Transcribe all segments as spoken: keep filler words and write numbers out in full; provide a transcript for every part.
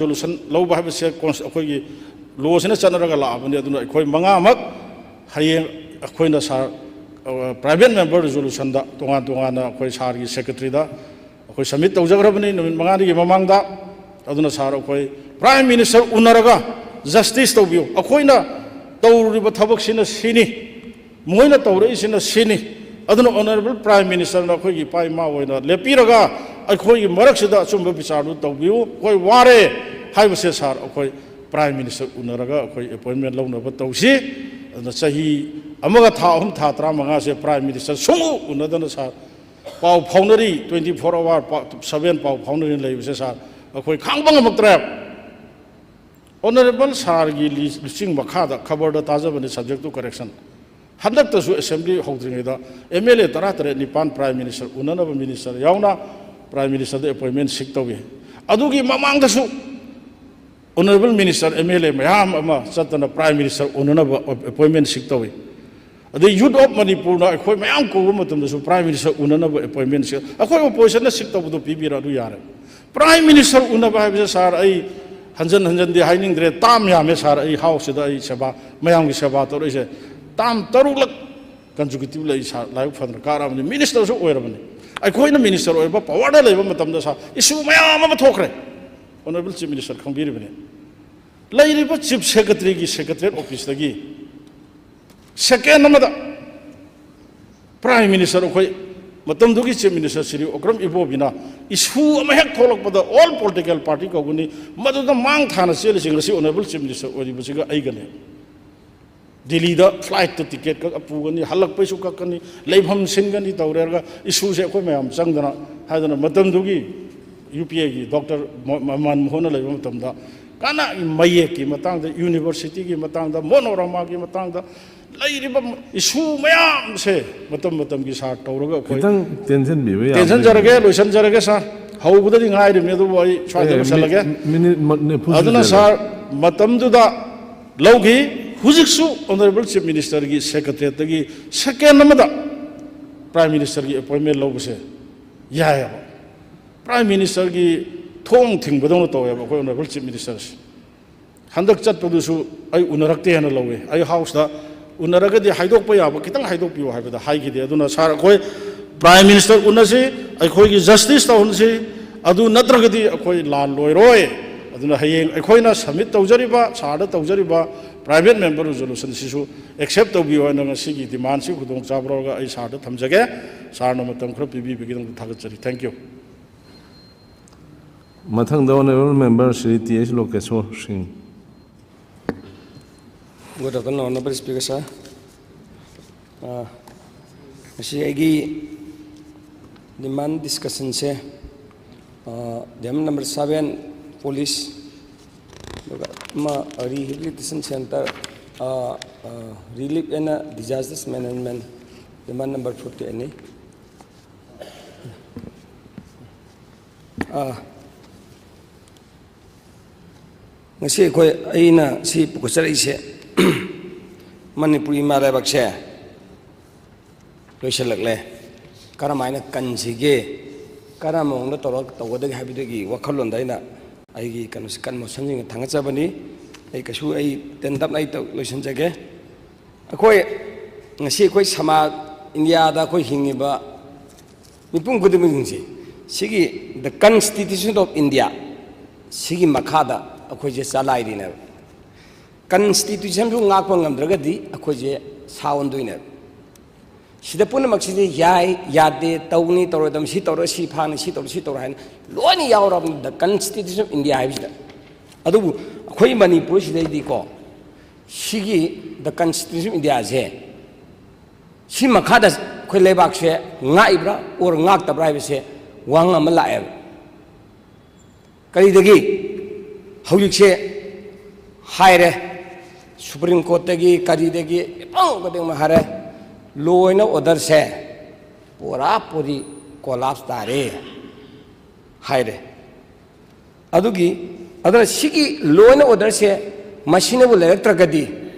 Resolution ꯂꯧꯕ ꯍꯥꯏꯕꯁꯦ cons-, ꯑꯩꯈꯣꯏꯒꯤ ꯂꯣꯁꯤꯅ ꯆꯠꯅꯔꯒ ꯂꯥꯛꯑꯕꯅꯤ꯫ ꯑꯗꯨꯅ ꯑꯩꯈꯣꯏ ꯃꯉꯥꯃꯛ ꯍꯌꯦꯡ ꯑꯩꯈꯣꯏꯅ ꯁꯥꯔ, ꯑ, ꯄ꯭ꯔꯥꯏꯚꯦꯠ ꯃꯦꯝꯕꯔ ꯔꯤꯖꯣꯂꯨꯁꯟꯗ ꯇꯣꯉꯥꯟ ꯇꯣꯉꯥꯟꯅ ꯑꯩꯈꯣꯏ ꯁꯥꯔꯒꯤ ꯁꯦꯀ꯭ꯔꯦꯇꯔꯤꯗ ꯑꯩꯈꯣꯏ ꯁꯕꯃꯤꯠ ꯇꯧꯖꯈ꯭ꯔꯕꯅꯤ ꯅꯨꯃꯤꯠ ꯃꯉꯥꯅꯤꯒꯤ ꯃꯃꯥꯡꯗ꯫ ꯑꯗꯨꯅ ꯁꯥꯔ, ꯑꯩꯈꯣꯏ ꯄ꯭ꯔꯥꯏꯝ ꯃꯤꯅꯤꯁꯇꯔ ꯎꯅꯔꯒ ꯖꯁꯇꯤꯁ ꯇꯧꯕꯤꯌꯨ꯫ ꯑꯩꯈꯣꯏꯅ ꯇꯧꯔꯨꯔꯤꯕ ꯊꯕꯛꯁꯤꯅ ꯁꯤꯅꯤ, ꯃꯣꯏꯅ ꯇꯧꯔꯛꯏꯁꯤꯅ ꯁꯤꯅꯤ꯫ ꯑꯗꯨꯅ ꯑꯣꯅꯔꯦꯕꯜ ꯄ꯭ꯔꯥꯏꯝ ꯃꯤꯅꯤꯁꯇꯔꯅ ꯑꯩꯈꯣꯏꯒꯤ ꯏꯄꯥ ꯏꯃꯥ ꯑꯣꯏꯅ ꯂꯦꯞꯄꯤꯔꯒ ꯑꯩꯈꯣꯏꯒꯤ ꯃꯔꯛꯁꯤꯗ ꯑꯆꯨꯝꯕ ꯕꯤꯆꯥꯔꯗꯨ ꯇꯧꯕꯤꯌꯨ꯫ ꯑꯩꯈꯣꯏ ꯋꯥꯔꯦ ꯍꯥꯏꯕꯁꯦ ꯁꯥꯔ, ꯑꯩꯈꯣꯏ ꯄ꯭ꯔꯥꯏꯝ ꯃꯤꯅꯤꯁꯇꯔ ꯎꯅꯔꯒ ꯑꯩꯈꯣꯏ ꯑꯦꯄꯣꯏꯟꯃꯦꯟ ꯂꯧꯅꯕ ꯇꯧꯁꯤ꯫ ꯑꯗꯨꯅ ꯆꯍꯤ ꯑꯃꯒ ꯊꯥ ꯑꯍꯨꯝ, ꯊꯥ ꯇꯔꯥꯃꯉꯥꯁꯦ ꯄ꯭ꯔꯥꯏꯝ ꯃꯤꯅꯤꯁꯇꯔ ꯁꯨꯡꯎ ꯎꯅꯗꯅ ꯁꯥꯔ ꯄꯥꯎ ꯐꯥꯎꯅꯔꯤ, twenty four hour ꯄꯥꯎ, seven ꯄꯥꯎ ꯐꯥꯎꯅꯔꯤ ꯂꯩꯕꯁꯦ ꯁꯥꯔ, ꯑꯩꯈꯣꯏ ꯈꯥꯡꯕ ꯉꯝꯃꯛꯇ꯭ꯔꯦ꯫ ꯑꯣꯅꯔꯦꯕꯜ ꯁꯥꯔꯒꯤ ꯂꯤ-, ꯂꯨꯆꯤꯡ ꯃꯈꯥꯗ ꯈꯕꯔꯗ ꯇꯥꯖꯕꯅꯤ, subject to correction꯫ ꯍꯟꯗꯛꯇꯁꯨ ꯑꯦꯁꯦꯝꯕ꯭ꯂꯤ ꯍꯧꯗ꯭ꯔꯤꯉꯩꯗ ꯑꯦꯝ ꯑꯦꯜ ꯑꯦ ꯇꯔꯥ ꯇꯔꯦꯠ ꯅꯤꯄꯥꯟ ꯄ꯭ꯔꯥꯏꯝ ꯃꯤꯅꯤꯁꯇꯔ ꯎꯅꯅꯕ ꯃꯤꯅꯤꯁꯇꯔ ꯌꯥꯎꯅ ꯄ꯭ꯔꯥꯏꯝ ꯃꯤꯅꯤꯁꯇꯔꯗ ꯑꯦꯄꯣꯏꯟꯃꯦꯟ ꯁꯤꯛ ꯇꯧꯏ꯫ ꯑꯗꯨꯒꯤ ꯃꯃꯥꯡꯗꯁꯨ honourable minister, M L A ꯃꯌꯥꯝ ꯑꯃ ꯆꯠꯇꯅ ꯄ꯭ꯔꯥꯏꯝ ꯃꯤꯅꯤꯁꯇꯔ ꯎꯅꯅꯕ ꯑꯦꯄꯣꯏꯟꯃꯦꯟ ꯁꯤꯛ ꯇꯧꯏ꯫ ꯑꯗꯩ ꯌꯨꯠ ꯑꯣꯐ ꯃꯅꯤꯄꯨꯔꯅ ꯑꯩꯈꯣꯏ ꯃꯌꯥꯝ ꯀꯧꯕ ꯃꯇꯝꯗꯁꯨ ꯄ꯭ꯔꯥꯏꯝ ꯃꯤꯅꯤꯁꯇꯔ ꯎꯅꯅꯕ ꯑꯦꯄꯣꯏꯟꯃꯦꯟ ꯁꯤꯛ, ꯑꯩꯈꯣꯏ ꯑꯣꯄꯣꯖꯤꯁꯟꯅ ꯁꯤꯛ ꯇꯧꯕꯗꯣ ꯄꯤꯕꯤꯔꯛꯑꯗꯨ ꯌꯥꯔꯦ꯫ ꯄ꯭ꯔꯥꯏꯝ ꯃꯤꯅꯤꯁꯇꯔ ꯎꯅꯕ ꯍꯥꯏꯕꯁꯦ ꯁꯥꯔ, ꯑꯩ ꯍꯟꯖꯟ ꯍꯟꯖꯟꯗꯤ ꯍꯥꯏꯅꯤꯡꯗ꯭ꯔꯦ, ꯇꯥꯝ ꯌꯥꯝꯃꯦ ꯁꯥꯔ, ꯑꯩ ꯍꯥꯎꯁꯁꯤꯗ ꯑꯩ ꯁꯦꯕꯥ, ꯃꯌꯥꯝꯒꯤ ꯁꯦꯕꯥ ꯇꯧꯔꯛꯏꯁꯦ ꯇꯥꯝ ꯇꯔꯨꯛꯂꯛ ꯀꯟꯖꯨꯀꯦꯇꯤꯚꯂꯤ ꯑꯩ ꯁꯥꯔ ꯂꯥꯏꯕꯛ ꯐꯗꯅ ꯀꯥꯔꯛꯑꯕꯅꯤ, ꯃꯤꯅꯤꯁꯇꯔꯁꯨ ꯑꯣꯏꯔꯕꯅꯤ꯫ ꯑꯩꯈꯣꯏꯅ ꯃꯤꯅꯤꯁꯇꯔ ꯑꯣꯏꯕ ꯄꯋꯥꯔꯗ ꯂꯩꯕ ꯃꯇꯝꯗ ꯁꯥꯔ, ꯏꯁꯨ ꯃꯌꯥꯝ ꯑꯃ ꯊꯣꯛꯈ꯭ꯔꯦ꯫ ꯑꯣꯅꯔꯦꯕꯜ ꯆꯤꯐ ꯃꯤꯅꯤꯁꯇꯔ ꯈꯪꯕꯤꯔꯤꯕꯅꯤ꯫ ꯂꯩꯔꯤꯕ ꯆꯤꯐ ꯁꯦꯀ꯭ꯔꯦꯇꯔꯤꯒꯤ ꯁꯦꯀ꯭ꯔꯦꯇꯔꯤꯌꯦꯠ ꯑꯣꯐꯤꯁꯇꯒꯤ ꯁꯦꯀꯦꯟ ꯑꯃꯗ ꯄ꯭ꯔꯥꯏꯝ ꯃꯤꯅꯤꯁꯇꯔ, ꯑꯩꯈꯣꯏ ꯃꯇꯝꯗꯨꯒꯤ ꯆꯤꯐ ꯃꯤꯅꯤꯁꯇꯔ ꯁ꯭ꯔꯤ ꯑꯣꯀ꯭ꯔꯝ ꯏꯕꯣꯕꯤꯅ ꯏꯁꯨ ꯑꯃ ꯍꯦꯛ ꯊꯣꯛꯂꯛꯄꯗ ꯑꯣꯜ ꯄꯣꯂꯤꯇꯤꯀꯦꯜ ꯄꯥꯔꯇꯤ ꯀꯧꯒꯅꯤ, ꯃꯗꯨꯗ ꯃꯥꯡ ꯊꯥꯅ ꯆꯦꯜꯂꯤꯁꯤ ꯉꯁꯤ ꯑꯣꯅꯔꯦꯕꯜ ꯆꯤꯐ ꯃꯤꯅꯤꯁꯇꯔ ꯑꯣꯏꯔꯤꯕꯁꯤꯒ ꯑꯩꯒꯅꯦ꯫ ꯗꯤꯜꯂꯤꯗ ꯐ꯭ꯂꯥꯏꯠꯇ ꯇꯤꯀꯦꯠ ꯀꯛ ꯄꯨꯒꯅꯤ, ꯍꯜꯂꯛꯄꯩꯁꯨ ꯀꯛꯀꯅꯤ, ꯂꯩꯐꯝ ꯁꯤꯟꯒꯅꯤ ꯇꯧꯔꯦ꯫ ꯍꯥꯏꯔꯒ ꯏꯁꯨꯁꯦ ꯑꯩꯈꯣꯏ ꯃꯌꯥꯝ ꯆꯪꯗꯅ ꯍꯥꯏꯗꯅ ꯃꯇꯝꯗꯨꯒꯤ ꯌꯨ ꯄꯤ ꯑꯦꯒꯤ ꯗꯣꯛꯇꯔ ꯃ-, ꯃ-, ꯃꯟꯃꯣꯍꯟꯅ ꯂꯩꯕ ꯃꯇꯝꯗ ꯀꯅꯥ ꯃꯌꯦꯛꯀꯤ ꯃꯇꯥꯡꯗ, ꯌꯨꯅꯤꯚꯔꯁꯤꯇꯤꯒꯤ ꯃꯇꯥꯡꯗ, ꯃꯣꯅꯣꯔꯃꯥꯒꯤ ꯃꯇꯥꯡꯗ ꯂꯩꯔꯤꯕ ꯏꯁꯨ ꯃꯌꯥꯝꯁꯦ ꯃꯇꯝ ꯃꯇꯝꯒꯤ ꯁꯥꯔ ꯇꯧꯔꯒ ꯑꯩꯈꯣꯏ ꯈꯤꯇꯪ ꯇꯦꯟꯁꯤꯟꯕꯤꯕ ꯌꯥꯕ꯭ꯔꯥ? ꯇꯦꯟꯁꯤꯟꯖꯔꯒꯦ, ꯂꯣꯏꯁꯤꯟꯖꯔꯒꯦ ꯁꯥꯔ꯫ ꯍꯧꯕꯗꯗꯤ ꯉꯥꯏꯔꯤꯕꯅꯤ, ꯑꯗꯨꯕꯨ ꯑꯩ ꯁ꯭ꯋꯥꯏꯗ ꯑꯦ, ꯃꯤ-, ꯂꯣꯏꯁꯤꯜꯂꯒꯦ꯫ ꯃꯤꯅꯤꯠ ꯃ-, ꯅꯤꯐꯨ ꯑꯗꯨꯅ ꯁꯨꯖꯔꯦ꯫ ꯁꯥꯔ, ꯃꯇꯝꯗꯨꯗ ꯂꯧꯈꯤ꯫ ꯍꯧꯖꯤꯛꯁꯨ ꯑꯣꯅꯔꯦꯕꯜ ꯆꯤꯐ ꯃꯤꯅꯤꯁꯇꯔꯒꯤ ꯁꯦꯀ꯭ꯔꯦꯇꯔꯤꯌꯦꯠꯇꯒꯤ ꯁꯦꯀꯦꯟ ꯑꯃꯗ ꯄ꯭ꯔꯥꯏꯝ ꯃꯤꯅꯤꯁꯇꯔꯒꯤ ꯑꯦꯄꯣꯏꯟꯃꯦꯟ ꯂꯧꯕꯁꯦ ꯌꯥꯏꯑꯕ꯫ ꯄ꯭ꯔꯥꯏꯝ ꯃꯤꯅꯤꯁꯇꯔꯒꯤ ꯊꯣꯡ ꯊꯤꯡꯕꯗꯧꯅ ꯇꯧꯋꯦꯕ ꯑꯩꯈꯣꯏ ꯑꯣꯅꯔꯦꯕꯜ ꯆꯤꯐ ꯃꯤꯅꯤꯁꯇꯔꯁꯦ꯫ ꯍꯟꯗꯛ ꯆꯠꯄꯗꯨꯁꯨ ꯑꯩ ꯎꯅꯔꯛꯇꯦ ꯍꯥꯏꯅ ꯂꯧꯋꯦ꯫ ꯑꯩ ꯍꯥꯎꯁꯇ ꯎꯅꯔꯒꯗꯤ ꯍꯥꯏꯗꯣꯛꯄ ꯌꯥꯕ ꯈꯤꯇꯪ ꯍꯥꯏꯗꯣꯛꯄꯤꯌꯨ ꯍꯥꯏꯕꯗ ꯍꯥꯏꯈꯤꯗꯦ꯫ ꯑꯗꯨꯅ ꯁꯥꯔ, ꯑꯩꯈꯣꯏ ꯄ꯭ꯔꯥꯏꯝ ꯃꯤꯅꯤꯁꯇꯔ ꯎꯅꯁꯤ, ꯑꯩꯈꯣꯏꯒꯤ ꯖꯁꯇꯤꯁ ꯇꯧꯍꯟꯁꯤ, ꯑꯗꯨ ꯅꯠꯇ꯭ꯔꯒꯗꯤ ꯑꯩꯈꯣꯏ ꯂꯥꯟ ꯂꯣꯏꯔꯣꯏ꯫ ꯑꯗꯨꯅ ꯍꯌꯦꯡ ꯑꯩꯈꯣꯏꯅ ꯁꯕꯃꯤꯠ ꯇꯧꯖꯔꯤꯕ, ꯁꯥꯔꯗ ꯇꯧꯖꯔꯤꯕ ꯄ꯭ꯔꯥꯏꯚꯦꯠ ꯃꯦꯝꯕꯔ ꯔꯤꯖꯣꯂꯨꯁꯟꯁꯤꯁꯨ ꯑꯦꯛꯁꯦꯞ ꯇꯧꯕꯤꯌꯨ ꯍꯥꯏꯅ ꯉꯁꯤꯒꯤ ꯗꯤꯃꯥꯟꯁꯤ ꯈꯨꯗꯣꯡꯆꯥꯕ ꯂꯧꯔꯒ ꯑꯩ ꯁꯥꯔꯗ ꯊꯝꯖꯒꯦ꯫ ꯁꯥꯔꯅ ꯃꯇꯝ ꯈꯔ ꯄꯤꯕꯤꯕꯒꯤꯗꯃꯛꯇ ꯊꯥꯒꯠꯆꯔꯤ꯫ Thank you꯫ ꯃꯊꯪꯗ honourable member Shri T H Lokeshwar ꯁꯤꯡ꯫ Good afternoon, Honorable Speaker, sir. ꯑꯥ, ꯉꯁꯤ ꯑꯩꯒꯤ demand discussion ꯁꯦ, ꯑꯥ, demand number seven, police, ꯑꯗꯨꯒ ꯑꯃ, rehabilitation center, ah, ah, relief and disaster management, demand number forty ꯑꯅꯤ꯫ ꯑꯥ, ꯉꯁꯤ ꯑꯩꯈꯣꯏ, ꯑꯩꯅ ꯁꯤ ꯄꯨꯈꯠꯆꯔꯛꯏꯁꯦ, ꯃꯅꯤꯄꯨꯔ ꯏꯃꯥ ꯂꯩꯕꯥꯛꯁꯦ ꯂꯣꯏꯁꯤꯜꯂꯛꯂꯦ, ꯀꯔꯝꯍꯥꯏꯅ ꯀꯟꯁꯤꯒꯦ, ꯀꯔꯝꯕ ꯃꯑꯣꯡꯗ ꯇꯧꯔꯒ ꯇꯧꯒꯗꯒꯦ ꯍꯥꯏꯕꯗꯨꯒꯤ ꯋꯥꯈꯜꯂꯣꯟꯗ ꯑꯩꯅ ꯑꯩꯒꯤ ꯀꯩꯅꯣꯁꯦ, ꯀꯟꯕ ꯁꯦꯝꯖꯤꯟꯒ ꯊꯥꯡꯒꯠꯆꯕꯅꯤ꯫ ꯑꯩ ꯀꯩꯁꯨ, ꯑꯩ ꯇꯦꯟ ꯇꯞꯅ ꯑꯩ ꯇꯧ-, ꯂꯣꯏꯁꯤꯟꯖꯒꯦ꯫ ꯑꯩꯈꯣꯏ ꯉꯁꯤ ꯑꯩꯈꯣꯏ ꯁꯃꯥꯖ, ꯏꯟꯗꯤꯌꯥꯗ ꯑꯩꯈꯣꯏ ꯍꯤꯡꯉꯤꯕ ꯃꯤꯄꯨꯝ ꯈꯨꯗꯤꯡꯃꯛꯁꯤꯡꯁꯦ, ꯁꯤꯒꯤ the Constitution of India, ꯁꯤꯒꯤ ꯃꯈꯥꯗ ꯑꯩꯈꯣꯏꯁꯦ ꯆꯂꯥꯏꯔꯤꯅꯦꯕ꯫ Constitution ꯁꯨ ꯉꯥꯛꯄ ꯉꯝꯗ꯭ꯔꯒꯗꯤ ꯑꯩꯈꯣꯏꯁꯦ ꯁꯥ ꯑꯣꯟꯗꯣꯏꯅꯦꯕ꯫ ꯁꯤꯗ ꯄꯨꯝꯅꯃꯛꯁꯤꯗꯤ ꯌꯥꯏ, ꯌꯥꯗꯦ, ꯇꯧꯅꯤ, ꯇꯧꯔꯣꯏꯗꯕꯅꯤ, ꯁꯤ ꯇꯧꯔ, ꯁꯤ ꯐꯥꯅꯤ, ꯁꯤ ꯇꯧꯔ, ꯁꯤ ꯇꯧꯔ ꯍꯥꯏꯅ ꯂꯣꯏꯅ ꯌꯥꯎꯔꯕꯅꯤ the Constitution of India ꯍꯥꯏꯕꯁꯤꯗ꯫ ꯑꯗꯨꯕꯨ ꯑꯩꯈꯣꯏ ꯃꯅꯤꯄꯨꯔꯁꯤꯗꯩꯗꯤꯀꯣ, ꯁꯤꯒꯤ the Constitution of India ꯁꯦ, ꯁꯤ ꯃꯈꯥꯗ ꯑꯩꯈꯣꯏ ꯂꯩꯕꯥꯛꯁꯦ ꯉꯥꯛꯏꯕ꯭ꯔꯥ or ꯉꯥꯛꯇꯕ꯭ꯔꯥ ꯍꯥꯏꯕꯁꯦ ꯋꯥꯍꯪ ꯑꯃ ꯂꯥꯛꯑꯦꯕ꯫ ꯀꯔꯤꯗꯒꯤ? ꯍꯧꯖꯤꯛꯁꯦ ꯍꯥꯏꯔꯦ, Supreme Court ꯇꯒꯤ ꯀꯔꯤꯗꯒꯤ ꯃꯤꯄꯨꯝ ꯈꯨꯗꯤꯡꯃꯛ ꯍꯥꯏꯔꯦ, law and order ꯁꯦ ꯄꯨꯔꯥ ꯄꯨꯔꯤ collapse ꯇꯥꯔꯦ ꯍꯥꯏꯔꯦ꯫ ꯑꯗꯨꯒꯤ, ꯑꯗꯨꯅ ꯁꯤꯒꯤ law and order ꯁꯦ ꯃꯁꯤꯅꯕꯨ ꯂꯩꯔꯛꯇ꯭ꯔꯒꯗꯤ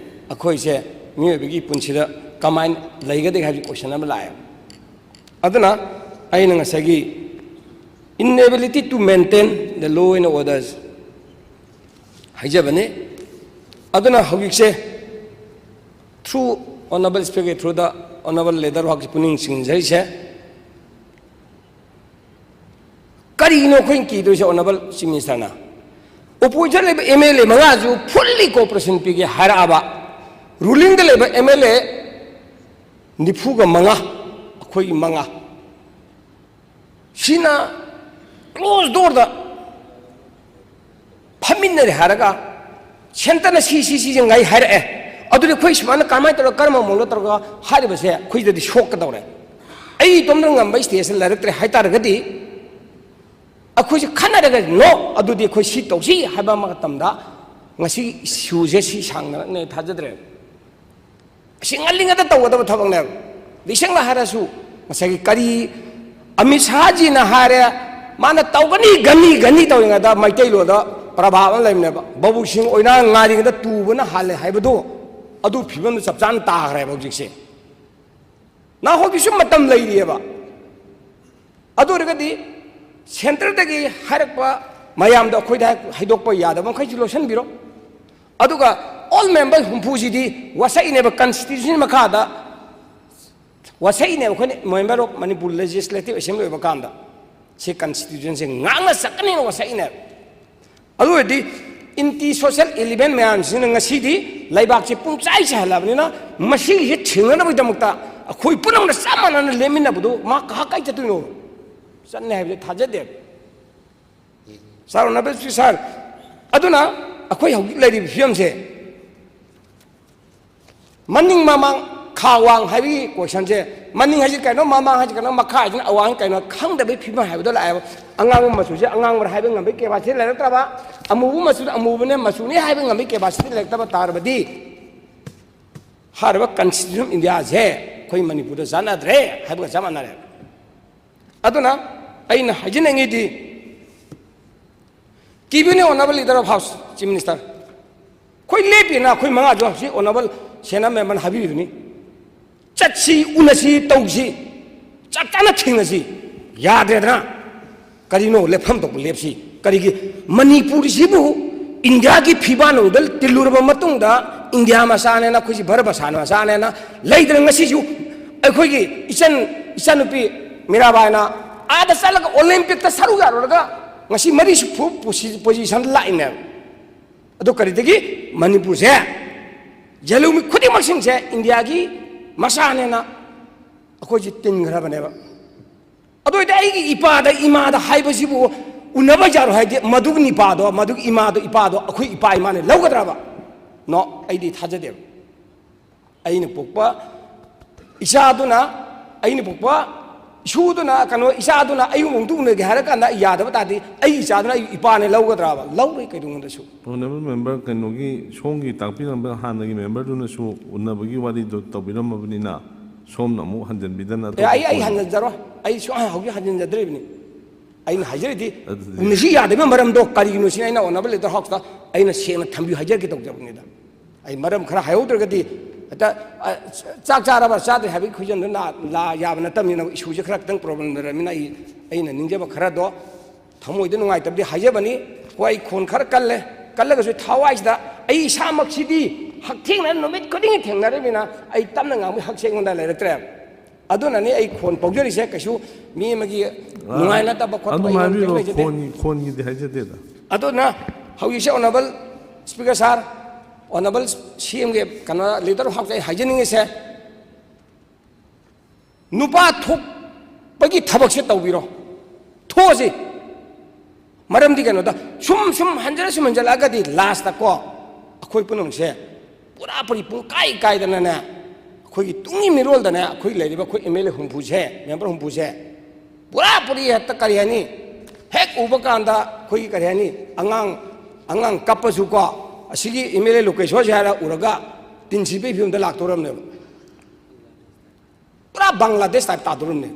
ꯑꯩꯈꯣꯏꯁꯦ ꯃꯤꯑꯣꯏꯕꯒꯤ ꯄꯨꯟꯁꯤꯗ ꯀꯃꯥꯏꯅ ꯂꯩꯒꯗꯒꯦ ꯍꯥꯏꯕꯒꯤ question ꯑꯃ ꯂꯥꯛꯑꯦ꯫ ꯑꯗꯨꯅ ꯑꯩꯅ ꯉꯁꯥꯏꯒꯤ Inability to maintain the law and orders ꯍꯥꯏꯖꯕꯅꯤ꯫ ꯑꯗꯨꯅ ꯍꯧꯖꯤꯛꯁꯦ, through honorable speaker, through the honorable leader, ꯍꯧꯖꯤꯛ ꯄꯨꯛꯅꯤꯡ ꯆꯤꯡꯁꯤꯟꯖꯔꯤꯁꯦ, ꯀꯔꯤꯒꯤꯅꯣ ꯑꯩꯈꯣꯏꯅ ꯀꯤꯗꯣꯏꯁꯦ? Honorable Chief Minister ꯅ opposition ꯂꯩꯕ M L A ꯃꯉꯥꯁꯨ fully cooperation ꯄꯤꯒꯦ ꯍꯥꯏꯔꯛꯑꯕ, ruling ꯗ ꯂꯩꯕ M L A ꯅꯤꯐꯨꯒ ꯃꯉꯥ, ꯑꯩꯈꯣꯏꯒꯤ ꯃꯉꯥ, ꯁꯤꯅ close door ꯗ ꯐꯝꯃꯤꯟꯅꯔꯦ ꯍꯥꯏꯔꯒ, centre ꯅ ꯁꯤ, ꯁꯤ, ꯁꯤꯁꯦ ꯉꯥꯏ ꯍꯥꯏꯔꯛꯑꯦ, ꯑꯗꯨꯗꯤ ꯑꯩꯈꯣꯏ ꯁꯨꯃꯥꯏꯅ ꯀꯔꯝꯍꯥꯏꯅ ꯇꯧꯔꯒ, ꯀꯔꯝꯕ ꯃꯑꯣꯡꯗ ꯇꯧꯔꯒ ꯍꯥꯏꯔꯤꯕꯁꯦ ꯑꯩꯈꯣꯏꯗꯗꯤ ꯁꯣꯛꯀꯗꯧꯔꯦ꯫ ꯑꯩ ꯏꯇꯣꯝꯇ ꯉꯝꯕ stage ꯇ ꯂꯩꯔꯛꯇ꯭ꯔꯦ ꯍꯥꯏ ꯇꯥꯔꯒꯗꯤ, ꯑꯩꯈꯣꯏꯁꯦ ꯈꯟꯅꯔꯒ, "No, ꯑꯗꯨꯗꯤ ꯑꯩꯈꯣꯏ ꯁꯤ ꯇꯧꯁꯤ" ꯍꯥꯏꯕ ꯃꯇꯝꯗ, ꯉꯁꯤ issue ꯁꯦ ꯁꯤ ꯁꯥꯡꯅꯔꯛꯅꯦ ꯊꯥꯖꯗ꯭ꯔꯦ꯫ ꯑꯁꯤ ꯉꯜꯂꯤꯉꯩꯗ ꯇꯧꯒꯗꯕ ꯊꯕꯛꯅꯦꯕ꯫ ꯂꯤꯁꯪꯅ ꯍꯥꯏꯔꯁꯨ, ꯉꯁꯥꯏꯒꯤ ꯀꯔꯤ, ꯑꯃꯤꯠ ꯁꯥꯍꯖꯤꯅ ꯍꯥꯏꯔꯦ, ꯃꯥꯅ ꯇꯧꯒꯅꯤ, ꯒꯅꯤ, ꯒꯅꯤ ꯇꯧꯔꯤꯉꯩꯗ ꯃꯩꯇꯩꯂꯣꯟꯗ ꯄ꯭ꯔꯚꯥꯕ ꯑꯃ ꯂꯩꯕꯅꯦꯕ, "ꯕꯕꯨꯛꯁꯤꯡ ꯑꯣꯏꯅ ꯉꯥꯔꯤꯉꯩꯗ ꯇꯨꯕꯅ ꯍꯥꯜꯂꯦ" ꯍꯥꯏꯕꯗꯣ, ꯑꯗꯨ ꯐꯤꯕꯝꯗꯨ ꯆꯞ ꯆꯥꯅ ꯇꯥꯈ꯭ꯔꯦꯕ ꯍꯧꯖꯤꯛꯁꯦ꯫ ꯅꯍꯥꯟꯋꯥꯏꯒꯤꯁꯨ ꯃꯇꯝ ꯂꯩꯔꯤꯑꯕ꯫ ꯑꯗꯨ ꯑꯣꯏꯔꯒꯗꯤ centre ꯗꯒꯤ ꯍꯥꯏꯔꯛꯄ ꯃꯌꯥꯝꯗꯣ ꯑꯩꯈꯣꯏꯗ ꯍꯥꯏꯗꯣꯛꯄ ꯌꯥꯗꯕ ꯃꯈꯩꯁꯨ ꯂꯣꯏꯁꯤꯟꯕꯤꯔꯣ꯫ ꯑꯗꯨꯒ all member ꯍꯨꯝꯐꯨꯁꯤꯗꯤ ꯋꯥꯁꯛꯏꯅꯦꯕ, constitution ꯃꯈꯥꯗ ꯋꯥꯁꯛꯏꯅꯦꯕ꯫ ꯑꯩꯈꯣꯏꯅ member of Manipur Legislative Assembly ꯑꯣꯏꯕ ꯀꯥꯟꯗ ꯁꯤ constitution ꯁꯦ ꯉꯥꯛꯅ ꯆꯠꯀꯅꯤꯅ ꯋꯥꯁꯛꯏꯅꯦꯕ꯫ ꯑꯗꯨ ꯑꯣꯏꯔꯗꯤ anti social element ꯃꯌꯥꯝꯁꯤꯅ ꯉꯁꯤꯗꯤ ꯂꯩꯕꯥꯛꯁꯦ ꯄꯨꯡꯆꯥꯏ ꯆꯥꯏꯍꯜꯂꯕꯅꯤꯅ, ꯃꯁꯤꯒꯤꯁꯦ ꯊꯦꯡꯅꯅꯕꯒꯤꯗꯃꯛꯇ ꯑꯩꯈꯣꯏ ꯄꯨꯝꯅꯃꯛꯅ ꯆꯞ ꯃꯥꯟꯅꯅ ꯂꯦꯞꯃꯤꯟꯅꯕꯗꯨ ꯃꯥ ꯀꯍꯥ ꯀꯥꯏ ꯆꯠꯇꯣꯏꯅꯣ? ꯆꯠꯅꯤ ꯍꯥꯏꯕꯗꯤ ꯊꯥꯖꯗꯦꯕ꯫ ꯁꯥꯔ, ꯅꯕꯦꯁ꯭ꯔꯤ ꯁꯥꯔ, ꯑꯗꯨꯅ ꯑꯩꯈꯣꯏ ꯍꯧꯖꯤꯛ ꯂꯩꯔꯤꯕ ꯐꯤꯕꯝꯁꯦ, ꯃꯅꯤꯡ ꯃꯃꯥꯡ, ꯈꯥ ꯋꯥꯡ ꯍꯥꯏꯕꯒꯤ question ꯁꯦ, ꯃꯅꯤꯡ ꯍꯥꯏꯁꯤ ꯀꯩꯅꯣ, ꯃꯃꯥꯡ ꯍꯥꯏꯁꯤ ꯀꯩꯅꯣ, ꯃꯈꯥ ꯍꯥꯏꯁꯤꯅ ꯑꯋꯥꯡ ꯀꯩꯅꯣ ꯈꯪꯗꯕꯒꯤ ꯐꯤꯕꯝ ꯍꯥꯏꯕꯗꯣ ꯂꯥꯛꯑꯦꯕ꯫ ꯑꯉꯥꯡꯕ ꯃꯆꯨꯁꯦ ꯑꯉꯥꯡꯕꯔ ꯍꯥꯏꯕ ꯉꯝꯕꯒꯤ capacity ꯂꯩꯔꯛꯇ꯭ꯔꯕ, ꯑꯃꯨꯕ ꯃꯆꯨꯗ ꯑꯃꯨꯕꯅꯦ, ꯃꯆꯨꯅꯤ ꯍꯥꯏꯕ ꯉꯝꯕꯒꯤ capacity ꯂꯩꯔꯛꯇꯕ ꯇꯥꯔꯕꯗꯤ, ꯍꯥꯏꯔꯤꯕ Constitution of India ꯁꯦ ꯑꯩꯈꯣꯏ ꯃꯅꯤꯄꯨꯔꯗ ꯆꯠꯅꯗ꯭ꯔꯦ ꯍꯥꯏꯕꯒ ꯆꯞ ꯃꯥꯟꯅꯔꯦ꯫ ꯑꯗꯨꯅ ꯑꯩꯅ ꯍꯥꯏꯖꯅꯤꯡꯉꯤꯗꯤ, ꯀꯤꯕꯤꯅꯦ, Honorable Leader of House, Chief Minister, ꯑꯩꯈꯣꯏ ꯂꯦꯞꯄꯤꯅ ꯑꯩꯈꯣꯏ ꯃꯉꯥꯁꯨ ꯍꯧꯖꯤꯛ Honorable Senate Member ꯅ ꯍꯥꯏꯕꯤꯔꯤꯕꯅꯤ, ꯆꯠꯁꯤ, ꯎꯅꯁꯤ, ꯇꯧꯁꯤ, ꯆꯞ ꯆꯥꯅ ꯊꯦꯡꯅꯁꯤ꯫ ꯌꯥꯗ꯭ꯔꯦꯗꯅ, ꯀꯔꯤꯅꯣ ꯂꯦꯞꯐꯝ ꯊꯣꯛꯄ ꯂꯦꯞꯁꯤ? ꯀꯔꯤꯒꯤ? ꯃꯅꯤꯄꯨꯔꯁꯤꯕꯨ ꯏꯟꯗꯤꯌꯥꯒꯤ ꯐꯤꯕꯥꯟꯅꯨꯡꯗ ꯇꯤꯜꯂꯨꯔꯕ ꯃꯇꯨꯡꯗ, ꯏꯟꯗꯤꯌꯥ ꯃꯆꯥꯅꯦꯅ, ꯑꯩꯈꯣꯏꯁꯤ ꯚꯥꯔꯠ ꯃꯆꯥ ꯃꯆꯥꯅꯦꯅ ꯂꯩꯗꯅ, ꯉꯁꯤꯁꯨ ꯑꯩꯈꯣꯏꯒꯤ ꯏꯆꯟ, ꯏꯆꯟꯅꯨꯄꯤ ꯃꯤꯔꯥꯕꯥꯏꯅ ꯑꯥꯗ ꯆꯠꯂꯒ ꯑꯣꯂꯦꯝꯄꯤꯛꯇ ꯁꯔꯨꯛ ꯌꯥꯔꯨꯔꯒ ꯉꯁꯤ ꯃꯔꯤꯁꯨ ꯐꯨ ꯄꯣꯖꯤꯁꯟ ꯂꯥꯛꯏꯅꯦꯕ꯫ ꯑꯗꯨ ꯀꯔꯤꯗꯒꯤ? ꯃꯅꯤꯄꯨꯔꯁꯦ ꯖꯦꯂꯨꯃꯤ ꯈꯨꯗꯤꯡꯃꯛꯁꯤꯡꯁꯦ ꯏꯟꯗꯤꯌꯥꯒꯤ ꯃꯆꯥꯅꯦꯅ ꯑꯩꯈꯣꯏꯁꯤ ꯇꯤꯟꯈ꯭ꯔꯕꯅꯦꯕ꯫ ꯑꯗꯨ ꯑꯣꯏꯗꯤ ꯑꯩꯒꯤ ꯏꯄꯥꯗ, ꯏꯃꯥꯗ ꯍꯥꯏꯕꯁꯤꯕꯨ ꯎꯅꯕ ꯌꯥꯔꯣꯏ ꯍꯥꯏꯗꯤ, ꯃꯗꯨꯒꯤ ꯏꯄꯥꯗꯣ, ꯃꯗꯨꯒꯤ ꯏꯃꯥꯗꯣ, ꯏꯄꯥꯗꯣ ꯑꯩꯈꯣꯏ ꯏꯄꯥ ꯏꯃꯥꯅ ꯂꯧꯒꯗ꯭ꯔꯕ? ꯅꯣ, ꯑꯩꯗꯤ ꯊꯥꯖꯗꯦꯕ꯫ ꯑꯩꯅ ꯄꯣꯛꯄ ꯏꯆꯥꯗꯨꯅ, ꯑꯩꯅ ꯄꯣꯛꯄ ꯏꯁꯨꯗꯨꯅ, ꯀꯩꯅꯣ, ꯏꯆꯥꯗꯨꯅ ꯑꯩꯕꯨ ꯑꯃꯨꯛꯇ ꯎꯅꯒꯦ ꯍꯥꯏꯔ ꯀꯥꯟꯗ ꯑꯩ ꯌꯥꯗꯕ ꯇꯥꯔꯗꯤ, ꯑꯩ ꯏꯆꯥꯗꯨꯅ ꯑꯩ ꯏꯄꯥꯅꯦ ꯂꯧꯒꯗ꯭ꯔꯕ? ꯂꯧꯔꯣꯏ ꯀꯩꯗꯧꯉꯩꯗꯁꯨ꯫ Honourable member, ꯀꯩꯅꯣꯒꯤ, ꯁꯣꯝꯒꯤ ꯇꯥꯛꯄꯤꯔꯝꯕ ꯍꯥꯟꯅꯒꯤ member ꯗꯨꯅꯁꯨ ꯎꯅꯕꯒꯤ ꯋꯥꯔꯤꯗꯣ ꯇꯧꯕꯤꯔꯝꯃꯕꯅꯤꯅ, ꯁꯣꯝꯅ ꯑꯃꯨꯛ ꯍꯟꯖꯤꯟꯕꯤꯗꯅ ꯑꯦ, ꯑꯩ, ꯑꯇꯣꯞꯄ ꯑꯩ point ꯍꯟꯖꯤꯟꯖꯔꯣꯏ꯫ ꯑꯩ ꯁꯨꯡꯍꯟ ꯍꯧꯖꯤꯛ ꯍꯟꯖꯤꯟꯖꯗ꯭ꯔꯤꯕꯅꯤ꯫ ꯑꯩꯅ ꯍꯥꯏꯖꯔꯤꯗꯤ, ꯑꯗꯨꯗꯤ ꯎꯅꯁꯤ ꯌꯥꯗꯕꯒꯤ ꯃꯔꯝꯗꯣ ꯀꯔꯤꯒꯤꯅꯣ ꯁꯤꯅ ꯑꯩꯅ Honourable Leader House ꯇ ꯑꯩꯅ ꯁꯦꯡꯅ ꯊꯝꯕꯤꯌꯨ ꯍꯥꯏꯖꯔꯛꯀꯦ ꯇꯧꯖꯕꯅꯤꯗ꯫ ꯑꯩ ꯃꯔꯝ ꯈꯔ ꯍꯥꯏꯍꯧꯗ꯭ꯔꯒꯗꯤ ꯍꯦꯛꯇ, ꯑ, ꯆꯥꯛ ꯆꯥꯔꯕ ꯆꯥꯗ꯭ꯔꯤ ꯍꯥꯏꯕꯒꯤ ꯈꯨꯖꯟꯗꯨ ꯂꯥ-, ꯂꯥ-, ꯌꯥꯕ ꯅꯠꯇꯕꯅꯤꯅ, issue ꯁꯦ ꯈꯔ ꯈꯤꯇꯪ problem ꯂꯩꯔꯕꯅꯤꯅ ꯑꯩ, ꯑꯩꯅ ꯅꯤꯡꯖꯕ ꯈꯔꯗꯣ ꯊꯃꯣꯏꯗ ꯅꯨꯡꯉꯥꯏꯇꯕꯗꯤ ꯍꯥꯏꯖꯕꯅꯤ꯫ ꯍꯣꯏ, ꯑꯩ ꯈꯣꯟ ꯈꯔ ꯀꯜꯂꯦ, ꯀꯜꯂꯒꯁꯨ ꯊꯋꯥꯏꯁꯤꯗ ꯑꯩ ꯏꯁꯥꯃꯛꯁꯤꯗꯤ ꯍꯛꯊꯦꯡꯅꯅ ꯅꯨꯃꯤꯠ ꯈꯨꯗꯤꯡꯒꯤ ꯊꯦꯡꯅꯔꯤꯕꯅꯤꯅ ꯑꯩ ꯇꯞꯅ ꯉꯥꯡꯕꯒꯤ ꯍꯛꯁꯦ ꯑꯩꯉꯣꯟꯗ ꯂꯩꯔꯛꯇ꯭ꯔꯦ꯫ ꯑꯗꯨꯅꯅꯤ ꯑꯩ ꯈꯣꯟ ꯄꯧꯖꯔꯤꯁꯦ, ꯀꯩꯁꯨ ꯃꯤ ꯑꯃꯒꯤ ꯑ, ꯅꯨꯡꯉꯥꯏꯅꯗꯕ ꯈꯣꯠꯇꯕ ꯑꯗꯨꯝ ꯑꯩꯉꯣꯟꯗ ꯍꯥꯏꯕꯤꯔꯣ, ꯀꯩꯝ ꯂꯩꯖꯗꯦ꯫ ꯈꯣꯟꯒꯤ, ꯈꯣꯟꯒꯤꯗꯤ ꯍꯥꯏꯖꯗꯦꯗ꯫ ꯑꯗꯨꯅ ꯍꯧꯖꯤꯛꯁꯦ Honourable Speaker Sir, Honourable C M ꯒꯤ ꯀꯩꯅꯣ, Leader House ꯇ ꯑꯩ ꯍꯥꯏꯖꯅꯤꯡꯉꯤꯁꯦ, ꯅꯨꯄꯥ ꯊꯣꯛꯄꯒꯤ ꯊꯕꯛꯁꯦ ꯇꯧꯕꯤꯔꯣ, ꯊꯣꯛꯑꯁꯤ꯫ ꯃꯔꯝꯗꯤ ꯀꯩꯅꯣꯗ, ꯁꯨꯝ ꯁꯨꯝ ꯍꯟꯖꯤꯜꯂ ꯁꯨꯝ ꯍꯟꯖꯤꯜꯂꯛꯑꯒꯗꯤ last ꯇ ꯀꯣ, ꯑꯩꯈꯣꯏ ꯄꯨꯝꯅꯃꯛꯁꯦ ꯄꯨꯔꯥ ꯄꯨꯔꯤ ꯄꯨꯡꯀꯥꯏ ꯀꯥꯏꯗꯅꯅꯦ, ꯑꯩꯈꯣꯏꯒꯤ ꯇꯨꯡꯒꯤ ꯃꯤꯔꯣꯜꯗꯅꯦ, ꯑꯩꯈꯣꯏ ꯂꯩꯔꯤꯕ ꯑꯩꯈꯣꯏ M L A ꯍꯨꯝꯐꯨꯁꯦ, member ꯍꯨꯝꯐꯨꯁꯦ ꯄꯨꯔꯥ ꯄꯨꯔꯤ ꯍꯦꯛꯇ, ꯀꯔꯤ ꯍꯥꯏꯅꯤ, ꯍꯦꯛ ꯎꯕ ꯀꯥꯟꯗ ꯑꯩꯈꯣꯏꯒꯤ, ꯀꯔꯤ ꯍꯥꯏꯅꯤ, ꯑꯉꯥꯡ, ꯑꯉꯥꯡ ꯀꯞꯄꯁꯨ ꯀꯣ, ꯑꯁꯤꯒꯤ M L A ꯂꯣꯀꯦꯁꯣꯔꯁꯦ ꯍꯥꯏꯔ ꯎꯔꯒ ꯇꯤꯟ ꯁꯤꯠꯄꯒꯤ ꯐꯤꯕꯝꯗ ꯂꯥꯛꯇꯧꯔꯕꯅꯦꯕ꯫ ꯄꯨꯔꯥ ꯕꯪꯒ꯭ꯂꯥꯗꯦꯁ type ꯇꯥꯗꯧꯔꯕꯅꯦ꯫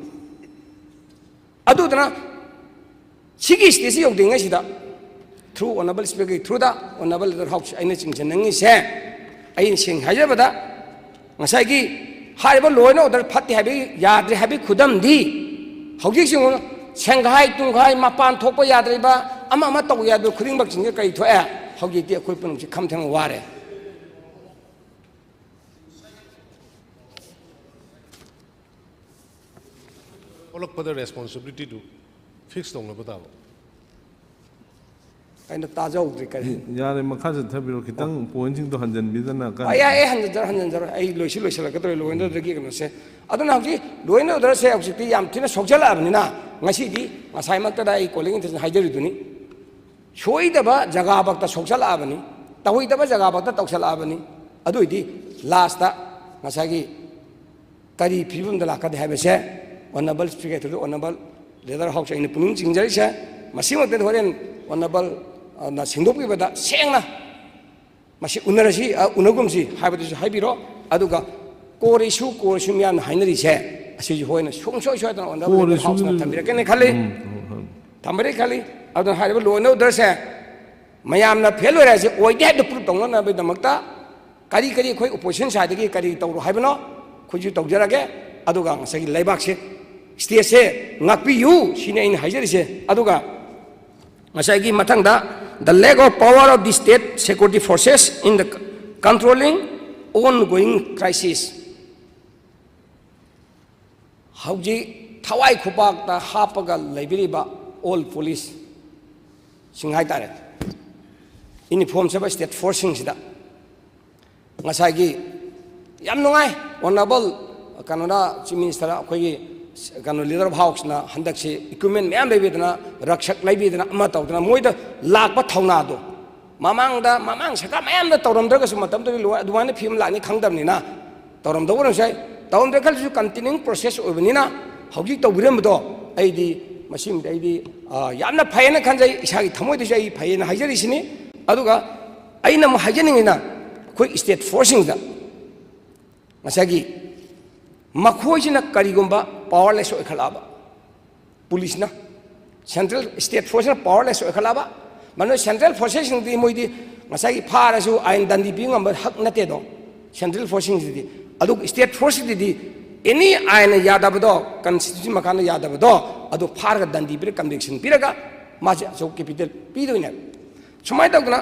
ꯑꯗꯨꯗꯨꯅ ꯁꯤꯒꯤ stage ꯁꯤ ꯌꯧꯗ꯭ꯔꯤꯉꯩꯁꯤꯗ, through Honourable Speaker ꯒꯤ through ꯗ, Honourable Leader House, ꯑꯩꯅ ꯆꯤꯡꯁꯤꯟꯅꯤꯡꯉꯤꯁꯦ, ꯑꯩꯅ ꯁꯦꯡꯅ ꯍꯥꯏꯖꯕꯗ, ꯉꯁꯥꯏꯒꯤ ꯍꯥꯏꯔꯤꯕ law and order ꯐꯠꯇꯦ ꯍꯥꯏꯕꯒꯤ, ꯌꯥꯗ꯭ꯔꯦ ꯍꯥꯏꯕꯒꯤ ꯈꯨꯗꯝꯗꯤ, ꯍꯧꯖꯤꯛꯁꯤ ꯌꯦꯡꯉꯨ, ꯁꯦꯡꯒꯥꯏ ꯇꯨꯡꯒꯥꯏ, ꯃꯄꯥꯟ ꯊꯣꯛꯄ ꯌꯥꯗ꯭ꯔꯤꯕ, ꯑꯃ ꯑꯃ ꯇꯧꯕ ꯌꯥꯗꯕ ꯈꯨꯗꯤꯡꯃꯛꯁꯤꯡꯁꯦ ꯀꯔꯤ ꯊꯣꯛꯑꯦ? ꯍꯧꯖꯤꯛꯇꯤ ꯑꯩꯈꯣꯏ ꯄꯨꯝꯅꯃꯛꯁꯦ ꯈꯝ ꯊꯦꯡꯅ ꯋꯥꯔꯦ꯫ ꯊꯣꯛꯂꯛꯄꯗ ꯔꯦꯁꯄꯣꯟꯁꯤꯕꯤꯂꯤꯇꯤꯗꯨ ꯐꯤꯛꯁ ꯇꯧꯅꯕ ꯇꯥꯕ꯫ ꯑꯩꯅ ꯇꯥꯖꯍꯧꯗ꯭ꯔꯤ꯫ ꯀꯔꯤ? ꯌꯥꯔꯦ, ꯃꯈꯥ ꯆꯠꯊꯕꯤꯔꯣ꯫ ꯈꯤꯇꯪ ꯄꯣꯏꯟꯁꯤꯡꯗꯣ ꯍꯟꯖꯟꯕꯤꯗꯅ ꯀꯟꯅ꯫ ꯑ, ꯌꯥꯏ, ꯑꯩ ꯍꯟꯖꯟꯖꯔꯣ, ꯍꯟꯖꯟꯖꯔꯣ꯫ ꯑꯩ ꯂꯣꯏꯁꯤ ꯂꯣꯏꯁꯤꯜꯂꯛꯀꯗꯧꯔꯦ ꯂꯣ ꯑꯦꯟ ꯑꯣꯔꯗꯔꯒꯤ ꯀꯩꯅꯣꯁꯦ꯫ ꯑꯗꯨꯅ ꯍꯧꯖꯤꯛ ꯂꯣ ꯑꯦꯟ ꯑꯣꯔꯗꯔꯁꯦ ꯍꯧꯖꯤꯛꯇꯤ ꯌꯥꯝ ꯊꯤꯅ ꯁꯣꯛꯆꯜꯂꯛꯑꯕꯅꯤꯅ, ꯉꯁꯤꯗꯤ ꯉꯁꯥꯏꯃꯛꯇꯗ ꯑꯩ ꯀꯣꯂꯤꯡ ꯏꯟꯇꯦꯟꯁꯟ ꯍꯥꯏꯖꯔꯤꯗꯨꯅꯤ, ꯁꯣꯏꯗꯕ ꯖꯒꯥꯐꯛꯇ ꯁꯣꯛꯆꯜꯂꯛꯑꯕꯅꯤ, ꯇꯧꯍꯩꯗꯕ ꯖꯒꯥꯐꯛꯇ ꯇꯧꯁꯜꯂꯛꯑꯕꯅꯤ꯫ ꯑꯗꯨꯏꯗꯤ ꯂꯥꯁꯇ ꯉꯁꯥꯏꯒꯤ ꯀꯔꯤ ꯐꯤꯕꯝꯗ ꯂꯥꯛꯀꯅꯤ ꯍꯥꯏꯕꯁꯦ honourable speaker, honourable leader house, ꯑꯩꯅ ꯄꯨꯛꯅꯤꯡ ꯆꯤꯡꯖꯔꯤꯁꯦ ꯃꯁꯤꯃꯛꯇꯗꯤ ꯍꯣꯔꯦꯟ ꯑꯣꯅꯔꯦꯕꯜ, ꯑ, ꯅ ꯁꯦꯡꯗꯣꯛꯄꯤꯕꯗ ꯁꯦꯡꯅ ꯃꯁꯤ ꯎꯅꯔꯁꯤ, ꯑ, ꯎꯅꯒꯨꯝꯁꯤ ꯍꯥꯏꯕꯗꯨꯁꯨ ꯍꯥꯏꯕꯤꯔꯣ꯫ ꯑꯗꯨꯒ ꯀꯣꯔ ꯏꯁꯨ, ꯀꯣꯔ ꯏꯁꯨ ꯃꯌꯥꯝꯅ ꯍꯥꯏꯅꯔꯤꯁꯦ ꯑꯁꯤꯁꯨ ꯍꯣꯏꯅ ꯁꯨꯡꯁꯣꯏ ꯁꯣꯏꯗꯅ ꯑꯣꯅꯔꯦꯕꯜ ꯀꯣꯔ ꯂꯤꯗꯔ ꯍꯥꯎꯁꯅ ꯏꯁꯨꯗꯨꯁꯨ ꯊꯝꯕꯤꯔꯛꯀꯅꯤ ꯈꯜꯂꯤ꯫ ꯎꯝ, ꯎꯝ, ꯎꯝ꯫ ꯊꯝꯕꯤꯔꯛꯀꯦ ꯈꯜꯂꯤ꯫ ꯑꯗꯨꯅ ꯍꯥꯏꯔꯤꯕ ꯂꯣ ꯑꯦꯟ ꯑꯣꯔꯗꯔꯁꯦ ꯃꯌꯥꯝꯅ ꯐꯦꯜ ꯑꯣꯏꯔꯦ ꯍꯥꯏꯁꯦ ꯑꯣꯏꯗꯦ ꯍꯥꯏꯕꯗꯨ ꯄ꯭ꯔꯨꯞ ꯇꯧꯅꯅꯕꯒꯤꯗꯃꯛꯇ ꯀꯔꯤ ꯀꯔꯤ ꯑꯩꯈꯣꯏ ꯑꯣꯄꯣꯖꯤꯁꯟ ꯁꯥꯏꯗꯒꯤ ꯀꯔꯤ ꯇꯧꯔꯣ ꯍꯥꯏꯕꯅꯣ ꯑꯩꯈꯣꯏꯁꯨ ꯇꯧꯖꯔꯒꯦ꯫ ꯑꯗꯨꯒ ꯉꯁꯥꯏꯒꯤ ꯂꯩꯕꯥꯛꯁꯦ, ꯁ꯭ꯇꯦꯠꯁꯦ ꯉꯥꯛꯄꯤꯌꯨ ꯁꯤꯅꯤ ꯑꯩꯅ ꯍꯥꯏꯖꯔꯤꯁꯦ꯫ ꯑꯗꯨꯒ ꯉꯁꯥꯏꯒꯤ ꯃꯊꯪꯗ, the lack of power of the state security forces in the controlling ongoing crisis꯫ ꯍꯧꯖꯤꯛ ꯊꯋꯥꯏ ꯈꯨꯕꯥꯛꯇ ꯍꯥꯞꯄꯒ ꯂꯩꯕꯤꯔꯤꯕ ꯑꯣꯜ ꯄꯨꯂꯤꯁꯁꯤꯡ ꯍꯥꯏꯇꯥꯔꯦ, ꯌꯨꯅꯤꯐꯣꯔꯝ ꯁꯦꯠꯄ ꯁ꯭ꯇꯦꯠ ꯐꯣꯔꯁꯁꯤꯡꯁꯤꯗ ꯉꯁꯥꯏꯒꯤ ꯌꯥꯝ ꯅꯨꯡꯉꯥꯏ, ꯑꯣꯅꯔꯦꯕꯜ ꯀꯩꯅꯣꯅ, ꯆꯤꯐ ꯃꯤꯅꯤꯁꯇꯔ, ꯑꯩꯈꯣꯏꯒꯤ ꯀꯩꯅꯣ, ꯂꯤꯗꯔ ꯑꯣꯐ ꯍꯥꯎꯁꯅ ꯍꯟꯗꯛꯁꯤ ꯏꯀ꯭ꯋꯤꯞꯃꯦꯟ ꯃꯌꯥꯝ ꯂꯩꯕꯤꯗꯅ, ꯔꯛꯁꯛ ꯂꯩꯕꯤꯗꯅ, ꯑꯃ ꯇꯧꯗꯅ, ꯃꯣꯏꯗ ꯂꯥꯛꯄ ꯊꯧꯅꯥꯗꯣ, ꯃꯃꯥꯡꯗ, ꯃꯃꯥꯡ ꯁꯔꯀꯥꯔ ꯃꯌꯥꯝꯅ ꯇꯧꯔꯝꯗ꯭ꯔꯒꯁꯨ ꯃꯇꯝꯗꯨꯗꯤ ꯂꯣꯏ ꯑꯗꯨꯃꯥꯏꯅ ꯐꯤꯕꯝ ꯂꯥꯛꯅꯤ ꯈꯪꯗꯕꯅꯤꯅ, ꯇꯧꯔꯝꯗꯕ ꯑꯣꯏꯔꯝꯕꯁꯨ ꯌꯥꯏ꯫ ꯇꯧꯔꯝꯗ꯭ꯔꯦ ꯈꯜꯂꯁꯨ, ꯀꯟꯇꯤꯅ꯭ꯌꯨꯏꯡ ꯄ꯭ꯔꯣꯁꯦꯁ ꯑꯣꯏꯕꯅꯤꯅ ꯍꯧꯖꯤꯛ ꯇꯧꯕꯤꯔꯝꯕꯗꯣ ꯑꯩꯗꯤ ꯃꯁꯤꯃꯗꯤ ꯑꯩꯗꯤ, ꯑ, ꯌꯥꯝꯅ ꯐꯩꯌꯦꯅ ꯈꯟꯖꯩ꯫ ꯏꯁꯥꯒꯤ ꯊꯃꯣꯏꯗꯁꯨ ꯑꯩ ꯐꯩꯌꯦꯅ ꯍꯥꯏꯖꯔꯤꯁꯤꯅꯤ꯫ ꯑꯗꯨꯒ ꯑꯩꯅ ꯑꯃꯨꯛ ꯍꯥꯏꯖꯅꯤꯡꯉꯤꯅ, ꯑꯩꯈꯣꯏ ꯁ꯭ꯇꯦꯠ ꯐꯣꯔꯁꯁꯤꯡꯗ ꯉꯁꯥꯏꯒꯤ ꯃꯈꯣꯏꯁꯤꯅ ꯀꯔꯤꯒꯨꯝꯕ ꯄꯥꯋꯔꯂꯦꯁ ꯑꯣꯏꯈꯠꯂꯛꯑꯕ, ꯄꯨꯂꯤꯁꯅ, ꯁꯦꯟꯇ꯭ꯔꯦꯜ ꯁ꯭ꯇꯦꯠ ꯐꯣꯔꯁꯅ ꯄꯥꯋꯔꯂꯦꯁ ꯑꯣꯏꯈꯠꯂꯛꯑꯕ, ꯃꯗꯨꯅ ꯁꯦꯟꯇ꯭ꯔꯦꯜ ꯐꯣꯔꯁꯦꯁꯁꯤꯡꯗꯤ ꯃꯣꯏꯗꯤ ꯉꯁꯥꯏꯒꯤ ꯐꯥꯔꯁꯨ ꯑꯥꯏꯟ ꯗꯟꯗꯤ ꯄꯤꯕ ꯉꯝꯕ ꯍꯛ ꯅꯠꯇꯦꯗꯣ, ꯁꯦꯟꯇ꯭ꯔꯦꯜ ꯐꯣꯔꯁꯁꯤꯡꯁꯤꯗꯤ꯫ ꯑꯗꯨꯒ ꯁ꯭ꯇꯦꯠ ꯐꯣꯔꯁꯁꯤꯗꯗꯤ ꯑꯦꯅꯤ ꯑꯥꯏꯟꯅ ꯌꯥꯗꯕꯗꯣ, ꯀꯟꯁꯇꯤꯇ꯭ꯌꯨꯁꯟ ꯃꯈꯥꯗ ꯌꯥꯗꯕꯗꯣ, ꯑꯗꯨ ꯐꯥꯔꯒ ꯗꯟꯗꯤ ꯄꯤꯔꯒ, ꯀꯟꯚꯤꯛꯁꯟ ꯄꯤꯔꯒ ꯃꯥꯁꯦ ꯑꯆꯧꯕ ꯀꯦꯄꯤꯇꯦꯜ ꯄꯤꯗꯣꯏꯅꯦꯕ꯫ ꯁꯨꯃꯥꯏꯅ ꯇꯧꯗꯅ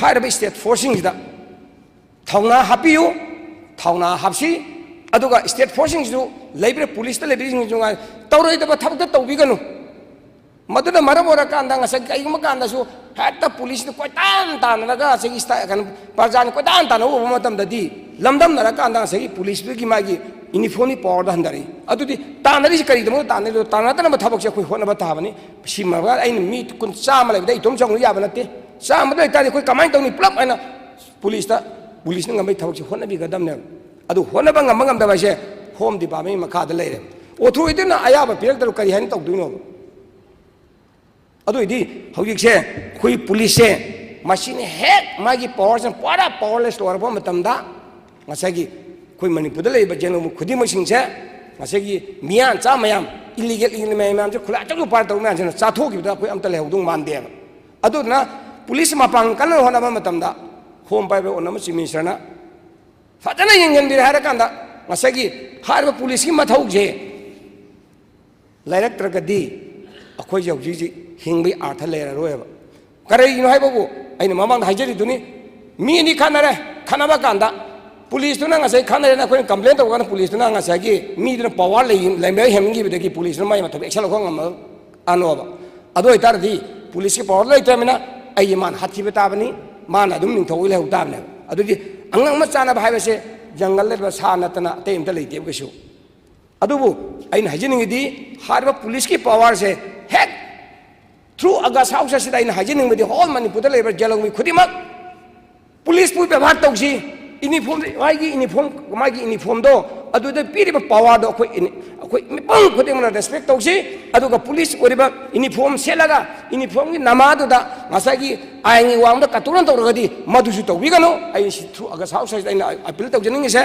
ꯍꯥꯏꯔꯤꯕ ꯁ꯭ꯇꯦꯠ ꯐꯣꯔꯁꯁꯤꯡꯁꯤꯗ ꯊꯧꯅꯥ ꯍꯥꯞꯄꯤꯌꯨ, ꯊꯧꯅꯥ ꯍꯥꯞꯁꯤ꯫ ꯑꯗꯨꯒ ꯁ꯭ꯇꯦꯠ ꯐꯣꯔꯁꯁꯤꯡꯁꯤꯁꯨ, ꯂꯩꯕꯤꯔ ꯄꯨꯂꯤꯁꯇ ꯂꯩꯕꯤꯔꯤꯁꯤꯡꯁꯤꯁꯨ ꯉꯥꯏ, ꯇꯧꯔꯣꯏꯗꯕ ꯊꯕꯛꯇ ꯇꯧꯕꯤꯒꯅꯨ꯫ ꯃꯗꯨꯅ ꯃꯔꯝ ꯑꯣꯏꯔꯀꯥꯟꯗ ꯉꯁꯥꯏ ꯀꯩꯒꯨꯝꯕ ꯀꯥꯟꯗꯁꯨ ꯍꯦꯛꯇ ꯄꯨꯂꯤꯁꯅ ꯀꯣꯏꯇꯥꯟ ꯇꯥꯟꯅꯔꯒ ꯉꯁꯥꯏꯒꯤ ꯁ꯭ꯇꯥ-, ꯀꯩꯅꯣ, ꯄ꯭ꯔꯖꯥꯅ ꯀꯣꯏꯇꯥꯟ ꯇꯥꯟꯅꯕ ꯎꯕ ꯃꯇꯝꯗꯗꯤ, ꯂꯝꯗꯝꯅꯔꯀꯥꯟꯗ ꯉꯁꯥꯏꯒꯤ ꯄꯨꯂꯤꯁꯇꯨꯒꯤ ꯃꯥꯒꯤ ꯌꯨꯅꯤꯐꯣꯔꯝꯒꯤ ꯄꯋꯥꯔꯗ ꯍꯟꯊꯔꯛꯏ꯫ ꯑꯗꯨꯗꯤ ꯇꯥꯟꯅꯔꯤꯁꯤ ꯀꯔꯤꯒꯤꯗꯃꯛꯇ ꯇꯥꯟꯅꯔꯤꯅꯣ? ꯇꯥꯟꯅꯗꯅꯕ ꯊꯕꯛꯁꯦ ꯑꯩꯈꯣꯏ ꯍꯣꯠꯅꯕ ꯇꯥꯕꯅꯤ꯫ ꯁꯤ ꯃꯔꯝ ꯑꯩꯅ ꯃꯤ ꯀꯨꯟ, ꯆꯥꯝꯃ ꯂꯩꯕꯗ ꯑꯩ ꯏꯇꯣꯝ ꯆꯪꯕ ꯌꯥꯕ ꯅꯠꯇꯦ꯫ ꯆꯥꯝꯃꯗ ꯑꯣꯏꯇꯥꯔꯗꯤ ꯑꯩꯈꯣꯏ ꯀꯃꯥꯏꯅ ꯇꯧꯅꯤ? ꯄꯨꯂꯞ ꯍꯥꯏꯅ ꯄꯨꯂꯤꯁꯇ, ꯄꯨꯂꯤꯁꯅ ꯉꯝꯕꯩ ꯊꯕꯛꯁꯦ ꯍꯣꯠꯅꯕꯤꯒꯗꯕꯅꯦꯕ꯫ ꯑꯗꯨ ꯍꯣꯠꯅꯕ ꯉꯝꯕ ꯉꯝꯗꯕ ꯍꯥꯏꯁꯦ ꯍꯣꯝ ꯗꯤꯄꯥꯔꯠꯃꯦꯟꯒꯤ ꯃꯈꯥꯗ ꯂꯩꯔꯦ꯫ ꯑꯣꯊꯣꯔꯤꯇꯤꯅ ꯑꯌꯥꯕ ꯄꯤꯔꯛꯇ꯭ꯔꯕ ꯀꯔꯤ ꯍꯥꯏꯅ ꯇꯧꯗꯣꯏꯅꯣꯕ? ꯑꯗꯨ ꯑꯣꯏꯗꯤ ꯍꯧꯖꯤꯛꯁꯦ ꯑꯩꯈꯣꯏ ꯄꯨꯂꯤꯁꯁꯦ ꯃꯁꯤꯅ ꯍꯦꯛ ꯃꯥꯒꯤ ꯄꯋꯥꯔꯁꯤꯅ ꯄꯨꯔꯥ ꯄꯋꯥꯔꯂꯦꯁ ꯑꯣꯏꯔꯛꯄ ꯃꯇꯝꯗ, ꯉꯁꯥꯏꯒꯤ ꯑꯩꯈꯣꯏ ꯃꯅꯤꯄꯨꯔꯗ ꯂꯩꯔꯤꯕ ꯖꯦꯜ ꯈꯨꯗꯤꯡꯃꯛꯁꯤꯡꯁꯦ, ꯉꯁꯥꯏꯒꯤ ꯃꯤꯌꯥꯟ ꯆꯥ ꯃꯌꯥꯝ, ꯏꯂꯤꯒꯦꯜ ꯏꯂꯤꯒꯦꯜ ꯃꯌꯥꯝ ꯃꯌꯥꯝꯁꯦ ꯈꯨꯠꯂꯥꯏ ꯑꯆꯧ ꯑꯆꯧ ꯄꯥꯏꯔ ꯇꯧꯕ ꯃꯌꯥꯝꯁꯤꯅ ꯆꯥꯊꯣꯛꯈꯤꯕꯗ ꯑꯩꯈꯣꯏ ꯑꯝꯇ ꯂꯩꯍꯧꯗꯧ ꯃꯥꯟꯗꯦꯕ꯫ ꯑꯗꯨꯗꯨꯅ ꯄꯨꯂꯤꯁ ꯃꯄꯥꯡ ꯀꯟꯅ ꯍꯣꯠꯅꯕ ꯃꯇꯝꯗ ꯍꯣꯝ ꯄꯥꯏꯕ ꯑꯣꯟꯅꯕ ꯆꯤꯐ ꯃꯤꯅꯤꯁꯇꯔꯅ ꯐꯖꯅ ꯌꯦꯡꯁꯤꯟꯕꯤꯔꯦ ꯍꯥꯏꯔꯀꯥꯟꯗ, ꯉꯁꯥꯏꯒꯤ ꯍꯥꯏꯔꯤꯕ ꯄꯨꯂꯤꯁꯀꯤ ꯃꯊꯧꯁꯦ ꯂꯩꯔꯛꯇ꯭ꯔꯒꯗꯤ ꯑꯩꯈꯣꯏꯁꯦ ꯍꯧꯖꯤꯛ ꯍꯧꯖꯤꯛ ꯍꯤꯡꯕꯒꯤ ꯑꯥꯔꯊ ꯂꯩꯔꯔꯣꯏꯕ꯫ ꯀꯔꯤꯒꯤꯅꯣ ꯍꯥꯏꯕꯕꯨ, ꯑꯩꯅ ꯃꯃꯥꯡꯗ ꯍꯥꯏꯖꯔꯤꯗꯨꯅꯤ, ꯃꯤ ꯑꯅꯤ ꯈꯠꯅꯔꯦ, ꯈꯠꯅꯕ ꯀꯥꯟꯗ ꯄꯨꯂꯤꯁꯇꯨꯅ ꯉꯁꯥꯏ ꯈꯠꯅꯔꯦꯅ ꯑꯩꯈꯣꯏꯅ ꯀꯝꯄ꯭ꯂꯦꯟ ꯇꯧꯕ ꯀꯥꯟꯗ ꯄꯨꯂꯤꯁꯇꯨꯅ ꯉꯁꯥꯏꯒꯤ ꯃꯤꯗꯨꯅ ꯄꯋꯥꯔ ꯂꯩ-, ꯂꯩꯃꯔ ꯍꯦꯟꯃꯟꯈꯤꯕꯗꯒꯤ ꯄꯨꯂꯤꯁꯇꯨꯅ ꯃꯥꯏ ꯃꯊꯧ action ꯂꯧꯈꯠ ꯉꯝꯃꯛꯑꯅꯣꯕ꯫ ꯑꯗꯨ ꯑꯣꯏꯇꯥꯔꯗꯤ ꯄꯨꯂꯤꯁꯀꯤ ꯄꯋꯥꯔ ꯂꯩꯇ꯭ꯔꯕꯅꯤꯅ ꯑꯩꯒꯤ ꯃꯥꯅ ꯍꯥꯠꯈꯤꯕ ꯇꯥꯕꯅꯤ, ꯃꯥꯅ ꯑꯗꯨꯝ ꯅꯤꯡꯊꯧ ꯑꯣꯏ ꯂꯩꯍꯧ ꯇꯥꯕꯅꯦꯕ꯫ ꯑꯗꯨꯗꯤ ꯑꯉꯥꯡ ꯑꯃ ꯆꯥꯅꯕ ꯍꯥꯏꯕꯁꯦ ꯖꯪꯒꯜꯗ ꯂꯩꯕ ꯁꯥ ꯅꯠꯇꯅ ꯑꯇꯩ ꯑꯝꯇ ꯂꯩꯇꯦꯕ ꯀꯩꯁꯨ꯫ ꯑꯗꯨꯕꯨ ꯑꯩꯅ ꯍꯥꯏꯖꯅꯤꯡꯉꯤꯗꯤ, ꯍꯥꯏꯔꯤꯕ ꯄꯨꯂꯤꯁꯀꯤ ꯄꯋꯥꯔꯁꯦ ꯍꯦꯛ through August House ꯑꯁꯤꯗ ꯑꯩꯅ ꯍꯥꯏꯖꯅꯤꯡꯕꯗꯤ, ꯍꯣꯜ ꯃꯅꯤꯄꯨꯔꯗ ꯂꯩꯔꯤꯕ ꯖꯦꯜ ꯂꯧꯃꯤ ꯈꯨꯗꯤꯡꯃꯛ ꯄꯨꯂꯤꯁꯄꯨ ꯕꯦꯕꯥꯔ ꯇꯧꯁꯤ꯫ ꯌꯨꯅꯤꯐꯣꯔꯝ, ꯃꯥꯒꯤ ꯌꯨꯅꯤꯐꯣꯔꯝ, ꯃꯥꯒꯤ ꯌꯨꯅꯤꯐꯣꯔꯝꯗꯣ, ꯑꯗꯨꯗ ꯄꯤꯔꯤꯕ ꯄꯋꯥꯔꯗꯣ ꯑꯩꯈꯣꯏ ꯏꯅꯤ-, ꯑꯩꯈꯣꯏ ꯃꯤꯄꯨꯝ ꯈꯨꯗꯤꯡꯃꯛꯅ ꯔꯦꯁꯄꯦꯛ ꯇꯧꯁꯤ꯫ ꯑꯗꯨꯒ ꯄꯨꯂꯤꯁ ꯑꯣꯏꯔꯤꯕ ꯌꯨꯅꯤꯐꯣꯔꯝ ꯁꯦꯠꯂꯒ ꯌꯨꯅꯤꯐꯣꯔꯝꯒꯤ ꯅꯃꯥꯗꯨꯗ ꯉꯁꯥꯏꯒꯤ ꯑꯥꯏꯟꯒꯤ ꯋꯥꯡꯃꯗ ꯀꯇꯨꯅ ꯇꯧꯔꯒꯗꯤ ꯃꯗꯨꯁꯨ ꯇꯧꯕꯤꯒꯅꯨ꯫ ꯑꯩ ꯁꯤ through August House ꯑꯁꯤꯗ ꯑꯩꯅ ꯑꯄꯤꯜ ꯇꯧꯖꯅꯤꯡꯉꯤꯁꯦ꯫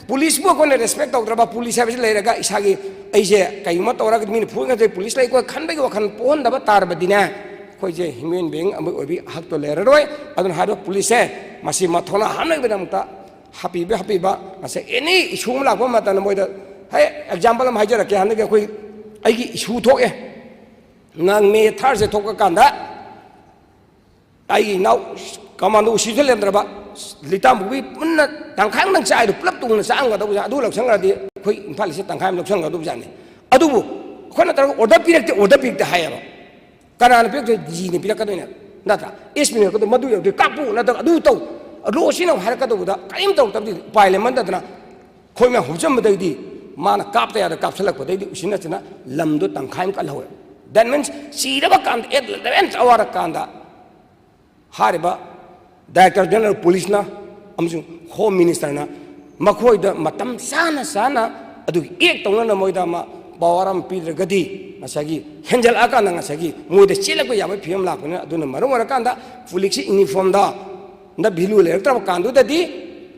ꯄꯨꯂꯤꯁꯄꯨ ꯑꯩꯈꯣꯏꯅ ꯔꯦꯁꯄꯦꯛ ꯇꯧꯗ꯭ꯔꯕ, ꯄꯨꯂꯤꯁ ꯍꯥꯏꯕꯁꯤ ꯂꯩꯔꯒ ꯏꯁꯥꯒꯤ, ꯑꯩꯁꯦ ꯀꯩꯒꯨꯝꯕ ꯇꯧꯔꯒꯗꯤ ꯃꯤꯅ ꯐꯨꯔꯒꯗꯤ ꯄꯨꯂꯤꯁ ꯂꯩꯀꯣ ꯈꯟꯕꯒꯤ ꯋꯥꯈꯜ ꯄꯣꯛꯍꯟꯗꯕ ꯇꯥꯔꯕꯗꯤꯅꯦ, ꯑꯩꯈꯣꯏꯁꯦ human being ꯑꯃ ꯑꯣꯏꯕꯒꯤ ꯍꯛꯇꯣ ꯂꯩꯔꯔꯣꯏ꯫ ꯑꯗꯨꯅ ꯍꯥꯏꯔꯤꯕ ꯄꯨꯂꯤꯁꯁꯦ ꯃꯁꯤ ꯃꯊꯧꯅꯥ ꯍꯥꯞꯅꯕꯒꯤꯗꯃꯛꯇ ꯍꯥꯞꯄꯤꯕ, ꯍꯥꯞꯄꯤꯕ, ꯉꯁꯥꯏ ꯑꯦꯅꯤ ꯏꯁꯨ ꯑꯃ ꯂꯥꯛꯄ ꯃꯇꯝꯗ ꯃꯣꯏꯗ ꯍꯦ, ꯑꯦꯛꯖꯥꯝꯄꯜ ꯑꯃ ꯍꯥꯏꯖꯔꯛꯀꯦ꯫ ꯍꯟꯗꯛꯀꯤ ꯑꯩꯈꯣꯏ, ꯑꯩꯒꯤ ꯏꯁꯨ ꯊꯣꯛꯑꯦ꯫ ꯉꯥꯡ ꯃꯦ ꯊꯥꯔꯁꯦ ꯊꯣꯛꯄ ꯀꯥꯟꯗ ꯑꯩꯒꯤ ꯏꯅꯥꯎ ꯀꯃꯥꯟꯗꯣ ꯎꯁꯤꯁꯨ ꯂꯩꯔꯝꯗ꯭ꯔꯕ, ꯂꯤꯇꯥꯝꯕꯨꯕꯤ ꯄꯨꯟꯅ ꯇꯪꯈꯥꯏ ꯑꯃ ꯆꯥꯏꯗꯣ ꯄꯨꯂꯞ ꯇꯣꯡꯅ ꯆꯥꯔꯝꯒꯗꯧꯕꯖꯥꯠ꯫ ꯑꯗꯨ ꯂꯧꯁꯟꯈ꯭ꯔꯗꯤ ꯑꯩꯈꯣꯏ ꯏꯝꯐꯥꯜ ꯏꯁꯁꯦ ꯇꯪꯈꯥꯏ ꯑꯃ ꯂꯧꯁꯟꯒꯗꯧꯕꯖꯥꯠꯅꯤ꯫ ꯑꯗꯨꯕꯨ ꯑꯩꯈꯣꯏꯅ ꯇꯧꯔꯒ ꯑꯣꯔꯗꯔ ꯄꯤꯔꯛꯇꯦ, ꯑꯣꯔꯗꯔ ꯄꯤꯔꯛꯇꯦ ꯍꯥꯏꯌꯦꯕ꯫ ꯀꯅꯥꯅ ꯄꯤꯔꯛꯇꯣꯏ? ꯖꯤꯅ ꯄꯤꯔꯛꯀꯗꯣꯏꯅꯦ, ꯅꯠꯇ꯭ꯔꯥ? ꯑꯦꯁ ꯄꯤꯅ ꯄꯤꯔꯛꯀꯗꯣꯏ, "ꯃꯗꯨ ꯌꯧꯗ꯭ꯔꯤ ꯀꯥꯞꯄꯨ, ꯅꯠꯇ꯭ꯔꯒ ꯑꯗꯨ ꯇꯧ, ꯂꯣꯁꯤꯅ" ꯍꯥꯏꯔꯛꯀꯗꯧꯕꯗ ꯀꯔꯤꯝ ꯇꯧꯔꯛꯇꯕꯗꯤ ꯎꯄꯥꯏ ꯂꯩꯃꯟꯗꯗꯅ ꯑꯩꯈꯣꯏ ꯃꯌꯥꯝ ꯍꯨꯞꯆꯟꯕꯗꯒꯤꯗꯤ ꯃꯥꯅ ꯀꯥꯞꯇ ꯌꯥꯗ ꯀꯥꯞꯁꯤꯜꯂꯛꯄꯗꯒꯤꯗꯤ ꯎꯆꯤꯟ ꯅꯥꯆꯤꯟꯅ ꯂꯝꯗꯣ ꯇꯪꯈꯥꯏ ꯑꯃ ꯀꯜꯍꯧꯋꯦ꯫ That means ꯁꯤꯔꯕ ꯀꯥꯟꯗ, at eleventh hour ꯀꯥꯟꯗ ꯍꯥꯏꯔꯤꯕ Director General Policeꯅ ꯑꯃꯁꯨꯡ Home Ministerꯅ ꯃꯈꯣꯏꯗ ꯃꯇꯝ ꯆꯥꯅ ꯆꯥꯅ ꯑꯗꯨꯒꯤ act ꯇꯧꯅꯅ ꯃꯣꯏꯗ ꯑꯃ power ꯑꯃ ꯄꯤꯗ꯭ꯔꯒꯗꯤ ꯉꯁꯥꯏꯒꯤ ꯍꯦꯟꯖꯜꯂꯛꯑꯀꯥꯟꯗ ꯉꯁꯥꯏꯒꯤ ꯃꯣꯏꯗ ꯆꯦꯜꯂꯛꯄ ꯌꯥꯕꯒꯤ ꯐꯤꯕꯝ ꯂꯥꯛꯄꯅꯤꯅ꯫ ꯑꯗꯨꯅ ꯃꯔꯝ ꯑꯣꯏꯔꯀꯥꯟꯗ ꯄꯨꯂꯤꯁꯀꯤ uniformꯗ ꯅ value ꯂꯩꯔꯛꯇ꯭ꯔꯕ ꯀꯥꯟꯗꯨꯗꯗꯤ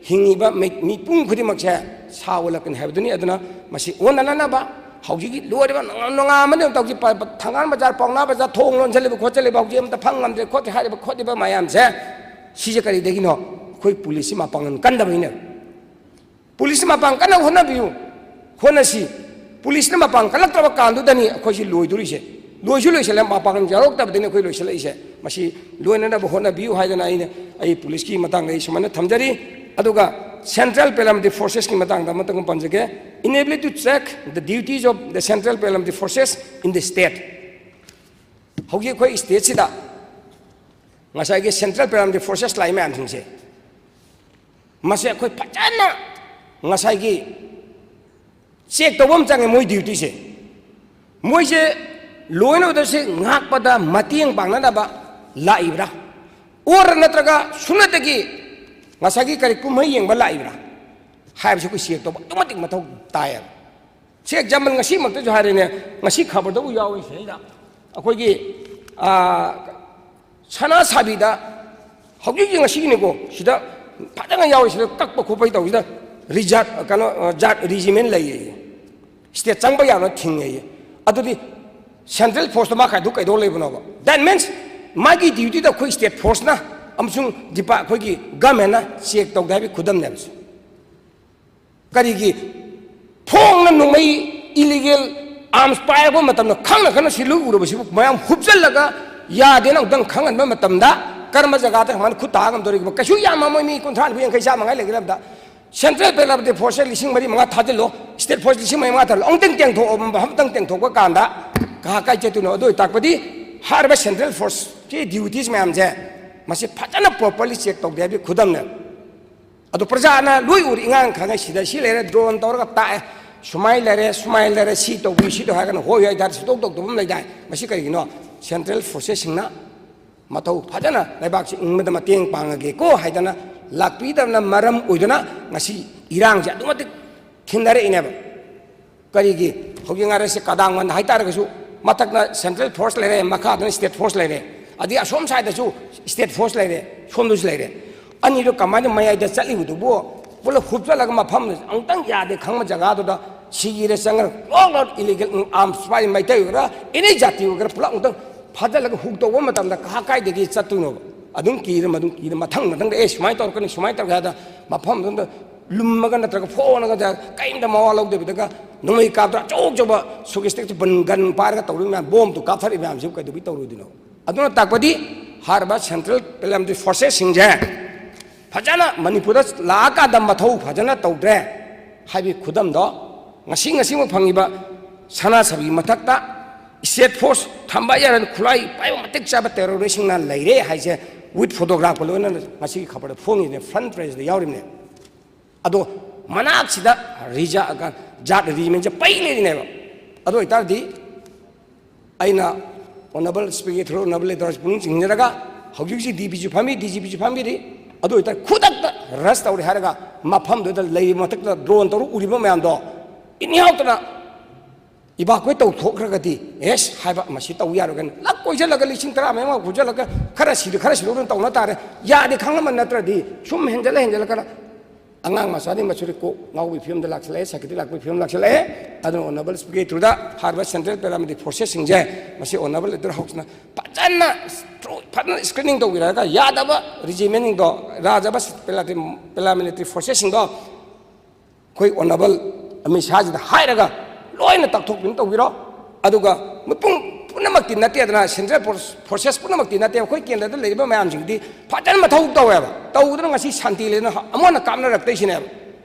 ꯍꯤꯡꯉꯤꯕ ꯃꯤ-, ꯃꯤꯄꯨꯝ ꯈꯨꯗꯤꯡꯃꯛꯁꯦ ꯁꯥ ꯑꯣꯜꯂꯛꯀꯅꯤ ꯍꯥꯏꯕꯗꯨꯅꯤ꯫ ꯑꯗꯨꯅ ꯃꯁꯤ ꯑꯣꯟꯅꯅꯅꯕ ꯍꯧꯖꯤꯛꯀꯤ ꯂꯣꯏꯔꯤꯕ ꯅꯣꯡꯉꯥ-, ꯅꯣꯡꯉꯥꯟꯕꯗꯒꯤ ꯍꯧꯖꯤꯛ ꯄ-, ꯄ-, ꯊꯪꯒꯥꯜ ꯕꯖꯥꯔ, ꯄꯥꯎꯅꯥ ꯕꯖꯥꯔ ꯊꯣꯡ ꯂꯣꯟꯁꯤꯜꯂꯤꯕ ꯈꯣꯠꯆꯜꯂꯤꯕ ꯍꯧꯖꯤꯛ ꯑꯝꯇ ꯐꯪ ꯉꯝꯗ꯭ꯔꯦ ꯈꯣꯠꯇ꯭ꯔꯦ ꯍꯥꯏꯔꯤꯕ ꯈꯣꯠꯂꯤꯕ ꯃꯌꯥꯝꯁꯦ, ꯁꯤꯁꯦ ꯀꯔꯤꯗꯒꯤꯅꯣ? ꯑꯩꯈꯣꯏ ꯄꯨꯂꯤꯁꯁꯤ ꯃꯄꯥꯡꯒꯜ ꯀꯟꯗꯕꯩꯅꯦ꯫ ꯄꯨꯂꯤꯁꯅ ꯃꯄꯥꯡ ꯀꯟꯅ ꯍꯣꯠꯅꯕꯤꯌꯨ, ꯍꯣꯠꯅꯁꯤ꯫ ꯄꯨꯂꯤꯁꯅ ꯃꯄꯥꯡ ꯀꯜꯂꯛꯇ꯭ꯔꯕ ꯀꯥꯟꯗꯨꯗꯅꯤ ꯑꯩꯈꯣꯏꯁꯤ ꯂꯣꯏꯗꯣꯔꯤꯁꯦ꯫ ꯂꯣꯏꯁꯨ ꯂꯣꯏꯁꯤꯜꯂꯦ, ꯃꯄꯥꯡ ꯌꯥꯎꯔꯛꯇꯕꯗꯅꯤ ꯑꯩꯈꯣꯏ ꯂꯣꯏꯁꯤꯜꯂꯛꯏꯁꯦ꯫ ꯃꯁꯤ ꯂꯣꯏꯅꯅꯕ ꯍꯣꯠꯅꯕꯤꯌꯨ ꯍꯥꯏꯗꯅ ꯑꯩꯅ ꯑꯩ ꯄꯨꯂꯤꯁꯀꯤ ꯃꯇꯥꯡꯗ ꯑꯩ ꯁꯨꯃꯥꯏꯅ ꯊꯝꯖꯔꯤ꯫ ꯑꯗꯨꯒ Central Paramilitary Forcesꯀꯤ ꯃꯇꯥꯡꯗ ꯑꯃꯇꯪ ꯄꯟꯖꯒꯦ꯫ Inability to check the duties of the Central Paramilitary Forces in the state꯫ ꯍꯧꯖꯤꯛ ꯑꯩꯈꯣꯏ stateꯁꯤꯗ ꯉꯁꯥꯏꯒꯤ Central Paramilitary Forces ꯂꯥꯛꯏ ꯃꯌꯥꯝꯁꯤꯡꯁꯦ, ꯃꯁꯤ ꯑꯩꯈꯣꯏ ꯐꯖꯅ ꯉꯁꯥꯏꯒꯤ check ꯇꯧꯕ ꯑꯃ ꯆꯪꯉꯦ꯫ ꯃꯣꯏ dutyꯁꯦ, ꯃꯣꯏꯁꯦ ꯂꯣꯏꯅ ꯑꯣꯏꯗꯕꯁꯦ ꯉꯥꯛꯄꯗ ꯃꯇꯦꯡ ꯄꯥꯡꯅꯅꯕ ꯂꯥꯛꯏꯕ꯭ꯔꯥ, or ꯅꯠꯇ꯭ꯔꯒ ꯁꯨꯞꯅꯇꯒꯤ ꯉꯁꯥꯏꯒꯤ ꯀꯔꯤ ꯀꯨꯝꯍꯩ ꯌꯦꯡꯕ ꯂꯥꯛꯏꯕ꯭ꯔꯥ ꯍꯥꯏꯕꯁꯤ ꯑꯩꯈꯣꯏ check ꯇꯧꯕ ꯑꯗꯨꯛꯀꯤ ꯃꯇꯤꯛ ꯃꯊꯧ ꯇꯥꯏꯌꯦꯕ꯫ ꯁꯤ example ꯉꯁꯤꯃꯛꯇꯁꯨ ꯍꯥꯏꯔꯦꯅꯦ, ꯉꯁꯤ ꯈꯕꯔꯗꯕꯨ ꯌꯥꯎꯔꯤ ꯁꯤꯗꯩꯗ꯫ ꯑꯩꯈꯣꯏꯒꯤ, ꯑꯥ, ꯁꯅꯥ ꯁꯥꯕꯤꯗ ꯍꯧꯖꯤꯛꯀꯤ ꯉꯁꯤꯒꯤꯅꯤꯀꯣ, ꯁꯤꯗ ꯐꯖꯅ ꯌꯥꯎꯔꯤ, ꯁꯤꯗ ꯀꯛꯄ ꯈꯣꯠꯄꯒꯤ ꯇꯧꯕꯁꯤꯗ ꯔꯤꯖꯥꯠ, ꯀꯩꯅꯣ, ꯑ, ꯖꯥꯠ regiment ꯂꯩꯌꯦ, state ꯆꯪꯕ ꯌꯥꯕ ꯊꯤꯡꯉꯦꯌꯦ꯫ ꯑꯗꯨꯗꯤ Central Forceꯇꯣ ꯃꯥ ꯀꯥꯏꯗꯨ ꯀꯩꯗꯧ ꯂꯩꯕꯅꯣꯕ? That means ꯃꯥꯒꯤ dutyꯗ ꯑꯩꯈꯣꯏ state forceꯅ ꯑꯃꯁꯨꯡ ꯗꯤꯄꯥ-, ꯑꯩꯈꯣꯏꯒꯤ governmentꯅ check ꯇꯧꯗꯦ ꯍꯥꯏꯕꯒꯤ ꯈꯨꯗꯝꯅꯦꯕ ꯁꯤ꯫ ꯀꯔꯤꯒꯤ? ꯐꯣꯡꯅ ꯅꯣꯡꯃꯩ ꯏꯂꯤꯒꯦꯜ ꯑꯥꯔꯝꯁ ꯄꯥꯏꯔꯛꯄ ꯃꯇꯝꯗ ꯈꯪꯅ ꯈꯪꯅ ꯁꯤ ꯂꯣꯏ ꯎꯔꯕꯁꯤꯕꯨ ꯃꯌꯥꯝ ꯍꯨꯞꯆꯜꯂꯒ ꯌꯥꯗꯦꯅ ꯑꯃꯨꯛꯇꯪ ꯈꯪꯍꯟꯕ ꯃꯇꯝꯗ ꯀꯔꯝꯕ ꯖꯒꯥꯗ ꯀꯃꯥꯏꯅ ꯈꯨꯠ ꯊꯥ ꯉꯝꯗꯣꯔꯤꯕ? ꯀꯩꯁꯨ ꯌꯥꯝꯃꯝꯃꯣꯏ, ꯃꯤ ꯀꯨꯟꯊ꯭ꯔꯥ ꯅꯤꯐꯨ ꯌꯥꯡꯈꯩ ꯆꯥꯝꯃ ꯃꯉꯥ ꯂꯩꯒꯗꯕꯗ꯫ ꯁꯦꯟꯇ꯭ꯔꯦꯜ ꯄꯦꯔꯥꯃꯤꯂꯤꯇꯔꯤ ꯐꯣꯔꯁꯁꯦ ꯂꯤꯁꯤꯡ ꯃꯔꯤ ꯃꯉꯥ ꯊꯥꯖꯤꯜꯂꯣ, ꯁ꯭ꯇꯦꯠ ꯐꯣꯔꯁ ꯂꯤꯁꯤꯡ ꯃꯔꯤ ꯃꯉꯥ ꯊꯥꯖꯤꯜꯂꯣ, ꯑꯃꯨꯛꯇꯪ ꯇꯦꯡꯊꯣꯛꯑꯕ ꯃꯐꯝ ꯑꯃꯇꯪ ꯇꯦꯡꯊꯣꯛꯄ ꯀꯥꯟꯗ ꯀꯍꯥ ꯀꯥꯏ ꯆꯠꯇꯣꯏꯅꯣ? ꯑꯗꯨ ꯑꯣꯏꯇꯥꯔꯒꯗꯤ ꯍꯥꯏꯔꯤꯕ ꯁꯦꯟꯇ꯭ꯔꯦꯜ ꯐꯣꯔꯁꯀꯤ ꯗ꯭ꯌꯨꯇꯤꯁ ꯃꯌꯥꯝꯁꯦ ꯃꯁꯤ ꯐꯖꯅ ꯄ꯭ꯔꯣꯄꯔꯂꯤ ꯆꯦꯛ ꯇꯧꯗꯦ ꯍꯥꯏꯕꯒꯤ ꯈꯨꯗꯝꯅꯦ꯫ ꯑꯗꯣ ꯄ꯭ꯔꯖꯥꯅ ꯂꯣꯏ ꯎꯔꯤ, ꯏꯉꯥꯡ ꯈꯪꯉꯦ, ꯁꯤꯗ ꯁꯤ ꯂꯩꯔꯦ, ꯗ꯭ꯔꯣꯟ ꯇꯧꯔꯒ ꯇꯥꯛꯑꯦ, ꯁꯨꯃꯥꯏꯅ ꯂꯩꯔꯦ, ꯁꯨꯃꯥꯏꯅ ꯂꯩꯔꯦ, ꯁꯤ ꯇꯧꯕꯤ, ꯁꯤ ꯇꯧ ꯍꯥꯏꯔꯒꯅ ꯍꯣꯏ ꯍꯥꯏ ꯇꯥꯔꯦ, ꯁꯨꯇꯧ ꯇꯧꯗꯕ ꯑꯃ ꯂꯩꯗꯥꯏ? ꯃꯁꯤ ꯀꯔꯤꯒꯤꯅꯣ? ꯁꯦꯟꯇ꯭ꯔꯦꯜ ꯐꯣꯔꯁꯦꯁꯁꯤꯡꯅ ꯃꯇꯧ ꯐꯖꯅ ꯂꯩꯕꯥꯛꯁꯤ ꯏꯪꯕꯗ ꯃꯇꯦꯡ ꯄꯥꯡꯉꯒꯦꯀꯣ ꯍꯥꯏꯗꯅ ꯂꯥꯛꯄꯤꯗꯕꯅ ꯃꯔꯝ ꯑꯣꯏꯗꯨꯅ ꯉꯁꯤ ꯏꯔꯥꯡꯁꯦ ꯑꯗꯨꯛ ꯃꯇꯤꯛ ꯊꯤꯟꯅꯔꯛꯏꯅꯦꯕ꯫ ꯀꯔꯤꯒꯤ? ꯍꯧꯖꯤꯛ ꯉꯥꯏꯔꯁꯤ ꯀꯗꯥꯡꯃꯟꯗ ꯍꯥꯏꯇꯥꯔꯒꯁꯨ ꯃꯊꯛꯅ ꯁꯦꯟꯇ꯭ꯔꯦꯜ ꯐꯣꯔꯁ ꯂꯩꯔꯦ, ꯃꯈꯥꯗꯅ ꯁ꯭ꯇꯦꯠ ꯐꯣꯔꯁ ꯂꯩꯔꯦ, ꯑꯗꯩ ꯑꯁꯣꯝ ꯁꯥꯏꯗꯁꯨ ꯁ꯭ꯇꯦꯠ ꯐꯣꯔꯁ ꯂꯩꯔꯦ, ꯁꯣꯝꯗꯁꯨ ꯂꯩꯔꯦ꯫ ꯑꯅꯤꯗꯨ ꯀꯃꯥꯏꯅ ꯃꯌꯥꯏꯗ ꯆꯠꯂꯤꯕꯗꯨꯕꯨ ꯄꯨꯂꯞ ꯍꯨꯞꯆꯜꯂꯒ ꯃꯐꯝꯗꯨ ꯑꯃꯨꯛꯇꯪ ꯌꯥꯗꯦ ꯈꯪꯕ ꯖꯒꯥꯗꯨꯗ ꯁꯤꯒꯤꯔ ꯆꯪꯉꯔ ꯂꯣꯛ ꯂꯣꯛ ꯏꯂꯤꯒꯦꯜ ꯑꯥꯔꯝꯁ ꯄꯥꯏ ꯃꯩꯇꯩ ꯑꯣꯏꯒꯦꯔꯥ ꯑꯦꯅꯤ ꯖꯥꯇꯤ ꯑꯣꯏꯒꯦꯔꯥ ꯄꯨꯂꯞ ꯑꯃꯨꯛꯇꯪ ꯐꯥꯖꯤꯜꯂꯒ ꯍꯨꯛ ꯇꯧꯕ ꯃꯇꯝꯗ ꯀꯍꯥ ꯀꯥꯏꯗꯒꯤ ꯆꯠꯇꯣꯏꯅꯣꯕ? ꯑꯗꯨꯝ ꯀꯤꯔ ꯃꯗꯨꯝ ꯀꯤꯔ ꯃꯊꯪ ꯃꯊꯪꯗ ꯑꯦ ꯁꯨꯃꯥꯏꯅ ꯇꯧꯔꯛꯀꯅꯤ, ꯁꯨꯃꯥꯏꯅ ꯇꯧꯔꯛꯀꯦ ꯍꯥꯏꯗ ꯃꯐꯝ ꯑꯗꯨꯝꯗ ꯂꯨꯝꯃꯒ ꯅꯠꯇ꯭ꯔꯒ ꯐꯣꯡꯉꯒ ꯀꯔꯤꯝꯇ ꯃꯋꯥ ꯂꯧꯗꯕꯤꯗꯒ ꯅꯣꯡꯃꯩ ꯀꯥꯞꯇ ꯑꯆꯧ ꯑꯆꯧꯕ ꯁꯨꯒꯤ ꯁ꯭ꯇꯦꯛꯇ ꯕꯟ ꯒꯟ ꯄꯥꯏꯔꯒ ꯇꯧꯔꯤꯕ ꯃꯌꯥꯝ, ꯕꯣꯝꯗꯨ ꯀꯥꯞꯊꯔꯤ ꯃꯌꯥꯝꯁꯤꯕꯨ ꯀꯩꯗꯧꯕꯩ ꯇꯧꯔꯣꯏꯗꯣꯏꯅꯣ? ꯑꯗꯨꯅ ꯇꯥꯛꯄꯗꯤ ꯍꯥꯏꯔꯤꯕ ꯁꯦꯟꯇ꯭ꯔꯦꯜ ꯄꯦꯔꯥꯃꯤꯂꯤꯇꯔꯤ ꯐꯣꯔꯁꯦꯁꯁꯤꯡꯁꯦ ꯐꯖꯅ ꯃꯅꯤꯄꯨꯔꯗ ꯂꯥꯛꯑꯀꯥꯟꯗ ꯃꯊꯧ ꯐꯖꯅ ꯇꯧꯗ꯭ꯔꯦ ꯍꯥꯏꯕꯒꯤ ꯈꯨꯗꯝꯗꯣ ꯉꯁꯤ ꯉꯁꯤꯃꯛ ꯐꯪꯉꯤꯕ ꯁꯅꯥ ꯁꯥꯕꯤ ꯃꯊꯛꯇ ꯁ꯭ꯇꯦꯠ ꯐꯣꯔꯁ ꯊꯝꯕ ꯌꯥꯔꯅꯤ, ꯈꯨꯠꯂꯥꯏ ꯄꯥꯏꯕ ꯃꯇꯤꯛ ꯆꯥꯕ ꯇꯦꯔꯣꯔꯤꯁꯁꯤꯡꯅ ꯂꯩꯔꯦ ꯍꯥꯏꯁꯦ with photograph ꯂꯣꯏꯅꯅ ꯉꯁꯤꯒꯤ ꯈꯕꯔꯗ ꯐꯣꯡꯉꯤꯅꯦ, ꯐ꯭ꯔꯟ ꯄꯦꯖꯇ ꯌꯥꯎꯔꯤꯕꯅꯦ꯫ ꯑꯗꯣ ꯃꯅꯥꯛꯁꯤꯗ ꯔꯤꯖꯥ-, ꯖꯥꯠ ꯔꯤꯖꯤꯃꯦꯟꯁꯦ ꯄꯩ ꯂꯩꯔꯤꯅꯦꯕ꯫ ꯑꯗꯨ ꯑꯣꯏꯇꯥꯔꯗꯤ ꯑꯩꯅ honourable speaker through honourable leaders ꯄꯨꯛꯅꯤꯡ ꯆꯤꯡꯁꯤꯟꯖꯔꯒ ꯍꯧꯖꯤꯛ ꯍꯧꯖꯤꯛ ꯗꯤ ꯄꯤ ꯁꯤꯁꯨ ꯐꯝꯃꯤ, ꯗꯤ ꯖꯤ ꯄꯤꯁꯨ ꯐꯝꯕꯤꯔꯤ꯫ ꯑꯗꯨ ꯑꯣꯏꯇꯥꯔꯗꯤ ꯈꯨꯗꯛꯇ ꯔꯁ ꯇꯧꯔꯦ ꯍꯥꯏꯔꯒ ꯃꯐꯝꯗꯨꯗ ꯂꯩꯔꯤꯕ ꯃꯊꯛꯇ ꯗ꯭ꯔꯣꯟ ꯇꯧꯔ ꯎꯔꯤꯕ ꯃꯌꯥꯝꯗꯣ ꯏꯟꯌꯥꯎꯇꯅ ꯏꯚꯥꯀ꯭ꯋꯦꯠ ꯇꯧꯊꯣꯛꯈ꯭ꯔꯒꯗꯤ ꯑꯦꯁ ꯍꯥꯏꯕ ꯃꯁꯤ ꯇꯧ ꯌꯥꯔꯣꯏꯒꯅꯤ꯫ ꯂꯛ ꯀꯣꯏꯁꯤꯜꯂꯒ ꯂꯤꯁꯤꯡ ꯇꯔꯥ ꯃꯌꯥ ꯀꯣꯏꯁꯤꯜꯂꯒ ꯈꯔ ꯁꯤꯗ ꯈꯔ ꯁꯤꯗꯣꯛꯇꯅ ꯇꯧꯅ ꯇꯥꯔꯦ꯫ ꯌꯥꯗꯦ ꯈꯪꯂꯝꯕ ꯅꯠꯇ꯭ꯔꯗꯤ ꯁꯨꯝ ꯍꯦꯟꯖꯜꯂ ꯍꯦꯟꯖꯜꯂꯒ ꯑꯉꯥꯡ ꯃꯆꯥꯗꯤ ꯃꯆꯨꯔꯤ ꯀꯣꯛ ꯉꯥꯎꯕꯒꯤ ꯐꯤꯕꯝꯗ ꯂꯥꯛꯁꯤꯜꯂꯛꯑꯦ, ꯁꯥꯏꯀꯤꯗꯤ ꯂꯥꯛꯄꯒꯤ ꯐꯤꯕꯝ ꯂꯥꯛꯁꯤꯜꯂꯛꯑꯦ꯫ ꯑꯗꯨꯅ ꯑꯣꯅꯔꯦꯕꯜ ꯁ꯭ꯄꯤꯀꯔ ꯊ꯭ꯔꯨꯗ ꯍꯥꯏꯔꯤꯕ ꯁꯦꯟꯇ꯭ꯔꯦꯜ ꯄꯦꯔꯥꯃꯤꯂꯤꯇꯔꯤ ꯐꯣꯔꯁꯦꯁꯁꯤꯡꯁꯦ ꯃꯁꯤ ꯑꯣꯅꯔꯦꯕꯜ ꯂꯤꯗꯔ ꯍꯥꯎꯁꯅ ꯐꯖꯅ ꯊ꯭ꯔꯨ-, ꯐꯖꯅ ꯁ꯭ꯀ꯭ꯔꯤꯅꯤꯡ ꯇꯧꯕꯤꯔꯒ ꯌꯥꯗꯕ ꯔꯤꯖꯤꯃꯦꯟꯁꯤꯡꯗꯣ, ꯌꯥꯗꯕ ꯄꯦꯔꯥꯃꯤꯂꯤꯇꯔꯤ ꯐꯣꯔꯁꯦꯁꯁꯤꯡꯗꯣ ꯑꯩꯈꯣꯏ ꯑꯣꯅꯔꯦꯕꯜ ꯑꯃꯤꯠ ꯁꯥꯁꯤꯗ ꯍꯥꯏꯔꯒ ꯂꯣꯏꯅ ꯇꯥꯛꯊꯣꯛꯄꯤꯅ ꯇꯧꯕꯤꯔꯣ꯫ ꯑꯗꯨꯒ ꯃꯤꯄꯨꯝ ꯄꯨꯝꯅꯃꯛꯇꯤ ꯅꯠꯇꯦꯗꯅ, ꯁꯦꯟꯇ꯭ꯔꯦꯜ ꯐꯣꯔꯁ, ꯐꯣꯔꯁꯦꯁ ꯄꯨꯝꯅꯃꯛꯇꯤ ꯅꯠꯇꯦ, ꯑꯩꯈꯣꯏ ꯀꯦꯟꯗ꯭ꯔꯗ ꯂꯩꯔꯤꯕ ꯃꯌꯥꯝꯁꯤꯡꯗꯤ ꯐꯖꯅ ꯃꯊꯧ ꯇꯧꯋꯦꯕ꯫ ꯇꯧꯗꯅ ꯉꯁꯤ ꯁꯥꯟꯇꯤ ꯂꯩꯗꯅ ꯑꯃꯨꯛ ꯍꯟꯅ ꯀꯥꯞꯅꯔꯛꯇꯣꯏꯁꯤꯅꯦꯕ꯫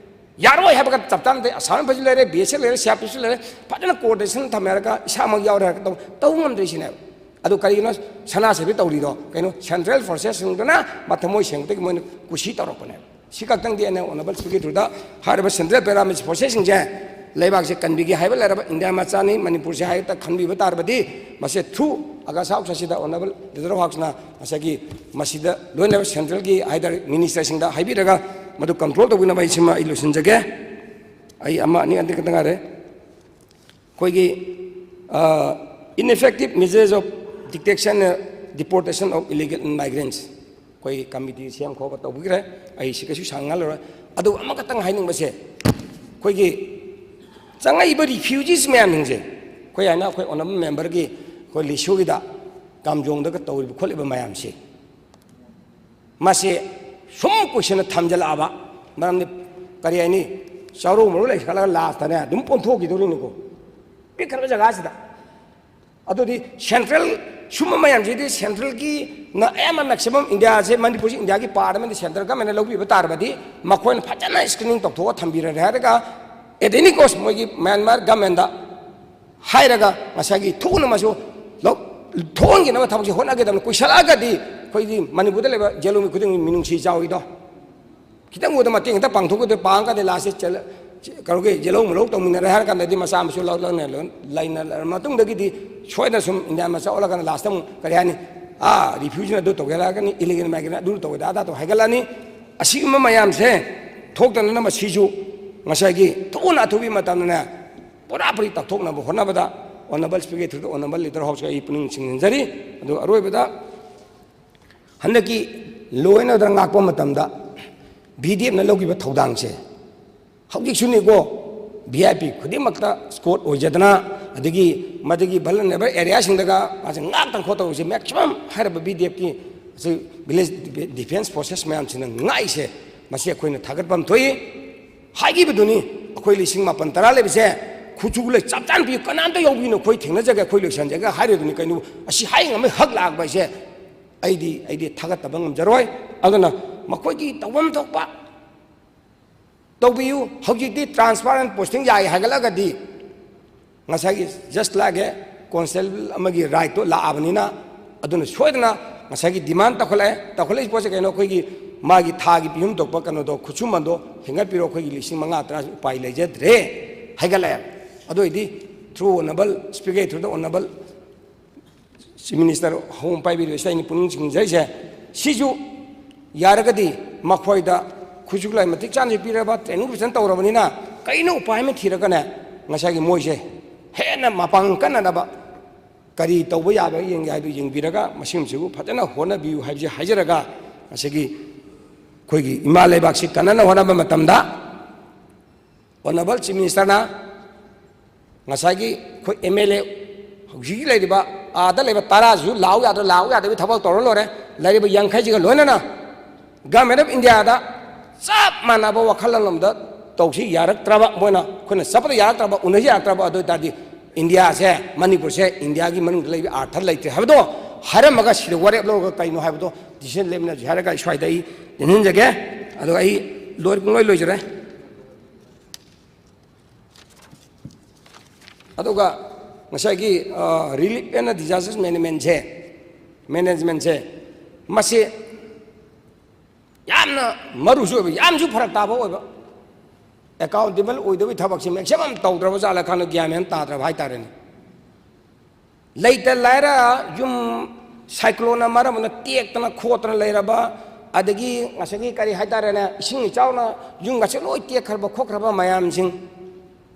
ꯌꯥꯔꯣꯏ ꯍꯥꯏꯕꯒ ꯆꯞ ꯆꯥꯅ ꯂꯩ꯫ ꯑꯁꯥꯝ ꯔꯥꯏꯐꯜꯁꯨ ꯂꯩꯔꯦ, ꯕꯤ ꯑꯦꯁ ꯑꯦꯐ ꯂꯩꯔꯦ, ꯁꯤ ꯑꯥꯔ ꯄꯤ ꯑꯦꯐꯁꯨ ꯂꯩꯔꯦ, ꯐꯖꯅ ꯀꯣꯑꯣꯔꯗꯤꯅꯦꯁꯟ ꯊꯝꯅꯔꯒ ꯏꯁꯥꯃꯛ ꯌꯥꯎꯔꯦ ꯍꯥꯏꯔꯒ ꯇꯧ-, ꯇꯧꯕ ꯉꯝꯗ꯭ꯔꯤꯁꯤꯅꯦꯕ꯫ ꯑꯗꯨ ꯀꯔꯤꯒꯤꯅꯣ ꯁꯅꯥ ꯁꯦꯕꯤ ꯇꯧꯔꯤꯗꯣ? ꯀꯩꯅꯣ, ꯁꯦꯟꯇ꯭ꯔꯦꯜ ꯐꯣꯔꯁꯦꯁꯁꯤꯡꯗꯨꯅ ꯃꯊꯃꯣꯏ ꯁꯦꯡꯕꯗꯒꯤ ꯃꯣꯏꯅ ꯀꯨꯁꯤ ꯇꯧꯔꯛꯄꯅꯦꯕ꯫ ꯁꯤ ꯈꯛꯇꯪꯗꯤ ꯑꯩꯅ ꯑꯣꯅꯔꯦꯕꯜ ꯁ꯭ꯄꯤꯀꯔꯒꯤ ꯊ꯭ꯔꯨꯗ ꯍꯥꯏꯔꯤꯕ ꯁꯦꯟꯇ꯭ꯔꯦꯜ ꯄꯦꯔꯥꯃꯤꯂꯤꯇꯔꯤ ꯐꯣꯔꯁꯦꯁꯁꯤꯡꯁꯦ ꯂꯩꯕꯥꯛꯁꯦ ꯀꯟꯕꯤꯒꯦ ꯍꯥꯏꯕ ꯂꯩꯔꯕ, ꯏꯟꯗꯤꯌꯥ ꯃꯆꯥꯅꯤ, ꯃꯅꯤꯄꯨꯔꯁꯦ ꯍꯥꯏꯕꯇ ꯈꯟꯕꯤꯕ ꯇꯥꯔꯕꯗꯤ, ꯃꯁꯦ ꯊ꯭ꯔꯨ ꯑꯒꯁ ꯍꯥꯎꯁ ꯑꯁꯤꯗ ꯑꯣꯅꯔꯦꯕꯜ ꯂꯤꯗꯔ ꯍꯥꯎꯁꯅ ꯉꯁꯥꯏꯒꯤ ꯃꯁꯤꯗ ꯂꯣꯏꯅꯕ ꯁꯦꯟꯇ꯭ꯔꯦꯜꯒꯤ ꯍꯥꯏꯇꯥꯔꯦ ꯃꯤꯅꯤꯁꯇꯔꯁꯤꯡꯗ ꯍꯥꯏꯕꯤꯔꯒ ꯃꯗꯨ ꯀꯟꯇ꯭ꯔꯣꯜ ꯇꯧꯕꯤꯅꯕ ꯑꯩ ꯁꯤꯃ ꯑꯩ ꯂꯣꯏꯁꯤꯟꯖꯒꯦ꯫ ꯑꯩ ꯑꯃ ꯑꯅꯤ ꯑꯅꯤ ꯈꯛꯇ ꯉꯥꯏꯔꯦ꯫ ꯑꯩꯈꯣꯏꯒꯤ, ꯑ, ineffective measures of detection, deportation of illegal migrants꯫ ꯑꯩꯈꯣꯏ ꯀꯃꯤꯇꯤ ꯁꯦꯝ ꯈꯣꯠꯄ ꯇꯧꯕꯤꯈ꯭ꯔꯦ, ꯑꯩ ꯁꯤ ꯀꯩꯁꯨ ꯁꯥꯡꯅ ꯉꯥꯡꯂꯔꯣꯏ꯫ ꯑꯗꯨꯒ ꯑꯃꯈꯛꯇꯪ ꯍꯥꯏꯅꯤꯡꯕꯁꯦ, ꯑꯩꯈꯣꯏꯒꯤ ꯆꯪꯉꯛꯏꯕ ꯔꯤꯐ꯭ꯌꯨꯖꯤꯁ ꯃꯌꯥꯝꯁꯤꯡꯁꯦ, ꯑꯩꯈꯣꯏ ꯍꯥꯏꯅ ꯑꯩꯈꯣꯏ ꯑꯣꯅꯔꯦꯕꯜ ꯃꯦꯝꯕꯔꯒꯤ ꯑꯩꯈꯣꯏ ꯂꯤꯁꯨꯒꯤꯗ ꯀꯥꯝꯖꯣꯡꯗꯒ ꯇꯧꯔꯤꯕ ꯈꯣꯠꯂꯤꯕ ꯃꯌꯥꯝꯁꯦ, ꯃꯁꯤ ꯁꯨꯝ ꯀꯣꯏꯁꯟꯅ ꯊꯝꯖꯤꯜꯂꯛꯑꯕ, ꯃꯔꯝꯗꯤ ꯀꯔꯤ ꯍꯥꯏꯅꯤ, ꯆꯥꯔꯧ ꯃꯔꯨ ꯂꯩꯈꯠꯂꯒ ꯂꯥꯁꯇꯅꯦ ꯑꯗꯨꯝ ꯑꯣꯟꯊꯣꯛꯈꯤꯗꯧꯔꯤꯅꯤꯀꯣ, ꯄꯤꯛꯈ꯭ꯔꯕ ꯖꯒꯥꯁꯤꯗ꯫ ꯑꯗꯨꯗꯤ ꯁꯦꯟꯇ꯭ꯔꯦꯜ, ꯁꯨꯝꯕ ꯃꯌꯥꯝꯁꯤꯗꯤ ꯁꯦꯟꯇ꯭ꯔꯦꯜꯒꯤꯅ ꯑꯌꯥꯝꯕ ꯃꯦꯛꯁꯤꯃꯝ ꯏꯟꯗꯤꯌꯥꯁꯦ, ꯃꯅꯤꯄꯨꯔꯁꯤ ꯏꯟꯗꯤꯌꯥꯒꯤ ꯄꯥꯔꯠ ꯑꯃꯗꯤ ꯁꯦꯟꯇ꯭ꯔꯦꯜ ꯒꯃꯦꯟꯅ ꯂꯧꯕꯤꯕ ꯇꯥꯔꯕꯗꯤ ꯃꯈꯣꯏꯅ ꯐꯖꯅ ꯁ꯭ꯀ꯭ꯔꯤꯅꯤꯡ ꯇꯧꯊꯣꯛꯑ ꯊꯝꯕꯤꯔꯔꯦ ꯍꯥꯏꯔꯒ at any cost ꯃꯣꯏꯒꯤ ꯃ꯭ꯌꯥꯟꯃꯥꯔ ꯒꯃꯦꯟꯗ ꯍꯥꯏꯔꯒ ꯉꯁꯥꯏꯒꯤ ꯊꯨꯅ ꯃꯁꯨ ꯂꯧ-, ꯊꯣꯛꯍꯟꯈꯤꯅꯕ ꯊꯕꯛꯁꯦ ꯍꯣꯠꯅꯒꯗꯕꯅꯤ꯫ ꯀꯨꯏꯁꯜꯂꯛꯑꯒꯗꯤ ꯑꯩꯈꯣꯏꯒꯤ ꯃꯅꯤꯄꯨꯔꯗ ꯂꯩꯕ ꯖꯦꯜ ꯂꯣꯝꯃꯤ ꯈꯨꯗꯤꯡꯒꯤ ꯃꯤꯅꯨꯡꯁꯤ ꯆꯥꯎꯏꯗꯣ꯫ ꯈꯤꯇꯪ ꯎꯕꯗ ꯃꯇꯦꯡ ꯈꯤꯇꯪ ꯄꯥꯡꯊꯣꯛꯀꯗꯕ ꯄꯥꯡꯉꯀꯥꯟꯗ ꯂꯥꯁꯁꯦ ꯆꯦꯜꯂ-, ꯀꯩꯅꯣꯒꯤ ꯖꯦꯜ ꯂꯧ ꯃꯂꯧ ꯇꯧꯃꯤꯟꯅꯔꯦ ꯍꯥꯏꯔ ꯀꯥꯟꯗꯗꯤ ꯃꯆꯥ ꯃꯁꯨ ꯂꯧ-, ꯂꯧꯅ ꯂꯣꯏ-, ꯂꯩꯅꯔ ꯃꯇꯨꯡꯗꯒꯤꯗꯤ ꯁꯣꯏꯗꯅ ꯁꯨꯝ ꯏꯟꯗꯤꯌꯥ ꯃꯆꯥ ꯑꯣꯜꯂꯀꯥꯟꯗ ꯂꯥꯁꯇ ꯑꯃꯨꯛ ꯀꯔꯤ ꯍꯥꯏꯅꯤ, ꯑꯥ, ꯔꯤꯐ꯭ꯌꯨꯖꯤꯅ ꯑꯗꯨ ꯇꯧꯒꯦ ꯍꯥꯏꯔꯛꯀꯅꯤ, ꯏꯂꯤꯒꯦꯜ ꯃꯥꯏꯒ꯭ꯔꯦꯟ ꯑꯗꯨ ꯇꯧꯒꯦ ꯑꯗꯥ ꯇꯧ ꯍꯥꯏꯒꯠꯂꯛꯑꯅꯤ꯫ ꯑꯁꯤꯒꯨꯝꯕ ꯃꯌꯥꯝꯁꯦ ꯊꯣꯛꯇꯅꯅꯕ ꯁꯤꯁꯨ ꯉꯁꯥꯏꯒꯤ ꯊꯨꯅ ꯑꯊꯨꯕꯤ ꯃꯇꯝꯗꯅꯦ ꯄꯨꯔꯥ ꯄꯨꯔꯤ ꯇꯥꯛꯊꯣꯛꯅꯕ ꯍꯣꯠꯅꯕꯗ ꯑꯣꯅꯔꯦꯕꯜ ꯁ꯭ꯄꯤꯀꯔꯒꯤ ꯊ꯭ꯔꯨꯗ ꯑꯣꯅꯔꯦꯕꯜ ꯂꯤꯗꯔ ꯍꯥꯎꯁꯀ ꯑꯩ ꯄꯨꯛꯅꯤꯡ ꯆꯤꯡꯁꯤꯟꯖꯔꯤ꯫ ꯑꯗꯨ ꯑꯔꯣꯏꯕꯗ ꯍꯟꯗꯛꯀꯤ ꯂꯣ ꯑꯦꯟ ꯑꯣꯔꯗꯔ ꯉꯥꯛꯄ ꯃꯇꯝꯗ ꯕꯤ ꯗꯤ ꯑꯦꯐꯅ ꯂꯧꯈꯤꯕ ꯊꯧꯗꯥꯡꯁꯦ ꯍꯧꯖꯤꯛꯁꯨꯅꯤꯀꯣ, ꯚꯤ ꯑꯥꯏ ꯄꯤ ꯈꯨꯗꯤꯡꯃꯛꯇ ꯁ꯭ꯀꯣꯠ ꯑꯣꯏꯖꯗꯅ, ꯑꯗꯒꯤ ꯃꯗꯨꯒꯤ ꯚꯜꯅꯔꯦꯕꯜ ꯑꯦꯔꯤꯌꯥꯁꯤꯡꯗꯒ ꯃꯥꯁꯦ ꯉꯥꯛꯇꯅ ꯈꯣꯠꯇꯧꯔꯤꯁꯦ, ꯃꯦꯛꯁꯤꯃꯝ ꯍꯥꯏꯔꯕ ꯚꯤ ꯗꯤ ꯑꯦꯐꯀꯤ ꯑꯁꯤ ꯚꯤꯂꯦꯖ ꯗꯤꯐꯦꯟꯁ ꯐꯣꯔꯁꯦꯁ ꯃꯌꯥꯝꯁꯤꯅ ꯉꯥꯛꯏꯁꯦ, ꯃꯁꯤ ꯑꯩꯈꯣꯏꯅ ꯊꯥꯒꯠꯐꯝ ꯊꯣꯛꯏ꯫ ꯍꯥꯏꯈꯤꯕꯗꯨꯅꯤ, ꯑꯩꯈꯣꯏ ꯑꯩꯈꯣꯏ ꯂꯤꯁꯤꯡ ꯃꯥꯄꯟ ꯇꯔꯥ ꯂꯩꯕꯁꯦ ꯈꯨꯠꯁꯨ ꯈꯨꯠꯂꯥꯏ ꯆꯞ ꯆꯥꯅ ꯄꯤꯌꯨ, ꯀꯅꯥꯝꯇ ꯌꯥꯎꯕꯤꯅꯨ, ꯑꯩꯈꯣꯏ ꯊꯦꯡꯅꯖꯒꯦ, ꯑꯩꯈꯣꯏ ꯂꯣꯏꯁꯟꯖꯒꯦ ꯍꯥꯏꯔꯤꯗꯨꯅꯤ꯫ ꯀꯩꯅꯣ, ꯑꯁꯤ ꯍꯥꯏ ꯉꯝꯃꯦ ꯍꯛ ꯂꯥꯛꯄ ꯍꯥꯏꯁꯦ ꯑꯩꯗꯤ, ꯑꯩꯗꯤ ꯊꯥꯒꯠꯇꯕ ꯉꯝꯖꯔꯣꯏ꯫ ꯑꯗꯨꯅ ꯃꯈꯣꯏꯒꯤ ꯇꯧꯐꯝ ꯊꯣꯛꯄ ꯇꯧꯕꯤꯌꯨ꯫ ꯍꯧꯖꯤꯛꯇꯤ transfer and posting ꯌꯥꯏ ꯍꯥꯏꯒꯠꯂꯒꯗꯤ ꯉꯁꯥꯏꯒꯤ just like a constable ꯑꯃꯒꯤ rightꯇꯣ ꯂꯥꯛꯑꯕꯅꯤꯅ, ꯑꯗꯨꯅ ꯁꯣꯏꯗꯅ ꯉꯁꯥꯏꯒꯤ demand ꯇꯧꯈꯠꯂꯛꯑꯦ꯫ ꯇꯧꯈꯠꯂꯛꯏ ꯄꯣꯠꯁꯦ ꯀꯩꯅꯣ? ꯑꯩꯈꯣꯏꯒꯤ ꯃꯥꯒꯤ ꯊꯥꯒꯤ ꯄꯤꯐꯝ ꯊꯣꯛꯄ ꯀꯩꯅꯣꯗꯣ, ꯈꯨꯠꯁꯨꯃꯟꯗꯣ ꯍꯦꯟꯒꯠꯄꯤꯔꯣ, ꯑꯩꯈꯣꯏꯒꯤ ꯂꯤꯁꯤꯡ ꯃꯉꯥ ꯇꯔꯥ ꯎꯄꯥꯏ ꯂꯩꯖꯗ꯭ꯔꯦ ꯍꯥꯏꯒꯠꯂꯛꯑꯦ꯫ ꯑꯗꯨ ꯑꯣꯏꯗꯤ through honorable speaker, through the honorable Chief Minister home ꯄꯥꯏꯕꯤꯔꯤꯕꯁꯤꯗ ꯑꯩꯅ ꯄꯨꯛꯅꯤꯡ ꯆꯤꯡꯖꯔꯤꯁꯦ, ꯁꯤꯁꯨ ꯌꯥꯔꯒꯗꯤ ꯃꯈꯣꯏꯗ ꯈꯨꯠꯁꯨ ꯈꯨꯠꯂꯥꯏ ꯃꯇꯤꯛ ꯆꯥꯅꯁꯨ ꯄꯤꯔꯕ, training ꯐꯖꯅ ꯇꯧꯔꯕꯅꯤꯅ ꯀꯩꯅꯣ ꯎꯄꯥꯏ ꯑꯃ ꯊꯤꯔꯒꯅꯦ, ꯉꯁꯥꯏꯒꯤ ꯃꯣꯏꯁꯦ ꯍꯦꯟꯅ ꯃꯄꯥꯡꯒꯜ ꯀꯟꯅꯅꯕ ꯀꯔꯤ ꯇꯧꯕ ꯌꯥꯕ ꯌꯦꯡꯒꯦ ꯍꯥꯏꯗꯨ ꯌꯦꯡꯕꯤꯔꯒ ꯃꯁꯤꯒꯨꯝꯕꯁꯤꯕꯨ ꯐꯖꯅ ꯍꯣꯠꯅꯕꯤꯌꯨ ꯍꯥꯏꯕꯁꯤ ꯍꯥꯏꯖꯔꯒ, ꯉꯁꯤꯒꯤ ꯑꯩꯈꯣꯏꯒꯤ ꯏꯃꯥ ꯂꯩꯕꯥꯛꯁꯤ ꯀꯟꯅꯅ ꯍꯣꯠꯅꯕ ꯃꯇꯝꯗ honorable Chief Ministerꯅ ꯉꯁꯥꯏꯒꯤ ꯑꯩꯈꯣꯏ MLA ꯍꯧꯖꯤꯛ ꯂꯩꯔꯤꯕ, ꯑꯥꯗ ꯂꯩꯕ ꯇꯔꯥꯁꯤꯁꯨ ꯂꯥꯛꯎ ꯌꯥꯗ꯭ꯔꯥ, ꯂꯥꯛꯎ ꯌꯥꯗꯕꯒꯤ ꯊꯕꯛ ꯇꯧꯔ ꯂꯣꯏꯔꯦ꯫ ꯂꯩꯔꯤꯕ ꯌꯥꯡꯈꯩꯁꯤꯒ ꯂꯣꯏꯅꯅ Government of Indiaꯗ ꯆꯞ ꯃꯥꯟꯅꯕ ꯋꯥꯈꯜꯂꯣꯟ ꯑꯃꯗ ꯇꯧꯁꯤ ꯌꯥꯔꯛꯇ꯭ꯔꯕ, ꯃꯣꯏꯅ ꯑꯩꯈꯣꯏꯅ ꯆꯠꯄꯗ ꯌꯥꯔꯛꯇ꯭ꯔꯕ, ꯎꯅꯁꯤ ꯌꯥꯔꯛꯇ꯭ꯔꯕ, ꯑꯗꯨ ꯑꯣꯏ ꯇꯥꯔꯗꯤ ꯏꯟꯗꯤꯌꯥꯁꯦ, ꯃꯅꯤꯄꯨꯔꯁꯦ ꯏꯟꯗꯤꯌꯥꯒꯤ ꯃꯅꯨꯡꯗ ꯂꯩꯕ ꯑꯥꯔꯊ ꯂꯩꯇ꯭ꯔꯦ ꯍꯥꯏꯕꯗꯣ ꯍꯥꯏꯔꯝꯃꯒ ꯁꯤꯗ ꯋꯥꯔꯦꯞ ꯂꯧꯔꯒ ꯀꯩꯅꯣ ꯍꯥꯏꯕꯗꯣ decision ꯂꯦꯞꯃꯤꯟꯅꯁꯤ ꯍꯥꯏꯔꯒ ꯑꯩ ꯁ꯭ꯋꯥꯏꯗ ꯑꯩ ꯇꯦꯟꯁꯤꯟꯖꯒꯦ꯫ ꯑꯗꯣ ꯑꯩ ꯂꯣꯏ, ꯄꯨꯡꯂꯣꯏ ꯂꯣꯏꯖꯔꯦ꯫ ꯑꯗꯨꯒ ꯉꯁꯥꯏꯒꯤ, ꯑ, relief and disaster managementꯁꯦ, managementꯁꯦ, ꯃꯁꯤ ꯌꯥꯝꯅ ꯃꯔꯨꯁꯨ ꯑꯣꯏꯕ, ꯌꯥꯝꯁꯨ ꯐꯔꯛ ꯇꯥꯕ ꯑꯣꯏꯕ, accountable ꯑꯣꯏꯗꯕꯒꯤ ꯊꯕꯛꯁꯤ maximum ꯇꯧꯗ꯭ꯔꯕ ꯖꯥꯠꯂ ꯈꯪꯗꯦ, ꯒ꯭ꯌꯥꯟ ꯃꯦꯟ ꯇꯥꯗ꯭ꯔꯕ ꯍꯥꯏꯇꯥꯔꯦꯅꯦ꯫ ꯂꯩꯇ ꯂꯥꯏꯔ ꯌꯨꯝ cycloneꯅ ꯃꯔꯝ ꯑꯣꯏꯅ ꯇꯦꯛꯇꯅ ꯈꯣꯠꯇꯅ ꯂꯩꯔꯕ, ꯑꯗꯒꯤ ꯉꯁꯥꯏꯒꯤ ꯀꯔꯤ ꯍꯥꯏꯇꯥꯔꯦꯅꯦ, ꯏꯁꯤꯡ ꯏꯆꯥꯎꯅ ꯌꯨꯝꯒꯁꯦ ꯂꯣꯏ ꯇꯦꯛꯈ꯭ꯔꯕ ꯈꯣꯠꯈ꯭ꯔꯕ ꯃꯌꯥꯝꯁꯤꯡ,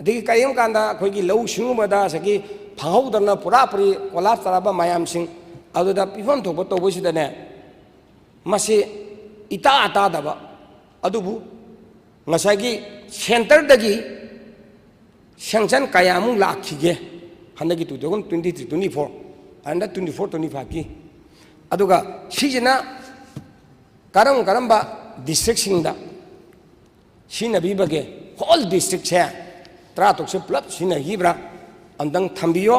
ꯑꯗꯒꯤ ꯀꯔꯤꯒꯨꯝꯕ ꯀꯥꯟꯗ ꯑꯩꯈꯣꯏꯒꯤ ꯂꯧꯎ ꯁꯤꯡꯎꯕꯗ ꯉꯁꯥꯏꯒꯤ ꯐꯪꯍꯧꯗꯅ ꯄꯨꯔꯥ ꯄꯨꯔꯤ collapse ꯇꯥꯔꯕ ꯃꯌꯥꯝꯁꯤꯡ, ꯑꯗꯨꯗ ꯄꯤꯐꯝ ꯊꯣꯛꯄ ꯇꯧꯕꯁꯤꯗꯅꯦ, ꯃꯁꯤ ꯏꯇꯥ ꯇꯥꯗꯕ, ꯑꯗꯨꯕꯨ ꯉꯁꯥꯏꯒꯤ centreꯗꯒꯤ sanction ꯀꯌꯥꯃꯨꯛ ꯂꯥꯛꯈꯤꯒꯦ ꯍꯟꯗꯛꯀꯤ two thousand twenty three twenty four and twenty four twenty fiveꯀꯤ, ꯑꯗꯨꯒ ꯁꯤꯁꯤꯅ ꯀꯔꯝ ꯀꯔꯝꯕ districtꯁꯤꯡꯗ ꯁꯤꯖꯤꯟꯅꯕꯤꯕꯒꯦ, ꯍꯣꯜ ꯗꯤꯁꯇ꯭ꯔꯤꯛꯁꯦ ꯇꯔꯥꯇꯔꯨꯛꯁꯦ ꯄꯨꯂꯞ ꯁꯤꯖꯤꯟꯅꯈꯤꯕ꯭ꯔꯥ? ꯑꯝꯇꯪ ꯊꯝꯕꯤꯌꯣ꯫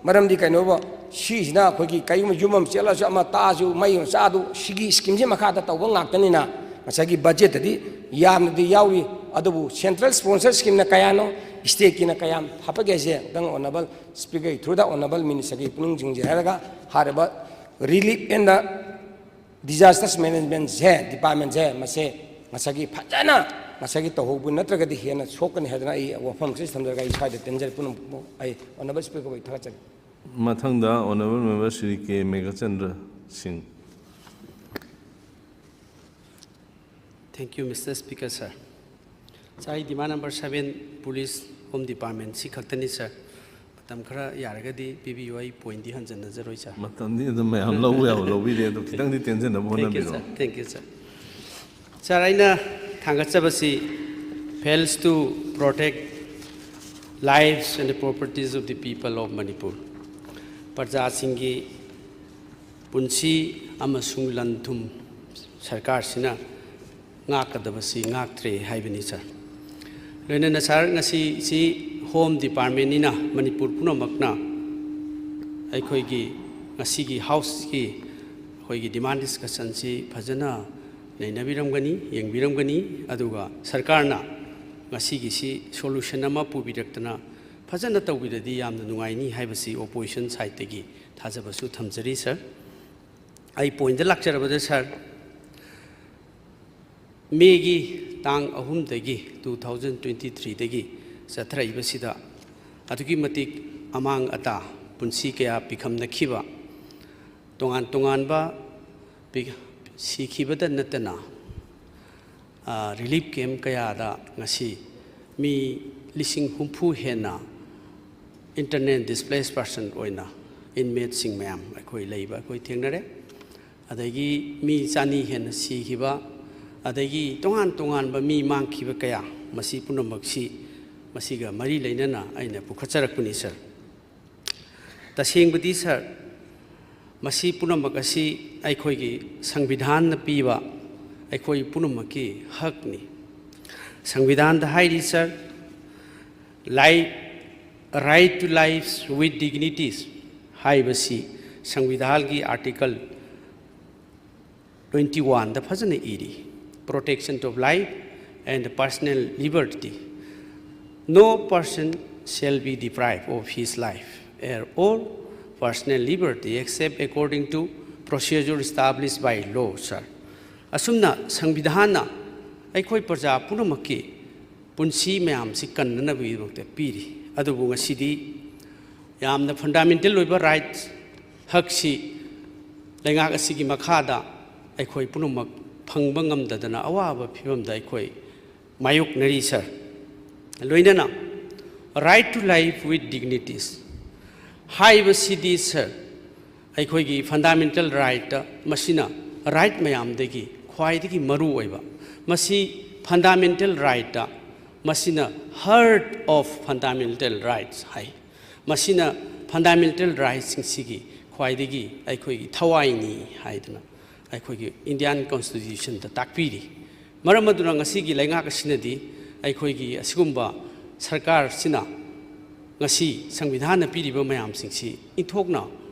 ꯃꯔꯝꯗꯤ ꯀꯩꯅꯣꯕ, ꯁꯤꯁꯤꯅ ꯑꯩꯈꯣꯏꯒꯤ ꯀꯩꯒꯨꯝꯕ ꯌꯨꯝ ꯑꯃ ꯆꯦꯜꯂꯁꯨ, ꯑꯃ ꯇꯥꯛꯑꯁꯨ, ꯃꯩ ꯑꯃ ꯆꯥꯗꯨ, ꯁꯤꯒꯤ ꯁ꯭ꯀꯤꯝꯁꯤ ꯃꯈꯥꯗ ꯇꯧꯕ ꯉꯥꯛꯇꯅꯤꯅ ꯉꯁꯥꯏꯒꯤ ꯕꯖꯦꯠꯇꯗꯤ ꯌꯥꯝꯅꯗꯤ ꯌꯥꯎꯔꯤ꯫ ꯑꯗꯨꯕꯨ ꯁꯦꯟꯇ꯭ꯔꯦꯜ ꯁ꯭ꯄꯣꯟꯁꯔ ꯁ꯭ꯀꯤꯝꯅ ꯀꯌꯥꯅꯣ, ꯁ꯭ꯇꯦꯠꯀꯤꯅ ꯀꯌꯥꯝ ꯍꯥꯞꯄꯒꯦ ꯍꯥꯏꯁꯦ ꯑꯝꯇꯪ ꯑꯣꯅꯔꯦꯕꯜ ꯁ꯭ꯄꯤꯀꯔꯒꯤ ꯊ꯭ꯔꯨꯗ ꯑꯣꯅꯔꯦꯕꯜ ꯃꯤꯅꯤꯁꯇꯔꯒꯤ ꯄꯨꯛꯅꯤꯡ ꯆꯤꯡꯁꯤꯟꯖꯔꯒ ꯍꯥꯏꯔꯤꯕ ꯔꯤꯂꯤꯐ ꯑꯦꯟ ꯗ ꯗꯤꯖꯥꯁꯇꯔꯁ ꯃꯦꯅꯦꯖꯃꯦꯟꯁꯦ, ꯗꯤꯄꯥꯔꯠꯃꯦꯟꯁꯦ, ꯃꯁꯦ ꯉꯁꯥꯏꯒꯤ ꯐꯖꯅ ꯉꯁꯥꯏꯒꯤ ꯇꯧꯍꯧꯕ ꯅꯠꯇ꯭ꯔꯒꯗꯤ ꯍꯦꯟꯅ ꯁꯣꯛꯀꯅꯤ ꯍꯥꯏꯗꯅ ꯑꯩ ꯋꯥꯐꯝꯁꯤ ꯊꯝꯖꯔꯒ ꯑꯩ ꯁ꯭ꯋꯥꯏꯗ ꯇꯦꯟꯖꯔꯦ꯫ ꯄꯨꯝꯅꯃꯛꯄꯨ ꯑꯩ ꯑꯣꯅꯔꯦꯕꯜ ꯁ꯭ꯄꯤꯀꯔꯕꯨ ꯑꯩ ꯊꯥꯒꯠꯆꯔꯤ꯫ ꯃꯊꯪꯗ ꯑꯣꯅꯔꯦꯕꯜ ꯃꯦꯝꯕꯔ ꯁ꯭ꯔꯤ ꯀꯦ ꯃꯦꯘꯆꯟꯗ꯭ꯔ ꯁꯤꯡ꯫ Thank you, Mister Speaker, sir. Sir, ꯑꯩ demand number seven, police, home department, ꯁꯤ ꯈꯛꯇꯅꯤ, sir. ꯃꯇꯝ ꯈꯔ ꯌꯥꯔꯒꯗꯤ ꯄꯤꯕꯤꯌꯨ, ꯑꯩ pointꯗꯤ ꯍꯟꯖꯟꯅꯖꯔꯣꯏ, sir. ꯃꯇꯝꯗꯤ ꯑꯗꯨꯝ ꯃꯌꯥꯝ ꯂꯧꯕ ꯌꯥꯕ ꯂꯧꯕꯤꯔꯦ, ꯑꯗꯣ ꯈꯤꯇꯪꯗꯤ ꯇꯦꯟꯖꯅꯕ Thank you, ꯍꯣꯠꯅꯕꯤꯔꯣ꯫ sir. Thank you, sir. Sir, ꯑꯩꯅ ꯊꯥꯡꯒꯠꯆꯕꯁꯤ fails to protect lives and the properties of the people of Manipur. ꯄ꯭ꯔꯖꯥꯁꯤꯡꯒꯤ ꯄꯨꯟꯁꯤ ꯑꯃꯁꯨꯡ ꯂꯟ ꯊꯨꯝ ꯁꯔꯀꯥꯔꯁꯤꯅ ꯉꯥꯛꯀꯗꯕꯁꯤ ꯉꯥꯛꯇ꯭ꯔꯦ ꯍꯥꯏꯕꯅꯤ, sir. ꯂꯣꯏꯅꯅ, sir, ꯉꯁꯤꯁꯤ home departmentꯅꯤꯅ ꯃꯅꯤꯄꯨꯔ ꯄꯨꯝꯅꯃꯛꯅ ꯑꯩꯈꯣꯏꯒꯤ ꯉꯁꯤꯒꯤ houseꯀꯤ ꯑꯩꯈꯣꯏꯒꯤ demand discussionꯁꯤ ꯐꯖꯅ ꯅꯩꯅꯕꯤꯔꯝꯒꯅꯤ, ꯌꯦꯡꯕꯤꯔꯝꯒꯅꯤ꯫ ꯑꯗꯨꯒ ꯁꯔꯀꯥꯔꯅ ꯉꯁꯤꯒꯤꯁꯤ solution ꯑꯃ ꯄꯨꯕꯤꯔꯛꯇꯅ ꯐꯖꯅ ꯇꯧꯕꯤꯔꯗꯤ ꯌꯥꯝꯅ ꯅꯨꯡꯉꯥꯏꯅꯤ ꯍꯥꯏꯕꯁꯤ opposition sideꯇꯒꯤ ꯊꯥꯖꯕꯁꯨ ꯊꯝꯖꯔꯤ, sir. ꯑꯩ pointꯇ ꯂꯥꯛꯆꯔꯕꯗ, sir, ꯃꯦꯒꯤ ꯇꯥꯡ ꯑꯍꯨꯝꯗꯒꯤ, two thousand twenty threeꯗꯒꯤ ꯆꯠꯊꯔꯛꯏꯕꯁꯤꯗ ꯑꯗꯨꯛꯀꯤ ꯃꯇꯤꯛ ꯑꯃꯥꯡ ꯑꯇꯥ, ꯄꯨꯟꯁꯤ ꯀꯌꯥ ꯄꯤꯈꯝꯅꯈꯤꯕ, ꯇꯣꯉꯥꯟ ꯇꯣꯉꯥꯟꯕ ꯄꯤ-, ꯁꯤꯈꯤꯕꯗ ꯅꯠꯇꯅ, ꯑ, relief camp ꯀꯌꯥꯗ ꯉꯁꯤ ꯃꯤ ꯂꯤꯁꯤꯡ ꯍꯨꯝꯐꯨ ꯍꯦꯟꯅ internally displaced person ꯑꯣꯏꯅ inmateꯁꯤꯡ ꯃꯌꯥꯝ ꯑꯩꯈꯣꯏ ꯂꯩꯕ ꯑꯩꯈꯣꯏ ꯊꯦꯡꯅꯔꯦ꯫ ꯑꯗꯒꯤ ꯃꯤ ꯆꯅꯤ ꯍꯦꯟꯅ ꯁꯤꯈꯤꯕ, ꯑꯗꯒꯤ ꯇꯣꯉꯥꯟ ꯇꯣꯉꯥꯟꯕ ꯃꯤ ꯃꯥꯡꯈꯤꯕ ꯀꯌꯥ, ꯃꯁꯤ ꯄꯨꯝꯅꯃꯛꯁꯤ ꯃꯁꯤꯒ ꯃꯔꯤ ꯂꯩꯅꯅ ꯑꯩꯅ ꯄꯨꯈꯠꯆꯔꯛꯄꯅꯤ, sir꯫ ꯇꯁꯦꯡꯕꯗꯤ, sir, ꯃꯁꯤ ꯄꯨꯝꯅꯃꯛ ꯑꯁꯤ ꯑꯩꯈꯣꯏꯒꯤ ꯁꯪꯕꯤꯙꯥꯟꯅ ꯄꯤꯕ ꯑꯩꯈꯣꯏ ꯄꯨꯝꯅꯃꯛꯀꯤ ꯍꯛꯅꯤ꯫ ꯁꯪꯕꯤꯙꯥꯟꯗ ꯍꯥꯏꯔꯤ, ꯁꯥꯔ, life, right to lives with dignities ꯍꯥꯏꯕꯁꯤ ꯁꯪꯕꯤꯙꯥꯟꯒꯤ ꯑꯥꯔꯇꯤꯀꯜ ꯇ꯭ꯋꯦꯟꯇꯤ ꯋꯥꯟꯗ ꯐꯖꯅ ꯏꯔꯤ, "Protection of life and personal liberty, no person shall be deprived of his life or personal liberty except according to procedure established by law", ꯁꯥꯔ꯫ ꯑꯁꯨꯝꯅ ꯁꯪꯕꯤꯙꯥꯟꯅ ꯑꯩꯈꯣꯏ ꯄ꯭ꯔꯖꯥ ꯄꯨꯝꯅꯃꯛꯀꯤ ꯄꯨꯟꯁꯤ ꯃꯌꯥꯝꯁꯤ ꯀꯟꯅꯅꯕꯒꯤꯗꯃꯛꯇ ꯄꯤꯔꯤ꯫ ꯑꯗꯨꯕꯨ ꯉꯁꯤꯗꯤ ꯌꯥꯝꯅ ꯐꯟꯗꯥꯃꯦꯟꯇꯦꯜ ꯑꯣꯏꯕ ꯔꯥꯏꯠꯁ, ꯍꯛꯁꯤ ꯂꯩꯉꯥꯛ ꯑꯁꯤꯒꯤ ꯃꯈꯥꯗ ꯑꯩꯈꯣꯏ ꯄꯨꯝꯅꯃꯛ ꯐꯪꯕ ꯉꯝꯗꯗꯅ ꯑꯋꯥꯕ ꯐꯤꯕꯝꯗ ꯑꯩꯈꯣꯏ ꯃꯥꯌꯣꯛꯅꯔꯤ, ꯁꯥꯔ꯫ ꯂꯣꯏꯅꯅ right to life with dignities ꯍꯥꯏꯕꯁꯤꯗꯤ, ꯁꯥꯔ, ꯑꯩꯈꯣꯏꯒꯤ ꯐꯟꯗꯥꯃꯦꯟꯇꯦꯜ ꯔꯥꯏꯠꯇ ꯃꯁꯤꯅ ꯔꯥꯏꯠ ꯃꯌꯥꯝꯗꯒꯤ ꯈ꯭ꯋꯥꯏꯗꯒꯤ ꯃꯔꯨ ꯑꯣꯏꯕ, ꯃꯁꯤ ꯐꯟꯗꯥꯃꯦꯟꯇꯦꯜ ꯔꯥꯏꯠꯇ ꯃꯁꯤꯅ heart of fundamental rights ꯍꯥꯏ꯫ ꯃꯁꯤꯅ ꯐꯟꯗꯥꯃꯦꯟꯇꯦꯜ ꯔꯥꯏꯠꯁꯤꯡꯁꯤꯒꯤ ꯈ꯭ꯋꯥꯏꯗꯒꯤ ꯑꯩꯈꯣꯏꯒꯤ ꯊꯋꯥꯏꯅꯤ ꯍꯥꯏꯗꯅ ꯑꯩꯈꯣꯏꯒꯤ ꯏꯟꯗꯤꯌꯥꯟ ꯀꯣꯟꯁꯇꯤꯇ꯭ꯌꯨꯁꯟꯗ ꯇꯥꯛꯄꯤꯔꯤ꯫ ꯃꯔꯝ ꯑꯗꯨꯅ ꯉꯁꯤꯒꯤ ꯂꯩꯉꯥꯛ ꯑꯁꯤꯅꯗꯤ ꯑꯩꯈꯣꯏꯒꯤ ꯑꯁꯤꯒꯨꯝꯕ ꯁꯔꯀꯥꯔꯁꯤꯅ ꯉꯁꯤ ꯁꯪꯕꯤꯙꯥꯟꯅ ꯄꯤꯔꯤꯕ ꯃꯌꯥꯝꯁꯤꯡꯁꯤ ꯏꯟꯊꯣꯛꯅ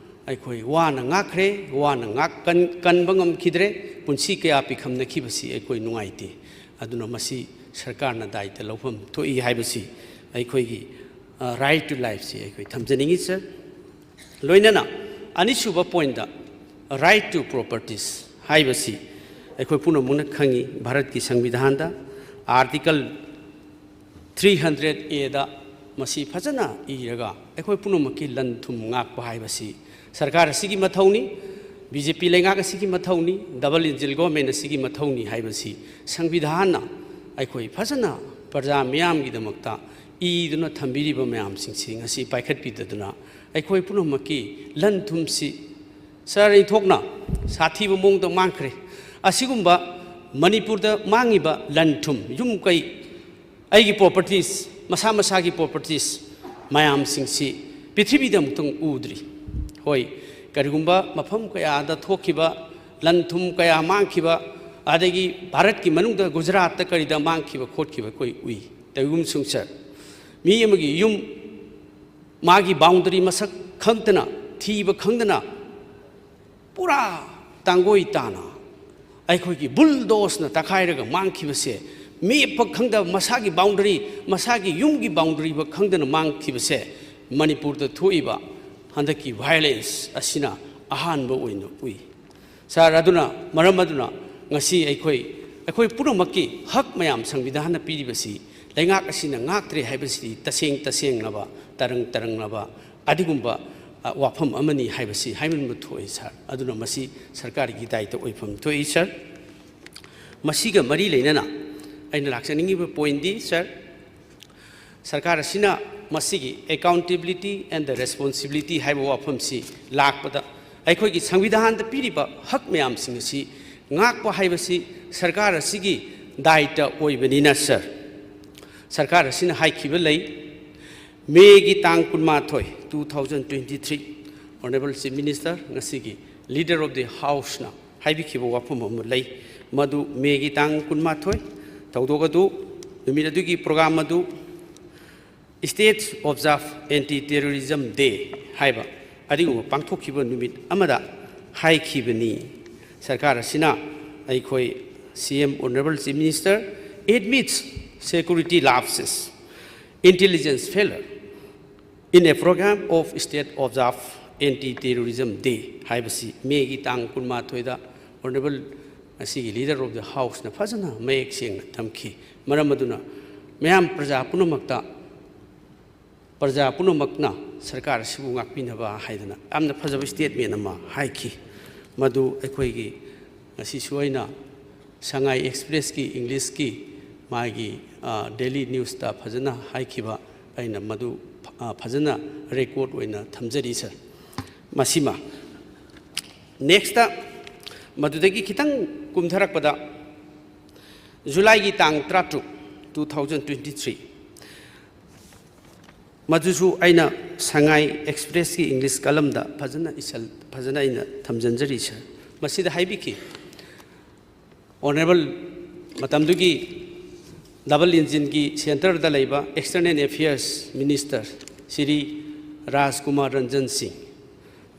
ꯑꯩꯈꯣꯏ ꯋꯥꯅ ꯉꯥꯛꯈ꯭ꯔꯦ, ꯋꯥꯅ ꯉꯥꯛ-, ꯀꯟ-, ꯀꯟꯕ ꯉꯝꯈꯤꯗ꯭ꯔꯦ, ꯄꯨꯟꯁꯤ ꯀꯌꯥ ꯄꯤꯈꯝꯅꯈꯤꯕꯁꯤ ꯑꯩꯈꯣꯏ ꯅꯨꯡꯉꯥꯏꯇꯦ꯫ ꯑꯗꯨꯅ ꯃꯁꯤ ꯁꯔꯀꯥꯔꯅ ꯗꯥꯏꯇ ꯂꯧꯐꯝ ꯊꯣꯛꯏ ꯍꯥꯏꯕꯁꯤ ꯑꯩꯈꯣꯏꯒꯤ, ꯑ, right to lifeꯁꯤ ꯑꯩꯈꯣꯏ ꯊꯝꯖꯅꯤꯡꯉꯤ, ꯁꯥꯔ꯫ ꯂꯣꯏꯅꯅ ꯑꯅꯤꯁꯨꯕ ꯄꯣꯏꯟꯗ, right to properties ꯍꯥꯏꯕꯁꯤ ꯑꯩꯈꯣꯏ ꯄꯨꯝꯅꯃꯛꯅ ꯈꯪꯉꯤ, ꯚꯥꯔꯠꯀꯤ ꯁꯪꯕꯤꯙꯥꯟꯗ ꯑꯥꯔꯇꯤꯀꯜ ꯊ꯭ꯔꯤ ꯍꯟꯗ꯭ꯔꯦꯠ ꯑꯦꯗ ꯃꯁꯤ ꯐꯖꯅ ꯏꯔꯒ ꯑꯩꯈꯣꯏ ꯄꯨꯝꯅꯃꯛꯀꯤ ꯂꯟ ꯊꯨꯝ ꯉꯥꯛꯄ ꯍꯥꯏꯕꯁꯤ ꯁꯔꯀꯥꯔ ꯑꯁꯤꯒꯤ ꯃꯊꯧꯅꯤ, ꯕꯤ ꯖꯦ ꯄꯤ ꯂꯩꯉꯥꯛ ꯑꯁꯤꯒꯤ ꯃꯊꯧꯅꯤ, ꯗꯕꯜ ꯏꯟꯖꯤꯟ ꯒꯣꯔꯃꯦꯟ ꯑꯁꯤꯒꯤ ꯃꯊꯧꯅꯤ ꯍꯥꯏꯕꯁꯤ ꯁꯪꯕꯤꯙꯥꯟꯅ ꯑꯩꯈꯣꯏ ꯐꯖꯅ ꯄ꯭ꯔꯖꯥ ꯃꯤꯌꯥꯝꯒꯤꯗꯃꯛꯇ ꯏꯗꯨꯅ ꯊꯝꯕꯤꯔꯤꯕ ꯃꯌꯥꯝꯁꯤꯡꯁꯤ ꯉꯁꯤ ꯄꯥꯏꯈꯠꯄꯤꯗꯗꯨꯅ ꯑꯩꯈꯣꯏ ꯄꯨꯝꯅꯃꯛꯀꯤ ꯂꯟ ꯊꯨꯝꯁꯤ, ꯁꯥꯔ, ꯏꯟꯊꯣꯛꯅ ꯁꯥꯊꯤꯕ ꯃꯑꯣꯡꯗ ꯃꯥꯡꯈ꯭ꯔꯦ꯫ ꯑꯁꯤꯒꯨꯝꯕ ꯃꯅꯤꯄꯨꯔꯗ ꯃꯥꯡꯉꯤꯕ ꯂꯟ ꯊꯨꯝ, ꯌꯨꯝ ꯀꯩ, ꯑꯩꯒꯤ ꯄ꯭ꯔꯣꯄꯔꯇꯤꯁ, ꯃꯁꯥ ꯃꯁꯥꯒꯤ ꯄ꯭ꯔꯣꯄꯔꯇꯤꯁ ꯃꯌꯥꯝꯁꯤꯡꯁꯤ ꯄ꯭ꯔꯤꯊꯤꯕꯤꯗ ꯑꯃꯨꯛꯇꯪ ꯎꯗ꯭ꯔꯤ꯫ ꯍꯣꯏ, ꯀꯔꯤꯒꯨꯝꯕ ꯃꯐꯝ ꯀꯌꯥꯗ ꯊꯣꯛꯈꯤꯕ ꯂꯟ ꯊꯨꯝ ꯀꯌꯥ ꯃꯥꯡꯈꯤꯕ, ꯑꯗꯒꯤ ꯚꯥꯔꯠꯀꯤ ꯃꯅꯨꯡꯗ ꯒꯨꯖꯔꯥꯠꯇ ꯀꯔꯤꯗ ꯃꯥꯡꯈꯤꯕ ꯈꯣꯠꯈꯤꯕ ꯑꯩꯈꯣꯏ ꯎꯏ꯫ ꯇꯧꯏꯒꯨꯝꯁꯨꯡ ꯁꯥꯔ, ꯃꯤ ꯑꯃꯒꯤ ꯌꯨꯝ ꯃꯥꯒꯤ ꯕꯥꯎꯟꯗꯔꯤ ꯃꯁꯛ ꯈꯪꯗꯅ, ꯊꯤꯕ ꯈꯪꯗꯅ, ꯄꯨꯔꯥ ꯇꯥꯡꯒꯣꯏ ꯇꯥꯅ ꯑꯩꯈꯣꯏꯒꯤ ꯕꯨꯜꯗꯣꯁꯅ ꯇꯛꯈꯥꯏꯔꯒ ꯃꯥꯡꯈꯤꯕꯁꯦ, ꯃꯦꯞꯄ ꯈꯪꯗꯕ, ꯃꯁꯥꯒꯤ ꯕꯥꯎꯟꯗꯔꯤ, ꯃꯁꯥꯒꯤ ꯌꯨꯝꯒꯤ ꯕꯥꯎꯟꯗꯔꯤꯕ ꯈꯪꯗꯅ ꯃꯥꯡꯈꯤꯕꯁꯦ ꯃꯅꯤꯄꯨꯔꯗ ꯊꯣꯛꯏꯕ ꯍꯟꯗꯛꯀꯤ ꯚꯥꯏꯑꯣꯂꯦꯟꯁ ꯑꯁꯤꯅ ꯑꯍꯥꯟꯕ ꯑꯣꯏꯅ ꯎꯏ꯫ ꯁꯥꯔ, ꯑꯗꯨꯅ, ꯃꯔꯝ ꯑꯗꯨꯅ ꯉꯁꯤ ꯑꯩꯈꯣꯏ, ꯑꯩꯈꯣꯏ ꯄꯨꯝꯅꯃꯛꯀꯤ ꯍꯛ ꯃꯌꯥꯝ ꯁꯪꯕꯤꯙꯥꯟꯅ ꯄꯤꯔꯤꯕꯁꯤ ꯂꯩꯉꯥꯛ ꯑꯁꯤꯅ ꯉꯥꯛꯇ꯭ꯔꯦ ꯍꯥꯏꯕꯁꯤꯗꯤ ꯇꯁꯦꯡ ꯇꯁꯦꯡꯂꯕ, ꯇꯔꯪ ꯇꯔꯪꯂꯕ ꯑꯗꯨꯒꯨꯝꯕ, ꯑ, ꯋꯥꯐꯝ ꯑꯃꯅꯤ ꯍꯥꯏꯕꯁꯤ ꯍꯥꯏꯃꯟꯕ ꯊꯣꯛꯏ ꯁꯥꯔ꯫ ꯑꯗꯨꯅ ꯃꯁꯤ ꯁꯔꯀꯥꯔꯒꯤ ꯗꯥꯏꯇ ꯑꯣꯏꯐꯝ ꯊꯣꯛꯏ ꯁꯥꯔ꯫ ꯃꯁꯤꯒ ꯃꯔꯤ ꯂꯩꯅꯅ ꯑꯩꯅ ꯂꯥꯛꯆꯅꯤꯡꯉꯤꯕ ꯄꯣꯏꯟꯗꯤ ꯁꯥꯔ, ꯁꯔꯀꯥꯔ ꯑꯁꯤꯅ ꯃꯁꯤꯒꯤ accountability and the responsibility ꯍꯥꯏꯕ ꯋꯥꯐꯝꯁꯤ ꯂꯥꯛꯄꯗ, ꯑꯩꯈꯣꯏꯒꯤ ꯁꯪꯕꯤꯙꯥꯟꯗ ꯄꯤꯔꯤꯕ ꯍꯛ ꯃꯌꯥꯝꯁꯤꯡ ꯑꯁꯤ ꯉꯥꯛꯄ ꯍꯥꯏꯕꯁꯤ ꯁꯔꯀꯥꯔ ꯑꯁꯤꯒꯤ ꯗꯥꯏꯇ ꯑꯣꯏꯕꯅꯤꯅ ꯁꯥꯔ, ꯁꯔꯀꯥꯔ ꯑꯁꯤꯅ ꯍꯥꯏꯈꯤꯕ ꯂꯩ, ꯃꯦꯒꯤ ꯇꯥꯡ ꯀꯨꯟꯃꯥꯊꯣꯏ, two thousand twenty three, Honourable Chief Minister, ꯉꯁꯤꯒꯤ Leader of the Houseꯅ ꯍꯥꯏꯕꯤꯈꯤꯕ ꯋꯥꯐꯝ ꯑꯃ ꯂꯩ꯫ ꯃꯗꯨ ꯃꯦꯒꯤ ꯇꯥꯡ ꯀꯨꯟꯃꯥꯊꯣꯏ ꯊꯧꯗꯣꯛ ꯑꯗꯨ, ꯅꯨꯃꯤꯠ ꯑꯗꯨꯒꯤ program ꯑꯗꯨ State Observe Anti Terrorism Day ꯍꯥꯏꯕ ꯑꯗꯨꯒꯨꯝꯕ ꯄꯥꯡꯊꯣꯛꯈꯤꯕ ꯅꯨꯃꯤꯠ ꯑꯃꯗ ꯍꯥꯏꯈꯤꯕꯅꯤ꯫ ꯁꯔꯀꯥꯔ ꯑꯁꯤꯅ ꯑꯩꯈꯣꯏ C M, Honourable Chief Minister, admits security lapses, intelligence failure in a program of State Observe Anti Terrorism Day ꯍꯥꯏꯕꯁꯤ ꯃꯦꯒꯤ ꯇꯥꯡ ꯀꯨꯟꯃꯥꯊꯣꯏꯗ Honourable ꯉꯁꯤꯒꯤ Leader of the Houseꯅ ꯐꯖꯅ ꯃꯌꯦꯛ ꯁꯦꯡꯅ ꯊꯝꯈꯤ꯫ ꯃꯔꯝ ꯑꯗꯨꯅ ꯃꯌꯥꯝ ꯄ꯭ꯔꯖꯥ ꯄꯨꯝꯅꯃꯛꯇ, ꯄ꯭ꯔꯖꯥ ꯄꯨꯝꯅꯃꯛꯅ ꯁꯔꯀꯥꯔ ꯑꯁꯤꯕꯨ ꯉꯥꯛꯄꯤꯅꯕ ꯍꯥꯏꯗꯅ ꯌꯥꯝꯅ ꯐꯖꯕ statement ꯑꯃ ꯍꯥꯏꯈꯤ꯫ ꯃꯗꯨ ꯑꯩꯈꯣꯏꯒꯤ ꯉꯁꯤꯁꯨ ꯑꯩꯅ ꯁꯉꯥꯏ Expressꯀꯤ Englishꯀꯤ ꯃꯥꯒꯤ, ꯑ, daily newsꯇ ꯐꯖꯅ ꯍꯥꯏꯈꯤꯕ, ꯑꯩꯅ ꯃꯗꯨ, ꯑ, ꯐꯖꯅ record ꯑꯣꯏꯅ ꯊꯝꯖꯔꯤ ꯁꯥꯔ꯫ ꯃꯁꯤꯃ꯫ Nextꯇ ꯃꯗꯨꯗꯒꯤ ꯈꯤꯇꯪ ꯀꯨꯝꯊꯔꯛꯄꯗ Julyꯒꯤ ꯇꯥꯡ ꯇꯔꯥꯇꯔꯨꯛ, two thousand twenty three, ꯃꯗꯨꯁꯨ ꯑꯩꯅ ꯁꯉꯥꯏ Expressꯀꯤ English columnꯗ ꯐꯖꯅ ꯏꯁꯜ-, ꯐꯖꯅ ꯑꯩꯅ ꯊꯝꯖꯤꯟꯖꯔꯤ ꯁꯥꯔ꯫ ꯃꯁꯤꯗ ꯍꯥꯏꯕꯤꯈꯤ, Honourable ꯃꯇꯝꯗꯨꯒꯤ double engine ꯒꯤ centre ꯗ ꯂꯩꯕ External Affairs Minister ꯁ꯭ꯔꯤ ꯔꯥꯖꯀꯨꯃꯥꯔ ꯔꯟꯖꯟ ꯁꯤꯡ,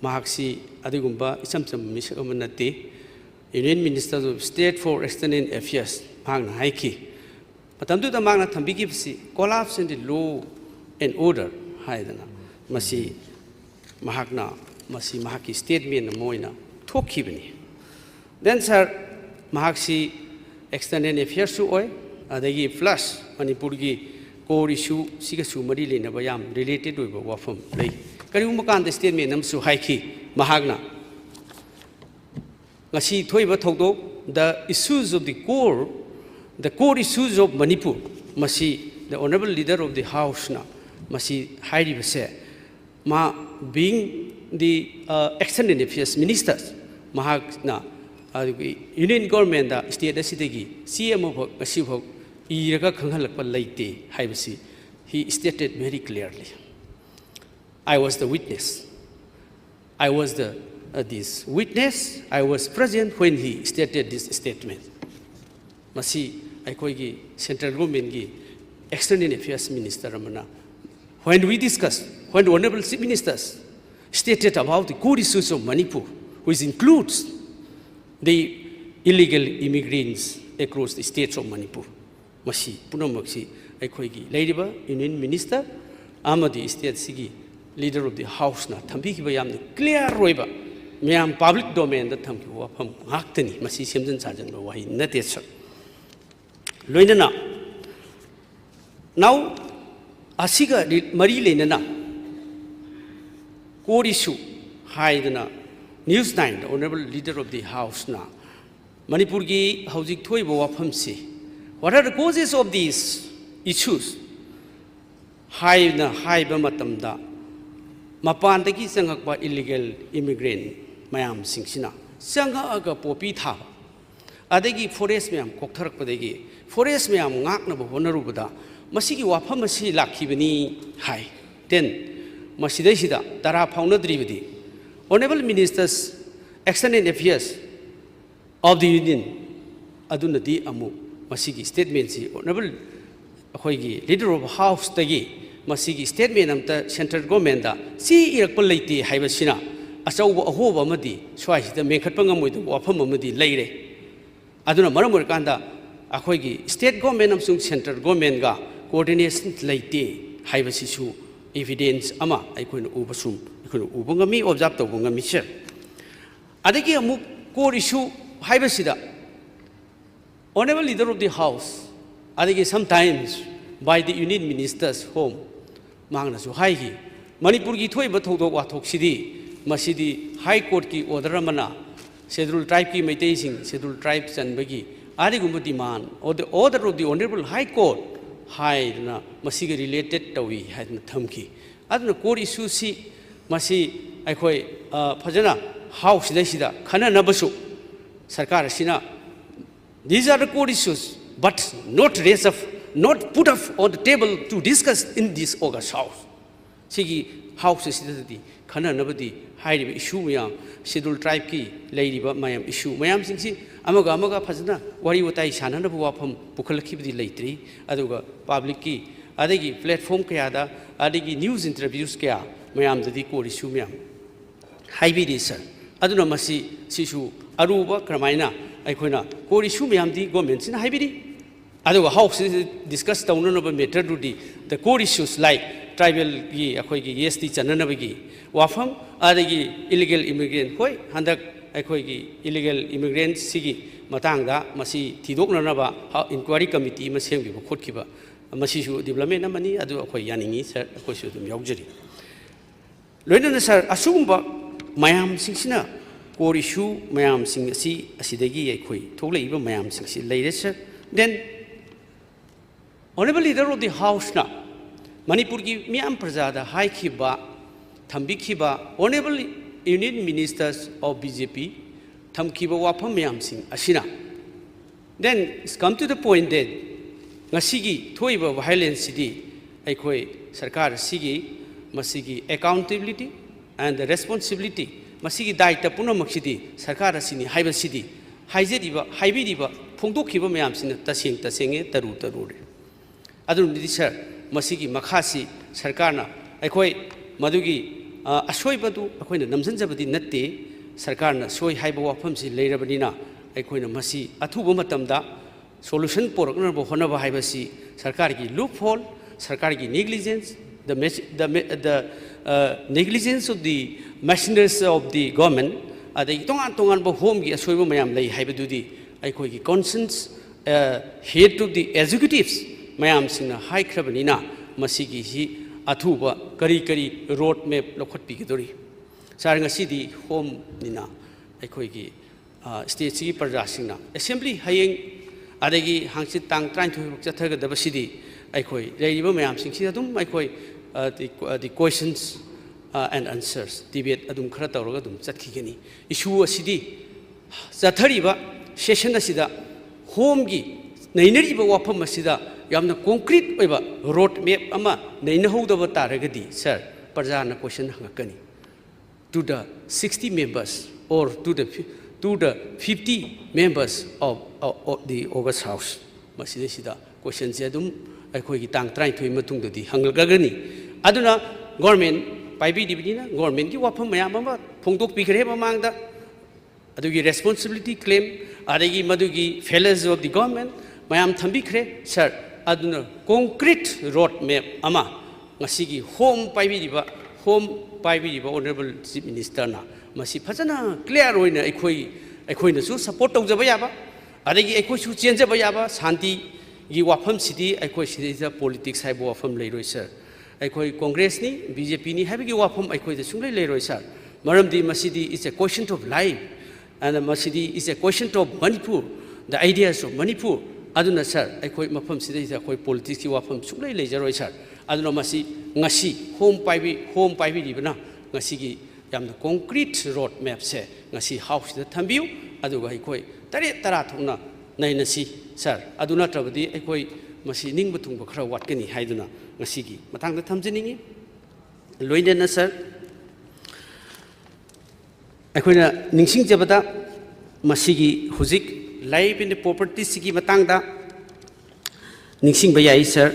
ꯃꯍꯥꯛꯁꯤ ꯑꯗꯨꯒꯨꯝꯕ ꯏꯆꯝ ꯆꯝꯕ ꯃꯤꯁꯛ ꯑꯃ ꯅꯠꯇꯦ꯫ Union Minister of State for External Affairs ꯃꯍꯥꯛꯅ ꯍꯥꯏꯈꯤ, ꯃꯇꯝꯗꯨꯗ ꯃꯍꯥꯛꯅ ꯊꯝꯕꯤꯈꯤꯕꯁꯤ, "Collapse in the law and order" ꯍꯥꯏꯗꯅ, ꯃꯁꯤ ꯃꯍꯥꯛꯅ, ꯃꯁꯤ ꯃꯍꯥꯛꯀꯤ statement ꯑꯃ ꯑꯣꯏꯅ ꯊꯣꯛꯈꯤꯕꯅꯤ꯫ Then, sir, ꯃꯍꯥꯛꯁꯤ External Affairs ꯁꯨ ꯑꯣꯏ, ꯑꯗꯒꯤ plus ꯃꯅꯤꯄꯨꯔꯒꯤ core issue ꯁꯤꯒꯁꯨ ꯃꯔꯤ ꯂꯩꯅꯕ ꯌꯥꯝ related ꯑꯣꯏꯕ ꯋꯥꯐꯝ ꯂꯩ꯫ ꯀꯔꯤꯒꯨꯝꯕ ꯀꯥꯟꯗ statement ꯑꯃꯁꯨ ꯍꯥꯏꯈꯤ ꯃꯍꯥꯛꯅ, ꯉꯁꯤ ꯊꯣꯛꯏꯕ ꯊꯧꯗꯣꯛ, the issues of the core, the core issues of Manipur, ꯃꯁꯤ the Honourable Leader of the House ꯅ ꯃꯁꯤ ꯍꯥꯏꯔꯤꯕꯁꯦ, ꯃꯥ being the, uh, External Affairs Minister, ꯃꯍꯥꯛꯅ ꯑꯗꯨꯒꯤ Union Government ꯗ state ꯑꯁꯤꯗꯒꯤ ꯆꯦ ꯑꯃꯐꯥꯎ ꯉꯁꯤꯐꯥꯎ ꯏꯔꯒ ꯈꯪꯍꯜꯂꯛꯄ ꯂꯩꯇꯦ ꯍꯥꯏꯕꯁꯤ he stated very clearly. I was the witness. I was the, uh, this witness. I was present when he stated this statement. ꯃꯁꯤ ꯑꯩꯈꯣꯏꯒꯤ central government ꯀꯤ External Affairs Minister ꯑꯃꯅ, when we discussed, when Honourable Chief Minister stated about the core issues of Manipur, which includes the illegal immigrants across the states of Manipur, ꯃꯁꯤ ꯄꯨꯝꯅꯃꯛꯁꯤ ꯑꯩꯈꯣꯏꯒꯤ ꯂꯩꯔꯤꯕ Union Minister ꯑꯃꯗꯤ state ꯁꯤꯒꯤ Leader of the House ꯅ ꯊꯝꯕꯤꯈꯤꯕ ꯌꯥꯝꯅ clear ꯑꯣꯏꯕ, ꯃꯌꯥꯝ public domain ꯗ ꯊꯝꯈꯤꯕ ꯋꯥꯐꯝ ꯉꯥꯛꯇꯅꯤ꯫ ꯃꯁꯤ ꯁꯦꯝꯖꯤꯟ ꯁꯥꯖꯤꯟꯕ ꯋꯥꯍꯩ ꯅꯠꯇꯦ, sir꯫ ꯂꯣꯏꯅꯅ, now, ꯑꯁꯤꯒ ꯔꯤ-, ꯃꯔꯤ ꯂꯩꯅꯅ core issue ꯍꯥꯏꯗꯅ News Nine the Honourable Leader of the House ꯅ ꯃꯅꯤꯄꯨꯔꯒꯤ ꯍꯧꯖꯤꯛ ꯊꯣꯛꯏꯕ ꯋꯥꯐꯝꯁꯤ, "What are the causes of these issues?" ꯍꯥꯏꯅ ꯍꯥꯏꯕ ꯃꯇꯝꯗ, ꯃꯄꯥꯟꯗꯒꯤ ꯆꯪꯉꯛꯄ illegal immigrant ꯃꯌꯥꯝꯁꯤꯡꯁꯤꯅ ꯆꯪꯉꯛꯑꯒ poppy ꯊꯥꯕ, ꯑꯗꯒꯤ forest ꯃꯌꯥꯝ ꯀꯣꯛꯊꯔꯛꯄꯗꯒꯤ forest ꯃꯌꯥꯝ ꯉꯥꯛꯅꯕ ꯍꯣꯠꯅꯔꯨꯕꯗ ꯃꯁꯤꯒꯤ ꯋꯥꯐꯝ ꯑꯁꯤ ꯂꯥꯛꯈꯤꯕꯅꯤ ꯍꯥꯏ꯫ Then, ꯃꯁꯤꯗꯩꯁꯤꯗ ꯇꯔꯥ ꯐꯥꯎꯅꯗ꯭ꯔꯤꯕꯗꯤ, Honourable Ministers, External Affairs of the Union, ꯑꯗꯨꯅꯗꯤ ꯑꯃꯨꯛ ꯃꯁꯤꯒꯤ statement ꯁꯤ Honourable ꯑꯩꯈꯣꯏꯒꯤ Leader of House ꯇꯒꯤ ꯃꯁꯤꯒꯤ statement ꯑꯝꯇ central government ꯗ ꯆꯦ ꯏꯔꯛꯄ ꯂꯩꯇꯦ ꯍꯥꯏꯕꯁꯤꯅ ꯑꯆꯧꯕ ꯑꯍꯣꯕ ꯑꯃꯗꯤ ꯁ꯭ꯋꯥꯏꯁꯤꯗ ꯃꯦꯟꯈꯠꯄ ꯉꯝꯃꯣꯏꯗꯕ ꯋꯥꯐꯝ ꯑꯃꯗꯤ ꯂꯩꯔꯦ꯫ ꯑꯗꯨꯅ ꯃꯔꯝ ꯑꯣꯏꯔꯀꯥꯟꯗ ꯑꯩꯈꯣꯏꯒꯤ state government ꯑꯃꯁꯨꯡ central government ꯒ coordination ꯂꯩꯇꯦ ꯍꯥꯏꯕꯁꯤꯁꯨ evidence ꯑꯃ ꯑꯩꯈꯣꯏꯅ ꯎꯕ ꯁꯨꯝ ꯑꯩꯈꯣꯏꯅ ꯎꯕ ꯉꯝꯃꯤ, observe ꯇꯧꯕ ꯉꯝꯃꯤ, sir꯫ ꯑꯗꯒꯤ ꯑꯃꯨꯛ core issue ꯍꯥꯏꯕꯁꯤꯗ Honourable Leader of the House ꯑꯗꯒꯤ sometimes by the Union Ministers home ꯃꯍꯥꯛꯅꯁꯨ ꯍꯥꯏꯈꯤ, ꯃꯅꯤꯄꯨꯔꯒꯤ ꯊꯣꯛꯏꯕ ꯊꯧꯗꯣꯛ ꯋꯥꯊꯣꯛꯁꯤꯗꯤ ꯃꯁꯤꯗꯤ High Court ꯀꯤ order ꯑꯃꯅ Scheduled Tribe ꯀꯤ ꯃꯩꯇꯩꯁꯤꯡ Scheduled Tribe ꯆꯟꯕꯒꯤ ꯑꯗꯨꯒꯨꯝꯕ demand, or the order of the Honourable High Court ꯍꯥꯏꯗꯅ ꯃꯁꯤꯒ related ꯇꯧꯏ ꯍꯥꯏꯗꯅ ꯊꯝꯈꯤ꯫ ꯑꯗꯨꯅ core issue ꯁꯤ ꯃꯁꯤ ꯑꯩꯈꯣꯏ, ꯑ, ꯐꯖꯅ House ꯁꯤꯗꯩꯁꯤꯗ ꯈꯟꯅꯅꯕꯁꯨ ꯁꯔꯀꯥꯔ ꯑꯁꯤꯅ These are the core issues, but not raised up, not put up on the table to discuss in this August House. ꯁꯤꯒꯤ House ꯑꯁꯤꯗꯗꯤ ꯈꯟꯅꯅꯕꯗꯤ ꯍꯥꯏꯔꯤꯕ issue ꯃꯌꯥꯝ, Scheduled Tribe ꯀꯤ ꯂꯩꯔꯤꯕ ꯃꯌꯥꯝ issue ꯃꯌꯥꯝꯁꯤꯡꯁꯤ ꯑꯃꯒ ꯑꯃꯒ ꯐꯖꯅ ꯋꯥꯔꯤ ꯋꯥꯇꯥꯏ ꯁꯥꯟꯅꯅꯕ ꯋꯥꯐꯝ ꯄꯨꯈꯠꯂꯛꯈꯤꯕꯗꯤ ꯂꯩꯇ꯭ꯔꯤ꯫ ꯑꯗꯨꯒ public ꯀꯤ ꯑꯗꯒꯤ platform ꯀꯌꯥꯗ ꯑꯗꯒꯤ news interviews ꯀꯌꯥ ꯃꯌꯥꯝꯗꯗꯤ core issue ꯃꯌꯥꯝ ꯍꯥꯏꯕꯤꯔꯤ, sir꯫ ꯑꯗꯨꯅ ꯃꯁꯤ, ꯁꯤꯁꯨ ꯑꯔꯨꯕ ꯀꯔꯝꯍꯥꯏꯅ ꯑꯩꯈꯣꯏꯅ core issue ꯃꯌꯥꯝꯗꯤ government ꯁꯤꯅ ꯍꯥꯏꯕꯤꯔꯤ, ꯑꯗꯨꯒ House ꯁꯤꯗ discuss ꯇꯧꯅꯅꯕ matter ꯗꯨꯗꯤ the core issues like tribal ꯒꯤ ꯑꯩꯈꯣꯏꯒꯤ S T ꯆꯟꯅꯅꯕꯒꯤ ꯋꯥꯐꯝ, ꯑꯗꯒꯤ illegal immigrant, ꯍꯣꯏ, ꯍꯟꯗꯛ ꯑꯩꯈꯣꯏꯒꯤ illegal immigrant ꯁꯤꯒꯤ ꯃꯇꯥꯡꯗ ꯃꯁꯤ ꯊꯤꯗꯣꯛꯅꯅꯕ inquiry committee ꯑꯃ ꯁꯦꯝꯈꯤꯕ ꯈꯣꯠꯈꯤꯕ, ꯃꯁꯤꯁꯨ development ꯑꯃꯅꯤ, ꯑꯗꯨ ꯑꯩꯈꯣꯏ ꯌꯥꯅꯤꯡꯉꯤ, sir, ꯑꯩꯈꯣꯏꯁꯨ ꯑꯗꯨꯝ ꯌꯥꯎꯖꯔꯤ꯫ ꯂꯣꯏꯅꯅ sir, ꯑꯁꯤꯒꯨꯝꯕ ꯃꯌꯥꯝꯁꯤꯡꯁꯤꯅ, core issue ꯃꯌꯥꯝꯁꯤꯡ ꯑꯁꯤ, ꯑꯁꯤꯗꯒꯤ ꯑꯩꯈꯣꯏ ꯊꯣꯛꯂꯛꯏꯕ ꯃꯌꯥꯝꯁꯤꯡꯁꯤ ꯂꯩꯔꯦ, sir꯫ Then Honourable Leader of the House ꯅ ꯃꯅꯤꯄꯨꯔꯒꯤ ꯃꯤꯌꯥꯝ ꯄ꯭ꯔꯖꯥꯗ ꯍꯥꯏꯈꯤꯕ, ꯊꯝꯕꯤꯈꯤꯕ, Honourable Union Ministers of B J P ꯊꯝꯈꯤꯕ ꯋꯥꯐꯝ ꯃꯌꯥꯝꯁꯤꯡ ꯑꯁꯤꯅ, then it's come to the point that ꯉꯁꯤꯒꯤ ꯊꯣꯛꯏꯕ violence ꯁꯤꯗꯤ ꯑꯩꯈꯣꯏ ꯁꯔꯀꯥꯔ ꯑꯁꯤꯒꯤ ꯃꯁꯤꯒꯤ accountability and the responsibility, ꯃꯁꯤꯒꯤ ꯗꯥꯏꯇ ꯄꯨꯝꯅꯃꯛꯁꯤꯗꯤ ꯁꯔꯀꯥꯔ ꯑꯁꯤꯅꯤ ꯍꯥꯏꯕꯁꯤꯗꯤ ꯍꯥꯏꯖꯔꯤꯕ, ꯍꯥꯏꯕꯤꯔꯤꯕ ꯐꯣꯡꯗꯣꯛꯈꯤꯕ ꯃꯌꯥꯝꯁꯤꯅ ꯇꯁꯦꯡ ꯇꯁꯦꯡꯉꯦ, ꯇꯔꯨ ꯇꯔꯨꯔꯦ꯫ ꯑꯗꯨꯅꯗꯤ ꯁꯥꯔ, ꯃꯁꯤꯒꯤ ꯃꯈꯥꯁꯤ ꯁꯔꯀꯥꯔꯅ ꯑꯩꯈꯣꯏ ꯃꯗꯨꯒꯤ, ꯑ, ꯑꯁꯣꯏꯕꯗꯨ ꯑꯩꯈꯣꯏꯅ ꯅꯝꯁꯤꯟꯖꯕꯗꯤ ꯅꯠꯇꯦ꯫ ꯁꯔꯀꯥꯔꯅ ꯁꯣꯏ ꯍꯥꯏꯕ ꯋꯥꯐꯝꯁꯤ ꯂꯩꯔꯕꯅꯤꯅ ꯑꯩꯈꯣꯏꯅ ꯃꯁꯤ ꯑꯊꯨꯕ ꯃꯇꯝꯗ solution ꯄꯨꯔꯛꯅꯕ ꯍꯣꯠꯅꯕ ꯍꯥꯏꯕꯁꯤ ꯁꯔꯀꯥꯔꯒꯤ loophole, ꯁꯔꯀꯥꯔꯒꯤ negligence, the, the, the, uh, negligence of the machineries of the government, ꯑꯗꯒꯤ ꯇꯣꯉꯥꯟ ꯇꯣꯉꯥꯟꯕ ꯍꯣꯝꯒꯤ ꯑꯁꯣꯏꯕ ꯃꯌꯥꯝ ꯂꯩ ꯍꯥꯏꯕꯗꯨꯗꯤ ꯑꯩꯈꯣꯏꯒꯤ concerns, uh, head of the executives ꯃꯌꯥꯝꯁꯤꯡꯅ ꯍꯥꯏꯈ꯭ꯔꯕꯅꯤꯅ ꯃꯁꯤꯒꯤꯁꯤ ꯑꯊꯨꯕ ꯀꯔꯤ ꯀꯔꯤ road map ꯂꯧꯈꯠꯄꯤꯒꯗꯧꯔꯤ? ꯁꯥꯔ, ꯉꯁꯤꯗꯤ ꯍꯣꯝꯅꯤꯅ ꯑꯩꯈꯣꯏꯒꯤ, ꯑ, stateꯁꯤꯒꯤ ꯄ꯭ꯔꯖꯥꯁꯤꯡꯅ assembly ꯍꯌꯦꯡ ꯑꯗꯒꯤ ꯍꯥꯡꯆꯤꯠ ꯇꯥꯡ ꯇꯔꯥꯅꯤꯊꯣꯏ ꯐꯥꯎ ꯆꯠꯊꯒꯗꯕꯁꯤꯗꯤ ꯑꯩꯈꯣꯏ ꯂꯩꯔꯤꯕ ꯃꯌꯥꯝꯁꯤꯡꯁꯤꯗ ꯑꯗꯨꯝ ꯑꯩꯈꯣꯏ, ꯑ, the, the questions, ꯑ, and answers debate ꯑꯗꯨꯝ ꯈꯔ ꯇꯧꯔꯒ ꯑꯗꯨꯝ ꯆꯠꯈꯤꯒꯅꯤ꯫ Issue ꯑꯁꯤꯗꯤ ꯆꯠꯊꯔꯤꯕ session ꯑꯁꯤꯗ ꯍꯣꯝꯒꯤ ꯅꯩꯅꯔꯤꯕ ꯋꯥꯐꯝ ꯑꯁꯤꯗ ꯌꯥꯝꯅ concrete ꯑꯣꯏꯕ road map ꯑꯃ ꯅꯩꯅꯍꯧꯗꯕ ꯇꯥꯔꯒꯗꯤ, ꯁꯥꯔ, ꯄ꯭ꯔꯖꯥꯅ question ꯍꯪꯉꯛꯀꯅꯤ꯫ To the sixty members or to the fi-, to the fifty members of, of, of the August House, ꯃꯁꯤꯗꯩꯁꯤꯗ questionꯁꯦ ꯑꯗꯨꯝ ꯑꯩꯈꯣꯏꯒꯤ ꯇꯥꯡ ꯇꯔꯥꯅꯤꯊꯣꯏ ꯃꯇꯨꯡꯗꯗꯤ ꯍꯪꯂꯛꯂꯒꯅꯤ꯫ ꯑꯗꯨꯅ government ꯄꯥꯏꯕꯤꯔꯤꯕꯅꯤꯅ governmentꯀꯤ ꯋꯥꯐꯝ ꯃꯌꯥꯝ ꯑꯃ ꯐꯣꯡꯗꯣꯛꯄꯤꯈ꯭ꯔꯦ ꯃꯃꯥꯡꯗ꯫ ꯑꯗꯨꯒꯤ responsibility claim, ꯑꯗꯒꯤ ꯃꯗꯨꯒꯤ failures of the government ꯃꯌꯥꯝ ꯊꯝꯕꯤꯈ꯭ꯔꯦ, ꯁꯥꯔ꯫ ꯑꯗꯨꯅ concrete road map ꯑꯃ ꯉꯁꯤꯒꯤ ꯍꯣꯝ ꯄꯥꯏꯕꯤꯔꯤꯕ, ꯍꯣꯝ ꯄꯥꯏꯕꯤꯔꯤꯕ Honourable Chief Ministerꯅ ꯃꯁꯤ ꯐꯖꯅ clear ꯑꯣꯏꯅ ꯑꯩꯈꯣꯏ, ꯑꯩꯈꯣꯏꯅꯁꯨ support ꯇꯧꯖꯕ ꯌꯥꯕ, ꯑꯗꯒꯤ ꯑꯩꯈꯣꯏꯁꯨ ꯆꯦꯟꯖꯕ ꯌꯥꯕ, ꯁꯥꯟꯇꯤꯒꯤ ꯋꯥꯐꯝꯁꯤꯗꯤ ꯑꯩꯈꯣꯏ ꯁꯤꯗꯩꯗ politics ꯍꯥꯏꯕ ꯋꯥꯐꯝ ꯂꯩꯔꯣꯏ, ꯁꯥꯔ꯫ ꯑꯩꯈꯣꯏ Congressꯅꯤ, BJPꯅꯤ ꯍꯥꯏꯕꯒꯤ ꯋꯥꯐꯝ ꯑꯩꯈꯣꯏꯗ ꯁꯨꯡꯂꯩ ꯂꯩꯔꯣꯏ, ꯁꯥꯔ꯫ ꯃꯔꯝꯗꯤ ꯃꯁꯤꯗꯤ it's a question of life, and ꯃꯁꯤꯗꯤ it's a question of Manipur, the ideas of Manipur꯫ ꯑꯗꯨꯅ, ꯁꯥꯔ, ꯑꯩꯈꯣꯏ ꯃꯐꯝꯁꯤꯗꯩꯗ ꯑꯩꯈꯣꯏ politicsꯀꯤ ꯋꯥꯐꯝ ꯁꯨꯡꯂꯩ ꯂꯩꯖꯔꯣꯏ, ꯁꯥꯔ꯫ ꯑꯗꯨꯅ ꯃꯁꯤ ꯉꯁꯤ ꯍꯣꯝ ꯄꯥꯏꯕꯤ-, ꯍꯣꯝ ꯄꯥꯏꯕꯤꯔꯤꯕꯅ ꯉꯁꯤꯒꯤ ꯌꯥꯝꯅ concrete road mapꯁꯦ ꯉꯁꯤ Houseꯁꯤꯗ ꯊꯝꯕꯤꯌꯨ, ꯑꯗꯨꯒ ꯑꯩꯈꯣꯏ ꯇꯔꯦꯠ ꯇꯔꯥ ꯊꯣꯛꯅ ꯅꯩꯅꯁꯤ, ꯁꯥꯔ꯫ ꯑꯗꯨ ꯅꯠꯇ꯭ꯔꯕꯗꯤ ꯑꯩꯈꯣꯏ ꯃꯁꯤ ꯅꯤꯡꯕ ꯊꯨꯡꯕ ꯈꯔ ꯋꯥꯠꯀꯅꯤ ꯍꯥꯏꯗꯨꯅ ꯉꯁꯤꯒꯤ ꯃꯇꯥꯡꯗ ꯊꯝꯖꯅꯤꯡꯏ꯫ ꯂꯣꯏꯅꯅ, ꯁꯥꯔ, ꯑꯩꯈꯣꯏꯅ ꯅꯤꯡꯁꯤꯡꯖꯕꯗ ꯃꯁꯤꯒꯤ ꯍꯧꯖꯤꯛ Life and propertyꯁꯤꯒꯤ ꯃꯇꯥꯡꯗ ꯅꯤꯡꯁꯤꯡꯕ ꯌꯥꯏ, ꯁꯥꯔ꯫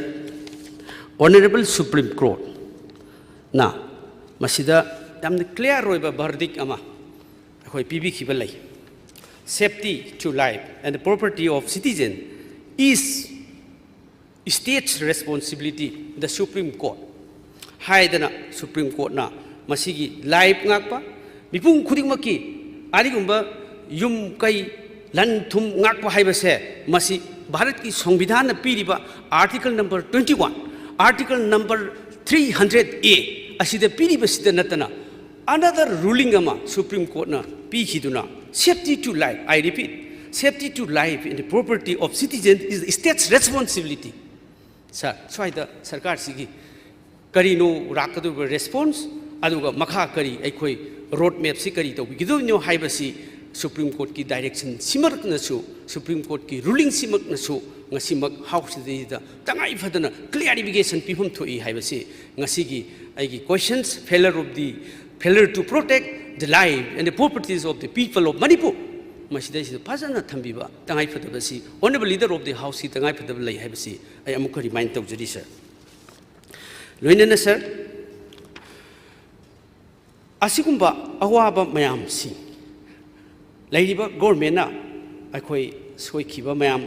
Honourable Supreme Courtꯅ ꯃꯁꯤꯗ ꯌꯥꯝꯅ clear ꯑꯣꯏꯕ verdict ꯑꯃ ꯑꯩꯈꯣꯏ ꯄꯤꯕꯤꯈꯤꯕ ꯂꯩ꯫ "Safety to life and property of citizen is state's responsibility," the Supreme Court ꯍꯥꯏꯗꯅ, Supreme Courtꯅ ꯃꯁꯤꯒꯤ life ꯉꯥꯛꯄ, ꯃꯤꯄꯨꯝ ꯈꯨꯗꯤꯡꯃꯛꯀꯤ ꯑꯗꯨꯒꯨꯝꯕ ꯌꯨꯝ ꯀꯩ, ꯂꯟ ꯊꯨꯝ ꯉꯥꯛꯄ ꯍꯥꯏꯕꯁꯦ, ꯃꯁꯤ ꯚꯥꯔꯠꯀꯤ ꯁꯪꯕꯤꯙꯥꯟꯅ ꯄꯤꯔꯤꯕ Article number twenty one, Article number three hundred A ꯑꯁꯤꯗ ꯄꯤꯔꯤꯕꯁꯤꯗ ꯅꯠꯇꯅ, another ruling ꯑꯃ Supreme Courtꯅ ꯄꯤꯈꯤꯗꯨꯅ, "Safety to life," I repeat, "safety to life and property of citizen is the state's responsibility." ꯁꯥꯔ, ꯁ꯭ꯋꯥꯏꯗ ꯁꯔꯀꯥꯔꯁꯤꯒꯤ ꯀꯔꯤꯅꯣ ꯂꯥꯛꯀꯗꯧꯔꯤꯕ response, ꯑꯗꯨꯒ ꯃꯈꯥ ꯀꯔꯤ ꯑꯩꯈꯣꯏ road mapꯁꯤ ꯀꯔꯤ ꯇꯧꯕꯤꯒꯗꯣꯏꯅꯣ ꯍꯥꯏꯕꯁꯤ Supreme Courtꯀꯤ directionꯁꯤꯃꯛꯅꯁꯨ, Supreme Courtꯀꯤ rulingꯁꯤꯃꯛꯅꯁꯨ ꯉꯁꯤꯃꯛ Houseꯁꯤꯗꯩꯗ ꯇꯉꯥꯏ ꯐꯗꯅ clarification ꯄꯤꯐꯝ ꯊꯣꯛꯏ ꯍꯥꯏꯕꯁꯤ ꯉꯁꯤꯒꯤ ꯑꯩꯒꯤ questions, failure of the, failure to protect the life and the properties of the people of Manipur, ꯃꯁꯤꯗꯩꯁꯤꯗ ꯐꯖꯅ ꯊꯝꯕꯤꯕ ꯇꯉꯥꯏ ꯐꯗꯕꯁꯤ, Honourable Leader of the Houseꯀꯤ ꯇꯉꯥꯏ ꯐꯗꯕ ꯂꯩ ꯍꯥꯏꯕꯁꯤ ꯑꯩ ꯑꯃꯨꯛꯀ remind ꯇꯧꯖꯔꯤ, ꯁꯥꯔ꯫ ꯂꯣꯏꯅꯅ, ꯁꯥꯔ, ꯑꯁꯤꯒꯨꯝꯕ ꯑꯋꯥꯕ ꯃꯌꯥꯝꯁꯤ ꯂꯩꯔꯤꯕ governmentꯅ, ꯑꯩꯈꯣꯏ ꯁꯣꯏꯈꯤꯕ ꯃꯌꯥꯝ,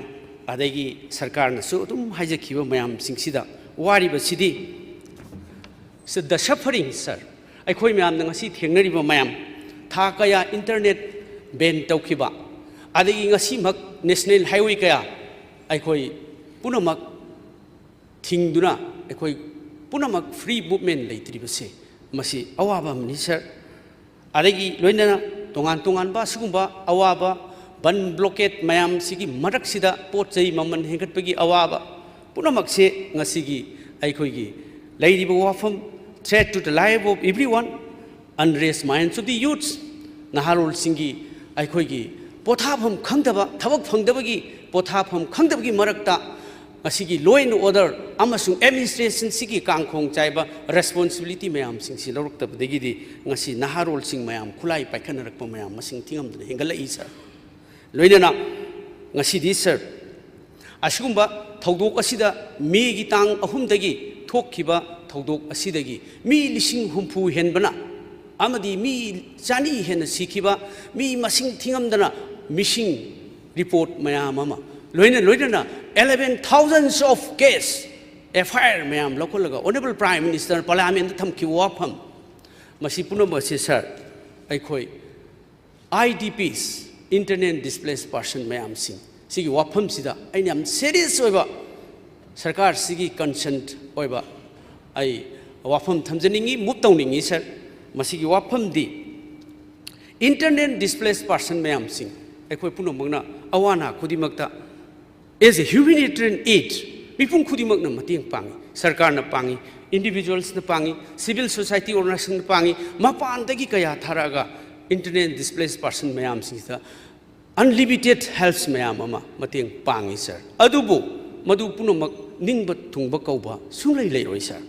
ꯑꯗꯒꯤ ꯁꯔꯀꯥꯔꯅꯁꯨ ꯑꯗꯨꯝ ꯍꯥꯏꯖꯈꯤꯕ ꯃꯌꯥꯝꯁꯤꯡꯁꯤꯗ ꯋꯥꯔꯤꯕꯁꯤꯗꯤ, the suffering, ꯁꯥꯔ, ꯑꯩꯈꯣꯏ ꯃꯌꯥꯝꯅ ꯉꯁꯤ ꯊꯦꯡꯅꯔꯤꯕ ꯃꯌꯥꯝ, ꯊꯥ ꯀꯌꯥ internet ban ꯇꯧꯈꯤꯕ, ꯑꯗꯒꯤ ꯉꯁꯤꯃꯛ national highway ꯀꯌꯥ ꯑꯩꯈꯣꯏ ꯄꯨꯝꯅꯃꯛ ꯊꯤꯡꯗꯨꯅ ꯑꯩꯈꯣꯏ ꯄꯨꯝꯅꯃꯛ free movement ꯂꯩꯇ꯭ꯔꯤꯕꯁꯦ, ꯃꯁꯤ ꯑꯋꯥꯕ ꯑꯃꯅꯤ, ꯁꯥꯔ꯫ ꯑꯗꯒꯤ ꯂꯣꯏꯅꯅ ꯇꯣꯉꯥꯟ ꯇꯣꯉꯥꯟꯕ ꯑꯁꯤꯒꯨꯝꯕ ꯑꯋꯥꯕ, ꯕꯟ blockade ꯃꯌꯥꯝꯁꯤꯒꯤ ꯃꯔꯛꯁꯤꯗ ꯄꯣꯠ ꯆꯩ ꯃꯃꯜ ꯍꯦꯟꯒꯠꯄꯒꯤ ꯑꯋꯥꯕ ꯄꯨꯝꯅꯃꯛꯁꯦ ꯉꯁꯤꯒꯤ ꯑꯩꯈꯣꯏꯒꯤ ꯂꯩꯔꯤꯕ ꯋꯥꯐꯝ, threat to the life of everyone, unrest minds of the youths, ꯅꯍꯥꯔꯣꯜꯁꯤꯡꯒꯤ ꯑꯩꯈꯣꯏꯒꯤ ꯄꯣꯊꯥꯐꯝ ꯈꯪꯗꯕ, ꯊꯕꯛ ꯐꯪꯗꯕꯒꯤ ꯄꯣꯊꯥꯐꯝ ꯈꯪꯗꯕꯒꯤ ꯃꯔꯛꯇ ꯉꯁꯤꯒꯤ law and order ꯑꯃꯁꯨꯡ administrationꯁꯤꯒꯤ ꯀꯥꯡꯈꯣꯡ ꯆꯥꯏꯕ responsibility ꯃꯌꯥꯝꯁꯤꯡꯁꯤ ꯂꯧꯔꯛꯇꯕꯗꯒꯤꯗꯤ ꯉꯁꯤ ꯅꯍꯥꯔꯣꯜꯁꯤꯡ ꯃꯌꯥꯝ ꯈꯨꯠꯂꯥꯏ ꯄꯥꯏꯈꯠꯅꯔꯛꯄ ꯃꯌꯥꯝ ꯃꯁꯤꯡ ꯊꯤꯉꯝꯗꯅ ꯍꯦꯟꯒꯠꯂꯛꯏ, ꯁꯥꯔ꯫ ꯂꯣꯏꯅꯅ ꯉꯁꯤꯗꯤ ꯁꯥꯔ, ꯑꯁꯤꯒꯨꯝꯕ ꯊꯧꯗꯣꯛ ꯑꯁꯤꯗ, ꯃꯦꯒꯤ ꯇꯥꯡ ꯑꯍꯨꯝꯗꯒꯤ ꯊꯣꯛꯈꯤꯕ ꯊꯧꯗꯣꯛ ꯑꯁꯤꯗꯒꯤ ꯃꯤ ꯂꯤꯁꯤꯡ ꯍꯨꯝꯐꯨ ꯍꯦꯟꯕꯅ ꯑꯃꯗꯤ ꯃꯤ ꯆꯅꯤ ꯍꯦꯟꯅ ꯁꯤꯈꯤꯕ, ꯃꯤ ꯃꯁꯤꯡ ꯊꯤꯉꯝꯗꯅ ꯃꯤꯁꯤꯡ ꯔꯤꯄꯣꯔꯠ ꯃꯌꯥꯝ ꯑꯃ, ꯂꯣꯏꯅ ꯂꯣꯏꯅꯅ eleven thousands of case, F I R ꯃꯌꯥꯝ ꯂꯧꯈꯠꯂꯒ Honourable Prime Minister Parliamentꯗ ꯊꯝꯈꯤꯕ ꯋꯥꯐꯝ, ꯃꯁꯤ ꯄꯨꯝꯅꯃꯛ ꯑꯁꯤ ꯁꯥꯔ, ꯑꯩꯈꯣꯏ I D Ps, Internally Displaced Person ꯃꯌꯥꯝꯁꯤꯡ, ꯁꯤꯒꯤ ꯋꯥꯐꯝꯁꯤꯗ ꯑꯩꯅ ꯌꯥꯝ serious ꯑꯣꯏꯕ, ꯁꯔꯀꯥꯔꯁꯤꯒꯤ concern ꯑꯣꯏꯕ ꯑꯩ ꯋꯥꯐꯝ ꯊꯝꯖꯅꯤꯡꯉꯤ, move ꯇꯧꯅꯤꯡꯉꯤ ꯁꯥꯔ꯫ ꯃꯁꯤꯒꯤ ꯋꯥꯐꯝꯗꯤ, Internally Displaced Person ꯃꯌꯥꯝꯁꯤꯡ, ꯑꯩꯈꯣꯏ ꯄꯨꯝꯅꯃꯛꯅ ꯑꯋꯥ ꯑꯅꯥ ꯈꯨꯗꯤꯡꯃꯛꯇ as a humanitarian aid ꯃꯤꯄꯨꯝ ꯈꯨꯗꯤꯡꯃꯛꯅ ꯃꯇꯦꯡ ꯄꯥꯡꯏ꯫ ꯁꯔꯀꯥꯔꯅ ꯄꯥꯡꯏ, individualsꯅ ꯄꯥꯡꯏ, civil society organizationꯅ ꯄꯥꯡꯏ, ꯃꯄꯥꯟꯗꯒꯤ ꯀꯌꯥ ꯊꯥꯔꯛꯑꯒ Internally Displaced Person ꯃꯌꯥꯝꯁꯤꯡꯁꯤꯗ unlimited helps ꯃꯌꯥꯝ ꯑꯃ ꯃꯇꯦꯡ ꯄꯥꯡꯏ ꯁꯥꯔ꯫ ꯑꯗꯨꯕꯨ ꯃꯗꯨ ꯄꯨꯝꯅꯃꯛ ꯅꯤꯡꯕ ꯊꯨꯡꯕ ꯀꯧꯕ ꯁꯨꯡꯂꯩ ꯂꯩꯔꯣꯏ ꯁꯥꯔ꯫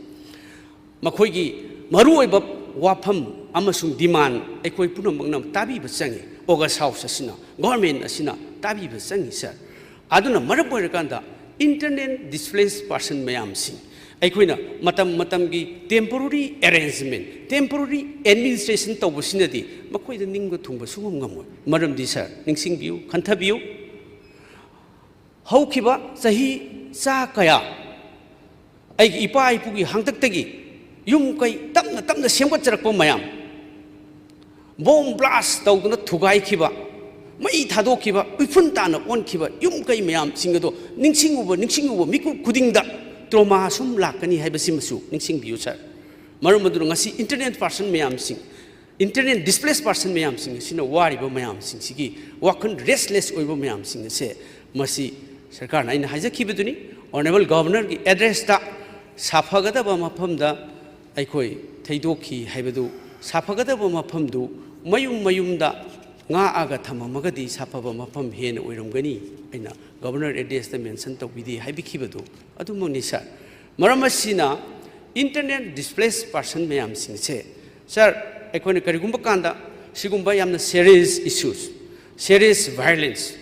ꯃꯈꯣꯏꯒꯤ ꯃꯔꯨꯑꯣꯏꯕ ꯋꯥꯐꯝ ꯑꯃꯁꯨꯡ demand ꯑꯩꯈꯣꯏ ꯄꯨꯝꯅꯃꯛꯅ ꯇꯥꯕꯤꯕ ꯆꯪꯏ꯫ August House ꯑꯁꯤꯅ, government ꯑꯁꯤꯅ ꯇꯥꯕꯤꯕ ꯆꯪꯏ ꯁꯥꯔ꯫ ꯑꯗꯨꯅ ꯃꯔꯝ ꯑꯣꯏꯔꯀꯥꯟꯗ Internally Displaced Person ꯃꯌꯥꯝꯁꯤꯡ ꯑꯩꯈꯣꯏꯅ ꯃꯇꯝ ꯃꯇꯝꯒꯤ temporary arrangement, temporary administration ꯇꯧꯕꯁꯤꯅꯗꯤ ꯃꯈꯣꯏꯗ ꯅꯤꯡꯕ ꯊꯨꯡꯕ ꯁꯨꯡꯉꯝ ꯉꯝꯃꯣꯏ꯫ ꯃꯔꯝꯗꯤ ꯁꯥꯔ, ꯅꯤꯡꯁꯤꯡꯕꯤꯌꯨ, ꯈꯟꯊꯕꯤꯌꯨ, ꯍꯧꯈꯤꯕ ꯆꯍꯤ ꯆꯥ ꯀꯌꯥ ꯑꯩꯒꯤ ꯏꯄꯥ ꯏꯄꯨꯒꯤ ꯍꯥꯛꯇꯛꯇꯒꯤ ꯌꯨꯝ ꯀꯩ ꯇꯞꯅ ꯇꯞꯅ ꯁꯦꯝꯒꯠꯆꯔꯛꯄ ꯃꯌꯥꯝ, bomb blast ꯇꯧꯗꯨꯅ ꯊꯨꯒꯥꯏꯈꯤꯕ, ꯃꯩ ꯊꯥꯗꯣꯛꯈꯤꯕ, ꯎꯐꯨꯟ ꯇꯥꯅ ꯑꯣꯟꯈꯤꯕ ꯌꯨꯝ ꯀꯩ ꯃꯌꯥꯝꯁꯤꯡ ꯑꯗꯣ ꯅꯤꯡꯁꯤꯡꯉꯨꯕ, ꯅꯤꯡꯁꯤꯡꯉꯨꯕ ꯃꯤꯀꯨꯞ ꯈꯨꯗꯤꯡꯗ trauma ꯁꯨꯝ ꯂꯥꯛꯀꯅꯤ ꯍꯥꯏꯕꯁꯤꯃꯁꯨ ꯅꯤꯡꯁꯤꯡꯕꯤꯌꯨ ꯁꯥꯔ꯫ ꯃꯔꯝ ꯑꯗꯨꯅ ꯉꯁꯤ Internally Displaced Person ꯃꯌꯥꯝꯁꯤꯡ, Internally Displaced Person ꯃꯌꯥꯝꯁꯤꯡ ꯑꯁꯤꯅ ꯋꯥꯔꯤꯕ ꯃꯌꯥꯝꯁꯤꯡꯁꯤꯒꯤ ꯋꯥꯈꯜ restless ꯑꯣꯏꯕ ꯃꯌꯥꯝꯁꯤꯡ ꯑꯁꯦ, ꯃꯁꯤ ꯁꯔꯀꯥꯔꯅ, ꯑꯩꯅ ꯍꯥꯏꯖꯈꯤꯕꯗꯨꯅꯤ, Honourable Governorꯒꯤ addressꯇ ꯁꯥꯐꯒꯗꯕ ꯃꯐꯝꯗ ꯑꯩꯈꯣꯏ ꯊꯩꯗꯣꯛꯈꯤ ꯍꯥꯏꯕꯗꯨ, ꯁꯥꯐꯒꯗꯕ ꯃꯐꯝꯗꯨ ꯃꯌꯨꯝ ꯃꯌꯨꯝꯗ ꯉꯥꯛꯑꯒ ꯊꯝꯃꯝꯃꯒꯗꯤ ꯁꯥꯐꯕ ꯃꯐꯝ ꯍꯦꯟꯅ ꯑꯣꯏꯔꯝꯒꯅꯤ, ꯑꯩꯅ Governor addressꯇ mention ꯇꯧꯕꯤꯗꯦ ꯍꯥꯏꯕꯤꯈꯤꯕꯗꯨ ꯑꯗꯨꯃꯛꯅꯤ ꯁꯥꯔ꯫ ꯃꯔꯝ ꯑꯁꯤꯅ Internally Displaced Person ꯃꯌꯥꯝꯁꯤꯡꯁꯦ ꯁꯥꯔ, ꯑꯩꯈꯣꯏꯅ ꯀꯔꯤꯒꯨꯝꯕ ꯀꯥꯟꯗ ꯁꯤꯒꯨꯝꯕ ꯌꯥꯝꯅ serious issues, serious violence,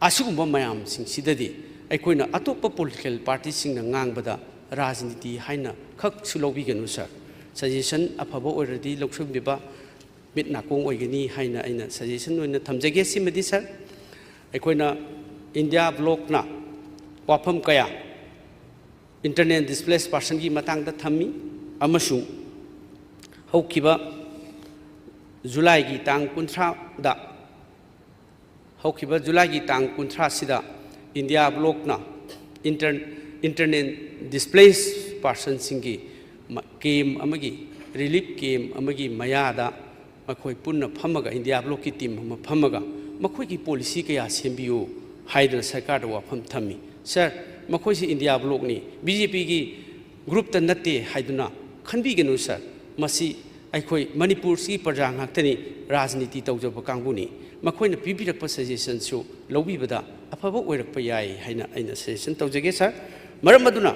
ꯑꯁꯤꯒꯨꯝꯕ ꯃꯌꯥꯝꯁꯤꯡꯁꯤꯗꯗꯤ ꯑꯩꯈꯣꯏꯅ ꯑꯇꯣꯞꯄ ꯄꯣꯂꯤꯇꯤꯀꯦꯜ ꯄꯥꯔꯇꯤꯁꯤꯡꯅ ꯉꯥꯡꯕꯗ ꯔꯥꯖꯅꯤꯇꯤ ꯍꯥꯏꯅ ꯈꯛꯁꯨ ꯂꯧꯕꯤꯒꯅꯨ ꯁꯥꯔ꯫ ꯁꯖꯦꯁꯟ ꯑꯐꯕ ꯑꯣꯏꯔꯗꯤ ꯂꯧꯁꯤꯟꯕꯤꯕ ꯃꯤꯠ ꯅꯥꯀꯣꯡ ꯑꯣꯏꯒꯅꯤ ꯍꯥꯏꯅ ꯑꯩꯅ ꯁꯖꯦꯁꯟ ꯑꯣꯏꯅ ꯊꯝꯖꯒꯦ꯫ ꯁꯤꯃꯗꯤ ꯁꯥꯔ, ꯑꯩꯈꯣꯏꯅ ꯏꯟꯗꯤꯌꯥ ꯕ꯭ꯂꯣꯛꯅ ꯋꯥꯐꯝ ꯀꯌꯥ, ꯏꯟꯇꯔꯅꯦꯜ ꯗꯤꯁꯄ꯭ꯂꯦꯁ ꯄꯥꯔꯁꯟꯒꯤ ꯃꯇꯥꯡꯗ ꯊꯝꯃꯤ ꯑꯃꯁꯨꯡ ꯍꯧꯈꯤꯕ ꯖꯨꯂꯥꯏꯒꯤ ꯇꯥꯡ ꯀꯨꯟꯊ꯭ꯔꯥꯗ, ꯍꯧꯈꯤꯕ ꯖꯨꯂꯥꯏꯒꯤ ꯇꯥꯡ ꯀꯨꯟꯊ꯭ꯔꯥꯁꯤꯗ ꯏꯟꯗꯤꯌꯥ ꯕ꯭ꯂꯣꯛꯅ ꯏꯟꯇꯔ-, ꯏꯟꯇꯔꯅꯦꯜ ꯗꯤꯁꯄ꯭ꯂꯦꯁ ꯄꯥꯔꯁꯟꯁꯤꯡꯒꯤ ꯃ-, ꯀꯦꯝ ꯑꯃꯒꯤ, ꯔꯤꯂꯤꯐ ꯀꯦꯝ ꯑꯃꯒꯤ ꯃꯌꯥꯗ ꯃꯈꯣꯏ ꯄꯨꯟꯅ ꯐꯝꯃꯒ, ꯏꯟꯗꯤꯌꯥ ꯕ꯭ꯂꯣꯛꯀꯤ ꯇꯤꯝ ꯑꯃ ꯐꯝꯃꯒ, ꯃꯈꯣꯏꯒꯤ ꯄꯣꯂꯤꯁꯤ ꯀꯌꯥ ꯁꯦꯝꯕꯤꯌꯨ ꯍꯥꯏꯗꯨꯅ ꯁꯔꯀꯥꯔꯗ ꯋꯥꯐꯝ ꯊꯝꯃꯤ꯫ ꯁꯥꯔ, ꯃꯈꯣꯏꯁꯤ ꯏꯟꯗꯤꯌꯥ ꯕ꯭ꯂꯣꯛꯅꯤ, ꯕꯤ ꯖꯦ ꯄꯤꯒꯤ ꯒ꯭ꯔꯨꯞꯇ ꯅꯠꯇꯦ ꯍꯥꯏꯗꯨꯅ ꯈꯟꯕꯤꯒꯅꯨ ꯁꯥꯔ꯫ ꯃꯁꯤ ꯑꯩꯈꯣꯏ ꯃꯅꯤꯄꯨꯔꯁꯤꯒꯤ ꯄ꯭ꯔꯖꯥ ꯉꯥꯛꯇꯅꯤ, ꯔꯥꯖꯅꯤꯇꯤ ꯇꯧꯖꯕ ꯀꯥꯡꯕꯨꯅꯤ꯫ ꯃꯈꯣꯏꯅ ꯄꯤꯕꯤꯔꯛꯄ ꯁꯖꯦꯁꯟꯁꯨ ꯂꯧꯕꯤꯕꯗ ꯑꯐꯕ ꯑꯣꯏꯔꯛꯄ ꯌꯥꯏ ꯍꯥꯏꯅ ꯑꯩꯅ ꯁꯖꯦꯁꯟ ꯇꯧꯖꯒꯦ ꯁꯥꯔ꯫ ꯃꯔꯝ ꯑꯗꯨꯅ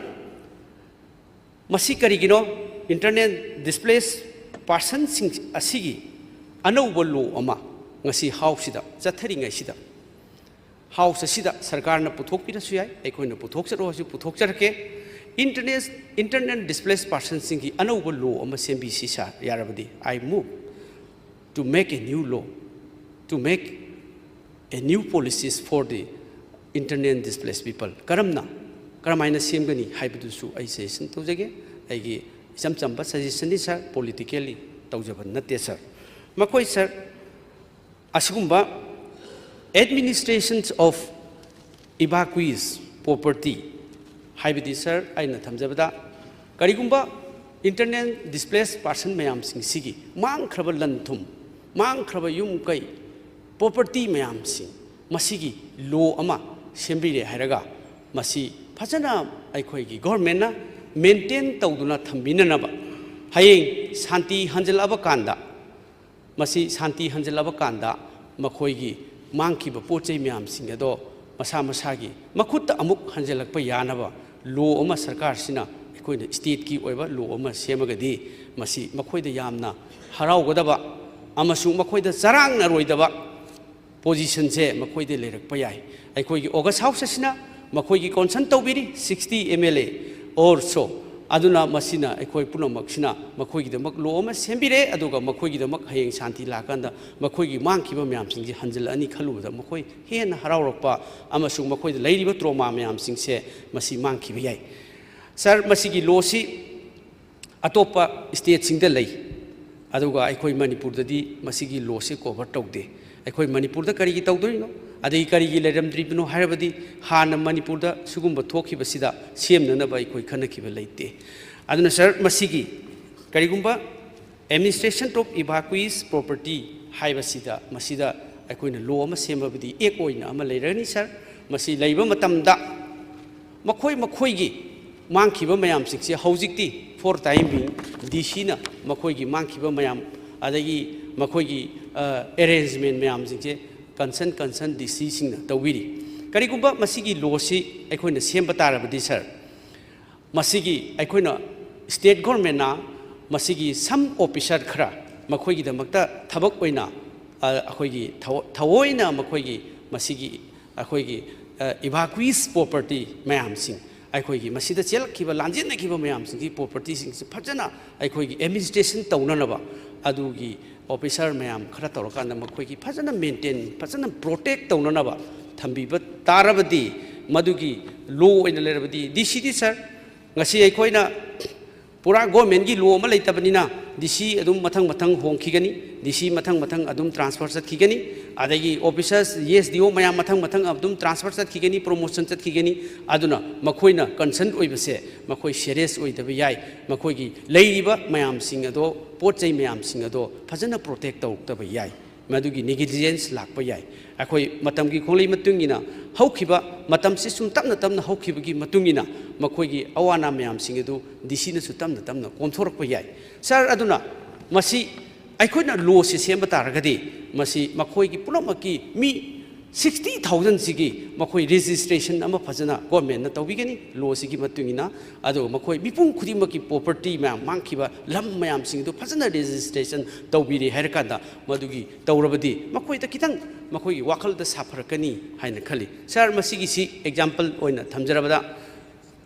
ꯃꯁꯤ ꯀꯔꯤꯒꯤꯅꯣ? ꯏꯟꯇꯔꯅꯦꯜ ꯗꯤꯁꯄ꯭ꯂꯦꯁ ꯄꯥꯔꯁꯟꯁꯤꯡ ꯑꯁꯤꯒꯤ ꯑꯅꯧꯕ ꯂꯣ ꯑꯃ ꯉꯁꯤ ꯍꯥꯎꯁꯁꯤꯗ ꯆꯠꯊꯔꯤꯉꯩꯁꯤꯗ, ꯍꯥꯎꯁ ꯑꯁꯤꯗ ꯁꯔꯀꯥꯔꯅ ꯄꯨꯊꯣꯛꯄꯤꯔꯁꯨ ꯌꯥꯏ, ꯑꯩꯈꯣꯏꯅ ꯄꯨꯊꯣꯛꯆꯔꯣ ꯍꯥꯏꯁꯨ ꯄꯨꯊꯣꯛꯆꯔꯛꯀꯦ꯫ ꯏꯟꯇꯔꯅꯦꯜ, ꯏꯟꯇꯔꯅꯦꯜ ꯗꯤꯁꯄ꯭ꯂꯦꯁ ꯄꯥꯔꯁꯟꯁꯤꯡꯒꯤ ꯑꯅꯧꯕ ꯂꯣ ꯑꯃ ꯁꯦꯝꯕꯤꯁꯤ ꯁꯥꯔ, ꯌꯥꯔꯕꯗꯤ꯫ I move to make a new law, to make a new policies for the internally displaced people. ꯀꯔꯝꯅ, ꯀꯔꯝꯍꯥꯏꯅ ꯁꯦꯝꯒꯅꯤ ꯍꯥꯏꯕꯗꯨꯁꯨ ꯑꯩ ꯁꯖꯦꯁꯟ ꯇꯧꯖꯒꯦ꯫ ꯑꯩꯒꯤ ꯏꯆꯝ ꯆꯝꯕ ꯁꯖꯦꯁꯟꯅꯤ ꯁꯥꯔ, ꯄꯣꯂꯤꯇꯤꯀꯦꯜꯂꯤ ꯇꯧꯖꯕ ꯅꯠꯇꯦ ꯁꯥꯔ꯫ ꯃꯈꯣꯏ ꯁꯥꯔ, ꯑꯁꯤꯒꯨꯝꯕ administrations of evacuees property ꯍꯥꯏꯕꯗꯤ ꯁꯥꯔ, ꯑꯩꯅ ꯊꯝꯖꯕꯗ, ꯀꯔꯤꯒꯨꯝꯕ ꯏꯟꯇꯔꯅꯦꯜ ꯗꯤꯁꯄ꯭ꯂꯦꯁ ꯄꯥꯔꯁꯟ ꯃꯌꯥꯝꯁꯤꯡꯁꯤꯒꯤ ꯃꯥꯡꯈ꯭ꯔꯕ ꯂꯟ ꯊꯨꯝ, ꯃꯥꯡꯈ꯭ꯔꯕ ꯌꯨꯝ ꯀꯩ, ꯄ꯭ꯔꯣꯄꯔꯇꯤ ꯃꯌꯥꯝꯁꯤꯡ, ꯃꯁꯤꯒꯤ ꯂꯣ ꯑꯃ ꯁꯦꯝꯕꯤꯔꯦ ꯍꯥꯏꯔꯒ, ꯃꯁꯤ ꯐꯖꯅ ꯑꯩꯈꯣꯏꯒꯤ ꯒꯣꯔꯃꯦꯟꯅ ꯃꯦꯟꯇꯦꯟ ꯇꯧꯗꯨꯅ ꯊꯝꯕꯤꯅꯅꯕ, ꯍꯌꯦꯡ ꯁꯥꯟꯇꯤ ꯍꯟꯖꯤꯜꯂꯛꯑꯕ ꯀꯥꯟꯗ, ꯃꯁꯤ ꯁꯥꯟꯇꯤ ꯍꯟꯖꯤꯜꯂꯕ ꯀꯥꯟꯗ ꯃꯈꯣꯏꯒꯤ ꯃꯥꯡꯈꯤꯕ ꯄꯣꯠ ꯆꯩ ꯃꯌꯥꯝꯁꯤꯡ ꯑꯗꯣ ꯃꯁꯥ ꯃꯁꯥꯒꯤ ꯃꯈꯨꯠꯇ ꯑꯃꯨꯛ ꯍꯟꯖꯤꯜꯂꯛꯄ ꯌꯥꯅꯕ ꯂꯣ ꯑꯃ ꯁꯔꯀꯥꯔꯁꯤꯅ, ꯑꯩꯈꯣꯏꯅ ꯁ꯭ꯇꯦꯠꯀꯤ ꯑꯣꯏꯕ ꯂꯣ ꯑꯃ ꯁꯦꯝꯃꯒꯗꯤ, ꯃꯁꯤ ꯃꯈꯣꯏꯗ ꯌꯥꯝꯅ ꯍꯔꯥꯎꯒꯗꯕ ꯑꯃꯁꯨꯡ ꯃꯈꯣꯏꯗ ꯆꯔꯥꯡꯅꯔꯣꯏꯗꯕ ꯄꯣꯖꯤꯁꯟꯁꯦ ꯃꯈꯣꯏꯗ ꯂꯩꯔꯛꯄ ꯌꯥꯏ꯫ ꯑꯩꯈꯣꯏꯒꯤ ꯑꯣꯒꯁ ꯍꯥꯎꯁ ꯑꯁꯤꯅ ꯃꯈꯣꯏꯒꯤ ꯀꯣꯟꯁꯔꯟ ꯇꯧꯕꯤꯔꯤ, sixty M L A or so꯫ ꯑꯗꯨꯅ ꯃꯁꯤꯅ ꯑꯩꯈꯣꯏ ꯄꯨꯝꯅꯃꯛꯁꯤꯅ ꯃꯈꯣꯏꯒꯤꯗꯃꯛ ꯂꯣ ꯑꯃ ꯁꯦꯝꯕꯤꯔꯦ, ꯑꯗꯨꯒ ꯃꯈꯣꯏꯒꯤꯗꯃꯛ ꯍꯌꯦꯡ ꯁꯥꯟꯇꯤ ꯂꯥꯛꯀꯥꯟꯗ ꯃꯈꯣꯏꯒꯤ ꯃꯥꯡꯈꯤꯕ ꯃꯌꯥꯝꯁꯤꯡꯁꯦ ꯍꯟꯖꯤꯜꯂꯛꯑꯅꯤ ꯈꯜꯂꯨꯕꯗ ꯃꯈꯣꯏ ꯍꯦꯟꯅ ꯍꯔꯥꯎꯔꯛꯄ ꯑꯃꯁꯨꯡ ꯃꯈꯣꯏꯗ ꯂꯩꯔꯤꯕ ꯇ꯭ꯔꯣꯃꯥ ꯃꯌꯥꯝꯁꯤꯡꯁꯦ ꯃꯁꯤ ꯃꯥꯡꯈꯤꯕ ꯌꯥꯏ꯫ ꯁꯥꯔ, ꯃꯁꯤꯒꯤ ꯂꯣꯁꯤ ꯑꯇꯣꯞꯄ ꯁ꯭ꯇꯦꯠꯁꯤꯡꯗ ꯂꯩ, ꯑꯗꯨꯒ ꯑꯩꯈꯣꯏ ꯃꯅꯤꯄꯨꯔꯗꯗꯤ ꯃꯁꯤꯒꯤ ꯂꯣꯁꯤ ꯀꯣꯚꯔ ꯇꯧꯗꯦ꯫ ꯑꯩꯈꯣꯏ ꯃꯅꯤꯄꯨꯔꯗ ꯀꯔꯤꯒꯤ ꯇꯧꯗꯣꯔꯤꯅꯣ, ꯑꯗꯒꯤ ꯀꯔꯤꯒꯤ ꯂꯩꯔꯝꯗ꯭ꯔꯤꯕꯅꯣ ꯍꯥꯏꯔꯕꯗꯤ, ꯍꯥꯟꯅ ꯃꯅꯤꯄꯨꯔꯗ ꯁꯤꯒꯨꯝꯕ ꯊꯣꯛꯈꯤꯕꯁꯤꯗ ꯁꯦꯝꯅꯅꯕ ꯑꯩꯈꯣꯏ ꯈꯟꯅꯈꯤꯕ ꯂꯩꯇꯦ꯫ ꯑꯗꯨꯅ ꯁꯥꯔ, ꯃꯁꯤꯒꯤ ꯀꯔꯤꯒꯨꯝꯕ administration of evacuees property ꯍꯥꯏꯕꯁꯤꯗ, ꯃꯁꯤꯗ ꯑꯩꯈꯣꯏꯅ ꯂꯣ ꯑꯃ ꯁꯦꯝꯃꯕꯗꯤ ꯑꯦꯛ ꯑꯣꯏꯅ ꯑꯃ ꯂꯩꯔꯒꯅꯤ ꯁꯥꯔ꯫ ꯃꯁꯤ ꯂꯩꯕ ꯃꯇꯝꯗ ꯃꯈꯣꯏ ꯃꯈꯣꯏꯒꯤ ꯃꯥꯡꯈꯤꯕ ꯃꯌꯥꯝꯁꯤꯡꯁꯦ ꯍꯧꯖꯤꯛꯇꯤ for time being D Cꯅ ꯃꯈꯣꯏꯒꯤ ꯃꯥꯡꯈꯤꯕ ꯃꯌꯥꯝ, ꯑꯗꯒꯤ ꯃꯈꯣꯏꯒꯤ ꯑꯦꯔꯦꯟꯖꯃꯦꯟ ꯃꯌꯥꯝꯁꯤꯡꯁꯦ ꯀꯟꯁꯔꯟ ꯀꯟꯁꯔꯟ D Cꯁꯤꯡꯅ ꯇꯧꯕꯤꯔꯤ꯫ ꯀꯔꯤꯒꯨꯝꯕ ꯃꯁꯤꯒꯤ ꯂꯣꯁꯤ ꯑꯩꯈꯣꯏꯅ ꯁꯦꯝꯕ ꯇꯥꯔꯕꯗꯤ ꯁꯥꯔ, ꯃꯁꯤꯒꯤ ꯑꯩꯈꯣꯏꯅ ꯁ꯭ꯇꯦꯠ ꯒꯣꯔꯃꯦꯟꯅ ꯃꯁꯤꯒꯤ some officer ꯈꯔ ꯃꯈꯣꯏꯒꯤꯗꯃꯛꯇ ꯊꯕꯛ ꯑꯣꯏꯅ, ꯑ, ꯑꯩꯈꯣꯏꯒꯤ ꯊꯑꯣ-, ꯊꯑꯣꯏꯅ ꯃꯈꯣꯏꯒꯤ ꯃꯁꯤꯒꯤ ꯑꯩꯈꯣꯏꯒꯤ, ꯑ, evacuees property ꯃꯌꯥꯝꯁꯤꯡ, ꯑꯩꯈꯣꯏꯒꯤ ꯃꯁꯤꯗ ꯆꯦꯜꯂꯛꯈꯤꯕ, ꯂꯥꯟꯖꯦꯟꯅꯈꯤꯕ ꯃꯌꯥꯝꯁꯤꯡꯒꯤ propertyꯁꯤꯡꯁꯤ ꯐꯖꯅ ꯑꯩꯈꯣꯏꯒꯤ administration ꯇꯧꯅꯅꯕ ꯑꯗꯨꯒꯤ officer ꯃꯌꯥꯝ ꯈꯔ ꯇꯧꯔꯀꯥꯟꯗ ꯃꯈꯣꯏꯒꯤ ꯐꯖꯅ maintain, ꯐꯖꯅ protect ꯇꯧꯅꯅꯕ ꯊꯝꯕꯤꯕ ꯇꯥꯔꯕꯗꯤ, ꯃꯗꯨꯒꯤ ꯂꯣ ꯑꯣꯏꯅ ꯂꯩꯔꯕꯗꯤ, D Cꯗꯤ ꯁꯥꯔ, ꯉꯁꯤ ꯑꯩꯈꯣꯏꯅ ꯄꯨꯔꯥ ꯒꯣꯔꯃꯦꯟꯒꯤ ꯂꯣ ꯑꯃ ꯂꯩꯇꯕꯅꯤꯅ, D C ꯑꯗꯨꯝ ꯃꯊꯪ ꯃꯊꯪ ꯍꯣꯡꯈꯤꯒꯅꯤ, D C ꯃꯊꯪ ꯃꯊꯪ ꯑꯗꯨꯝ transfer ꯆꯠꯈꯤꯒꯅꯤ, ꯑꯗꯒꯤ officers, S D O ꯃꯌꯥꯝ ꯃꯊꯪ ꯃꯊꯪ ꯑꯗꯨꯝ transfer ꯆꯠꯈꯤꯒꯅꯤ, promotion ꯆꯠꯈꯤꯒꯅꯤ꯫ ꯑꯗꯨꯅ ꯃꯈꯣꯏꯅ concern ꯑꯣꯏꯕꯁꯦ ꯃꯈꯣꯏ serious ꯑꯣꯏꯗꯕ ꯌꯥꯏ, ꯃꯈꯣꯏꯒꯤ ꯂꯩꯔꯤꯕ ꯃꯌꯥꯝꯁꯤꯡ ꯑꯗꯣ, ꯄꯣꯠ ꯆꯩ ꯃꯌꯥꯝꯁꯤꯡ ꯑꯗꯣ ꯐꯖꯅ protect ꯇꯧꯔꯛꯇꯕ ꯌꯥꯏ꯫ ꯃꯗꯨꯒꯤ negligence ꯂꯥꯛꯄ ꯌꯥꯏ꯫ ꯑꯩꯈꯣꯏ ꯃꯇꯝꯒꯤ ꯈꯣꯡꯂꯩ ꯃꯇꯨꯡ ꯏꯟꯅ ꯍꯧꯈꯤꯕ, ꯃꯇꯝꯁꯤ ꯁꯨꯝ ꯇꯞꯅ ꯇꯞꯅ ꯍꯧꯈꯤꯕꯒꯤ ꯃꯇꯨꯡ ꯏꯟꯅ ꯃꯈꯣꯏꯒꯤ ꯑꯋꯥ ꯑꯅꯥ ꯃꯌꯥꯝꯁꯤꯡ ꯑꯗꯨ D Cꯅꯁꯨ ꯇꯞꯅ ꯇꯞꯅ ꯀꯣꯝꯊꯣꯔꯛꯄ ꯌꯥꯏ꯫ ꯁꯥꯔ, ꯑꯗꯨꯅ ꯃꯁꯤ ꯑꯩꯈꯣꯏꯅ ꯂꯣꯁꯤ ꯁꯦꯝꯕ ꯇꯥꯔꯒꯗꯤ ꯃꯁꯤ ꯃꯈꯣꯏꯒꯤ ꯄꯨꯝꯅꯃꯛꯀꯤ ꯃꯤ ꯁꯤꯛꯁꯇꯤ ꯊꯥꯎꯖꯟꯁꯤꯒꯤ ꯃꯈꯣꯏ ꯔꯦꯖꯤꯁꯇ꯭ꯔꯦꯁꯟ ꯑꯃ ꯐꯖꯅ ꯒꯣꯔꯃꯦꯟꯅ ꯇꯧꯕꯤꯒꯅꯤ ꯂꯣꯁꯤꯒꯤ ꯃꯇꯨꯡ ꯏꯟꯅ꯫ ꯑꯗꯨꯒ ꯃꯈꯣꯏ ꯃꯤꯄꯨꯝ ꯈꯨꯗꯤꯡꯃꯛꯀꯤ ꯄ꯭ꯔꯣꯄꯔꯇꯤ ꯃꯌꯥꯝ ꯃꯥꯡꯈꯤꯕ ꯂꯝ ꯃꯌꯥꯝꯁꯤꯡ ꯑꯗꯨ ꯐꯖꯅ ꯔꯦꯖꯤꯁꯇ꯭ꯔꯦꯁꯟ ꯇꯧꯕꯤꯔꯦ ꯍꯥꯏꯔꯀꯥꯟꯗ, ꯃꯗꯨꯒꯤ ꯇꯧꯔꯕꯗꯤ ꯃꯈꯣꯏꯗ ꯈꯤꯇꯪ ꯃꯈꯣꯏꯒꯤ ꯋꯥꯈꯜꯗ ꯁꯥꯐꯔꯛꯀꯅꯤ ꯍꯥꯏꯅ ꯈꯜꯂꯤ꯫ ꯁꯥꯔ, ꯃꯁꯤꯒꯤꯁꯤ ꯑꯦꯛꯖꯥꯝꯄꯜ ꯑꯣꯏꯅ ꯊꯝꯖꯔꯕꯗ,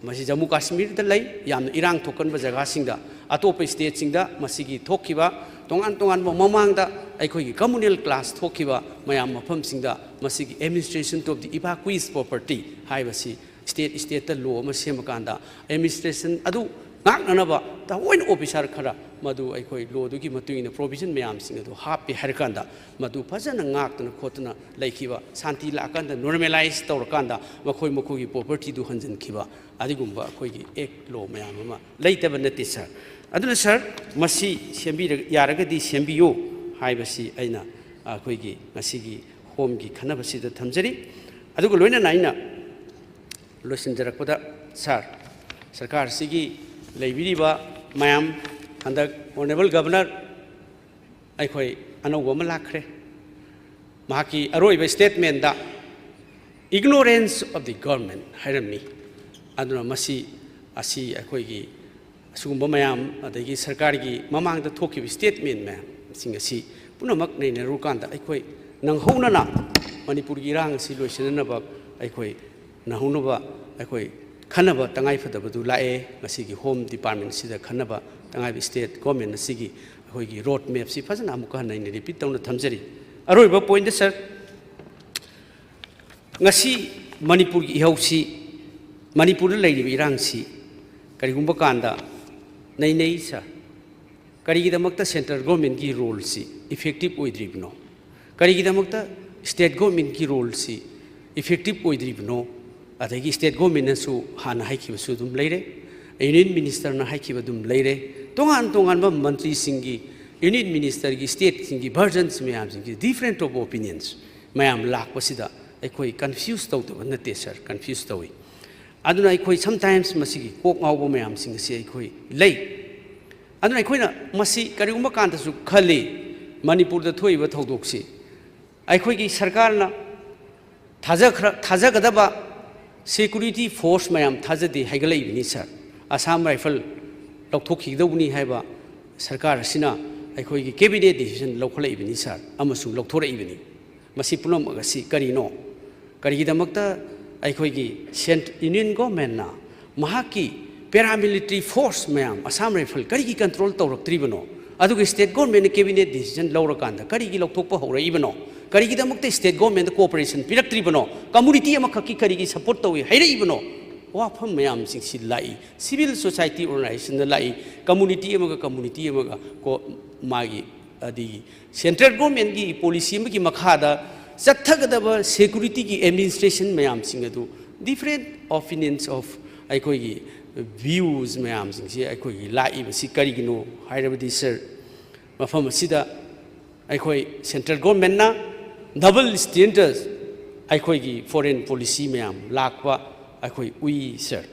ꯃꯁꯤ ꯖꯝꯃꯨ ꯀꯥꯁꯃꯤꯔꯗ ꯂꯩ꯫ ꯌꯥꯝꯅ ꯏꯔꯥꯡ ꯊꯣꯛꯀꯟꯕ ꯖꯒꯥꯁꯤꯡꯗ, ꯑꯇꯣꯞꯄ ꯁ꯭ꯇꯦꯠꯁꯤꯡꯗ ꯃꯁꯤꯒꯤ ꯊꯣꯛꯈꯤꯕ ꯇꯣꯉꯥꯟ ꯇꯣꯉꯥꯟꯕ ꯃꯃꯥꯡꯗ ꯑꯩꯈꯣꯏꯒꯤ ꯀꯝꯃꯨꯅꯦꯜ ꯀ꯭ꯂꯥꯁ ꯊꯣꯛꯈꯤꯕ ꯃꯌꯥꯝ ꯃꯐꯝꯁꯤꯡꯗ ꯃꯁꯤꯒꯤ administration of the evacuees property ꯍꯥꯏꯕꯁꯤ ꯁ꯭ꯇꯦꯠ ꯁ꯭ꯇꯦꯠꯇ ꯂꯣ ꯑꯃ ꯁꯦꯝꯃꯀꯥꯟꯗ administration ꯑꯗꯨ ꯉꯥꯛꯅꯅꯕ ꯊꯑꯣꯏꯅ ꯑꯣꯐꯤꯁꯥꯔ ꯈꯔ ꯃꯗꯨ ꯑꯩꯈꯣꯏ ꯂꯣꯗꯨꯒꯤ ꯃꯇꯨꯡ ꯏꯟꯅ ꯄ꯭ꯔꯣꯚꯤꯖꯟ ꯃꯌꯥꯝꯁꯤꯡ ꯑꯗꯨ ꯍꯥꯞꯄꯦ ꯍꯥꯏꯔꯀꯥꯟꯗ, ꯃꯗꯨ ꯐꯖꯅ ꯉꯥꯛꯇꯅ ꯈꯣꯠꯇꯅ ꯂꯩꯈꯤꯕ, ꯁꯥꯟꯇꯤ ꯂꯥꯛꯑꯀꯥꯟꯗ ꯅꯣꯔꯃꯦꯂꯥꯏꯁ ꯇꯧꯔꯀꯥꯟꯗ ꯃꯈꯣꯏ ꯃꯈꯣꯏꯒꯤ ꯄ꯭ꯔꯣꯄꯔꯇꯤꯗꯨ ꯍꯟꯖꯤꯟꯈꯤꯕ, ꯑꯗꯨꯒꯨꯝꯕ ꯑꯩꯈꯣꯏꯒꯤ ꯑꯦꯛ ꯂꯣ ꯃꯌꯥꯝ ꯑꯃ ꯂꯩꯇꯕ ꯅꯠꯇꯦ, ꯁꯥꯔ꯫ ꯑꯗꯨꯅ, ꯁꯥꯔ, ꯃꯁꯤ ꯁꯦꯝꯕꯤꯔ-, ꯌꯥꯔꯒꯗꯤ ꯁꯦꯝꯕꯤꯌꯨ ꯍꯥꯏꯕꯁꯤ ꯑꯩꯅ ꯑꯩꯈꯣꯏꯒꯤ ꯉꯁꯤꯒꯤ ꯍꯣꯝꯒꯤ ꯈꯟꯅꯕꯁꯤꯗ ꯊꯝꯖꯔꯤ꯫ ꯑꯗꯨꯒ ꯂꯣꯏꯅꯅ ꯑꯩꯅ ꯂꯣꯏꯁꯤꯟꯖꯔꯛꯄꯗ, ꯁꯥꯔ, ꯁꯔꯀꯥꯔꯁꯤꯒꯤ ꯂꯩꯕꯤꯔꯤꯕ ꯃꯌꯥꯝ, ꯍꯟꯗꯛ ꯑꯣꯅꯔꯦꯕꯜ ꯒꯕꯔꯅꯔ ꯑꯩꯈꯣꯏ ꯑꯅꯧꯕ ꯑꯃ ꯂꯥꯛꯈ꯭ꯔꯦ꯫ ꯃꯍꯥꯛꯀꯤ ꯑꯔꯣꯏꯕ ꯁ꯭ꯇꯦꯠꯃꯦꯟꯗ "Ignorance of the government" ꯍꯥꯏꯔꯝꯃꯤ꯫ ꯑꯗꯨꯅ ꯃꯁꯤ, ꯑꯁꯤ ꯑꯩꯈꯣꯏꯒꯤ ꯑꯁꯤꯒꯨꯝꯕ ꯃꯌꯥꯝ, ꯑꯗꯒꯤ ꯁꯔꯀꯥꯔꯒꯤ ꯃꯃꯥꯡꯗ ꯊꯣꯛꯈꯤꯕ ꯁ꯭ꯇꯦꯠꯃꯦꯟ ꯃꯌꯥꯝꯁꯤꯡ ꯑꯁꯤ ꯄꯨꯝꯅꯃꯛ ꯅꯩꯅꯔꯨꯀꯥꯟꯗ, ꯑꯩꯈꯣꯏ ꯅꯪꯍꯧꯅꯅ ꯃꯅꯤꯄꯨꯔꯒꯤ ꯏꯔꯥꯡ ꯑꯁꯤ ꯂꯣꯏꯁꯤꯟꯅꯅꯕ ꯑꯩꯈꯣꯏ ꯅꯪꯍꯧꯅꯕ ꯑꯩꯈꯣꯏ ꯈꯟꯅꯕ ꯇꯉꯥꯏꯐꯗꯕꯗꯨ ꯂꯥꯛꯑꯦ꯫ ꯉꯁꯤꯒꯤ ꯍꯣꯝ ꯗꯤꯄꯥꯔꯠꯃꯦꯟꯁꯤꯗ ꯈꯟꯅꯕ ꯇꯉꯥꯏꯕ, ꯁ꯭ꯇꯦꯠ ꯒꯣꯔꯃꯦꯟ ꯑꯁꯤꯒꯤ ꯑꯩꯈꯣꯏꯒꯤ ꯔꯣꯗ ꯃꯦꯞꯁꯤ ꯐꯖꯅ ꯑꯃꯨꯛꯀ ꯍꯟꯅ ꯑꯩꯅ ꯔꯤꯄꯤꯠ ꯇꯧꯅ ꯊꯝꯖꯔꯤ꯫ ꯑꯔꯣꯏꯕ ꯄꯣꯏꯟꯗ, ꯁꯥꯔ, ꯉꯁꯤ ꯃꯅꯤꯄꯨꯔꯒꯤ ꯏꯍꯧꯁꯤ, ꯃꯅꯤꯄꯨꯔꯗ ꯂꯩꯔꯤꯕ ꯏꯔꯥꯡꯁꯤ ꯀꯔꯤꯒꯨꯝꯕ ꯀꯥꯟꯗ ꯅꯩꯅꯩ, ꯁꯥꯔ꯫ ꯀꯔꯤꯒꯤꯗꯃꯛꯇ ꯁꯦꯟꯇ꯭ꯔꯦꯜ ꯒꯣꯔꯃꯦꯟꯒꯤ ꯔꯣꯜꯁꯤ ꯏꯐꯦꯛꯇꯤꯞ ꯑꯣꯏꯗ꯭ꯔꯤꯕꯅꯣ? ꯀꯔꯤꯒꯤꯗꯃꯛꯇ ꯁ꯭ꯇꯦꯠ ꯒꯣꯔꯃꯦꯟꯒꯤ ꯔꯣꯜꯁꯤ ꯏꯐꯦꯛꯇꯤꯞ ꯑꯣꯏꯗ꯭ꯔꯤꯕꯅꯣ? ꯑꯗꯒꯤ ꯁ꯭ꯇꯦꯠ ꯒꯣꯔꯃꯦꯟꯅꯁꯨ ꯍꯥꯟꯅ ꯍꯥꯏꯈꯤꯕꯁꯨ ꯑꯗꯨꯝ ꯂꯩꯔꯦ, ꯌꯨꯅꯤꯌꯟ ꯃꯤꯅꯤꯁꯇꯔꯅ ꯍꯥꯏꯈꯤꯕ ꯑꯗꯨꯝ ꯂꯩꯔꯦ, ꯇꯣꯉꯥꯟ ꯇꯣꯉꯥꯟꯕ ꯃꯟꯇ꯭ꯔꯤꯁꯤꯡꯒꯤ, ꯌꯨꯅꯤꯌꯟ ꯃꯤꯅꯤꯁꯇꯔꯒꯤ, ꯁ꯭ꯇꯦꯠꯁꯤꯡꯒꯤ ꯚꯔꯖꯟꯁ ꯃꯌꯥꯝꯁꯤꯡꯒꯤ difference of opinions ꯃꯌꯥꯝ ꯂꯥꯛꯄꯁꯤꯗ ꯑꯩꯈꯣꯏ ꯀꯟꯐ꯭ꯌꯨꯁ ꯇꯧꯗꯕ ꯅꯠꯇꯦ, ꯁꯥꯔ, ꯀꯟꯐ꯭ꯌꯨꯁ ꯇꯧꯏ꯫ ꯑꯗꯨꯅ ꯑꯩꯈꯣꯏ sometimes ꯃꯁꯤꯒꯤ ꯀꯣꯛ ꯉꯥꯎꯕ ꯃꯌꯥꯝꯁꯤꯡ ꯑꯁꯤ ꯑꯩꯈꯣꯏ ꯂꯩ꯫ ꯑꯗꯨꯅ ꯑꯩꯈꯣꯏꯅ ꯃꯁꯤ ꯀꯔꯤꯒꯨꯝꯕ ꯀꯥꯟꯗꯁꯨ ꯈꯜꯂꯤ, ꯃꯅꯤꯄꯨꯔꯗ ꯊꯣꯛꯏꯕ ꯊꯧꯗꯣꯛꯁꯤ ꯑꯩꯈꯣꯏꯒꯤ ꯁꯔꯀꯥꯔꯅ ꯊꯥꯖꯈ꯭ꯔ ꯊꯥꯖꯒꯗꯕ ꯁꯦꯀ꯭ꯌꯨꯔꯤꯇꯤ ꯐꯣꯔꯁ ꯃꯌꯥꯝ ꯊꯥꯖꯗꯦ ꯍꯥꯏꯒꯠꯂꯛꯏꯕꯅꯤ ꯁꯥꯔ꯫ ꯑꯁꯥꯝ ꯔꯥꯏꯐꯜ ꯂꯧꯊꯣꯛꯈꯤꯒꯗꯧꯕꯅꯤ ꯍꯥꯏꯕ ꯁꯔꯀꯥꯔ ꯑꯁꯤꯅ ꯑꯩꯈꯣꯏꯒꯤ ꯀꯦꯕꯤꯅꯦꯠ ꯗꯤꯁꯤꯖꯟ ꯂꯧꯈꯠꯂꯛꯏꯕꯅꯤ ꯁꯥꯔ, ꯑꯃꯁꯨꯡ ꯂꯧꯊꯣꯔꯛꯏꯕꯅꯤ꯫ ꯃꯁꯤ ꯄꯨꯝꯅꯃꯛ ꯑꯁꯤ ꯀꯔꯤꯅꯣ? ꯀꯔꯤꯒꯤꯗꯃꯛꯇ ꯑꯩꯈꯣꯏꯒꯤ ꯁꯦꯟ-, ꯌꯨꯅꯤꯌꯟ ꯒꯣꯔꯃꯦꯟꯅ ꯃꯍꯥꯛꯀꯤ ꯄꯦꯔꯥꯃꯤꯂꯤꯇꯔꯤ ꯐꯣꯔꯁ ꯃꯌꯥꯝ ꯑꯁꯥꯝ ꯔꯥꯏꯐꯜ ꯀꯔꯤꯒꯤ ꯀꯟꯇ꯭ꯔꯣꯜ ꯇꯧꯔꯛꯇ꯭ꯔꯤꯕꯅꯣ? ꯑꯗꯨꯒ ꯁ꯭ꯇꯦꯠ ꯒꯣꯔꯃꯦꯟꯅ ꯀꯦꯕꯤꯅꯦꯠ ꯗꯤꯁꯤꯖꯟ ꯂꯧꯔꯀꯥꯟꯗ ꯀꯔꯤꯒꯤ ꯂꯧꯊꯣꯛꯄ ꯍꯧꯔꯛꯏꯕꯅꯣ? ꯀꯔꯤꯒꯤꯗꯃꯛꯇ ꯁ꯭ꯇꯦꯠ ꯒꯣꯔꯃꯦꯟꯗ ꯀꯣꯑꯣꯄꯔꯦꯁꯟ ꯄꯤꯔꯛꯇ꯭ꯔꯤꯕꯅꯣ? ꯀꯝꯃꯨꯅꯤꯇꯤ ꯑꯃꯈꯛꯀꯤ ꯀꯔꯤꯒꯤ ꯁꯄꯣꯔꯠ ꯇꯧꯏ ꯍꯥꯏꯔꯛꯏꯕꯅꯣ? ꯋꯥꯐꯝ ꯃꯌꯥꯝꯁꯤꯡꯁꯤ ꯂꯥꯛꯏ꯫ ꯁꯤꯚꯤꯜ ꯁꯣꯁꯥꯏꯇꯤ ꯑꯣꯔꯒꯅꯥꯏꯖꯦꯁꯟꯗ ꯂꯥꯛꯏ꯫ ꯀꯝꯃꯨꯅꯤꯇꯤ ꯑꯃꯒ ꯀꯝꯃꯨꯅꯤꯇꯤ ꯑꯃꯒ ꯀꯣ-, ꯃꯥꯒꯤ ꯑꯗꯒꯤ ꯁꯦꯟꯇ꯭ꯔꯦꯜ ꯒꯣꯔꯃꯦꯟꯒꯤ ꯄꯣꯂꯤꯁꯤ ꯑꯃꯒꯤ ꯃꯈꯥꯗ ꯆꯠꯊꯒꯗꯕ ꯁꯦꯀ꯭ꯌꯨꯔꯤꯇꯤꯒꯤ ꯑꯦꯗꯃꯤꯅꯤꯁꯇ꯭ꯔꯦꯁꯟ ꯃꯌꯥꯝꯁꯤꯡ ꯑꯗꯨ different opinions of ꯑꯩꯈꯣꯏꯒꯤ ꯚ꯭ꯌꯨꯁ ꯃꯌꯥꯝꯁꯤꯡꯁꯤ ꯑꯩꯈꯣꯏꯒꯤ ꯂꯥꯛꯏꯕꯁꯤ ꯀꯔꯤꯒꯤꯅꯣ ꯍꯥꯏꯔꯕꯗꯤ, ꯁꯥꯔ, ꯃꯐꯝ ꯑꯁꯤꯗ ꯑꯩꯈꯣꯏ ꯁꯦꯟꯇ꯭ꯔꯦꯜ ꯒꯣꯔꯃꯦꯟꯅ ꯗꯕꯜ ꯁ꯭ꯇꯦꯟꯗꯔꯗ ꯑꯩꯈꯣꯏꯒꯤ ꯐꯣꯔꯦꯟ ꯄꯣꯂꯤꯁꯤ ꯃꯌꯥꯝ ꯂꯥꯛꯄ ꯑꯩꯈꯣꯏ ꯎꯏ, ꯁꯥꯔ꯫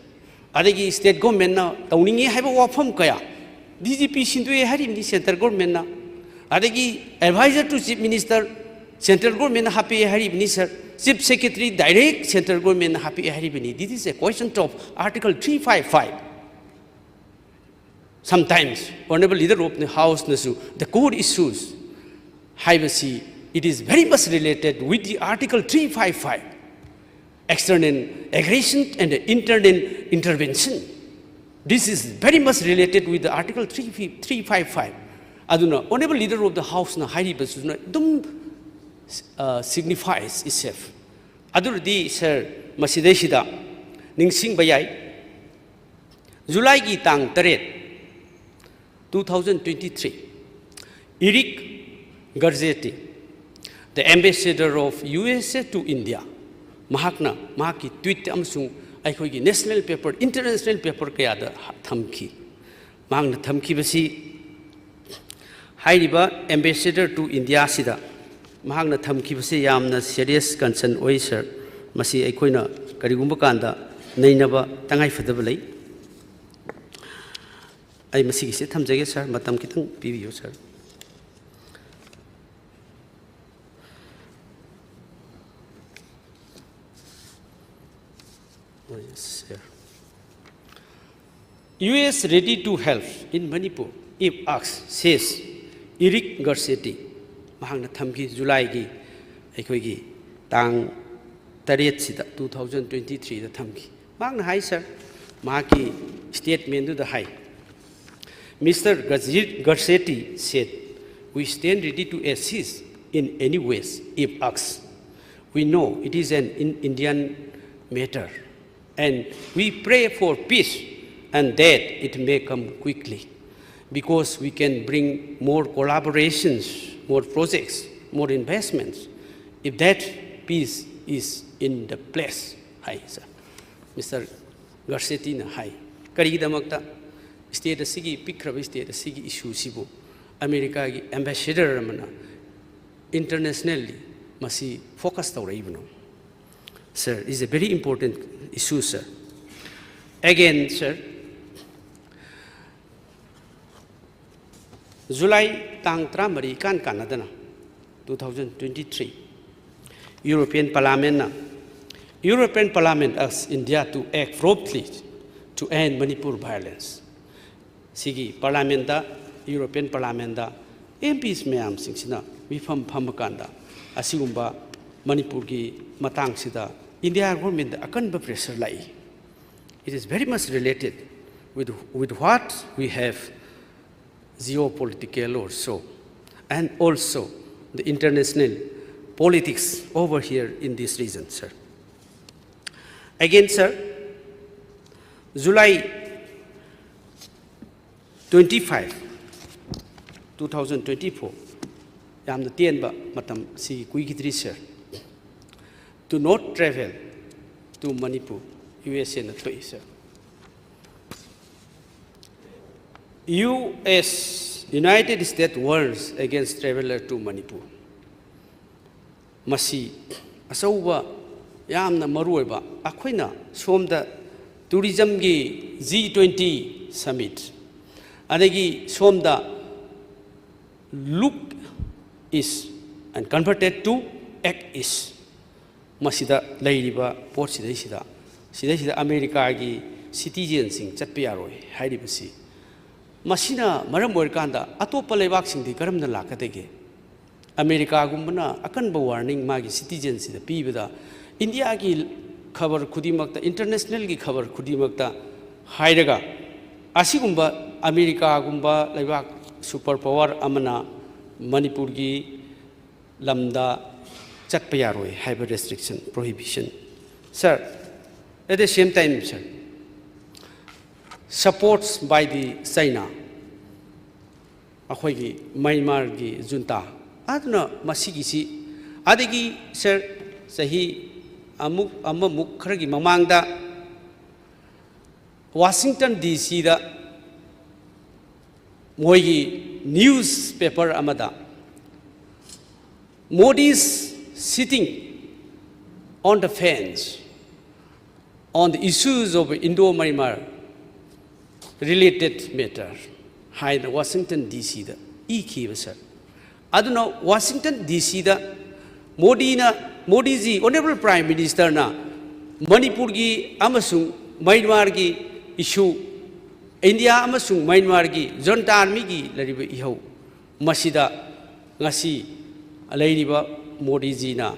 ꯑꯗꯒꯤ ꯁ꯭ꯇꯦꯠ ꯒꯣꯔꯃꯦꯟꯅ ꯇꯧꯅꯤꯡꯉꯤ ꯍꯥꯏꯕ ꯋꯥꯐꯝ ꯀꯌꯥ, ꯗꯤ ꯖꯤ ꯄꯤ ꯁꯤꯟꯗꯣꯛꯑꯦ ꯍꯥꯏꯔꯤꯕꯅꯤ ꯁꯦꯟꯇ꯭ꯔꯦꯜ ꯒꯣꯔꯃꯦꯟꯅ꯫ ꯑꯗꯒꯤ advisor to chief minister central ꯒꯣꯔꯃꯦꯟꯅ ꯍꯥꯞꯄꯛꯑꯦ ꯍꯥꯏꯔꯤꯕꯅꯤ, ꯁꯥꯔ꯫ ꯆꯤꯐ ꯁꯦꯀ꯭ꯔꯦꯇꯔꯤ ꯗꯥꯏꯔꯦꯛ ꯁꯦꯟꯇ꯭ꯔꯦꯜ ꯒꯣꯔꯃꯦꯟꯅ ꯍꯥꯞꯄꯛꯑꯦ ꯍꯥꯏꯔꯤꯕꯅꯤ꯫ This is a question of Article three five five꯫ Sometimes Honorable Leader of the House ꯅꯁꯨ the core issues ꯍꯥꯏꯕꯁꯤ, it is very much related with the Article three five five, external aggression and internal intervention. This is very much related with the Article three, three five five. ꯑꯗꯨꯅ Honorable Leader of the House ꯅ ꯍꯥꯏꯔꯤꯕꯁꯤꯅ ꯑꯗꯨꯝ, uh, signifies itself꯫ ꯑꯗꯨꯔꯗꯤ, ꯁꯥꯔ, ꯃꯁꯤꯗꯩꯁꯤꯗ ꯅꯤꯡꯁꯤꯡꯕ ꯌꯥꯏ, ꯖꯨꯂꯥꯏꯒꯤ ꯇꯥꯡ ꯇꯔꯦꯠ, two thousand twenty three, Eric Garcetti, the ambassador of U S A to India, ꯃꯍꯥꯛꯅ ꯃꯍꯥꯛꯀꯤ ꯇ꯭ꯋꯤꯠ ꯑꯃꯁꯨꯡ ꯑꯩꯈꯣꯏꯒꯤ ꯅꯦꯁꯅꯦꯜ ꯄꯦꯄꯔ, ꯏꯟꯇꯔꯅꯦꯁꯅꯦꯜ ꯄꯦꯄꯔ ꯀꯌꯥꯗ ꯊꯝꯈꯤ꯫ ꯃꯍꯥꯛꯅ ꯊꯝꯈꯤꯕꯁꯤ, ꯍꯥꯏꯔꯤꯕ ambassador to India ꯁꯤꯗ ꯃꯍꯥꯛꯅ ꯊꯝꯈꯤꯕꯁꯤ ꯌꯥꯝꯅ serious concern ꯑꯣꯏ, ꯁꯥꯔ꯫ ꯃꯁꯤ ꯑꯩꯈꯣꯏꯅ ꯀꯔꯤꯒꯨꯝꯕ ꯀꯥꯟꯗ ꯅꯩꯅꯕ ꯇꯉꯥꯏꯐꯗꯕ ꯂꯩ꯫ ꯑꯩ ꯃꯁꯤꯒꯤꯁꯤ ꯊꯝꯖꯒꯦ, ꯁꯥꯔ꯫ ꯃꯇꯝ ꯈꯤꯇꯪ ꯄꯤꯕꯤꯌꯨ, ꯁꯥꯔ꯫ U S ready to help in Manipur if asked, says Eric Garcetti. ꯃꯍꯥꯛꯅ ꯊꯝꯈꯤ ꯖꯨꯂꯥꯏꯒꯤ ꯑꯩꯈꯣꯏꯒꯤ ꯇꯥꯡ ꯇꯔꯦꯠꯁꯤꯗ, two thousand twenty threeꯗ ꯊꯝꯈꯤ꯫ ꯃꯍꯥꯛꯅ ꯍꯥꯏ, ꯁꯥꯔ, ꯃꯍꯥꯛꯀꯤ statementꯗꯨꯗ ꯍꯥꯏ, Mister Garcetti said, "We stand ready to assist in any ways if asked. We know it is an in Indian matter, and we pray for peace and that it may come quickly, because we can bring more collaborations, more projects, more investments, if that peace is in the place," ꯍꯥꯏ, sir. Mister ꯒꯥꯔꯁꯦꯇꯤꯅ ꯍꯥꯏ꯫ ꯀꯔꯤꯒꯤꯗꯃꯛꯇ state ꯑꯁꯤꯒꯤ, ꯄꯤꯛꯈ꯭ꯔꯕ state ꯑꯁꯤꯒꯤ issueꯁꯤꯕꯨ ꯑꯃꯦꯔꯤꯀꯥꯒꯤ ambassador ꯑꯃꯅ internationally ꯃꯁꯤ focus ꯇꯧꯔꯛꯏꯕꯅꯣ? Sir, is a very important issue, sir. Again, sir, July ꯇꯥꯡ ꯇꯔꯥꯃꯔꯤ ꯏꯀꯥꯟ ꯀꯥꯟꯅꯗꯅ, two thousand twenty three, European Parliamentꯅ, European Parliament asks India to act promptly to end Manipur violence. ꯁꯤꯒꯤ Parliamentꯇ, European Parliamentꯇ M Ps ꯃꯌꯥꯝꯁꯤꯡꯁꯤꯅ ꯃꯤꯐꯝ ꯐꯝꯃꯀꯥꯟꯗ ꯑꯁꯤꯒꯨꯝꯕ ꯃꯅꯤꯄꯨꯔꯒꯤ ꯃꯇꯥꯡꯁꯤꯗ India governmentꯗ ꯑꯀꯟꯕ pressure ꯂꯥꯛꯏ꯫ It is very much related with, with what we have geopolitical also, and also the international politics over here in this region, sir. Again, sir, July twenty five, two thousand twenty four, ꯌꯥꯝꯅ ꯇꯦꯟꯕ ꯃꯇꯝ, ꯁꯤ ꯀꯨꯏꯈꯤꯗ꯭ꯔꯤ, sir. "Do not travel to Manipur," U S Aꯅ ꯊꯣꯛꯏ, sir. U S, United States warns against traveler to Manipur. ꯃꯁꯤ ꯑꯆꯧꯕ, ꯌꯥꯝꯅ ꯃꯔꯨꯑꯣꯏꯕ, ꯑꯩꯈꯣꯏꯅ ꯁꯣꯝꯗ tourismꯒꯤ G twenty summit, ꯑꯗꯒꯤ ꯁꯣꯝꯗ look east and converted to act east, ꯃꯁꯤꯗ ꯂꯩꯔꯤꯕ ꯄꯣꯠꯁꯤꯗꯩꯁꯤꯗ ꯁꯤꯗꯩꯁꯤꯗ ꯑꯃꯦꯔꯤꯀꯥꯒꯤ ꯁꯤꯇꯤꯖꯦꯟꯁꯤꯡ ꯆꯠꯄ ꯌꯥꯔꯣꯏ ꯍꯥꯏꯔꯤꯕꯁꯤ, ꯃꯁꯤꯅ ꯃꯔꯝ ꯑꯣꯏꯔꯀꯥꯟꯗ ꯑꯇꯣꯞꯄ ꯂꯩꯕꯥꯛꯁꯤꯡꯗꯤ ꯀꯔꯝꯅ ꯂꯥꯛꯀꯗꯒꯦ? ꯑꯃꯦꯔꯤꯀꯥꯒꯨꯝꯕꯅ ꯑꯀꯟꯕ ꯋꯥꯔꯅꯤꯡ ꯃꯥꯒꯤ ꯁꯤꯇꯤꯖꯦꯟꯁꯤꯗ ꯄꯤꯕꯗ, ꯏꯟꯗꯤꯌꯥꯒꯤ ꯈꯕꯔ ꯈꯨꯗꯤꯡꯃꯛꯇ, ꯏꯟꯇꯔꯅꯦꯁꯅꯦꯜꯒꯤ ꯈꯕꯔ ꯈꯨꯗꯤꯡꯃꯛꯇ ꯍꯥꯏꯔꯒ, ꯑꯁꯤꯒꯨꯝꯕ ꯑꯃꯦꯔꯤꯀꯥꯒꯨꯝꯕ ꯂꯩꯕꯥꯛ ꯁꯨꯄꯔ ꯄꯥꯋꯔ ꯑꯃꯅ ꯃꯅꯤꯄꯨꯔꯒꯤ ꯂꯝꯗ ꯆꯠꯄ ꯌꯥꯔꯣꯏ ꯍꯥꯏꯕ restriction, prohibition. Sir, at the same time, sir, supports by the China, ꯑꯩꯈꯣꯏꯒꯤ ꯃ꯭ꯌꯥꯟꯃꯥꯔꯒꯤ ꯖꯨꯟꯇꯥ꯫ ꯑꯗꯨꯅ ꯃꯁꯤꯒꯤꯁꯤ, ꯑꯗꯒꯤ, sir, ꯆꯍꯤ ꯑꯃꯨꯛ, ꯑꯃꯃꯨꯛ ꯈꯔꯒꯤ ꯃꯃꯥꯡꯗ ꯋꯥꯁꯤꯡꯇꯟ ꯗꯤ ꯁꯤꯗ ꯃꯣꯏꯒꯤ ꯅ꯭ꯌꯨꯁ ꯄꯦꯄꯔ ꯑꯃꯗ, "Modi's sitting on the fence on the issues of Indo-Myanmar related matter" ꯍꯥꯏꯅ ꯋꯥꯁꯤꯡꯇꯟ ꯗꯤ ꯁꯤꯗ ꯏꯈꯤꯕ, sir꯫ ꯑꯗꯨꯅ ꯋꯥꯁꯤꯡꯇꯟ ꯗꯤ ꯁꯤꯗ ꯃꯣꯗꯤꯅ, ꯃꯣꯗꯤꯖꯤ, ꯑꯣꯅꯔꯦꯕꯜ ꯄ꯭ꯔꯥꯏꯝ ꯃꯤꯅꯤꯁꯇꯔꯅ ꯃꯅꯤꯄꯨꯔꯒꯤ ꯑꯃꯁꯨꯡ ꯃ꯭ꯌꯥꯟꯃꯥꯔꯒꯤ ꯏꯁꯨ, ꯏꯟꯗꯤꯌꯥ ꯑꯃꯁꯨꯡ ꯃ꯭ꯌꯥꯟꯃꯥꯔꯒꯤ ꯖꯨꯟꯇꯥ ꯑꯥꯔꯃꯤꯒꯤ ꯂꯩꯔꯤꯕ ꯏꯍꯧ, ꯃꯁꯤꯗ ꯉꯁꯤ ꯂꯩꯔꯤꯕ ꯃꯣꯗꯤꯖꯤꯅ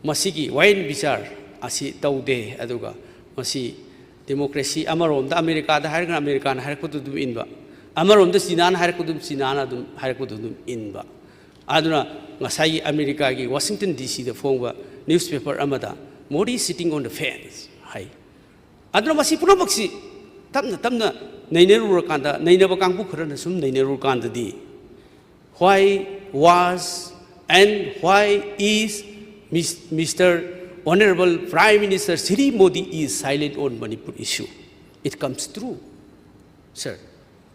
ꯃꯁꯤꯒꯤ ꯋꯥꯌꯦꯜ ꯕꯤꯆꯥꯔ ꯑꯁꯤ ꯇꯧꯗꯦ꯫ ꯑꯗꯨꯒ ꯃꯁꯤ ꯗꯦꯃꯣꯀ꯭ꯔꯦꯁꯤ, ꯑꯃꯔꯣꯝꯗ ꯑꯃꯦꯔꯤꯀꯥꯗ ꯍꯥꯏꯔꯒꯅ ꯑꯃꯦꯔꯤꯀꯥꯅ ꯍꯥꯏꯔꯛꯄꯗꯨ ꯑꯗꯨꯝ ꯏꯟꯕ, ꯑꯃꯔꯣꯝꯗ ꯆꯤꯅꯥꯅ ꯍꯥꯏꯔꯛꯄꯗꯨ, ꯆꯤꯅꯥꯅ ꯑꯗꯨꯝ ꯍꯥꯏꯔꯛꯄꯗꯨ ꯑꯗꯨꯝ ꯏꯟꯕ꯫ ꯑꯗꯨꯅ ꯉꯁꯥꯏꯒꯤ ꯑꯃꯦꯔꯤꯀꯥꯒꯤ ꯋꯥꯁꯤꯡꯇꯟ ꯗꯤ ꯁꯤꯗ ꯐꯣꯡꯕ ꯅ꯭ꯌꯨꯁ ꯄꯦꯄꯔ ꯑꯃꯗ "Modi sitting on the fence" ꯍꯥꯏ꯫ ꯑꯗꯨꯅ ꯃꯁꯤ ꯄꯨꯝꯅꯃꯛꯁꯤ ꯇꯞꯅ ꯇꯞꯅ ꯅꯩꯅꯔꯨꯔꯀꯥꯟꯗ, ꯅꯩꯅꯕ ꯀꯥꯡꯕꯨ ꯈꯔꯅ ꯁꯨꯝ ꯅꯩꯅꯔꯨꯔꯀꯥꯟꯗꯗꯤ, "Why was and why is Mis-, Mister Honorable Prime Minister Shri Modi is silent on Manipur issue?" It comes true, sir.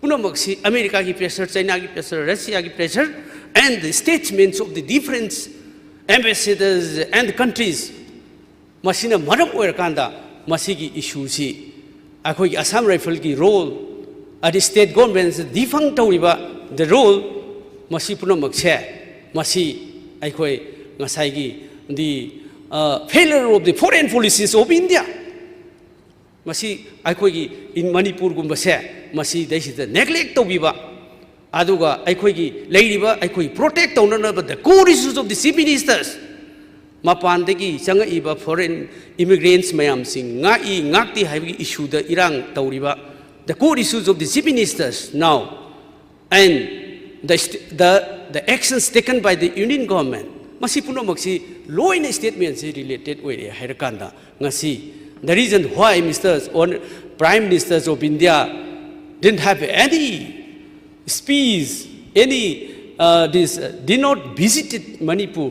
ꯄꯨꯝꯅꯃꯛꯁꯤ ꯑꯃꯦꯔꯤꯀꯥꯒꯤ pressure, ꯆꯥꯏꯅꯥꯒꯤ pressure, ꯔꯁꯤꯌꯥꯒꯤ pressure, and the statements of the different ambassadors and countries, ꯃꯁꯤꯅ ꯃꯔꯝ ꯑꯣꯏꯔꯀꯥꯟꯗ ꯃꯁꯤꯒꯤ ꯏꯁꯨꯁꯤ ꯑꯩꯈꯣꯏꯒꯤ Assam ꯔꯥꯏꯐꯜꯒꯤ role, ꯑꯗꯩ state ꯒꯣꯔꯃꯦꯟꯁ ꯗꯤꯐꯪ ꯇꯧꯔꯤꯕ the role, ꯃꯁꯤ ꯄꯨꯝꯅꯃꯛꯁꯦ, ꯃꯁꯤ ꯑꯩꯈꯣꯏ ꯉꯁꯥꯏꯒꯤ the, uh, failure of the foreign policies of India, ꯃꯁꯤ ꯑꯩꯈꯣꯏꯒꯤ in ꯃꯅꯤꯄꯨꯔꯒꯨꯝꯕꯁꯦ ꯃꯁꯤꯗꯩꯁꯤꯗ neglect ꯇꯧꯕꯤꯕ, ꯑꯗꯨꯒ ꯑꯩꯈꯣꯏꯒꯤ ꯂꯩꯔꯤꯕ ꯑꯩꯈꯣꯏ protect ꯇꯧꯅꯅꯕ the core issues of the chief ministers, ꯃꯄꯥꯟꯗꯒꯤ ꯆꯪꯉꯛꯏꯕ foreign immigrants ꯃꯌꯥꯝꯁꯤꯡ ꯉꯥꯛꯏ ꯉꯥꯛꯇꯦ ꯍꯥꯏꯕꯒꯤ ꯏꯁꯨꯗ ꯏꯔꯥꯡ ꯇꯧꯔꯤꯕ the core issues of the chief ministers now and the, st- the, the actions taken by the union government, ꯃꯁꯤ ꯄꯨꯝꯅꯃꯛꯁꯤ ꯂꯣꯏꯅ statementꯁꯤ related ꯑꯣꯏꯔꯦ ꯍꯥꯏꯔꯀꯥꯟꯗ, ꯉꯁꯤ the reason why Mister or Prime Ministers of India didn't have any speech, any uh, this uh, did not visited Manipur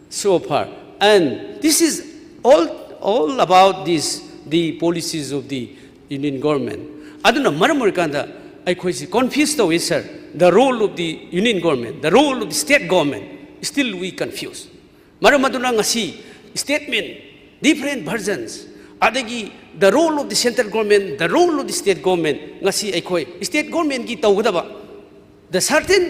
so far, and this is all all about this the policies of the Union government. ꯑꯗꯨꯅ ꯃꯔꯝ ꯑꯣꯏꯔꯀꯥꯟꯗ ꯑꯩꯈꯣꯏꯁꯤ confuse ꯇꯧꯏ, sir. The role of the Union government, the role of the state government, still we confuse. ꯃꯔꯝ ꯑꯗꯨꯅ ꯉꯁꯤ statement, different versions, ꯑꯗꯒꯤ the role of the central government, the role of the state government, ꯉꯁꯤ ꯑꯩꯈꯣꯏ state governmentꯀꯤ ꯇꯧꯒꯗꯕ the certain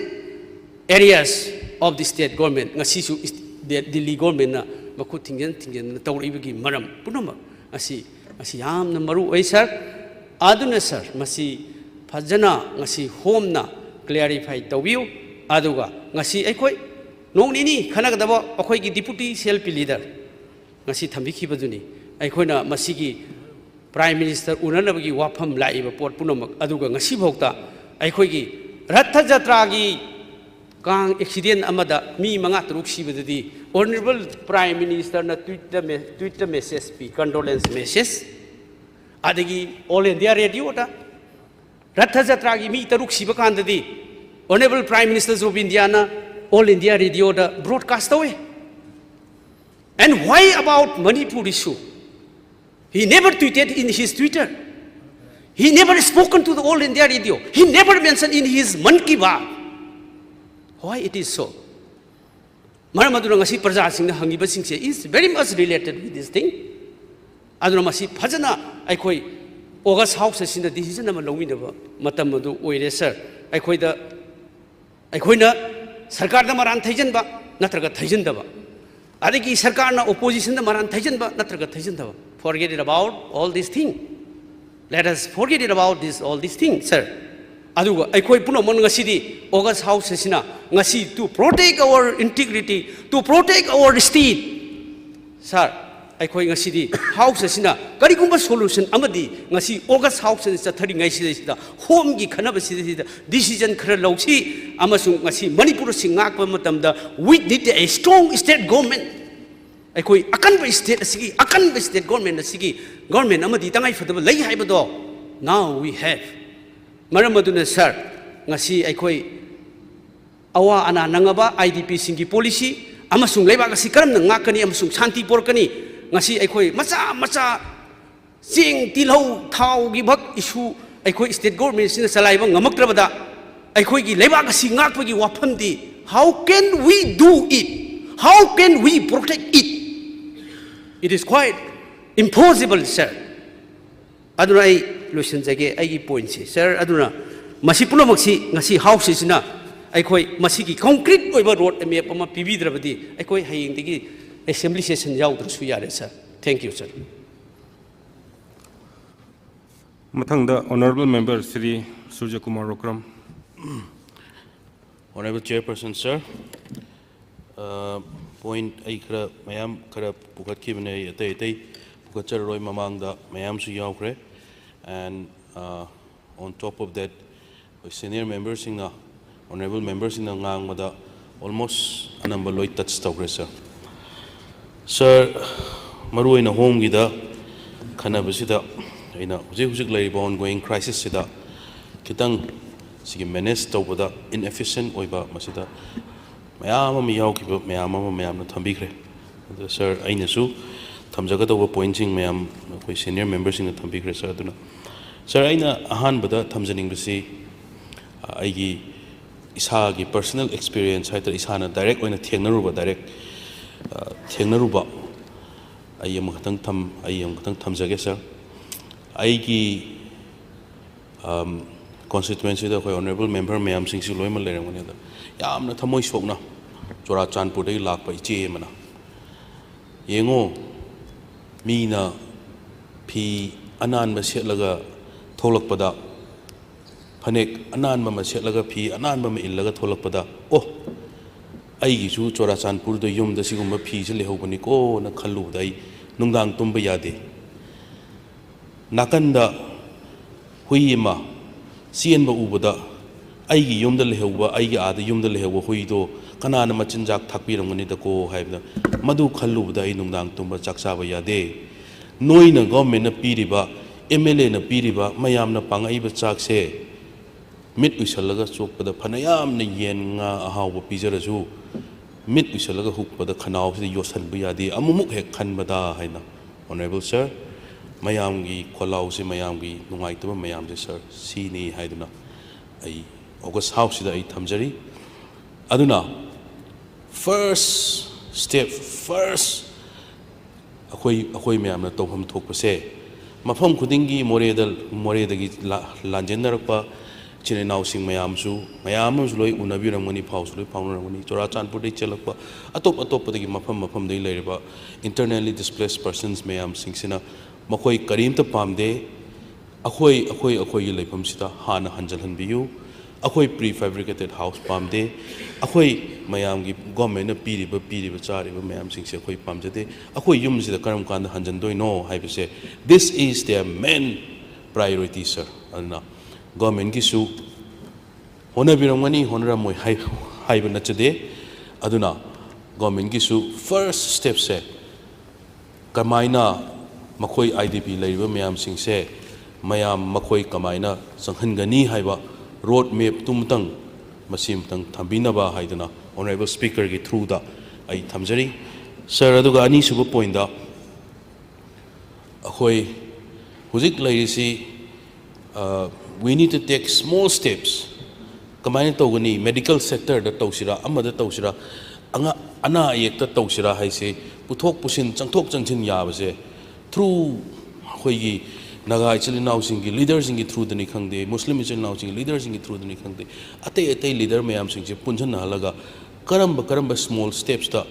areas of the state government ꯉꯁꯤꯁꯨ ꯗꯤꯜꯂꯤ ꯒꯣꯔꯃꯦꯟꯅ ꯃꯈꯨꯠ ꯊꯤꯡꯖꯤꯟ ꯊꯤꯡꯖꯤꯟꯗꯅ ꯇꯧꯔꯛꯏꯕꯒꯤ ꯃꯔꯝ ꯄꯨꯝꯅꯃꯛ ꯑꯁꯤ, ꯑꯁꯤ ꯌꯥꯝꯅ ꯃꯔꯨ ꯑꯣꯏ, sir. ꯑꯗꯨꯅ, sir, ꯃꯁꯤ ꯐꯖꯅ ꯉꯁꯤ ꯍꯣꯝꯅ clarify ꯇꯧꯕꯤꯌꯨ꯫ ꯑꯗꯨꯒ ꯉꯁꯤ ꯑꯩꯈꯣꯏ ꯅꯣꯡ ꯅꯤꯅꯤ ꯈꯟꯅꯒꯗꯕ ꯑꯩꯈꯣꯏꯒꯤ deputy CLP leader ꯉꯁꯤ ꯊꯝꯕꯤꯈꯤꯕꯗꯨꯅꯤ꯫ ꯑꯩꯈꯣꯏꯅ ꯃꯁꯤꯒꯤ Prime Minister ꯎꯅꯅꯕꯒꯤ ꯋꯥꯐꯝ ꯂꯥꯛꯏꯕ ꯄꯣꯠ ꯄꯨꯝꯅꯃꯛ ꯑꯗꯨꯒ ꯉꯁꯤꯐꯥꯎꯗ ꯑꯩꯈꯣꯏꯒꯤ ꯔꯊ ꯖꯇ꯭ꯔꯥꯒꯤ ꯀꯥꯡ accident ꯑꯃꯗ ꯃꯤ ꯃꯉꯥ ꯇꯔꯨꯛ ꯁꯤꯕꯗꯗꯤ Honourable Prime Ministerꯅ Twitter me- Twitter message ꯄꯤ, condolence message꯫ ꯑꯗꯒꯤ All India Radioꯗ ꯔꯊ ꯖꯇ꯭ꯔꯥꯒꯤ ꯃꯤ ꯇꯔꯨꯛ ꯁꯤꯕ ꯀꯥꯟꯗꯗꯤ Honourable Prime Ministers of Indiaꯅ All India Radioꯗ broadcast ꯇꯧꯏ꯫ And why about Manipur issue? He never tweeted in his Twitter. He never spoken to the All India Radio. He never mentioned in his Mann Ki Baat. Why it is so? ꯃꯔꯝ ꯑꯗꯨꯅ ꯉꯁꯤ ꯄ꯭ꯔꯖꯥꯁꯤꯡꯅ ꯍꯪꯉꯤꯕꯁꯤꯡꯁꯦ is very much related with this thing. ꯑꯗꯨꯅ ꯃꯁꯤ ꯐꯖꯅ ꯑꯩꯈꯣꯏ August House ꯑꯁꯤꯅ decision ꯑꯃ ꯂꯧꯃꯤꯟꯅꯕ ꯃꯇꯝ ꯑꯗꯨ ꯑꯣꯏꯔꯦ, sir꯫ ꯑꯩꯈꯣꯏꯗ ꯑꯩꯈꯣꯏꯅ ꯁꯔꯀꯥꯔꯗ ꯃꯔꯥꯟ ꯊꯩꯖꯤꯟꯕ ꯅꯠꯇ꯭ꯔꯒ ꯊꯩꯖꯤꯟꯗꯕ, ꯑꯗꯒꯤ ꯁꯔꯀꯥꯔꯅ oppositionꯗ ꯃꯔꯥꯟ ꯊꯩꯖꯤꯟꯕ ꯅꯠꯇ꯭ꯔꯒ ꯊꯩꯖꯤꯟꯗꯕ, forget it about all this thing. Let us forget it about this, all these things, sir. ꯑꯗꯨꯒ ꯑꯩꯈꯣꯏ ꯄꯨꯝꯅꯃꯛ ꯉꯁꯤꯗꯤ August House ꯑꯁꯤꯅ ꯉꯁꯤ to protect our integrity, to protect our state, sir, ꯑꯩꯈꯣꯏ ꯉꯁꯤꯗꯤ House ꯑꯁꯤꯅ ꯀꯔꯤꯒꯨꯝꯕ solution ꯑꯃꯗꯤ ꯉꯁꯤ August House ꯑꯁꯤꯗ ꯆꯠꯊꯔꯤꯉꯩꯁꯤꯗꯩꯁꯤꯗ Homeꯒꯤ ꯈꯟꯅꯕꯁꯤꯗꯩꯁꯤꯗ decision ꯈꯔ ꯂꯧꯁꯤ ꯑꯃꯁꯨꯡ ꯉꯁꯤ ꯃꯅꯤꯄꯨꯔ ꯑꯁꯤ ꯉꯥꯛꯄ ꯃꯇꯝꯗ we need a strong state government꯫ ꯑꯩꯈꯣꯏ ꯑꯀꯟꯕ state ꯑꯁꯤꯒꯤ, ꯑꯀꯟꯕ state government ꯑꯁꯤꯒꯤ government ꯑꯃꯗꯤ ꯇꯉꯥꯏꯐꯗꯕ ꯂꯩ ꯍꯥꯏꯕꯗꯣ now we have꯫ ꯃꯔꯝ ꯑꯗꯨꯅ sir, ꯉꯁꯤ ꯑꯩꯈꯣꯏ ꯑꯋꯥ ꯑꯅꯥ ꯅꯪꯉꯕ IDPꯁꯤꯡꯒꯤ policy ꯑꯃꯁꯨꯡ ꯂꯩꯕꯥꯛ ꯑꯁꯤ ꯀꯔꯝꯅ ꯉꯥꯛꯀꯅꯤ ꯑꯃꯁꯨꯡ ꯁꯥꯟꯇꯤ ꯄꯨꯔꯛꯀꯅꯤ, ꯉꯁꯤ ꯑꯩꯈꯣꯏ ꯃꯆꯥ ꯃꯆꯥ ꯆꯦꯡ, ꯇꯤꯜꯍꯧ, ꯊꯥꯎꯒꯤ ꯚꯛ issue ꯑꯩꯈꯣꯏ state governmentꯁꯤꯅ ꯆꯂꯥꯏꯕ ꯉꯝꯃꯛꯇ꯭ꯔꯕꯗ ꯑꯩꯈꯣꯏꯒꯤ ꯂꯩꯕꯥꯛ ꯑꯁꯤ ꯉꯥꯛꯄꯒꯤ ꯋꯥꯐꯝꯗꯤ how can we do it? How can we protect it? It is quite impossible, sir. ꯑꯗꯨꯅ ꯑꯩ ꯂꯣꯏꯁꯤꯟꯖꯒꯦ ꯑꯩꯒꯤ pointꯁꯤ, sir꯫ ꯑꯗꯨꯅ ꯃꯁꯤ ꯄꯨꯝꯅꯃꯛꯁꯤ ꯉꯁꯤ Houseꯁꯤꯅ ꯑꯩꯈꯣꯏ ꯃꯁꯤꯒꯤ concrete ꯑꯣꯏꯕ road map ꯑꯃ ꯄꯤꯕꯤꯗ꯭ꯔꯕꯗꯤ ꯑꯩꯈꯣꯏ ꯍꯌꯦꯡꯗꯒꯤ assembly session ꯌꯥꯎꯗ꯭ꯔꯁꯨ ꯌꯥꯔꯦ, sir꯫ Thank you, sir꯫ ꯃꯊꯪꯗ Honourable Member ꯁ꯭ꯔꯤ ꯁꯨꯔꯖ Kumar Okram. Honourable Chairperson, sir, point ꯑꯩ ꯈꯔ ꯃꯌꯥꯝ ꯈꯔ ꯄꯨꯈꯠꯈꯤꯕꯅꯦ, ꯑꯩ ꯑꯇꯩ ꯑꯇꯩ ꯄꯨꯈꯠꯆꯔꯔꯣꯏ, ꯃꯃꯥꯡꯗ ꯃꯌꯥꯝꯁꯨ ꯌꯥꯎꯈ꯭ꯔꯦ꯫ And on top of that, ꯑꯩꯈꯣꯏ senior memberꯁꯤꯡꯅ, honourable memberꯁꯤꯡꯅ ꯉꯥꯡꯕꯗ almost ꯑꯅꯝꯕ ꯂꯣꯏ touch ꯇꯧꯈ꯭ꯔꯦ, sir꯫ Sir, ꯃꯔꯨꯑꯣꯏꯅ Homeꯒꯤꯗ ꯈꯟꯅꯕꯁꯤꯗ ꯑꯩꯅ ꯍꯧꯖꯤꯛ ꯍꯧꯖꯤꯛ ꯂꯩꯔꯤꯕ ongoing crisisꯁꯤꯗ ꯈꯤꯇꯪ ꯁꯤꯒꯤ manage ꯇꯧꯕꯗ inefficient ꯑꯣꯏꯕ ꯃꯁꯤꯗ ꯃꯌꯥꯝ ꯑꯃ ꯌꯥꯎꯈꯤꯕ ꯃꯌꯥꯝ ꯑꯃ ꯃꯌꯥꯝꯅ ꯊꯝꯕꯤꯈ꯭ꯔꯦ꯫ ꯑꯗꯨ sir, ꯑꯩꯅꯁꯨ ꯊꯝꯖꯒꯗꯧꯕ pointꯁꯤꯡ ꯃꯌꯥꯝ ꯑꯩꯈꯣꯏ senior memberꯁꯤꯡꯅ ꯊꯝꯕꯤꯈ꯭ꯔꯦ, sir꯫ ꯑꯗꯨꯅ sir, ꯑꯩꯅ ꯑꯍꯥꯟꯕꯗ ꯊꯝꯖꯅꯤꯡꯕꯁꯤ ꯑꯩꯒꯤ ꯏꯁꯥꯒꯤ personal experience ꯍꯥꯏꯇꯥꯔꯦ, ꯏꯁꯥꯅ direct ꯑꯣꯏꯅ ꯊꯦꯡꯅꯔꯨꯕ, direct ꯊꯦꯡꯅꯔꯨꯕ ꯑꯩ ꯑꯃꯈꯛꯇꯪ ꯊꯝ ꯑꯩ ꯑꯃꯈꯛꯇꯪ ꯊꯝꯖꯒꯦ, sir꯫ ꯑꯩꯒꯤ constituencyꯗ ꯑꯩꯈꯣꯏ honourable member ꯃꯌꯥꯝꯁꯤꯡꯁꯤ ꯂꯣꯏꯅꯃꯛ ꯂꯩꯔꯝꯒꯅꯤ꯫ ꯑꯗ ꯌꯥꯝꯅ ꯊꯃꯣꯏ ꯁꯣꯛꯅ ꯆꯨꯔꯥꯆꯥꯟꯄꯨꯔꯗꯒꯤ ꯂꯥꯛꯄ ꯏꯆꯦ ꯑꯃꯅ, "ꯌꯦꯡꯉꯣ, ꯃꯤꯅ ꯐꯤ ꯑꯅꯥꯟꯕ ꯁꯦꯠꯂꯒ ꯊꯣꯛꯂꯛꯄꯗ, ꯐꯅꯦꯛ ꯑꯅꯥꯟꯕ ꯑꯃ ꯁꯦꯠꯂꯒ, ꯐꯤ ꯑꯅꯥꯟꯕ ꯑꯃ ꯏꯜꯂꯒ ꯊꯣꯛꯂꯛꯄꯗ, "ꯑꯣ, ꯑꯩꯒꯤꯁꯨ ꯆꯨꯔꯥꯆꯥꯟꯄꯨꯔꯗ ꯌꯨꯝꯗ ꯁꯤꯒꯨꯝꯕ ꯐꯤꯁꯦ ꯂꯩꯍꯧꯕꯅꯤꯀꯣꯅ" ꯈꯜꯂꯨꯕꯗ ꯑꯩ ꯅꯨꯡꯗꯥꯡ ꯇꯨꯝꯕ ꯌꯥꯗꯦ꯫ ꯅꯥꯀꯟꯗ ꯍꯨꯏ ꯑꯃ ꯆꯦꯟꯕ ꯎꯕꯗ, "ꯑꯩꯒꯤ ꯌꯨꯝꯗ ꯂꯩꯍꯧꯕ, ꯑꯩꯒꯤ ꯑꯥꯗ ꯌꯨꯝꯗ ꯂꯩꯍꯧꯕ ꯍꯨꯏꯗꯣ ꯀꯅꯥꯅ ꯃꯆꯤꯟꯖꯥꯛ ꯊꯥꯛꯄꯤꯔꯝꯒꯅꯤꯗꯀꯣ?" ꯍꯥꯏꯕꯗ, ꯃꯗꯨ ꯈꯜꯂꯨꯕꯗ ꯑꯩ ꯅꯨꯡꯗꯥꯡ ꯇꯨꯝꯕ ꯆꯥꯛ ꯆꯥꯕ ꯌꯥꯗꯦ꯫ ꯅꯣꯏꯅ, ꯒꯣꯔꯃꯦꯟꯅ ꯄꯤꯔꯤꯕ, ꯑꯦꯝ ꯑꯦꯜ ꯑꯦꯅ ꯄꯤꯔꯤꯕ, ꯃꯌꯥꯝꯅ ꯄꯥꯡꯉꯛꯏꯕ ꯆꯥꯛꯁꯦ ꯃꯤꯠ ꯎꯏꯁꯜꯂꯒ ꯆꯣꯞꯄꯗ ꯐꯅꯌꯥꯝꯅ ꯌꯦꯟ ꯉꯥ ꯑꯍꯥꯎꯕ ꯄꯤꯖꯔꯁꯨ, ꯃꯤꯠ ꯎꯏꯁꯜꯂꯒ ꯍꯨꯛꯄꯗ ꯈꯅꯥꯎꯁꯤꯗ ꯌꯣꯠꯁꯟꯕ ꯌꯥꯗꯦ, ꯑꯃꯨꯛꯃꯨꯛ ꯍꯦꯛ ꯈꯟꯕꯗ ꯍꯥꯏꯅ꯫ Honourable Sir, ꯃꯌꯥꯝꯒꯤ ꯈꯣꯜꯂꯥꯎꯁꯦ, ꯃꯌꯥꯝꯒꯤ ꯅꯨꯡꯉꯥꯏꯇꯕ ꯃꯌꯥꯝꯁꯦ, Sir, ꯁꯤꯅꯤ ꯍꯥꯏꯗꯨꯅ ꯑꯩ August House ꯁꯤꯗ ꯑꯩ ꯊꯝꯖꯔꯤ꯫ ꯑꯗꯨꯅ first step, first ꯑꯩꯈꯣꯏ, ꯑꯩꯈꯣꯏ ꯃꯌꯥꯝꯅ ꯇꯧꯐꯝ ꯊꯣꯛꯄꯁꯦ, ꯃꯐꯝ ꯈꯨꯗꯤꯡꯒꯤ ꯃꯣꯔꯦꯗ, ꯃꯣꯔꯦꯗꯒꯤ ꯂꯥ-, ꯂꯥꯟꯖꯦꯟꯅꯔꯛꯄ ꯏꯆꯤꯟ ꯏꯅꯥꯎꯁꯤꯡ ꯃꯌꯥꯝꯁꯨ, ꯃꯌꯥꯝ ꯑꯃꯁꯨ ꯂꯣꯏ ꯎꯅꯕꯤꯔꯝꯒꯅꯤ, ꯐꯥꯎꯁꯨ ꯂꯣꯏ ꯐꯥꯎꯅꯔꯝꯒꯅꯤ꯫ ꯆꯨꯔꯥꯆꯥꯟꯄꯨꯔꯗꯒꯤ ꯆꯦꯜꯂꯛꯄ, ꯑꯇꯣꯞ ꯑꯇꯣꯞꯄꯗꯒꯤ, ꯃꯐꯝ ꯃꯐꯝꯗꯒꯤ ꯂꯩꯔꯤꯕ internally displaced persons ꯃꯌꯥꯝꯁꯤꯡꯁꯤꯅ, ꯃꯈꯣꯏ ꯀꯔꯤꯝꯇ ꯄꯥꯝꯗꯦ꯫ ꯑꯩꯈꯣꯏ, ꯑꯩꯈꯣꯏ, ꯑꯩꯈꯣꯏꯒꯤ ꯂꯩꯐꯝꯁꯤꯗ ꯍꯥꯟꯅ ꯍꯟꯖꯤꯜꯍꯟꯕꯤꯌꯨ꯫ ꯑꯩꯈꯣꯏ prefabricated house ꯄꯥꯝꯗꯦ꯫ ꯑꯩꯈꯣꯏ ꯃꯌꯥꯝꯒꯤ, ꯒꯣꯔꯃꯦꯟꯅ ꯄꯤꯔꯤꯕ, ꯄꯤꯔꯤꯕ, ꯆꯥꯔꯤꯕ ꯃꯌꯥꯝꯁꯤꯡꯁꯦ ꯑꯩꯈꯣꯏ ꯄꯥꯝꯖꯗꯦ꯫ ꯑꯩꯈꯣꯏ ꯌꯨꯝꯁꯤꯗ ꯀꯔꯝ ꯀꯥꯟꯗ ꯍꯟꯖꯤꯟꯗꯣꯏꯅꯣ ꯍꯥꯏꯕꯁꯦ, this is their main priority, sir꯫ ꯑꯗꯨꯅ ꯒꯣꯔꯃꯦꯟꯒꯤꯁꯨ ꯍꯣꯠꯅꯕꯤꯔꯝꯒꯅꯤ, ꯍꯣꯠꯅꯔꯝꯃꯣꯏ ꯍꯥꯏ-, ꯍꯥꯏꯕ ꯅꯠꯆꯗꯦ꯫ ꯑꯗꯨꯅ ꯒꯣꯔꯃꯦꯟꯒꯤꯁꯨ first step ꯁꯦ ꯀꯃꯥꯏꯅ ꯃꯈꯣꯏ, ꯑꯥꯏ ꯗꯤ ꯄꯤ ꯂꯩꯔꯤꯕ ꯃꯌꯥꯝꯁꯤꯡꯁꯦ, ꯃꯌꯥꯝ ꯃꯈꯣꯏ ꯀꯃꯥꯏꯅ ꯆꯪꯍꯟꯒꯅꯤ ꯍꯥꯏꯕ road map ꯇꯨꯃꯇꯪ, ꯃꯁꯤꯃꯇꯪ ꯊꯝꯕꯤꯅꯕ ꯍꯥꯏꯗꯨꯅ Honourable Speaker ꯒꯤ through ꯗ ꯑꯩ ꯊꯝꯖꯔꯤ꯫ Sir, ꯑꯗꯨꯒ ꯑꯅꯤꯁꯨꯕ point ꯇ, ꯑꯩꯈꯣꯏ ꯍꯧꯖꯤꯛ ꯂꯩꯔꯤꯁꯤ, ꯑ, we need to take small steps꯫ ꯀꯃꯥꯏꯅ ꯇꯧꯒꯅꯤ? Medical sector ꯗ ꯇꯧꯁꯤꯔꯥ, ꯑꯃꯗ ꯇꯧꯁꯤꯔꯥ, ꯑꯉꯥ-, ꯑꯅꯥ ꯑꯌꯦꯛꯇ ꯇꯧꯁꯤꯔꯥ ꯍꯥꯏꯁꯦ, ꯄꯨꯊꯣꯛ ꯄꯨꯁꯤꯟ, ꯆꯪꯊꯣꯛ ꯆꯪꯁꯤꯟ ꯌꯥꯕꯁꯦ through ꯑꯩꯈꯣꯏꯒꯤ ꯅꯥꯒꯥ ꯏꯆꯤꯜ ꯏꯅꯥꯎꯁꯤꯡꯒꯤ leader ꯁꯤꯡꯒꯤ through ꯗꯅꯤ ꯈꯪꯗꯦ, ꯃꯨꯁꯂꯤꯝ ꯏꯆꯤꯜ ꯏꯅꯥꯎꯁꯤꯡꯒꯤ leader ꯁꯤꯡꯒꯤ through ꯗꯅꯤ ꯈꯪꯗꯦ, ꯑꯇꯩ ꯑꯇꯩ leader ꯃꯌꯥꯝꯁꯤꯡꯁꯦ ꯄꯨꯟꯁꯤꯟꯅꯍꯜꯂꯒ ꯀꯔꯝꯕ ꯀꯔꯝꯕ small steps ꯇ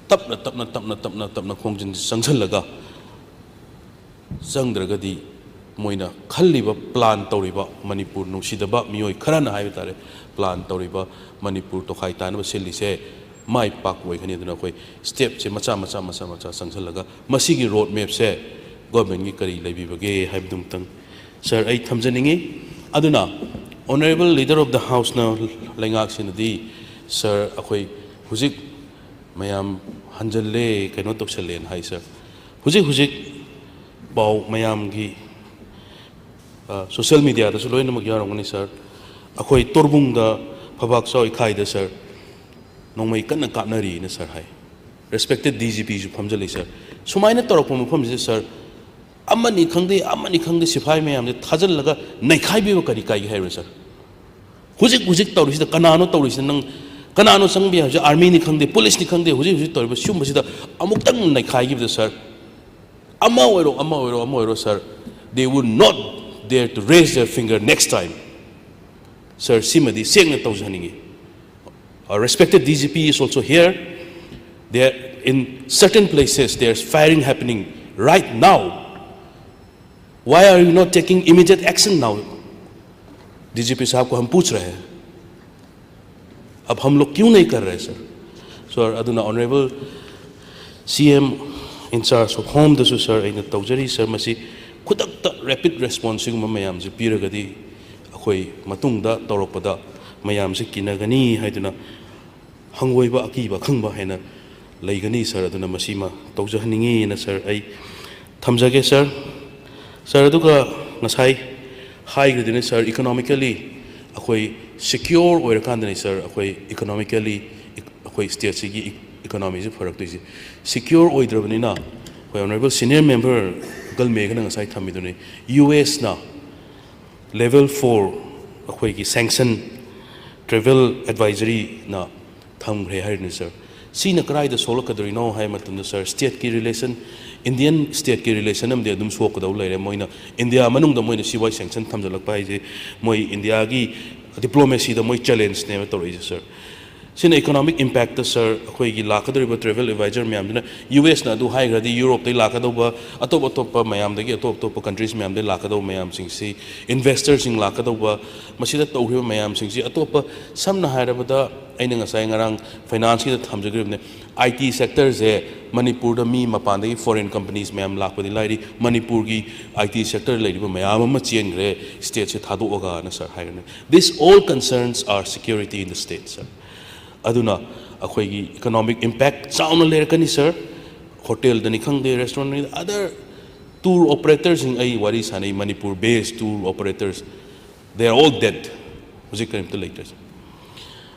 ꯇꯞꯅ, ꯇꯞꯅ, ꯇꯞꯅ, ꯇꯞꯅ, ꯇꯞꯅ ꯈꯣꯡꯖꯤꯟ ꯆꯪꯁꯤꯜꯂꯒ ꯆꯪꯗ꯭ꯔꯒꯗꯤ ꯃꯣꯏꯅ ꯈꯜꯂꯤꯕ, ꯄ꯭ꯂꯥꯟ ꯇꯧꯔꯤꯕ, ꯃꯅꯤꯄꯨꯔ ꯅꯨꯡꯁꯤꯗꯕ ꯃꯤꯑꯣꯏ ꯈꯔꯅ ꯍꯥꯏꯕ ꯇꯥꯔꯦ, ꯄ꯭ꯂꯥꯟ ꯇꯧꯔꯤꯕ ꯃꯅꯤꯄꯨꯔ ꯇꯣꯈꯥꯏ ꯇꯥꯅꯕ ꯁꯤꯜꯂꯤꯁꯦ ꯃꯥꯏ ꯄꯥꯛꯄ ꯑꯣꯏꯒꯅꯤ꯫ ꯑꯗꯨꯅ ꯑꯩꯈꯣꯏ ꯁ꯭ꯇꯦꯞꯁꯦ ꯃꯆꯥ ꯃꯆꯥ ꯃꯆꯥ ꯃꯆꯥ ꯆꯪꯁꯤꯜꯂꯒ ꯃꯁꯤꯒꯤ ꯔꯣꯗ ꯃꯦꯞꯁꯦ ꯒꯣꯔꯃꯦꯟꯒꯤ ꯀꯔꯤ ꯂꯩꯕꯤꯕꯒꯦ ꯍꯥꯏꯕꯗꯨꯃꯇꯪ ꯁꯥꯔ ꯑꯩ ꯊꯝꯖꯅꯤꯡꯉꯤ꯫ ꯑꯗꯨꯅ Honourable Leader of the Houseꯅ, ꯂꯩꯉꯥꯛꯁꯤꯅꯗꯤ ꯁꯥꯔ ꯑꯩꯈꯣꯏ ꯍꯧꯖꯤꯛ ꯃꯌꯥꯝ ꯍꯟꯖꯜꯂꯦ, ꯀꯩꯅꯣ ꯇꯧꯁꯜꯂꯦꯅ ꯍꯥꯏ ꯁꯥꯔ꯫ ꯍꯧꯖꯤꯛ ꯍꯧꯖꯤꯛ ꯄꯥꯎ ꯃꯌꯥꯝꯒꯤ, ꯑ, social mediaꯗꯁꯨ ꯂꯣꯏꯅꯃꯛ ꯌꯥꯎꯔꯝꯒꯅꯤ ꯁꯥꯔ, ꯑꯩꯈꯣꯏ ꯇꯣꯔꯕꯨꯡꯗ ꯐꯕꯥꯛ ꯆꯥꯎꯏꯈꯥꯏꯗ ꯁꯥꯔ ꯅꯣꯡꯃꯩ ꯀꯟꯅ ꯀꯥꯞꯅꯔꯤꯅ ꯁꯥꯔ ꯍꯥꯏ꯫ Respected DGPꯁꯨ ꯐꯝꯖꯜꯂꯤ ꯁꯥꯔ꯫ ꯁꯨꯃꯥꯏꯅ ꯇꯧꯔꯛꯄ ꯃꯐꯝꯁꯤꯗ ꯁꯥꯔ, ꯑꯃꯅꯤ ꯈꯪꯗꯦ, ꯑꯃꯅꯤ ꯈꯪꯗꯦ, ꯁꯤꯐꯥꯏ ꯃꯌꯥꯝꯁꯦ ꯊꯥꯖꯤꯜꯂꯒ ꯅꯩꯈꯥꯏꯕꯤꯕ ꯀꯔꯤ ꯀꯥꯏꯒꯦ ꯍꯥꯏꯕ꯭ꯔꯥ ꯁꯥꯔ? ꯍꯧꯖꯤꯛ ꯍꯧꯖꯤꯛ ꯇꯧꯔꯤꯁꯤꯗ ꯀꯅꯥꯅꯣ ꯇꯧꯔꯤꯁꯤꯗ? ꯅꯪ ꯀꯅꯥꯅꯣ ꯆꯪꯕ ꯌꯥꯏ? ꯍꯧꯖꯤꯛ ꯑꯥꯔꯃꯤꯅꯤ ꯈꯪꯗꯦ, ꯄꯨꯂꯤꯁꯅꯤ ꯈꯪꯗꯦ, ꯍꯧꯖꯤꯛ ꯍꯧꯖꯤꯛ ꯇꯧꯔꯤꯕ ꯁꯤꯒꯨꯝꯕꯁꯤꯗ ꯑꯃꯨꯛꯇꯪ ꯅꯩꯈꯥꯏꯈꯤꯕꯗ ꯁꯥꯔ, ꯑꯃ ꯑꯣꯏꯔꯣ, ꯑꯃ ꯑꯣꯏꯔꯣ, ꯑꯃ ꯑꯣꯏꯔꯣ ꯁꯥꯔ, they would not dare to raise their finger next time. ꯁꯥꯔ, ꯁꯤꯃꯗꯤ ꯁꯦꯡꯅ ꯇꯧꯖꯍꯟꯅꯤꯡꯉꯤ꯫ Our respected DGP is also here. There, in certain places, there's firing happening right now. Why are you not taking immediate action now? DGP साहब को हम पूछ रहे हैं, अब हम लोग क्यों नहीं कर रहे सर? Sir, ꯑꯗꯨꯅ Honourable CM in charge of Homeꯗꯁꯨ ꯁꯥꯔ ꯑꯩꯅ ꯇꯧꯖꯔꯤ ꯁꯥꯔ, ꯃꯁꯤ ꯈꯨꯗꯛꯇ rapid response ꯁꯤꯒꯨꯝꯕ ꯃꯌꯥꯝꯁꯦ ꯄꯤꯔꯒꯗꯤ ꯑꯩꯈꯣꯏ ꯃꯇꯨꯡꯗ ꯇꯧꯔꯛꯄꯗ ꯃꯌꯥꯝꯁꯦ ꯀꯤꯅꯒꯅꯤ ꯍꯥꯏꯗꯨꯅ ꯍꯪꯒꯣꯏꯕ, ꯑꯀꯤꯕ, ꯑꯈꯪꯕ ꯍꯥꯏꯅ ꯂꯩꯒꯅꯤ ꯁꯥꯔ꯫ ꯑꯗꯨꯅ ꯃꯁꯤꯃ ꯇꯧꯖꯍꯟꯅꯤꯡꯉꯤꯅ ꯁꯥꯔ ꯑꯩ ꯊꯝꯖꯒꯦ ꯁꯥꯔ꯫ ꯁꯥꯔ, ꯑꯗꯨꯒ ꯉꯁꯥꯏ ꯍꯥꯏꯈ꯭ꯔꯗꯨꯅꯤ ꯁꯥꯔ, economically ꯑꯩꯈꯣꯏ secure ꯑꯣꯏꯔꯀꯥꯟꯗꯅꯤ ꯁꯥꯔ, ꯑꯩꯈꯣꯏ economically ꯑꯩꯈꯣꯏ stateꯁꯤꯒꯤ economyꯁꯤ ꯐꯔꯛꯇꯣꯏꯁꯤ꯫ Secure ꯑꯣꯏꯗ꯭ꯔꯕꯅꯤꯅ ꯑꯩꯈꯣꯏ Honourable Senior Member ꯒꯜꯃꯦꯒꯅ ꯉꯁꯥꯏ ꯊꯝꯃꯤꯗꯨꯅꯤ, USꯅ level four ꯑꯩꯈꯣꯏꯒꯤ sanction travel advisoryꯅ ꯊꯝꯈ꯭ꯔꯦ ꯍꯥꯏꯔꯤꯅꯤ ꯁꯥꯔ꯫ ꯁꯤꯅ ꯀꯗꯥꯏꯗ ꯁꯣꯛꯂꯛꯀꯗꯧꯔꯤꯅꯣ ꯍꯥꯏꯕ ꯃꯇꯝꯗ ꯁꯥꯔ, stateꯀꯤ relation, Indian stateꯀꯤ relation ꯑꯃꯗꯤ ꯑꯗꯨꯝ ꯁꯣꯛꯀꯗꯧ ꯂꯩꯔꯦ꯫ ꯃꯣꯏꯅ India ꯃꯅꯨꯡꯗ ꯃꯣꯏꯅ ꯁꯤꯐꯥꯏ sanction ꯊꯝꯖꯤꯜꯂꯛꯄ ꯍꯥꯏꯁꯦ ꯃꯣꯏ Indiaꯒꯤ diplomacyꯗ ꯃꯣꯏ challengeꯅꯦꯕ ꯇꯧꯔꯛꯏꯁꯦ ꯁꯥꯔ꯫ ꯁꯤꯅ economic impact ꯇ, ꯁꯥꯔ, ꯑꯩꯈꯣꯏꯒꯤ ꯂꯥꯛꯀꯗꯧꯔꯤꯕ travel advisor ꯃꯌꯥꯝꯗꯨꯅ ꯌꯨ ꯑꯦꯁꯅ ꯑꯗꯨ ꯍꯥꯏꯈ꯭ꯔꯗꯤ, ꯌꯨꯔꯣꯞꯇꯒꯤ ꯂꯥꯛꯀꯗꯧꯕ, ꯑꯇꯣꯞ ꯑꯇꯣꯞꯄ ꯃꯌꯥꯝꯗꯒꯤ, ꯑꯇꯣꯞ ꯑꯇꯣꯞꯄ countries ꯃꯌꯥꯝꯗꯒꯤ ꯂꯥꯛꯀꯗꯧꯕ ꯃꯌꯥꯝꯁꯤꯡꯁꯤ, investor ꯁꯤꯡ ꯂꯥꯛꯀꯗꯧꯕ, ꯃꯁꯤꯗ ꯇꯧꯈ꯭ꯔꯤꯕ ꯃꯌꯥꯝꯁꯤꯡꯁꯤ, ꯑꯇꯣꯞꯄ, ꯁꯝꯅ ꯍꯥꯏꯔꯕꯗ, ꯑꯩꯅ ꯉꯁꯥꯏ ꯉꯔꯥꯡ finance ꯀꯤꯗ ꯊꯝꯖꯈ꯭ꯔꯤꯕꯅꯦ, I T sector ꯁꯦ ꯃꯅꯤꯄꯨꯔꯗ ꯃꯤ ꯃꯄꯥꯟꯗꯒꯤ foreign companies ꯃꯌꯥꯝ ꯂꯥꯛꯄꯗꯤ ꯂꯥꯏꯔꯤ, ꯃꯅꯤꯄꯨꯔꯒꯤ I T sector ꯂꯩꯔꯤꯕ ꯃꯌꯥꯝ ꯑꯃ ꯆꯦꯟꯈ꯭ꯔꯦ state ꯁꯦ ꯊꯥꯗꯣꯛꯑꯒꯅ, ꯁꯥꯔ, ꯍꯥꯏꯈ꯭ꯔꯦ꯫ This all concerns our security in the state, sir. ꯑꯗꯨꯅ ꯑꯩꯈꯣꯏꯒꯤ economic impact ꯆꯥꯎꯅ ꯂꯩꯔꯛꯀꯅꯤ, ꯁꯥꯔ꯫ ꯍꯣꯇꯦꯜꯗꯅꯤ ꯈꯪꯗꯦ, restaurant ꯅꯤ, other tour operator ꯁꯤꯡ, ꯑꯩ ꯋꯥꯔꯤ ꯁꯥꯟꯅꯩ, Manipur based tour operators, they are all dead. ꯍꯧꯖꯤꯛ ꯀꯔꯤꯝꯇ ꯂꯩꯇ꯭ꯔꯦ, ꯁꯥꯔ꯫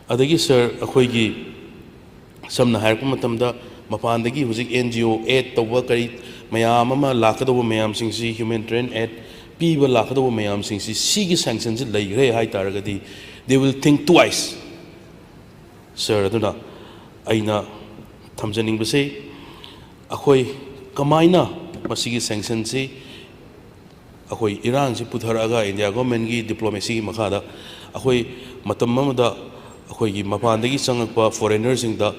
ꯑꯗꯒꯤ, ꯁꯥꯔ, ꯑꯩꯈꯣꯏꯒꯤ ꯁꯝꯅ ꯍꯥꯏꯔꯛꯄ ꯃꯇꯝꯗ, ꯃꯄꯥꯟꯗꯒꯤ ꯍꯧꯖꯤꯛ N G O aid ꯇꯧꯕ ꯀꯔꯤ ꯃꯌꯥꯝ ꯑꯃ ꯂꯥꯛꯀꯗꯧꯕ ꯃꯌꯥꯝꯁꯤꯡꯁꯤ, humanitarian aid ꯄꯤꯕ ꯂꯥꯛꯀꯗꯧꯕ ꯃꯌꯥꯝꯁꯤꯡꯁꯤ, ꯁꯤꯒꯤ sanction ꯁꯤ ꯂꯩꯈ꯭ꯔꯦ ꯍꯥꯏ ꯇꯥꯔꯒꯗꯤ, they will think twice, ꯁꯥꯔ꯫ ꯑꯗꯨꯅ ꯑꯩꯅ ꯊꯝꯖꯅꯤꯡꯕꯁꯤ, ꯑꯩꯈꯣꯏ ꯀꯃꯥꯏꯅ ꯃꯁꯤꯒꯤ sanction ꯁꯤ ꯑꯩꯈꯣꯏ ꯏꯔꯥꯡꯁꯤ ꯄꯨꯊꯔꯛꯑꯒ, India government ꯀꯤ diplomacy ꯒꯤ ꯃꯈꯥꯗ, ꯑꯩꯈꯣꯏ ꯃꯇꯝ ꯑꯃꯗ ꯑꯩꯈꯣꯏꯒꯤ ꯃꯄꯥꯟꯗꯒꯤ ꯆꯪꯉꯛꯄ foreigner ꯁꯤꯡꯗ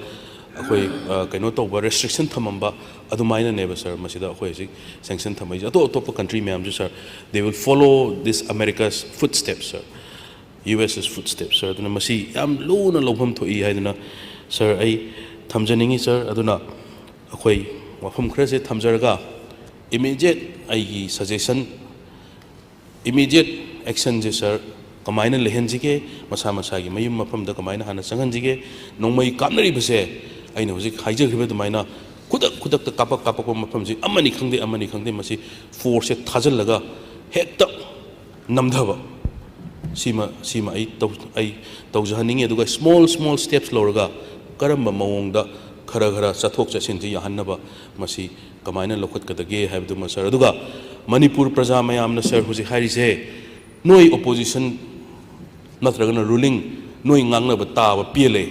ꯑꯩꯈꯣꯏ, ꯑ, ꯀꯩꯅꯣ ꯇꯧꯕ, restriction ꯊꯝꯃꯝꯕ ꯑꯗꯨꯃꯥꯏꯅꯅꯦꯕ, ꯁꯥꯔ, ꯃꯁꯤꯗ ꯑꯩꯈꯣꯏ ꯍꯧꯖꯤꯛ sanction ꯊꯝꯃꯛꯏꯁꯦ꯫ ꯑꯇꯣꯞ ꯑꯇꯣꯞꯄ country ꯃꯌꯥꯝꯁꯨ, ꯁꯥꯔ, they will follow this America's footsteps, sir, U S S footsteps, sir꯫ ꯑꯗꯨꯅ ꯃꯁꯤ ꯌꯥꯝ ꯂꯨꯅ ꯂꯧꯐꯝ ꯊꯣꯛꯏ ꯍꯥꯏꯗꯨꯅ, ꯁꯥꯔ, ꯑꯩ ꯊꯝꯖꯅꯤꯡꯉꯤ, ꯁꯥꯔ꯫ ꯑꯗꯨꯅ ꯑꯩꯈꯣꯏ ꯋꯥꯐꯝ ꯈꯔꯁꯦ ꯊꯝꯖꯔꯒ, immediate ꯑꯩꯒꯤ suggestion, immediate action ꯁꯦ, ꯁꯥꯔ, ꯀꯃꯥꯏꯅ ꯂꯩꯍꯟꯁꯤꯒꯦ, ꯃꯁꯥ ꯃꯁꯥꯒꯤ ꯃꯌꯨꯝ ꯃꯐꯝꯗ ꯀꯃꯥꯏꯅ ꯍꯥꯟꯅ ꯆꯪꯍꯟꯁꯤꯒꯦ, ꯅꯣꯡꯃꯩ ꯀꯥꯞꯅꯔꯤꯕꯁꯦ, ꯑꯩꯅ ꯍꯧꯖꯤꯛ ꯍꯥꯏꯖꯈ꯭ꯔꯤꯕ ꯑꯗꯨꯃꯥꯏꯅ ꯈꯨꯗꯛ ꯈꯨꯗꯛꯇ ꯀꯥꯞꯄꯛ ꯀꯥꯞꯄꯛꯄ ꯃꯐꯝꯁꯤ, ꯑꯃꯅꯤ ꯈꯪꯗꯦ, ꯑꯃꯅꯤ ꯈꯪꯗꯦ, ꯃꯁꯤ force ꯁꯦ ꯊꯥꯖꯤꯜꯂꯒ ꯍꯦꯛꯇ ꯅꯝꯊꯕ, ꯁꯤꯃ, ꯁꯤꯃ ꯑꯩ ꯇꯧ-, ꯑꯩ ꯇꯧꯖꯍꯟꯅꯤꯡꯉꯤ꯫ ꯑꯗꯨꯒ small small steps ꯂꯧꯔꯒ ꯀꯔꯝꯕ ꯃꯑꯣꯡꯗ ꯈꯔ ꯈꯔ ꯆꯠꯊꯣꯛ ꯆꯠꯁꯤꯟꯁꯤ ꯌꯥꯍꯟꯅꯕ, ꯃꯁꯤ ꯀꯃꯥꯏꯅ ꯂꯧꯈꯠꯀꯗꯒꯦ ꯍꯥꯏꯕꯗꯨꯃ, ꯁꯥꯔ꯫ ꯑꯗꯨꯒ ꯃꯅꯤꯄꯨꯔ ꯄ꯭ꯔꯖꯥ ꯃꯌꯥꯝꯅ, ꯁꯥꯔ, ꯍꯧꯖꯤꯛ ꯍꯥꯏꯔꯤꯁꯦ, ꯅꯣꯏ opposition ꯅꯠꯇ꯭ꯔꯒꯅ ruling, ꯅꯣꯏ ꯉꯥꯡꯅꯕ ꯇꯥꯕ ꯄꯦꯜꯂꯦ,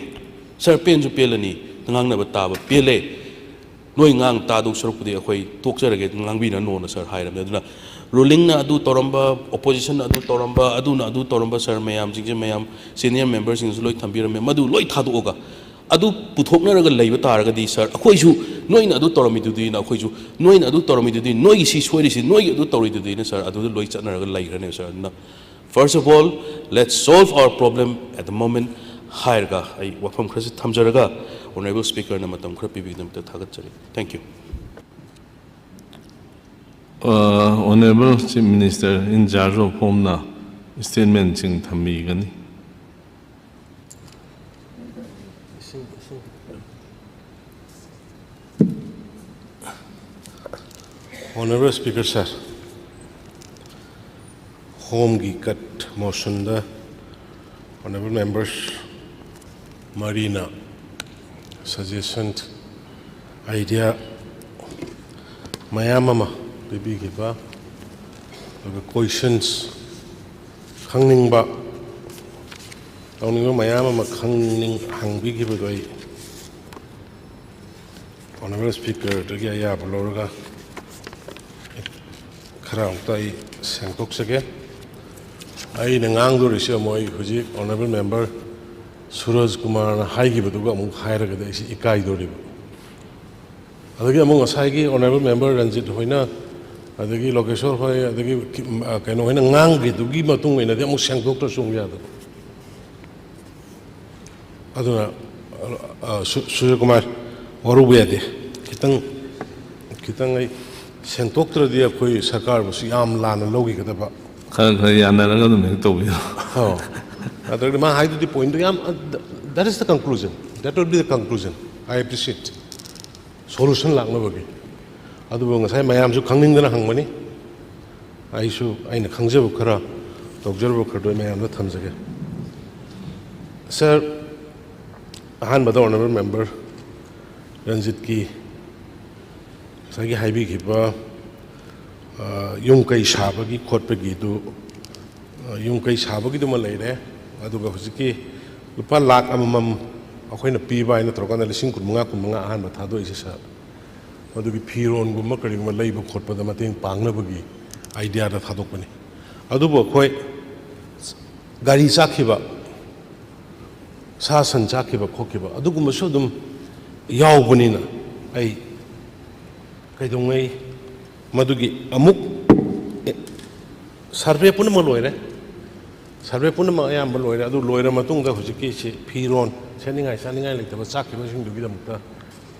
ꯁꯥꯔ, ꯄꯦꯟꯁꯨ ꯄꯦꯜꯂꯅꯤ, ꯉꯥꯡꯅꯕ ꯇꯥꯕ ꯄꯦꯜꯂꯦ꯫ ꯅꯣꯏ ꯉꯥꯡ ꯇꯥꯗꯧ ꯁꯔꯨꯛꯄꯨꯗꯤ ꯑꯩꯈꯣꯏ ꯇꯣꯛꯆꯔꯒꯦ, ꯉꯥꯡꯕꯤꯔꯅꯣꯅ ꯁꯥꯔ ꯍꯥꯏꯔꯕꯅꯦ꯫ ꯑꯗꯨꯅ ꯔꯨꯂꯤꯡꯅ ꯑꯗꯨ ꯇꯧꯔꯝꯕ, ꯑꯣꯄꯣꯖꯤꯁꯟꯅ ꯑꯗꯨ ꯇꯧꯔꯝꯕ, ꯑꯗꯨꯅ ꯑꯗꯨ ꯇꯧꯔꯝꯕ, ꯁꯥꯔ ꯃꯌꯥꯝꯁꯤꯡꯁꯦ, ꯃꯌꯥꯝ ꯁꯤꯅꯤꯌꯔ ꯃꯦꯝꯕꯔꯁꯤꯡꯁꯨ ꯂꯣꯏ ꯊꯝꯕꯤꯔꯝꯃꯦ, ꯃꯗꯨ ꯂꯣꯏ ꯊꯥꯗꯣꯛꯑꯒ ꯑꯗꯨ ꯄꯨꯊꯣꯛꯅꯔꯒ ꯂꯩꯕ ꯇꯥꯔꯒꯗꯤ ꯁꯥꯔ, ꯑꯩꯈꯣꯏꯁꯨ ꯅꯣꯏꯅ ꯑꯗꯨ ꯇꯧꯔꯝꯃꯤꯗꯨꯗꯤꯅ, ꯑꯩꯈꯣꯏꯁꯨ ꯅꯣꯏꯅ ꯑꯗꯨ ꯇꯧꯔꯝꯃꯤꯗꯨꯗꯤ, ꯅꯣꯏꯒꯤ ꯁꯤ ꯁꯣꯏꯔꯤꯁꯤ, ꯅꯣꯏꯒꯤ ꯑꯗꯨ ꯇꯧꯔꯤꯗꯨꯗꯤꯅ ꯁꯥꯔ, ꯑꯗꯨꯗ ꯂꯣꯏ ꯆꯠꯅꯔꯒ ꯂꯩꯈ꯭ꯔꯅꯦꯕ ꯁꯥꯔ꯫ ꯑꯗꯨꯅ first of all, let's solve our problem at the moment ꯍꯥꯏꯔꯒ ꯑꯩ ꯋꯥꯐꯝ ꯈꯔꯁꯤ ꯊꯝꯖꯔꯒ, ꯑꯣꯅꯔꯦꯕꯜ ꯁ꯭ꯄꯤꯀꯔꯅ ꯃꯇꯝ ꯈꯔ ꯄꯤꯕꯤꯕꯒꯤꯗꯃꯛꯇ ꯊꯥꯒꯠꯆꯔꯤ꯫ Thank you. Honorable Chief Minister in charge of Home ꯅ statement ꯁꯤꯡ ꯊꯝꯕꯤꯒꯅꯤ꯫ Honorable Speaker sir, Home ꯒꯤ cut motion ꯗ Honorable Members ꯃꯔꯤꯅ suggestion, idea ꯃꯌꯥꯝ ꯑꯃ ꯄꯤꯕꯤꯈꯤꯕ, ꯑꯗꯨꯒ questions, ꯈꯪꯅꯤꯡꯕ, ꯇꯧꯅꯤꯡꯕ ꯃꯌꯥꯝ ꯑꯃ ꯈꯪꯅꯤꯡ ꯍꯪꯕꯤꯈꯤꯕꯗꯣ ꯑꯩ Honorable Speaker ꯗꯒꯤ ꯑꯌꯥꯕ ꯂꯧꯔꯒ ꯈꯔ ꯑꯃꯨꯛꯇ ꯑꯩ ꯁꯦꯡꯗꯣꯛꯆꯒꯦ꯫ ꯑꯩꯅ ꯉꯥꯡꯗꯣꯔꯤꯁꯦ ꯑꯃꯨꯛ ꯑꯩ ꯍꯧꯖꯤꯛ Honorable Member ꯁꯨꯔꯖ ꯀꯨꯃꯥꯔꯅ ꯍꯥꯏꯈꯤꯕꯗꯨꯒ ꯑꯃꯨꯛ ꯍꯥꯏꯔꯒꯗꯤ ꯑꯩꯁꯤ ꯏꯀꯥꯏꯗꯣꯔꯤꯕ꯫ ꯑꯗꯒꯤ ꯑꯃꯨꯛ ꯉꯁꯥꯏꯒꯤ Honorable Member ꯔꯟꯖꯤꯠ ꯍꯣꯏꯅ, ꯑꯗꯒꯤ ꯂꯣꯀꯦꯁꯣꯔ ꯍꯣꯏ, ꯑꯗꯒꯤ ꯀꯩꯅꯣ ꯍꯣꯏꯅ ꯉꯥꯡꯈꯤꯗꯨꯒꯤ ꯃꯇꯨꯡ ꯏꯟꯅꯗꯤ ꯑꯃꯨꯛ ꯁꯦꯡꯗꯣꯛꯇ꯭ꯔꯁꯨ ꯑꯃꯨꯛ ꯌꯥꯗꯕ꯫ ꯑꯗꯨꯅ ꯁꯨꯔꯖ ꯀꯨꯃꯥꯔ, ꯋꯥꯔꯧꯕ ꯌꯥꯗꯦ꯫ ꯈꯤꯇꯪ ꯈꯤꯇꯪ ꯑꯩ ꯁꯦꯡꯗꯣꯛꯇ꯭ꯔꯗꯤ ꯑꯩꯈꯣꯏ ꯁꯔꯀꯥꯔꯕꯨꯁꯨ ꯌꯥꯝ ꯂꯥꯟꯅ ꯂꯧꯈꯤꯒꯗꯕ꯫ ꯈꯔ ꯈꯔ ꯌꯥꯅꯔꯒ ꯑꯗꯨꯝ ꯍꯦꯛ ꯇꯧꯕꯤꯌꯣ꯫ ꯑꯣ, ꯑꯗꯨꯗꯤ ꯃꯥ ꯍꯥꯏꯗꯨꯗꯤ point ꯗꯣ ꯌꯥꯝ, that is the conclusion, that will be the conclusion, I appreciate꯫ Solution ꯂꯥꯛꯅꯕꯒꯤ꯫ ꯑꯗꯨꯕꯨ ꯉꯁꯥꯏ ꯃꯌꯥꯝꯁꯨ ꯈꯪꯅꯤꯡꯗꯅ ꯍꯪꯕꯅꯤ꯫ ꯑꯩꯁꯨ ꯑꯩꯅ ꯈꯪꯖꯕ ꯈꯔ, ꯇꯧꯖꯔꯨꯕ ꯈꯔꯗꯣ ꯑꯩ ꯃꯌꯥꯝꯗ ꯊꯝꯖꯒꯦ꯫ Sir, ꯑꯍꯥꯟꯕꯗ Honorable Member ꯔꯟꯖꯤꯠꯀꯤ ꯉꯁꯥꯏꯒꯤ ꯍꯥꯏꯕꯤꯈꯤꯕ ꯌꯨꯝ ꯀꯩ ꯁꯥꯕꯒꯤ ꯈꯣꯠꯄꯒꯤꯗꯨ, ꯌꯨꯝ ꯀꯩ ꯁꯥꯕꯒꯤꯗꯨꯃ ꯂꯩꯔꯦ꯫ ꯑꯗꯨꯒ ꯍꯧꯖꯤꯛꯀꯤ ꯂꯨꯄꯥ ꯂꯥꯈ ꯑꯃꯃꯝ ꯑꯩꯈꯣꯏꯅ ꯄꯤꯕ ꯍꯥꯏꯅ ꯇꯧꯔꯀꯥꯟꯗ ꯂꯤꯁꯤꯡ ꯀꯨꯟꯃꯉꯥ, ꯀꯨꯟꯃꯉꯥ ꯑꯍꯥꯟꯕ ꯊꯥꯗꯣꯛꯏꯁꯦ sir꯫ ꯃꯗꯨꯒꯤ ꯐꯤꯔꯣꯟꯒꯨꯝꯕ ꯀꯔꯤꯒꯨꯝꯕ ꯂꯩꯕ ꯈꯣꯠꯄꯗ ꯃꯇꯦꯡ ꯄꯥꯡꯅꯕꯒꯤ ꯑꯥꯏꯗꯤꯌꯥꯗ ꯊꯥꯗꯣꯛꯄꯅꯤ꯫ ꯑꯗꯨꯕꯨ ꯑꯩꯈꯣꯏ ꯒꯥꯔꯤ ꯆꯥꯛꯈꯤꯕ, ꯁꯥ ꯁꯟ ꯆꯥꯛꯈꯤꯕ ꯈꯣꯠꯈꯤꯕ ꯑꯗꯨꯒꯨꯝꯕꯁꯨ ꯑꯗꯨꯝ ꯌꯥꯎꯕꯅꯤꯅ, ꯑꯩ ꯀꯩꯗꯧꯉꯩ ꯃꯗꯨꯒꯤ ꯑꯃꯨꯛ ꯁꯔꯚꯦ ꯄꯨꯝꯅꯃꯛ ꯂꯣꯏꯔꯦ꯫ ꯁꯔꯚꯦ ꯄꯨꯝꯅꯃꯛ ꯑꯌꯥꯝꯕ ꯂꯣꯏꯔꯦ꯫ ꯑꯗꯨ ꯂꯣꯏꯔ ꯃꯇꯨꯡꯗ ꯍꯧꯖꯤꯛꯀꯤ ꯁꯤ ꯐꯤꯔꯣꯟ, ꯁꯦꯠꯅꯤꯡꯉꯥꯏ ꯆꯥꯅꯤꯡꯉꯥꯏ ꯂꯩꯇꯕ ꯆꯥꯛꯈꯤꯕꯁꯤꯡꯗꯨꯒꯤꯗꯃꯛꯇ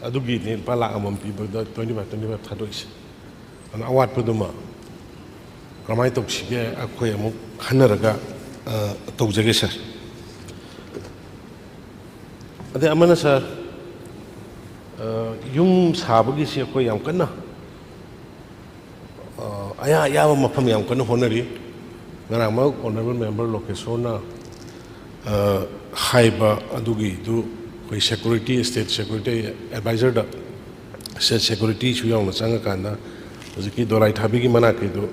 ꯑꯗꯨꯒꯤꯅꯦ ꯂꯨꯄꯥ ꯂꯥꯈ ꯑꯃꯃꯝ ꯄꯤꯕꯗ twenty five, twenty five ꯊꯥꯗꯣꯛꯏꯁꯦ꯫ ꯑꯗꯨꯅ ꯑꯋꯥꯠꯄꯗꯨꯃ ꯀꯃꯥꯏꯅ ꯇꯧꯁꯤꯒꯦ, ꯑꯩꯈꯣꯏ ꯑꯃꯨꯛ ꯈꯟꯅꯔꯒ, ꯑ, ꯇꯧꯖꯒꯦ, ꯁꯥꯔ꯫ ꯑꯗꯩ ꯑꯃꯅ, ꯁꯥꯔ, ꯑ, ꯌꯨꯝ ꯁꯥꯕꯒꯤꯁꯤ ꯑꯩꯈꯣꯏ ꯌꯥꯝ ꯀꯟꯅ, ꯑ, ꯑꯌꯥ ꯑꯌꯥꯕ ꯃꯐꯝ ꯌꯥꯝ ꯀꯟꯅ ꯍꯣꯠꯅꯔꯤ꯫ ꯉꯔꯥꯡꯃꯛ Honourable Member ꯂꯣꯀꯦꯁꯣꯔꯅ, ꯑ, ꯍꯥꯏꯕ ꯑꯗꯨꯒꯤꯗꯨ ꯑꯩꯈꯣꯏ security, state security advisorꯗ state securityꯁꯨ ꯌꯥꯎꯅ ꯆꯪꯉꯀꯥꯟꯗ ꯍꯧꯖꯤꯛꯀꯤ ꯗꯣꯂꯥꯏ ꯊꯥꯕꯤꯒꯤ ꯃꯅꯥꯛꯀꯤꯗꯨ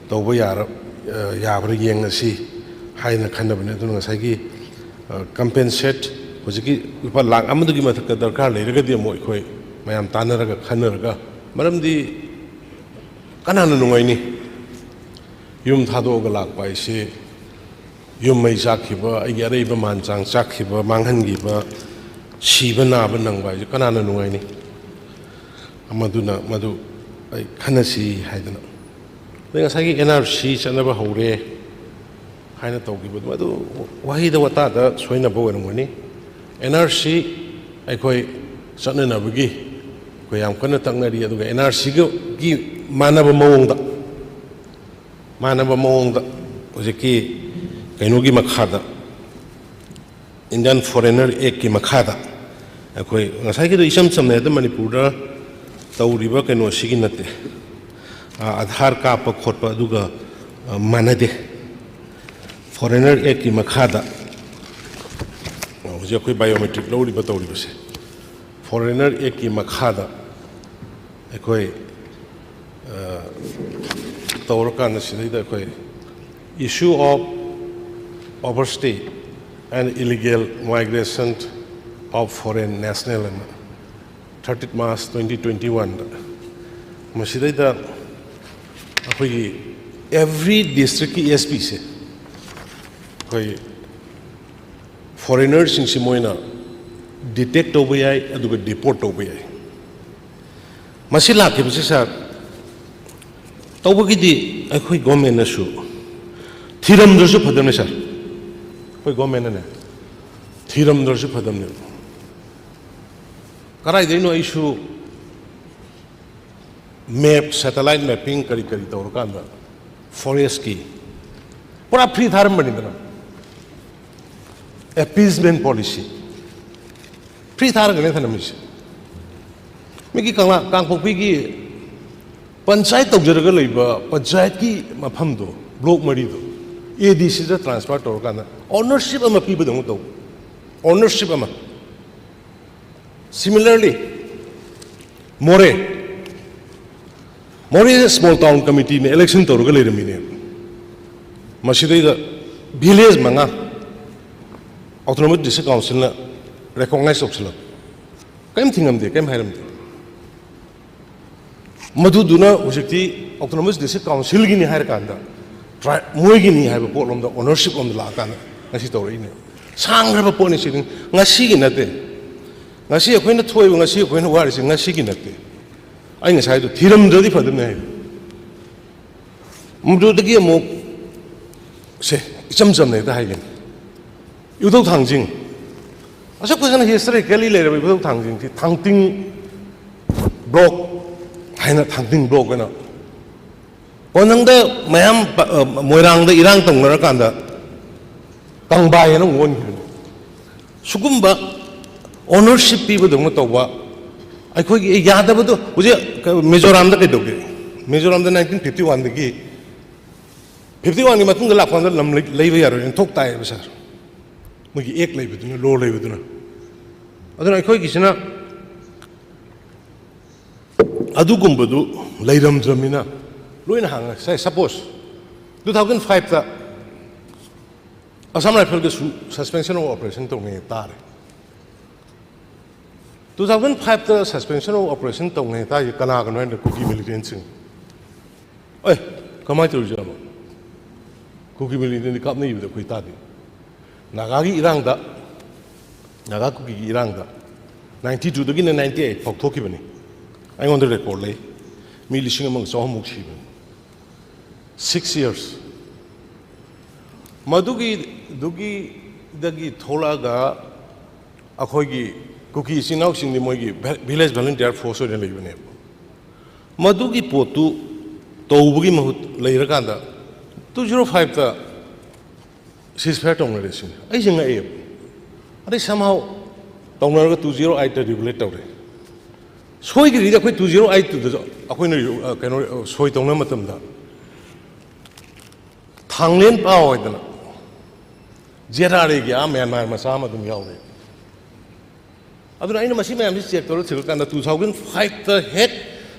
ꯇꯧꯕ ꯌꯥꯔ-, ꯑ, ꯌꯥꯕ꯭ꯔꯥ ꯌꯦꯡꯉꯁꯤ ꯍꯥꯏꯅ ꯈꯟꯅꯕꯅꯤ꯫ ꯑꯗꯨꯅ ꯉꯁꯥꯏꯒꯤ, ꯑ, compensate ꯍꯧꯖꯤꯛꯀꯤ ꯂꯨꯄꯥ ꯂꯥꯈ ꯑꯃꯗꯨꯒꯤ ꯃꯊꯛꯇ ꯗꯔꯀꯥꯔ ꯂꯩꯔꯒꯗꯤ ꯑꯃꯨꯛ ꯑꯩꯈꯣꯏ ꯃꯌꯥꯝ ꯇꯥꯟꯅꯔꯒ ꯈꯟꯅꯔꯒ, ꯃꯔꯝꯗꯤ ꯀꯅꯥꯅ ꯅꯨꯡꯉꯥꯏꯅꯤ? ꯌꯨꯝ ꯊꯥꯗꯣꯛꯑꯒ ꯂꯥꯛꯄ ꯍꯥꯏꯁꯦ, ꯌꯨꯝ ꯃꯩ ꯆꯥꯛꯈꯤꯕ, ꯑꯩꯒꯤ ꯑꯔꯩꯕ ꯃꯥꯟ ꯆꯥꯡ ꯆꯥꯛꯈꯤꯕ, ꯃꯥꯡꯍꯟꯈꯤꯕ, ꯁꯤꯕ ꯅꯥꯕ ꯅꯪꯕ ꯍꯥꯏꯁꯦ ꯀꯅꯥꯅ ꯅꯨꯡꯉꯥꯏꯅꯤ? ꯃꯗꯨꯅ ꯃꯗꯨ ꯑꯩ ꯈꯟꯅꯁꯤ ꯍꯥꯏꯗꯅ꯫ ꯑꯗꯩ ꯉꯁꯥꯏꯒꯤ NRC ꯆꯠꯅꯕ ꯍꯧꯔꯦ ꯍꯥꯏꯅ ꯇꯧꯈꯤꯕꯗꯨ, ꯃꯗꯨ ꯋꯥꯍꯩꯗ ꯋꯥꯇꯥꯗ ꯁꯣꯏꯅꯕ ꯑꯣꯏꯔꯝꯒꯅꯤ꯫ NRC ꯑꯩꯈꯣꯏ ꯆꯠꯅꯅꯕꯒꯤ ꯑꯩꯈꯣꯏ ꯌꯥꯝ ꯀꯟꯅ ꯇꯛꯅꯔꯤ, ꯑꯗꯨꯒ NRCꯒꯤ ꯃꯥꯟꯅꯕ ꯃꯑꯣꯡꯗ, ꯃꯥꯟꯅꯕ ꯃꯑꯣꯡꯗ ꯍꯧꯖꯤꯛꯀꯤ ꯀꯩꯅꯣꯒꯤ ꯃꯈꯥꯗ, Indian Foreigner Actꯀꯤ ꯃꯈꯥꯗ ꯑꯩꯈꯣꯏ ꯉꯁꯥꯏꯒꯤꯗꯣ ꯏꯆꯝ ꯆꯝꯅ ꯍꯦꯛꯇ ꯃꯅꯤꯄꯨꯔꯗ ꯇꯧꯔꯤꯕ ꯀꯩꯅꯣꯁꯤꯒꯤ ꯅꯠꯇꯦ꯫ ꯑ, ꯑꯙꯥꯔ ꯀꯥꯞꯄ ꯈꯣꯠꯄ ꯑꯗꯨꯒ, ꯑ, ꯃꯥꯟꯅꯗꯦ꯫ Foreigner Actꯀꯤ ꯃꯈꯥꯗ, ꯑ, ꯍꯧꯖꯤꯛ ꯑꯩꯈꯣꯏ biometric ꯂꯧꯔꯤꯕ ꯇꯧꯔꯤꯕꯁꯦ, Foreigner Actꯀꯤ ꯃꯈꯥꯗ ꯑꯩꯈꯣꯏ, ꯑ, ꯇꯧꯔꯀꯥꯟꯗ ꯁꯤꯗꯩꯗ ꯑꯩꯈꯣꯏ issue of overstay and illegal migration of foreign national ꯑꯅ Thirtieth March twenty twenty-one ꯗ ꯃꯁꯤꯗꯩꯗ ꯑꯩꯈꯣꯏꯒꯤ every district ꯀꯤ S P ꯁꯦ ꯑꯩꯈꯣꯏ foreigner ꯁꯤꯡꯁꯤ ꯃꯣꯏꯅ detect ꯇꯧꯕ ꯌꯥꯏ, ꯑꯗꯨꯒ deport ꯇꯧꯕ ꯌꯥꯏ꯫ ꯃꯁꯤ ꯂꯥꯛꯈꯤꯕꯁꯤ, ꯁꯥꯔ, ꯇꯧꯕꯒꯤꯗꯤ ꯑꯩꯈꯣꯏ government ꯅꯁꯨ ꯊꯤꯔꯝꯗ꯭ꯔꯁꯨ ꯐꯗꯝꯅꯤ, ꯁꯥꯔ꯫ ꯑꯩꯈꯣꯏ government ꯅꯅꯦ ꯊꯤꯔꯝꯗ꯭ꯔꯁꯨ ꯐꯗꯝꯅꯦꯕ꯫ ꯀꯗꯥꯏꯗꯩꯅꯣ ꯑꯩꯁꯨ map, satellite mapping ꯀꯔꯤ ꯀꯔꯤ ꯇꯧꯔꯀꯥꯟꯗ forest ꯀꯤ ꯄꯨꯔꯥ free ꯊꯥꯔꯝꯕꯅꯤꯗꯅ꯫ Appeasement policy꯫ Free ꯊꯥꯔꯒꯅꯦ ꯊꯅꯝꯃꯤꯁꯦ꯫ ꯃꯤꯒꯤ ꯀꯪꯂꯥ, ꯀꯥꯡꯄꯣꯛꯄꯤꯒꯤ ꯄꯟꯆꯥꯌꯠ ꯇꯧꯖꯔꯒ ꯂꯩꯕ ꯄꯟꯆꯥꯌꯠꯀꯤ ꯃꯐꯝꯗꯣ, block ꯃꯔꯤꯗꯣ, A D C the transfer ꯇꯧꯔꯀꯥꯟꯗ ownership ꯑꯃ ꯄꯤꯕꯗꯧꯅ ꯇꯧꯕ꯫ Ownership ꯑꯃ꯫ Similarly, ꯃꯣꯔꯦ, ꯃꯣꯔꯦ small town committee ꯅ election ꯇꯧꯔꯒ ꯂꯩꯔꯝꯃꯤꯅꯦ꯫ ꯃꯁꯤꯗꯩꯗ village ꯃꯉꯥ Autonomous District Council ꯅ recognize ꯇꯧꯁꯤꯜꯂꯛ꯫ ꯀꯔꯤꯝ ꯊꯤꯡꯉꯝꯗꯦ, ꯀꯔꯤꯝ ꯍꯥꯏꯔꯝꯗꯦ꯫ ꯃꯗꯨꯗꯨꯅ ꯍꯧꯖꯤꯛꯇꯤ Autonomous District Council ꯒꯤꯅꯤ ꯍꯥꯏꯔꯀꯥꯟꯗ, ꯇ꯭ꯔꯥꯏ-, ꯃꯣꯏꯒꯤꯅꯤ ꯍꯥꯏꯕ ꯄꯣꯠꯂꯣꯝꯗ, ownership ꯂꯣꯝꯗ ꯂꯥꯛꯑꯀꯥꯟꯗ ꯉꯁꯤ ꯇꯧꯔꯛꯏꯅꯦ꯫ ꯁꯥꯡꯈ꯭ꯔꯕ ꯄꯣꯠꯅꯤ ꯁꯤꯗꯤ, ꯉꯁꯤꯒꯤ ꯅꯠꯇꯦ꯫ ꯉꯁꯤ ꯑꯩꯈꯣꯏꯅ ꯊꯣꯛꯏꯕ, ꯉꯁꯤ ꯑꯩꯈꯣꯏꯅ ꯋꯥꯔꯤꯁꯤ ꯉꯁꯤꯒꯤ ꯅꯠꯇꯦ꯫ ꯑꯩ ꯉꯁꯥꯏꯗꯣ ꯊꯤꯔꯝꯗ꯭ꯔꯗꯤ ꯐꯗꯝꯅꯦ ꯍꯥꯏꯗꯣ꯫ ꯃꯗꯨꯗꯒꯤ ꯑꯃꯨꯛ, ꯁꯦ, ꯏꯆꯝ ꯆꯝꯅ ꯍꯦꯛꯇ ꯍꯥꯏꯒꯦ꯫ ꯏꯕꯨꯙꯧ ꯊꯥꯡꯖꯤꯡ, ꯑꯁꯨꯛ ꯐꯖꯅ historically ꯂꯩꯔꯕ ꯏꯕꯨꯙꯧ ꯊꯥꯡꯖꯤꯡꯁꯤ ꯊꯥꯡꯇꯤꯡ block ꯍꯥꯏꯅ, ꯊꯥꯡꯇꯤꯡ block ꯍꯥꯏꯅ, ꯀꯣꯟꯊꯪꯗ ꯃꯌꯥꯝ ꯄ-, ꯑ, ꯃꯣꯏꯔꯥꯡꯗ ꯏꯔꯥꯡ ꯇꯧꯅꯔꯀꯥꯟꯗ ꯀꯪꯕꯥꯏ ꯍꯥꯏꯅ ꯑꯃꯨꯛ ꯑꯣꯟꯈꯤꯕꯅꯤ꯫ ꯁꯤꯒꯨꯝꯕ ownership ꯄꯤꯕꯗꯧꯅ ꯇꯧꯕ ꯑꯩꯈꯣꯏꯒꯤ ꯌꯥꯗꯕꯗꯣ ꯍꯧꯖꯤꯛ ꯃꯤꯖꯣꯔꯥꯝꯗ ꯀꯩꯗꯧꯒꯦ? ꯃꯤꯖꯣꯔꯥꯝꯗ nineteen fifty one ꯗꯒꯤ, fifty one ꯒꯤ ꯃꯇꯨꯡꯗ ꯂꯥꯛꯄ ꯀꯥꯟꯗ ꯂꯝ ꯂꯩ-, ꯂꯩꯕ ꯌꯥꯔꯣꯏꯅ ꯊꯣꯛ ꯇꯥꯏꯌꯦꯕ, ꯁꯥꯔ꯫ ꯃꯣꯏꯒꯤ act ꯂꯩꯕꯗꯨꯅ, law ꯂꯩꯕꯗꯨꯅ꯫ ꯑꯗꯨꯅ ꯑꯩꯈꯣꯏꯒꯤꯁꯤꯅ ꯑꯗꯨꯒꯨꯝꯕꯗꯨ ꯂꯩꯔꯝꯗ꯭ꯔꯕꯅꯤꯅ ꯂꯣꯏꯅ ꯍꯥꯡꯉꯦ꯫ ꯁꯦ, suppose two thousand five ꯇ Assam Rifle ꯒꯁꯨ suspension of operation ꯇꯧꯅꯩ ꯇꯥꯔꯦ꯫ Two thousand five ꯇ suspension of operation ꯇꯧꯅꯩ ꯇꯥꯏꯁꯦ ꯀꯅꯥꯒꯅꯣ ꯍꯥꯏꯅ ꯀꯨꯀꯤ militantꯁꯤꯡ꯫ ꯑꯦ, ꯀꯃꯥꯏꯅ ꯇꯧꯔꯤꯖꯥꯠꯅꯣ? ꯀꯨꯀꯤ militantꯗꯤ ꯀꯥꯞꯅꯩꯕꯗ ꯑꯩꯈꯣꯏ ꯇꯥꯗꯦ꯫ ꯅꯥꯒꯥꯒꯤ ꯏꯔꯥꯡꯗ, Naga ꯀꯨꯀꯤꯒꯤ ꯏꯔꯥꯡꯗ ninety two ꯗꯒꯤꯅ ninety eight ꯐꯥꯎ ꯊꯣꯛꯈꯤꯕꯅꯤ꯫ ꯑꯩꯉꯣꯟꯗ record ꯂꯩ꯫ ꯃꯤ ꯂꯤꯁꯤꯡ ꯑꯃꯒ ꯆꯍꯨꯝꯃꯨꯛ ꯁꯤꯕꯅꯤ꯫ Six years꯫ ꯃꯗꯨꯒꯤ, ꯗꯨꯒꯤ, ꯗꯒꯤ ꯊꯣꯛꯂꯛꯑꯒ ꯑꯩꯈꯣꯏꯒꯤ ꯀꯨꯀꯤ ꯏꯆꯤꯟ ꯏꯅꯥꯎꯁꯤꯡꯗꯤ ꯃꯣꯏꯒꯤ village volunteer force ꯑꯣꯏꯅ ꯂꯩꯕꯅꯦꯕ꯫ ꯃꯗꯨꯒꯤ ꯄꯣꯠꯇꯨ ꯇꯧꯕꯒꯤ ꯃꯍꯨꯠ ꯂꯩꯔꯀꯥꯟꯗ two zero five ꯇ ceasefire ꯇꯧꯅꯔꯦ ꯁꯤꯅꯤ꯫ ꯑꯩꯁꯦ ꯉꯛꯑꯦꯕ꯫ ꯑꯗꯩ somehow ꯇꯧꯅꯔꯒ two zero eight ꯇ regulate ꯇꯧꯔꯦ꯫ ꯁꯣꯏꯈ꯭ꯔꯤꯗꯤ ꯑꯩꯈꯣꯏ two zero eight ꯇꯨꯗꯁꯨ ꯑꯩꯈꯣꯏꯅ, ꯑ, ꯀꯩꯅꯣ, ꯑ, ꯁꯣꯏ ꯇꯧꯅꯕ ꯃꯇꯝꯗ ꯊꯥꯡꯂꯦꯟ ꯄꯥꯎ ꯍꯥꯏꯗꯅ ZRA ꯒꯤ ꯑꯥ ꯃ꯭ꯌꯥꯟꯃꯥꯔ ꯃꯆꯥ ꯑꯃ ꯑꯗꯨꯝ ꯌꯥꯎꯔꯦ꯫ ꯑꯗꯨꯅ ꯑꯩꯅ ꯃꯁꯤ ꯃꯌꯥꯝꯁꯤ check ꯇꯧꯔ ꯊꯤꯔꯀꯥꯟꯗ two thousand five ꯇ ꯍꯦꯛ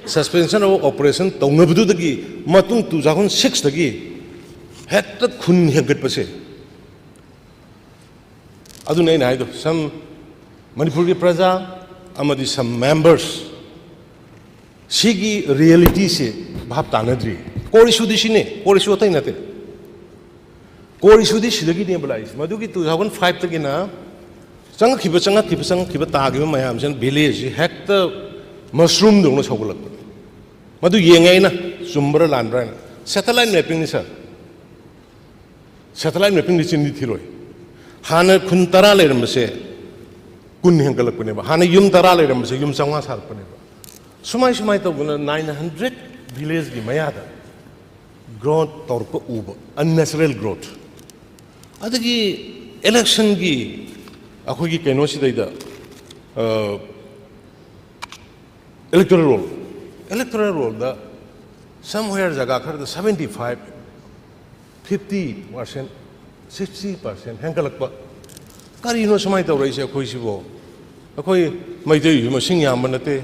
suspension of operation ꯇꯧꯅꯕꯗꯨꯗꯒꯤ ꯃꯇꯨꯡ two thousand six ꯇꯒꯤ ꯍꯦꯛꯇ ꯈꯨꯟ ꯍꯦꯟꯒꯠꯄꯁꯦ꯫ ꯑꯗꯨꯅ ꯑꯩꯅ ꯍꯥꯏꯗꯣ, some ꯃꯅꯤꯄꯨꯔꯒꯤ ꯄ꯭ꯔꯖꯥ ꯑꯃꯗꯤ some members ꯁꯤꯒꯤ reality ꯁꯦ ꯚꯥꯞ ꯇꯥꯅꯗ꯭ꯔꯤ꯫ Core issue ꯗꯤ ꯁꯤꯅꯤ, core issue ꯑꯇꯩ ꯅꯠꯇꯦ꯫ Core issue ꯗꯤ ꯁꯤꯗꯒꯤꯅꯦꯕ ꯂꯥꯛꯏꯁꯦ꯫ ꯃꯗꯨꯒꯤ two thousand five ꯇꯒꯤꯅ ꯆꯪꯉꯛꯈꯤꯕ, ꯆꯪꯉꯛꯈꯤꯕ, ꯆꯪꯉꯛꯈꯤꯕ, ꯇꯥꯈꯤꯕ ꯃꯌꯥꯝꯁꯤꯅ village ꯁꯤ ꯍꯦꯛꯇ mushroom ꯗꯧꯅ ꯁꯧꯒꯠꯂꯛꯄꯅꯤ꯫ ꯃꯗꯨ ꯌꯦꯡꯉꯦ ꯑꯩꯅ, ꯆꯨꯝꯕ꯭ꯔꯥ ꯂꯥꯟꯕ꯭ꯔꯥ ꯍꯥꯏꯅ꯫ Satellite mapping ꯅꯤ sir꯫ Satellite mapping ꯗꯤ ꯆꯤꯟꯗꯤ ꯊꯤꯔꯣꯏ꯫ ꯍꯥꯟꯅ ꯈꯨꯟ ꯇꯔꯥ ꯂꯩꯔꯝꯕꯁꯦ ꯀꯨꯟ ꯍꯦꯟꯒꯠꯂꯛꯄꯅꯦꯕ꯫ ꯍꯥꯟꯅ ꯌꯨꯝ ꯇꯔꯥ ꯂꯩꯔꯝꯕꯁꯦ ꯌꯨꯝ ꯆꯥꯝꯃꯉꯥ ꯁꯥꯔꯛꯄꯅꯦꯕ꯫ ꯁꯨꯃꯥꯏ, ꯁꯨꯃꯥꯏ ꯇꯧꯗꯅ nine hundred village ꯀꯤ ꯃꯌꯥꯗ growth ꯇꯧꯔꯛꯄ ꯎꯕ, unnatural growth꯫ ꯑꯗꯒꯤ election ꯒꯤ ꯑꯩꯈꯣꯏꯒꯤ ꯀꯩꯅꯣꯁꯤꯗꯩꯗ, ꯑ, electoral roll, electoral roll ꯗ somewhere ꯖꯒꯥ ꯈꯔꯗ seventy five, fifty percent, sixty percent ꯍꯦꯟꯒꯠꯂꯛꯄ꯫ ꯀꯔꯤꯅꯣ ꯁꯨꯃꯥꯏꯅ ꯇꯧꯔꯛꯏꯁꯦ ꯑꯩꯈꯣꯏꯁꯤꯕꯣ? ꯑꯩꯈꯣꯏ ꯃꯩꯇꯩꯁꯨ ꯃꯁꯤꯡ ꯌꯥꯝꯕ ꯅꯠꯇꯦ,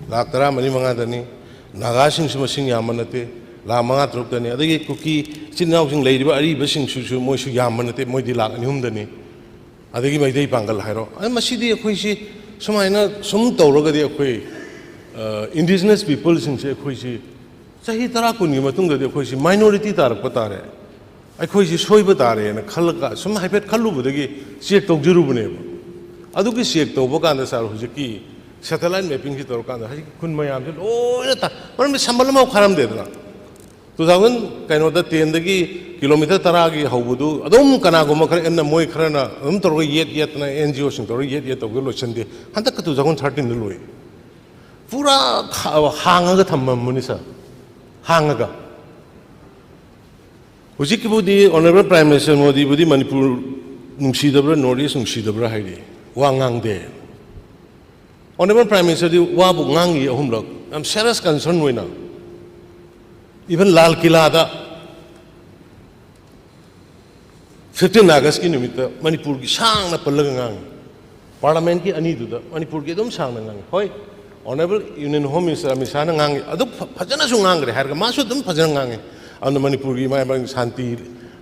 ꯂꯥꯈ ꯇꯔꯥꯃꯔꯤ ꯃꯉꯥꯗꯅꯤ꯫ ꯅꯥꯒꯥꯁꯤꯡꯁꯨ ꯃꯁꯤꯡ ꯌꯥꯝꯕ ꯅꯠꯇꯦ, ꯂꯥꯈ ꯃꯉꯥ ꯇꯔꯨꯛꯇꯅꯤ꯫ ꯑꯗꯒꯤ ꯀꯨꯀꯤ ꯏꯆꯤꯟ ꯏꯅꯥꯎꯁꯤꯡ ꯂꯩꯔꯤꯕ ꯑꯔꯤꯕꯁꯤꯡꯁꯤꯁꯨ ꯃꯣꯏꯁꯨ ꯌꯥꯝꯕ ꯅꯠꯇꯦ, ꯃꯣꯏꯗꯤ ꯂꯥꯈ ꯑꯅꯤ ꯑꯍꯨꯝꯗꯅꯤ꯫ ꯑꯗꯒꯤ ꯃꯩꯇꯩ ꯄꯥꯡꯒꯜ ꯍꯥꯏꯔꯣ, ꯑꯗ ꯃꯁꯤꯗꯤ ꯑꯩꯈꯣꯏꯁꯤ ꯁꯨꯃꯥꯏꯅ ꯁꯨꯝ ꯇꯧꯔꯒꯗꯤ ꯑꯩꯈꯣꯏ, ꯑ, indigenous peopleꯁꯤꯡꯁꯦ ꯑꯩꯈꯣꯏꯁꯤ ꯆꯍꯤ ꯇꯔꯥ ꯀꯨꯟꯒꯤ ꯃꯇꯨꯡꯗꯗꯤ ꯑꯩꯈꯣꯏꯁꯤ minority ꯇꯥꯔꯛꯄ ꯇꯥꯔꯦ, ꯑꯩꯈꯣꯏꯁꯤ ꯁꯣꯏꯕ ꯇꯥꯔꯦꯅ ꯈꯜꯂꯒ ꯁꯨꯝ ꯍꯥꯏꯐꯦꯠ ꯈꯜꯂꯨꯕꯗꯒꯤ check ꯇꯧꯖꯔꯨꯕꯅꯦꯕ꯫ ꯑꯗꯨꯒꯤ check ꯇꯧꯕ ꯀꯥꯟꯗ ꯁꯥꯔ ꯍꯧꯖꯤꯛꯀꯤ satellite mappingꯁꯤ ꯇꯧꯔꯀꯥꯟꯗ ꯍꯧꯖꯤꯛꯀꯤ ꯈꯨꯟ ꯃꯌꯥꯝꯁꯦ ꯂꯣꯏꯅ ꯇꯥ-, ꯃꯔꯝꯗꯤ ꯁꯝꯕꯜ ꯑꯃꯐꯥꯎ ꯈꯥꯔꯝꯗꯦꯗꯅ꯫ Two thousand ꯀꯩꯅꯣꯗ tenꯗꯒꯤ kilometre ꯇꯔꯥꯒꯤ ꯍꯧꯕꯗꯨ ꯑꯗꯨꯝ ꯀꯅꯥꯒꯨꯝꯕ ꯈꯔ ꯑꯦꯝꯅ ꯃꯣꯏ ꯈꯔꯅ ꯑꯗꯨꯝ ꯇꯧꯔꯒ ꯌꯦꯠ ꯌꯦꯠꯇꯅ NGOꯁꯤꯡ ꯇꯧꯔꯒ ꯌꯦꯠ ꯌꯦꯠ ꯇꯧꯔꯒ ꯂꯣꯏꯁꯤꯟꯗꯦ꯫ ꯍꯟꯗꯛꯀ two thousand thirteenꯗ ꯂꯣꯏ꯫ ꯄꯨꯔꯥ ꯈꯥ-, ꯍꯥꯡꯉꯒ ꯊꯝꯃꯝꯕꯅꯤ ꯁꯥꯔ, ꯍꯥꯡꯉꯒ꯫ ꯍꯧꯖꯤꯛꯀꯤꯕꯨꯗꯤ Honourable Prime Minister ꯃꯣꯗꯤꯕꯨꯗꯤ Manipur ꯅꯨꯡꯁꯤꯗꯕ꯭ꯔꯥ, North East ꯅꯨꯡꯁꯤꯗꯕ꯭ꯔꯥ ꯍꯥꯏꯔꯤ, ꯋꯥ ꯉꯥꯡꯗꯦ꯫ Honourable Prime Ministerꯗꯤ ꯋꯥꯕꯨ ꯉꯥꯡꯉꯤ ꯑꯍꯨꯝꯂꯛ, ꯌꯥꯝ serious concern ꯑꯣꯏꯅ꯫ Even ꯂꯥꯜ ꯀꯤꯂꯥꯗ fifteen Augustꯀꯤ ꯅꯨꯃꯤꯠꯇ ꯃꯅꯤꯄꯨꯔꯒꯤ ꯁꯥꯡꯅ ꯄꯜꯂꯒ ꯉꯥꯡꯉꯤ꯫ Parliamentꯀꯤ ꯑꯅꯤꯗꯨꯗ ꯃꯅꯤꯄꯨꯔꯒꯤ ꯑꯗꯨꯝ ꯁꯥꯡꯅ ꯉꯥꯡꯉꯤ꯫ ꯍꯣꯏ, Honourable Union Home Minister Amit ꯁꯥꯍꯅ ꯉꯥꯡꯉꯤ, ꯑꯗꯨ ꯐ-, ꯐꯖꯅꯁꯨ ꯉꯥꯡꯈ꯭ꯔꯦ ꯍꯥꯏꯔꯒ ꯃꯥꯁꯨ ꯑꯗꯨꯝ ꯐꯖꯅ ꯉꯥꯡꯉꯤ꯫ ꯑꯗꯨꯅ ꯃꯅꯤꯄꯨꯔꯒꯤ ꯏꯃꯥ ꯏꯕꯦꯜꯒꯤ ꯁꯥꯟꯇꯤ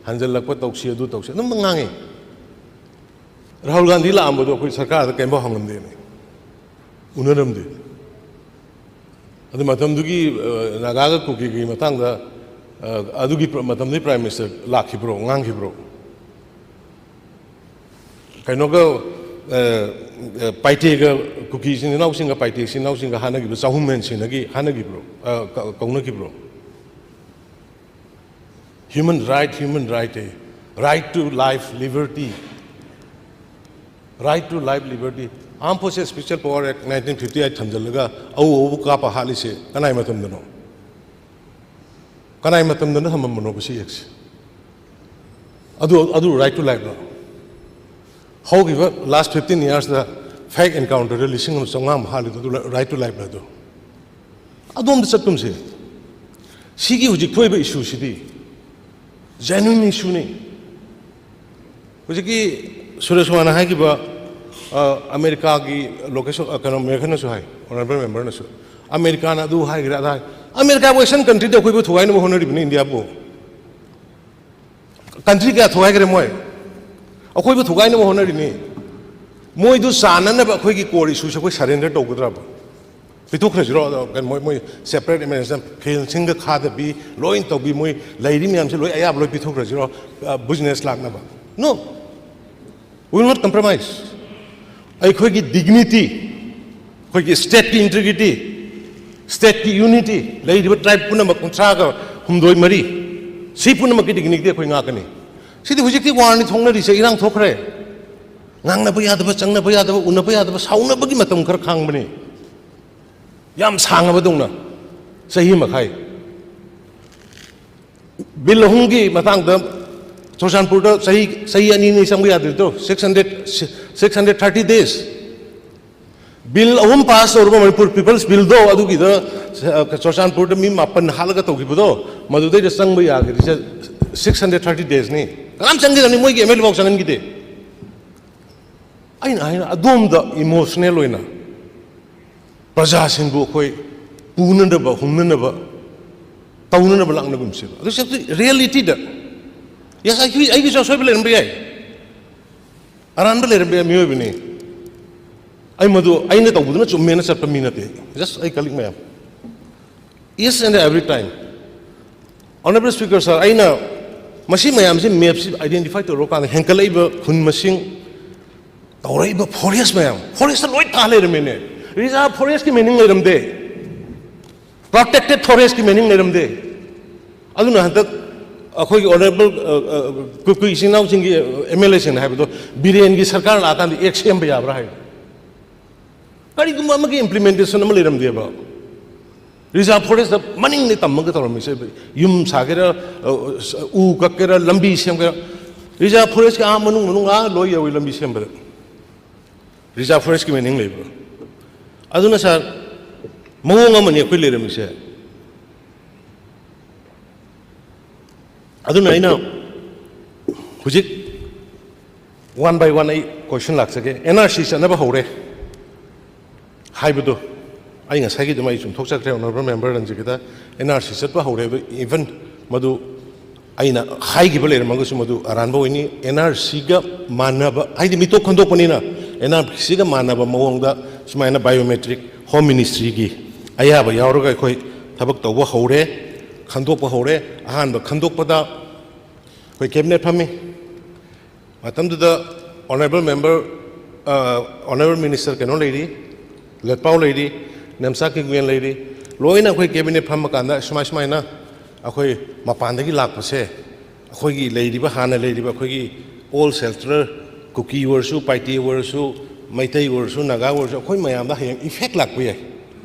ꯍꯟꯖꯜꯂꯛꯄ ꯇꯧꯁꯤ, ꯑꯗꯨ ꯇꯧꯁꯤ ꯑꯗꯨꯝ ꯉꯥꯡꯉꯤ꯫ ꯔꯥꯍꯨꯜ ꯒꯥꯟꯙꯤ ꯂꯥꯛꯑꯝꯕꯗꯣ ꯑꯩꯈꯣꯏ ꯁꯔꯀꯥꯔꯗ ꯀꯩꯝꯐꯥꯎ ꯍꯪꯉꯝꯗꯦꯅꯦ, ꯎꯅꯔꯝꯗꯦ꯫ ꯑꯗꯨ ꯃꯇꯝꯗꯨꯒꯤ, ꯑ, ꯅꯥꯒꯥꯒ ꯀꯨꯀꯤꯒꯤ ꯃꯇꯥꯡꯗ, ꯑ, ꯑꯗꯨꯒꯤ ꯄ꯭ꯔ-, ꯃꯇꯝꯗꯨꯒꯤ Prime Minister ꯂꯥꯛꯈꯤꯕ꯭ꯔꯣ, ꯉꯥꯡꯈꯤꯕ꯭ꯔꯣ? ꯀꯩꯅꯣꯒ, ꯑ, ꯑ, ꯄꯥꯏꯇꯦꯒ, ꯀꯨꯀꯤ ꯏꯆꯤꯟ ꯏꯅꯥꯎꯁꯤꯡꯒ ꯄꯥꯏꯇꯦ ꯏꯆꯤꯟ ꯏꯅꯥꯎꯁꯤꯡꯒ ꯍꯥꯠꯅꯈꯤꯕ ꯆꯍꯨꯝ ꯍꯦꯟ ꯁꯤꯅꯒꯤ ꯍꯥꯠꯅꯈꯤꯕ꯭ꯔꯣ? ꯑ, ꯀ-, ꯀꯧꯅꯈꯤꯕ꯭ꯔꯣ? Human right, human right A. Right to life, liberty. Right to life, liberty. Armed Forces Special Power Act nineteen fifty eight ꯊꯝꯖꯤꯜꯂꯒ ꯑꯎ ꯑꯎꯕ ꯀꯥꯞꯄ ꯍꯥꯠꯂꯤꯁꯦ ꯀꯅꯥꯏ ꯃꯇꯝꯗꯅꯣ? ꯀꯅꯥꯏ ꯃꯇꯝꯗꯅ ꯊꯝꯃꯝꯕꯅꯣꯕ ꯁꯤ actꯁꯦ? ꯑꯗꯨ, ꯑꯗꯨ right to lifeꯂꯣ? ꯍꯧꯈꯤꯕ last fifteen yearsꯇ fake encounterꯗ ꯂꯤꯁꯤꯡ ꯑꯃ ꯆꯥꯝꯃꯉꯥ ꯑꯃ ꯍꯥꯠꯂꯤꯗꯣ ꯑꯗꯨ right to lifeꯂ ꯑꯗꯨ? ꯑꯗꯣꯝꯗ ꯆꯠꯀꯨꯝꯁꯦ꯫ ꯁꯤꯒꯤ ꯍꯧꯖꯤꯛ ꯊꯣꯛꯏꯕ issueꯁꯤꯗꯤ genuine issueꯅꯤ꯫ ꯍꯧꯖꯤꯛꯀꯤ ꯁꯨꯔꯦꯁ ꯀꯨꯃꯥꯔꯅ ꯍꯥꯏꯈꯤꯕ, ꯑ, ꯑꯃꯦꯔꯤꯀꯥꯒꯤ ꯂꯣꯀꯦꯁꯟ, ꯑ, ꯀꯩꯅꯣ, ꯃꯦꯘꯅꯁꯨ ꯍꯥꯏ, Honourable Memberꯅꯁꯨ, ꯑꯃꯦꯔꯤꯀꯥꯅ ꯑꯗꯨ ꯍꯥꯏꯈ꯭ꯔꯦ, ꯑꯗꯥ ꯍꯥꯏ-, ꯑꯃꯦꯔꯤꯀꯥꯕꯨ Asian countryꯗ ꯑꯩꯈꯣꯏꯕꯨ ꯊꯨꯒꯥꯏꯅꯕ ꯍꯣꯠꯅꯔꯤꯕꯅꯤ ꯏꯟꯗꯤꯌꯥꯕꯨ꯫ Country ꯀꯌꯥ ꯊꯨꯒꯥꯏꯈ꯭ꯔꯦ ꯃꯣꯏ? ꯑꯩꯈꯣꯏꯕꯨ ꯊꯨꯒꯥꯏꯅꯕ ꯍꯣꯠꯅꯔꯤꯅꯤ꯫ ꯃꯣꯏꯗꯨ ꯆꯥꯟꯅꯅꯕ ꯑꯩꯈꯣꯏꯒꯤ core issueꯁꯦ ꯑꯩꯈꯣꯏ surrender ꯇꯧꯒꯗ꯭ꯔꯕ? ꯄꯤꯊꯣꯛꯈ꯭ꯔꯁꯤꯔꯣ? ꯑꯗꯣ ꯀꯩꯅꯣ, ꯃꯣꯏ, ꯃꯣꯏ separate administration, fencingꯒ ꯈꯥꯗꯕꯤ, ꯂꯣꯏ ꯇꯧꯕꯤ, ꯃꯣꯏ ꯂꯩꯔꯤ ꯃꯌꯥꯝꯁꯦ ꯂꯣꯏ ꯑꯌꯥꯕ ꯂꯣꯏ ꯄꯤꯊꯣꯛꯈ꯭ꯔꯁꯤꯔꯣ? ꯑ, business ꯂꯥꯛꯅꯕ? No, we will not compromise. ꯑꯩꯈꯣꯏꯒꯤ dignity, ꯑꯩꯈꯣꯏꯒꯤ stateꯀꯤ integrity, stateꯀꯤ unity, ꯂꯩꯔꯤꯕ tribe ꯄꯨꯝꯅꯃꯛ ꯀꯨꯟꯊ꯭ꯔꯥꯒ ꯍꯨꯝꯗꯣꯏ ꯃꯔꯤ, ꯁꯤ ꯄꯨꯝꯅꯃꯛꯀꯤ dignity ꯑꯩꯈꯣꯏ ꯉꯥꯛꯀꯅꯤ꯫ ꯁꯤꯗꯤ ꯍꯧꯖꯤꯛꯇꯤ warꯅꯤ ꯊꯣꯛꯅꯔꯤꯁꯦ, ꯏꯔꯥꯡ ꯊꯣꯛꯈ꯭ꯔꯦ꯫ ꯉꯥꯡꯅꯕ ꯌꯥꯗꯕ, ꯆꯪꯅꯕ ꯌꯥꯗꯕ, ꯎꯅꯕ ꯌꯥꯗꯕ, ꯁꯥꯎꯅꯕꯒꯤ ꯃꯇꯝ ꯈꯔ ꯈꯥꯡꯕꯅꯤ꯫ ꯌꯥꯝ ꯁꯥꯡꯉꯕꯗꯧꯅ, ꯆꯍꯤ ꯃꯈꯥꯏ꯫ Bill ꯑꯍꯨꯝꯒꯤ ꯃꯇꯥꯡꯗ ꯆꯨꯔꯆꯥꯟꯄꯨꯔꯗ ꯆꯍꯤ, ꯆꯍꯤ ꯑꯅꯤ ꯑꯅꯤ ꯆꯪꯕ ꯌꯥꯗ꯭ꯔꯤꯗꯣ, six hundred, six hundred thirty days꯫ Bill ꯑꯍꯨꯝ pass ꯇꯧꯔꯕ Manipur People's Billꯗꯣ, ꯑꯗꯨꯒꯤꯗ, ꯑ, ꯆꯨꯔꯆꯥꯟꯄꯨꯔꯗ ꯃꯤ ꯃꯥꯄꯟ ꯍꯥꯠꯂꯒ ꯇꯧꯈꯤꯕꯗꯣ, ꯃꯗꯨꯗꯩꯗ ꯆꯪꯕ ꯌꯥꯈꯤꯗ꯭ꯔꯤꯁꯦ six hundred thirty daysꯅꯤ꯫ ꯀꯅꯥꯝ ꯆꯪꯈꯤꯗꯕꯅꯤ, ꯃꯣꯏꯒꯤ MLA ꯐꯥꯎ ꯆꯪꯍꯟꯈꯤꯗꯦ꯫ ꯑꯩꯅ ꯍꯥꯏꯅ ꯑꯗꯣꯝꯗ emotional ꯑꯣꯏꯅ ꯄ꯭ꯔꯖꯥꯁꯤꯡꯕꯨ ꯑꯩꯈꯣꯏ ꯄꯨꯅꯅꯕ, ꯍꯨꯝꯅꯅꯕ, ꯇꯧꯅꯅꯕ ꯂꯥꯛꯅꯒꯨꯝꯁꯦꯕ꯫ ꯑꯗꯨ ꯁꯛꯇꯤ realityꯗ, yes, ꯑꯩꯒꯤ, ꯑꯩꯒꯤꯁꯨ ꯑꯁꯣꯏꯕ ꯂꯩꯔꯝꯕ ꯌꯥꯏ, ꯑꯔꯥꯟꯕ ꯂꯩꯔꯝꯕ ꯌꯥꯏ, ꯃꯤꯑꯣꯏꯕꯅꯤ꯫ ꯑꯩ ꯃꯗꯨ ꯑꯩꯅ ꯇꯧꯕꯗꯨꯅ ꯆꯨꯝꯃꯦꯅ ꯆꯠꯄ ꯃꯤ ꯅꯠꯇꯦ꯫ Just ꯑꯩ colleague ꯃꯌꯥꯝ, each and every time, Honourable Speaker Sir, ꯑꯩꯅ ꯃꯁꯤ ꯃꯌꯥꯝꯁꯤ, mapꯁꯤ identify ꯇꯧꯔꯀꯥꯟꯗ ꯍꯦꯟꯒꯠꯂꯛꯏꯕ ꯈꯨꯟ ꯃꯁꯤꯡ, ꯇꯧꯔꯛꯏꯕ forest ꯃꯌꯥꯝ, forestꯇ ꯂꯣꯏ ꯇꯥ ꯂꯩꯔꯝꯃꯦꯅꯦ꯫ Reserve forestꯀꯤ meaning ꯂꯩꯔꯝꯗꯦ, protected forestꯀꯤ meaning ꯂꯩꯔꯝꯗꯦ꯫ ꯑꯗꯨꯅ ꯍꯟꯗꯛ ꯑꯩꯈꯣꯏꯒꯤ honourable, ꯑ, ꯑ, ꯀꯨꯀꯤ ꯏꯆꯤꯟ ꯏꯅꯥꯎꯁꯤꯡꯒꯤ, ꯑ, MLAꯁꯤꯡꯅ ꯍꯥꯏꯕꯗꯣ, ꯕꯤꯔꯦꯟꯒꯤ ꯁꯔꯀꯥꯔ ꯂꯥꯛꯑꯀꯥꯟꯗ act ꯁꯦꯝꯕ ꯌꯥꯕ꯭ꯔꯥ ꯍꯥꯏ꯫ ꯀꯔꯤꯒꯨꯝꯕ ꯑꯃꯒꯤ implementation ꯑꯃ ꯂꯩꯔꯝꯗꯦꯕ꯫ Reserve forestꯇ ꯃꯅꯤꯡꯗ ꯇꯝꯃꯒ ꯇꯧꯔꯝꯃꯤꯁꯦ, ꯌꯨꯝ ꯁꯥꯒꯦꯔꯥ, ꯑ, ꯎ ꯀꯛꯀꯦꯔꯥ, ꯂꯝꯕꯤ ꯁꯦꯝꯒꯦꯔꯥ, reserve forestꯀꯤ ꯑꯥ ꯃꯅꯨꯡ, ꯃꯅꯨꯡ ꯑꯥ ꯂꯣꯏ ꯌꯧꯏ ꯂꯝꯕꯤ ꯁꯦꯝꯕꯗ꯫ Reserve forestꯀꯤ meaning ꯂꯩꯕ꯭ꯔꯣ? ꯑꯗꯨꯅ sir, ꯃꯑꯣꯡ ꯑꯃꯅꯤ ꯑꯩꯈꯣꯏ ꯂꯩꯔꯝꯃꯤꯁꯦ꯫ ꯑꯗꯨꯅ ꯑꯩꯅ ꯍꯧꯖꯤꯛ one by one ꯑꯩ question ꯂꯥꯛꯆꯒꯦ꯫ NRC ꯆꯠꯅꯕ ꯍꯧꯔꯦ ꯍꯥꯏꯕꯗꯣ, ꯑꯩ ꯉꯁꯥꯏꯒꯤ ꯑꯗꯨꯝ ꯑꯩ ꯆꯨꯝꯊꯣꯛꯆꯈ꯭ꯔꯦ, Honourable Member ꯔꯟꯖꯤꯠꯀꯤꯗ꯫ NRC ꯆꯠꯄ ꯍꯧꯔꯦ ꯍꯥꯏꯕ, even ꯃꯗꯨ ꯑꯩꯅ ꯍꯥꯏꯈꯤꯕ ꯂꯩꯔꯝꯃꯒꯁꯨ ꯃꯗꯨ ꯑꯔꯥꯟꯕ ꯑꯣꯏꯅꯤ꯫ NRCꯒ ꯃꯥꯟꯅꯕ, ꯍꯥꯏꯗꯤ ꯃꯤꯇꯣꯞ ꯈꯟꯗꯣꯛꯄꯅꯤꯅ, ꯑꯦꯟ ꯑꯥꯔ ꯁꯤꯒ ꯃꯥꯟꯅꯕ ꯃꯑꯣꯡꯗ ꯁꯨꯃꯥꯏꯅ ꯕꯥꯏꯑꯣꯃꯦꯇ꯭ꯔꯤꯛ ꯍꯣꯝ ꯃꯤꯅꯤꯁꯇ꯭ꯔꯤꯒꯤ ꯑꯌꯥꯕ ꯌꯥꯎꯔꯒ ꯑꯩꯈꯣꯏ ꯊꯕꯛ ꯇꯧꯕ ꯍꯧꯔꯦ, ꯈꯟꯗꯣꯛꯄ ꯍꯧꯔꯦ꯫ ꯑꯍꯥꯟꯕ ꯈꯟꯗꯣꯛꯄꯗ ꯑꯩꯈꯣꯏ ꯀꯦꯕꯤꯅꯦꯠ ꯐꯝꯃꯤ꯫ ꯃꯇꯝꯗꯨꯗ ꯑꯣꯅꯔꯦꯕꯜ ꯃꯦꯝꯕꯔ, ꯑ, ꯑꯣꯅꯔꯦꯕꯜ ꯃꯤꯅꯤꯁꯇꯔ ꯀꯩꯅꯣ ꯂꯩꯔꯤ, ꯂꯦꯠꯄꯥꯎ ꯂꯩꯔꯤ, ꯅꯦꯝꯆꯥ ꯀꯤꯒꯨꯌꯦꯟ ꯂꯩꯔꯤ, ꯂꯣꯏꯅ ꯑꯩꯈꯣꯏ ꯀꯦꯕꯤꯅꯦꯠ ꯐꯝꯃ ꯀꯥꯟꯗ ꯁꯨꯃꯥꯏ ꯁꯨꯃꯥꯏꯅ ꯑꯩꯈꯣꯏ ꯃꯄꯥꯟꯗꯒꯤ ꯂꯥꯛꯄꯁꯦ ꯑꯩꯈꯣꯏꯒꯤ ꯂꯩꯔꯤꯕ, ꯍꯥꯟꯅ ꯂꯩꯔꯤꯕ ꯑꯩꯈꯣꯏꯒꯤ ꯑꯣꯜ ꯁꯦꯜꯇꯔ, ꯀꯨꯀꯤ ꯑꯣꯏꯔꯁꯨ, ꯄꯥꯏꯇꯦ ꯑꯣꯏꯔꯁꯨ, ꯃꯩꯇꯩ ꯑꯣꯏꯔꯁꯨ, ꯅꯥꯒꯥ ꯑꯣꯏꯔꯁꯨ, ꯑꯩꯈꯣꯏ ꯃꯌꯥꯝꯗ ꯍꯌꯦꯡ ꯏꯐꯦꯛ ꯂꯥꯛꯄ ꯌꯥꯏ,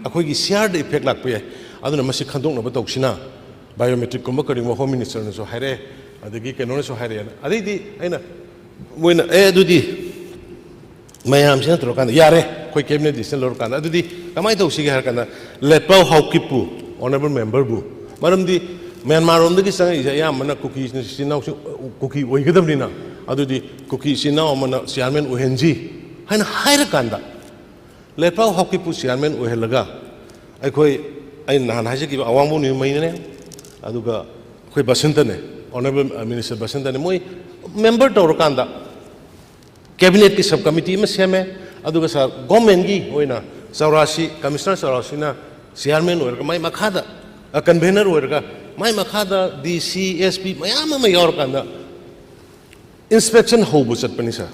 ꯑꯩꯈꯣꯏꯒꯤ ꯁꯤꯌꯥꯔꯗ ꯏꯐꯦꯛ ꯂꯥꯛꯄ ꯌꯥꯏ꯫ ꯑꯗꯨꯅ ꯃꯁꯤ ꯈꯟꯗꯣꯛꯅꯕ ꯇꯧꯁꯤꯅ, ꯕꯥꯏꯑꯣꯃꯦꯇ꯭ꯔꯤꯛꯀꯨꯝꯕ ꯀꯔꯤꯒꯨꯝꯕ ꯍꯣꯝ ꯃꯤꯅꯤꯁꯇꯔꯅꯁꯨ ꯍꯥꯏꯔꯛꯑꯦ, ꯑꯗꯒꯤ ꯀꯩꯅꯣꯅꯁꯨ ꯍꯥꯏꯔꯛꯑꯦꯅ꯫ ꯑꯗꯩꯗꯤ ꯑꯩꯅ, ꯃꯣꯏꯅ, "ꯑꯦ, ꯑꯗꯨꯗꯤ ꯃꯌꯥꯝꯁꯤꯅ ꯇꯧꯔꯀꯥꯟꯗ ꯌꯥꯔꯦ, ꯑꯩꯈꯣꯏ ꯀꯦꯕꯤꯅꯦꯠ ꯗꯤꯁꯤꯖꯟ ꯂꯧꯔꯀꯥꯟꯗ ꯑꯗꯨꯗꯤ ꯀꯃꯥꯏꯅ ꯇꯧꯁꯤꯒꯦ?" ꯍꯥꯏꯔ ꯀꯥꯟꯗ, ꯂꯦꯠꯄꯥꯎ ꯍꯥꯎꯀꯤꯞꯄꯨ, ꯑꯣꯅꯔꯦꯕꯜ ꯃꯦꯝꯕꯔꯕꯨ, ꯃꯔꯝꯗꯤ ꯃ꯭ꯌꯥꯟꯃꯥꯔ ꯔꯣꯝꯗꯒꯤ ꯆꯪꯉꯛꯏꯁꯦ ꯑꯌꯥꯝꯕꯅ ꯀꯨꯀꯤ ꯏꯆꯤꯟ ꯏꯅꯥꯎꯁꯤꯡ, ꯀꯨꯀꯤ ꯑꯣꯏꯒꯗꯕꯅꯤꯅ, ꯑꯗꯨꯗꯤ ꯀꯨꯀꯤ ꯏꯆꯤꯟ ꯏꯅꯥꯎ ꯑꯃꯅ ꯆꯤꯌꯥꯔꯃꯦꯟ ꯑꯣꯏꯍꯟꯁꯤ ꯍꯥꯏꯅ ꯍꯥꯏꯔꯀꯥꯟꯗ, ꯂꯦꯠꯄꯥꯎ ꯍꯥꯎꯀꯤꯞꯄꯨ ꯆꯤꯌꯥꯔꯃꯦꯟ ꯑꯣꯏꯍꯜꯂꯒ, ꯑꯩꯈꯣꯏ, ꯑꯩꯅ ꯅꯍꯥꯟ ꯍꯥꯏꯖꯈꯤꯕ ꯑꯋꯥꯡꯕ ꯅ꯭ꯌꯨꯃꯩꯅꯅꯦ, ꯑꯗꯨꯒ ꯑꯩꯈꯣꯏ ꯕꯁꯟꯇꯅꯦ, ꯑꯣꯅꯔꯦꯕꯜ ꯃꯤꯅꯤꯁꯇꯔ ꯕꯁꯟꯇꯅꯦ, ꯃꯣꯏ ꯃꯦꯝꯕꯔ ꯇꯧꯔꯀꯥꯟꯗ ꯀꯦꯕꯤꯅꯦꯠꯀꯤ ꯁꯕ ꯀꯃꯤꯇꯤ ꯑꯃ ꯁꯦꯝꯃꯦ꯫ ꯑꯗꯨꯒ ꯁꯥꯔ, ꯒꯣꯔꯃꯦꯟꯒꯤ ꯑꯣꯏꯅ ꯆꯧꯔꯥꯁꯤ, ꯀꯃꯤꯁꯅꯔ ꯆꯧꯔꯥꯁꯤꯅ ꯆꯤꯌꯥꯔꯃꯦꯟ ꯑꯣꯏꯔꯒ, ꯃꯥꯏ ꯃꯈꯥꯗ, ꯑ, ꯀꯟꯚꯦꯅꯔ ꯑꯣꯏꯔꯒ, ꯃꯥꯏ ꯃꯈꯥꯗ ꯗꯤ ꯁꯤ, ꯑꯦꯁ ꯄꯤ ꯃꯌꯥꯝ ꯑꯃ ꯌꯥꯎꯔꯀꯥꯟꯗ ꯏꯟꯁꯄꯦꯛꯁꯟ ꯍꯧꯕ ꯆꯠꯄꯅꯤ ꯁꯥꯔ꯫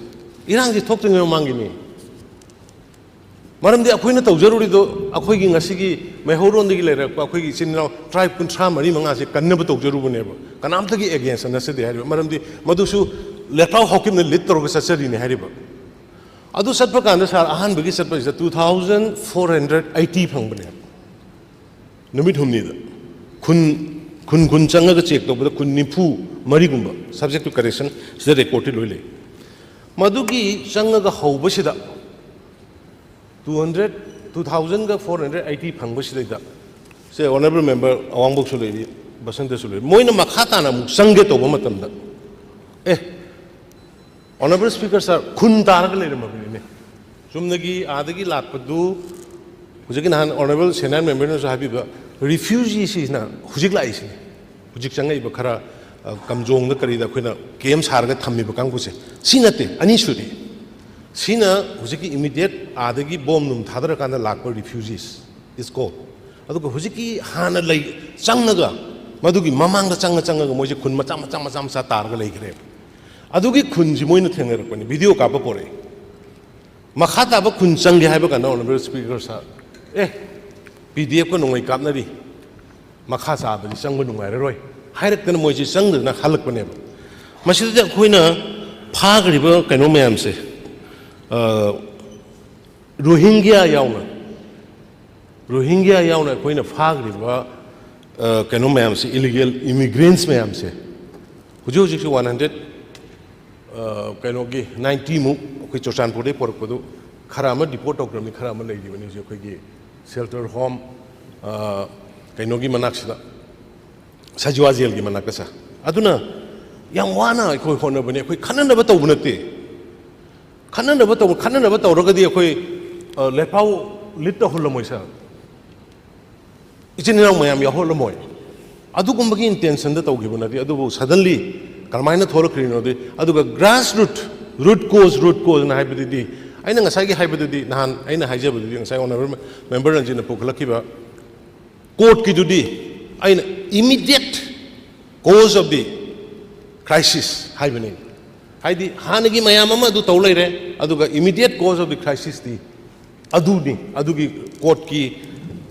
ꯏꯔꯥꯡꯁꯤ ꯊꯣꯛꯇ꯭ꯔꯤꯉꯩ ꯃꯃꯥꯡꯒꯤꯅꯤ꯫ ꯃꯔꯝꯗꯤ ꯑꯩꯈꯣꯏꯅ ꯇꯧꯖꯔꯨꯔꯤꯗꯣ ꯑꯩꯈꯣꯏꯒꯤ ꯉꯁꯤꯒꯤ ꯃꯩꯍꯧꯔꯣꯟꯗꯒꯤ ꯂꯩꯔꯛꯄ ꯑꯩꯈꯣꯏꯒꯤ ꯏꯆꯤꯟ ꯏꯅꯥꯎ ꯇ꯭ꯔꯥꯏꯕ ꯀꯨꯟꯊ꯭ꯔꯥ ꯃꯔꯤ ꯃꯉꯥꯁꯦ ꯀꯟꯅꯕ ꯇꯧꯖꯔꯨꯕꯅꯦꯕ꯫ ꯀꯅꯥꯝꯇꯒꯤ ꯑꯦꯒꯦꯟꯁꯇ ꯅꯠꯆꯗꯦ ꯍꯥꯏꯔꯤꯕ, ꯃꯔꯝꯗꯤ ꯃꯗꯨꯁꯨ ꯂꯦꯠꯄꯥꯎ ꯍꯥꯎꯀꯤꯞꯅ ꯂꯤꯗ ꯇꯧꯔꯒ ꯆꯠꯆꯔꯤꯅꯦ ꯍꯥꯏꯔꯤꯕ꯫ ꯑꯗꯨ ꯆꯠꯄ ꯀꯥꯟꯗ ꯁꯥꯔ, ꯑꯍꯥꯟꯕꯒꯤ ꯆꯠꯄꯁꯤꯗ two thousand four hundred eighty ꯐꯪꯕꯅꯦꯕ꯫ ꯅꯨꯃꯤꯠ ꯍꯨꯝꯅꯤꯗ ꯈꯨꯟ, ꯈꯨꯟ ꯈꯨꯟ ꯆꯪꯉꯒ ꯆꯦꯛ ꯇꯧꯕꯗ ꯈꯨꯟ ꯅꯤꯐꯨ ꯃꯔꯤꯒꯨꯝꯕ, subject to correction, ꯁꯤꯗ ꯔꯦꯀꯣꯔꯗꯇꯤ ꯂꯣꯏ ꯂꯩ꯫ ꯃꯗꯨꯒꯤ ꯆꯪꯉꯒ ꯍꯧꯕꯁꯤꯗ ꯇꯨ ꯍꯟꯗ꯭ꯔꯦꯠ, ꯇꯨ ꯊꯥꯎꯖꯟꯒ ꯐꯣꯔ ꯍꯟꯗ꯭ꯔꯦꯠ ꯑꯩꯠꯇꯤ ꯐꯪꯕꯁꯤꯗꯩꯗ, ꯁꯦ, ꯑꯣꯅꯔꯦꯕꯜ ꯃꯦꯝꯕꯔ ꯑꯋꯥꯡꯕꯣꯛꯁꯨ ꯂꯩꯔꯤ, ꯕꯁꯟꯇꯁꯨ ꯂꯩꯔꯤ, ꯃꯣꯏꯅ ꯃꯈꯥ ꯇꯥꯅ ꯑꯃꯨꯛ ꯆꯪꯒꯦ ꯇꯧꯕ ꯃꯇꯝꯗ, ꯑꯦ, ꯑꯣꯅꯔꯦꯕꯜ ꯁ꯭ꯄꯤꯀꯔ ꯁꯥꯔ, ꯈꯨꯟ ꯇꯥꯔꯒ ꯂꯩꯔꯝꯃꯕꯅꯤꯅꯦ꯫ ꯆꯨꯝꯅꯒꯤ ꯑꯥꯗꯒꯤ ꯂꯥꯛꯄꯗꯨ, ꯍꯧꯖꯤꯛꯀꯤ ꯅꯍꯥꯟ ꯑꯣꯅꯔꯦꯕꯜ ꯁꯦꯅꯤꯌꯔ ꯃꯦꯝꯕꯔꯅꯁꯨ ꯍꯥꯏꯕꯤꯕ, ꯔꯤꯐ꯭ꯌꯨꯖꯤꯁꯤꯅ ꯍꯧꯖꯤꯛ ꯂꯥꯛꯏꯁꯤꯅꯤ꯫ ꯍꯧꯖꯤꯛ ꯆꯪꯉꯛꯏꯕ ꯈꯔ, ꯑ, ꯀꯝꯖꯣꯡꯗ ꯀꯔꯤꯗ ꯑꯩꯈꯣꯏꯅ ꯀꯦꯝ ꯁꯥꯔꯒ ꯊꯝꯃꯤꯕ ꯀꯥꯡꯕꯨꯁꯦ, ꯁꯤ ꯅꯠꯇꯦ, ꯑꯅꯤ ꯁꯨꯔꯤ꯫ ꯁꯤꯅ ꯍꯧꯖꯤꯛꯀꯤ ꯏꯃꯤꯗꯤꯌꯦꯠ ꯑꯥꯗꯒꯤ ꯕꯣꯝ ꯅꯨꯡ ꯊꯥꯗꯔꯀꯥꯟꯗ ꯂꯥꯛꯄ ꯔꯤꯐ꯭ꯌꯨꯖꯤꯁ ꯏꯁ ꯀꯣꯜ꯫ ꯑꯗꯨꯒ ꯍꯧꯖꯤꯛꯀꯤ ꯍꯥꯟꯅ ꯂꯩ, ꯆꯪꯉꯒ, ꯃꯗꯨꯒꯤ ꯃꯃꯥꯡꯗ ꯆꯪꯉ ꯆꯪꯉꯒ ꯃꯣꯏꯁꯦ ꯈꯨꯟ ꯃꯆꯥ ꯃꯆꯥ ꯃꯆꯥ ꯃꯆꯥ ꯇꯥꯔꯒ ꯂꯩꯈ꯭ꯔꯦꯕ꯫ ꯑꯗꯨꯒꯤ ꯈꯨꯟꯁꯤ ꯃꯣꯏꯅ ꯊꯦꯡꯅꯔꯛꯄꯅꯤ, ꯚꯤꯗꯤꯑꯣ ꯀꯥꯞꯄ ꯄꯣꯔꯛꯑꯦ꯫ ꯃꯈꯥ ꯇꯥꯕ ꯈꯨꯟ ꯆꯪꯒꯦ ꯍꯥꯏꯕ ꯀꯥꯟꯗ ꯑꯣꯅꯔꯦꯕꯜ ꯁ꯭ꯄꯤꯀꯔ ꯁꯥꯔ, "ꯑꯦ, ꯄꯤ ꯗꯤ ꯑꯦꯐꯀ ꯅꯣꯡꯃꯩ ꯀꯥꯞꯅꯔꯤ, ꯃꯈꯥ ꯇꯥꯕꯗꯤ ꯆꯪꯕ ꯅꯨꯡꯉꯥꯏꯔꯔꯣꯏ" ꯍꯥꯏꯔꯛꯇꯅ ꯃꯣꯏꯁꯤ ꯆꯪꯗꯗꯅ ꯍꯜꯂꯛꯄꯅꯦꯕ꯫ ꯃꯁꯤꯗꯗꯤ ꯑꯩꯈꯣꯏꯅ ꯐꯥꯈ꯭ꯔꯤꯕ ꯀꯩꯅꯣ ꯃꯌꯥꯝꯁꯦ, ꯑ, ꯔꯣꯍꯤꯡꯒ꯭ꯌꯥ ꯌꯥꯎꯅ, ꯔꯣꯍꯤꯡꯒ꯭ꯌꯥ ꯌꯥꯎꯅ ꯑꯩꯈꯣꯏꯅ ꯐꯥꯈ꯭ꯔꯤꯕ, ꯑ, ꯀꯩꯅꯣ ꯃꯌꯥꯝꯁꯦ, ꯏꯂꯤꯒꯦꯜ ꯏꯃꯤꯒ꯭ꯔꯦꯟꯁ ꯃꯌꯥꯝꯁꯦ, ꯍꯧꯖꯤꯛ ꯍꯧꯖꯤꯛꯁꯨ ꯋꯥꯟ ꯍꯟꯗ꯭ꯔꯦꯠ, ꯑ, ꯀꯩꯅꯣꯒꯤ ꯅꯥꯏꯟꯇꯤꯃꯨꯛ ꯑꯩꯈꯣꯏ ꯆꯨꯔꯆꯥꯟꯄꯨꯔꯗꯒꯤ ꯄꯣꯔꯛꯄꯗꯨ, ꯈꯔ ꯑꯃ ꯗꯤꯄꯣꯔꯠ ꯇꯧꯈ꯭ꯔꯕꯅꯤ, ꯈꯔ ꯑꯃ ꯂꯩꯔꯤꯕꯅꯤ ꯍꯧꯖꯤꯛ ꯑꯩꯈꯣꯏꯒꯤ ꯁꯦꯜꯇꯔ ꯍꯣꯝ, ꯑ, ꯀꯩꯅꯣꯒꯤ ꯃꯅꯥꯛꯁꯤꯗ, ꯁꯖꯤꯋꯥ ꯖꯦꯜꯒꯤ ꯃꯅꯥꯛꯇ ꯁꯥꯔ꯫ ꯑꯗꯨꯅ ꯌꯥꯝ ꯋꯥꯅ ꯑꯩꯈꯣꯏ ꯍꯣꯠꯅꯕꯅꯤ, ꯑꯩꯈꯣꯏ ꯈꯠꯅꯅꯕ ꯇꯧꯕ ꯅꯠꯇꯦ꯫ ꯈꯠꯅꯅꯕ ꯇꯧ-, ꯈꯠꯅꯅꯕ ꯇꯧꯔꯒꯗꯤ ꯑꯩꯈꯣꯏ, ꯑ, ꯂꯦꯠꯐꯥꯎ ꯂꯤꯠ ꯇꯧꯍꯜꯂꯝꯃꯣꯏ ꯁꯥꯔ꯫ ꯏꯆꯤꯟ ꯏꯅꯥꯎ ꯃꯌꯥꯝ ꯌꯥꯎꯍꯜꯂꯝꯃꯣꯏ꯫ ꯑꯗꯨꯒꯨꯝꯕꯒꯤ ꯏꯟꯇꯦꯟꯁꯟꯗ ꯇꯧꯈꯤꯕ ꯅꯠꯇꯦ, ꯑꯗꯨꯕꯨ ꯁꯗꯟꯂꯤ ꯀꯔꯝꯍꯥꯏꯅ ꯊꯣꯛꯂꯛꯈ꯭ꯔꯤꯅꯣꯗꯤ, ꯑꯗꯨꯒ ꯒ꯭ꯔꯥꯁ ꯔꯨꯠ, ꯔꯨꯠ ꯀꯣꯖ, ꯔꯨꯠ ꯀꯣꯖꯅ ꯍꯥꯏꯕꯗꯨꯗꯤ, ꯑꯩꯅ ꯉꯁꯥꯏꯒꯤ ꯍꯥꯏꯕꯗꯨꯗꯤ, ꯅꯍꯥꯟ ꯑꯩꯅ ꯍꯥꯏꯖꯕꯗꯨꯗꯤ, ꯉꯁꯥꯏ ꯑꯣꯅꯔꯦꯕꯜ ꯃꯦꯝꯕꯔ ꯔꯟꯖꯤꯠꯅ ꯄꯨꯈꯠꯂꯛꯈꯤꯕ ꯀꯣꯔꯠꯀꯤꯗꯨꯗꯤ, ꯑꯩꯅ immediate cause of the crisis ꯍꯥꯏꯕꯅꯤ꯫ ꯍꯥꯏꯗꯤ ꯍꯥꯟꯅꯒꯤ ꯃꯌꯥꯝ ꯑꯃ ꯑꯗꯨ ꯇꯧ ꯂꯩꯔꯦ, ꯑꯗꯨꯒ immediate cause of the crisisꯇꯤ ꯑꯗꯨꯅꯤ, ꯑꯗꯨꯒꯤ ꯀꯣꯔꯠꯀꯤ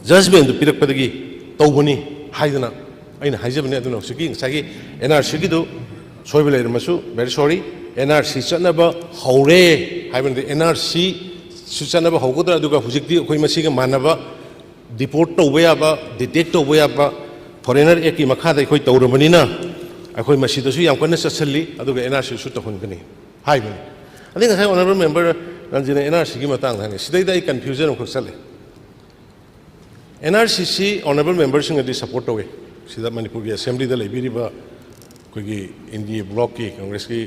ꯖꯖꯃꯦꯟꯗꯨ ꯄꯤꯔꯛꯄꯗꯒꯤ ꯇꯧꯕꯅꯤ ꯍꯥꯏꯗꯅ ꯑꯩꯅ ꯍꯥꯏꯖꯕꯅꯤ꯫ ꯑꯗꯨꯅ ꯍꯧꯖꯤꯛꯀꯤ ꯉꯁꯥꯏꯒꯤ ꯑꯦꯟ ꯑꯥꯔ ꯁꯤꯒꯤꯗꯨ ꯁꯣꯏꯕ ꯂꯩꯔꯝꯃꯁꯨ, very sorry, N R C ꯆꯠꯅꯕ ꯍꯧꯔꯦ ꯍꯥꯏꯕꯅꯗꯤ, ꯑꯦꯟ ꯑꯥꯔ ꯁꯤꯁꯨ ꯆꯠꯅꯕ ꯍꯧꯒꯗ꯭ꯔꯥ, ꯑꯗꯨꯒ ꯍꯧꯖꯤꯛꯇꯤ ꯑꯩꯈꯣꯏ ꯃꯁꯤꯒ ꯃꯥꯟꯅꯕ ꯗꯤꯄꯣꯔꯠ ꯇꯧꯕ ꯌꯥꯕ, ꯗꯤꯇꯦꯛ ꯇꯧꯕ ꯌꯥꯕ ꯐꯣꯔꯦꯅꯔ ꯑꯦꯛꯀꯤ ꯃꯈꯥꯗ ꯑꯩꯈꯣꯏ ꯇꯧꯔꯕꯅꯤꯅ, ꯑꯩꯈꯣꯏ ꯃꯁꯤꯗꯁꯨ ꯌꯥꯝ ꯀꯟꯅ ꯆꯠꯁꯤꯜꯂꯤ, ꯑꯗꯨꯒ ꯑꯦꯟ ꯑꯥꯔ ꯁꯤꯁꯨ ꯇꯧꯍꯟꯒꯅꯤ ꯍꯥꯏꯕꯅꯤ꯫ ꯑꯗꯩ ꯉꯁꯥꯏ ꯑꯣꯅꯔꯦꯕꯜ ꯃꯦꯝꯕꯔ ꯔꯟꯖꯤꯅ ꯑꯦꯟ ꯑꯥꯔ ꯁꯤꯒꯤ ꯃꯇꯥꯡꯗ ꯍꯥꯏꯅꯩ, ꯁꯤꯗꯩꯗ ꯑꯩ ꯀꯟꯐ꯭ꯌꯨꯖꯟ ꯑꯃꯈꯛ ꯆꯠꯂꯦ꯫ ꯑꯦꯟ ꯑꯥꯔ ꯁꯤꯁꯤ ꯑꯣꯅꯔꯦꯕꯜ ꯃꯦꯝꯕꯔꯁꯤꯡꯅꯗꯤ ꯁꯄꯣꯔꯠ ꯇꯧꯋꯤ꯫ ꯁꯤꯗ ꯃꯅꯤꯄꯨꯔꯒꯤ ꯑꯦꯁꯦꯝꯕ꯭ꯂꯤꯗ ꯂꯩꯕꯤꯔꯤꯕ ꯑꯩꯈꯣꯏꯒꯤ ꯏꯟꯗꯤꯌꯥ ꯕ꯭ꯂꯣꯛꯀꯤ ꯀꯪꯒ꯭ꯔꯦꯁꯀꯤ,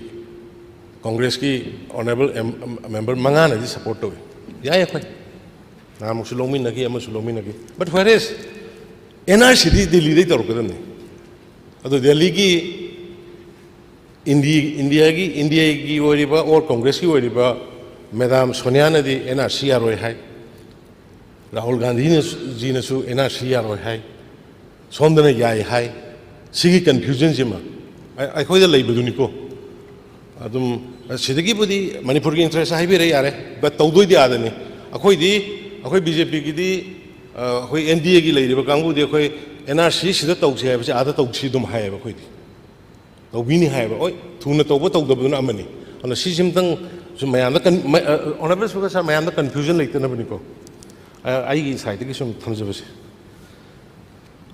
ꯀꯪꯒ꯭ꯔꯦꯁꯀꯤ ꯑꯣꯅꯔꯦꯕꯜ ꯑꯦꯝ-, ꯃꯦꯝꯕꯔ ꯃꯉꯥꯅꯗꯤ ꯁꯄꯣꯔꯠ ꯇꯧꯋꯤ꯫ ꯌꯥꯏ, ꯑꯩꯈꯣꯏ ꯅꯍꯥꯟꯃꯨꯛꯁꯨ ꯂꯧꯃꯤꯟꯅꯈꯤ, ꯑꯃꯁꯨ ꯂꯧꯃꯤꯟꯅꯈꯤ꯫ But whereas ꯑꯦꯟ ꯑꯥꯔ ꯁꯤꯗꯤ ꯗꯤꯜꯂꯤꯗꯩ ꯇꯧꯔꯛꯀꯗꯕꯅꯤ꯫ ꯑꯗꯣ ꯗꯦꯜꯂꯤꯒꯤ ꯏꯟꯗꯤ-, ꯏꯟꯗꯤꯌꯥꯒꯤ, ꯏꯟꯗꯤꯌꯥꯒꯤ ꯑꯣꯏꯔꯤꯕ ꯑꯣꯔ ꯀꯪꯒ꯭ꯔꯦꯁꯀꯤ ꯑꯣꯏꯔꯤꯕ ꯃꯦꯗꯥꯝ ꯁꯣꯅꯤꯌꯥꯅꯗꯤ ꯑꯦꯟ ꯑꯥꯔ ꯁꯤ ꯌꯥꯔꯣꯏ ꯍꯥꯏ, ꯔꯥꯍꯨꯜ ꯒꯥꯟꯙꯤꯅ, ꯖꯤꯅꯁꯨ ꯑꯦꯟ ꯑꯥꯔ ꯁꯤ ꯌꯥꯔꯣꯏ ꯍꯥꯏ, ꯁꯣꯝꯗꯅ ꯌꯥꯏ ꯍꯥꯏ꯫ ꯁꯤꯒꯤ ꯀꯟꯐ꯭ꯌꯨꯖꯟꯁꯤꯃ ꯑꯩ-, ꯑꯩꯈꯣꯏꯗ ꯂꯩꯕꯗꯨꯅꯤꯀꯣ꯫ ꯑꯗꯨꯝ ꯁꯤꯗꯒꯤꯕꯨꯗꯤ ꯃꯅꯤꯄꯨꯔꯒꯤ ꯏꯟꯇꯔꯦꯁ ꯍꯥꯏꯕꯤꯔꯦ, ꯌꯥꯔꯦ, ꯕꯠ ꯇꯧꯗꯣꯏꯗꯤ ꯑꯥꯗꯅꯤ꯫ ꯑꯩꯈꯣꯏꯗꯤ, ꯑꯩꯈꯣꯏ ꯕꯤ ꯖꯦ ꯄꯤꯒꯤꯗꯤ, ꯑꯩꯈꯣꯏ ꯑꯦꯟ ꯗꯤ ꯑꯦꯒꯤ ꯂꯩꯔꯤꯕ ꯀꯥꯡꯕꯨꯗꯤ ꯑꯩꯈꯣꯏ ꯑꯦꯟ ꯑꯥꯔ ꯁꯤ ꯁꯤꯗ ꯇꯧꯁꯦ ꯍꯥꯏꯕꯁꯦ ꯑꯥꯗ ꯇꯧꯁꯤ ꯑꯗꯨꯝ ꯍꯥꯏꯌꯦꯕ ꯑꯩꯈꯣꯏꯗꯤ꯫ ꯇꯧꯕꯤꯅꯤ ꯍꯥꯏꯌꯦꯕ꯫ ꯍꯣꯏ, ꯊꯨꯅ ꯇꯧꯕ ꯇꯧꯗꯕꯗꯨꯅ ꯑꯃꯅꯤ꯫ ꯑꯗꯨꯅ ꯁꯤꯁꯤꯝꯇꯪ ꯁꯨꯝ ꯃꯌꯥꯝꯗ ꯀꯟ-, ꯃ-, ꯑ, ꯑꯣꯅꯔꯦꯕꯜ ꯁ꯭ꯄꯤꯀꯔ ꯁꯥꯔ, ꯃꯌꯥꯝꯗ ꯀꯟꯐ꯭ꯌꯨꯖꯟ ꯂꯩꯇꯅꯕꯅꯤꯀꯣ꯫ ꯑ, ꯑꯩꯒꯤ ꯁꯥꯏꯠꯇꯒꯤ ꯁꯨꯝ ꯊꯝꯖꯕꯁꯦ꯫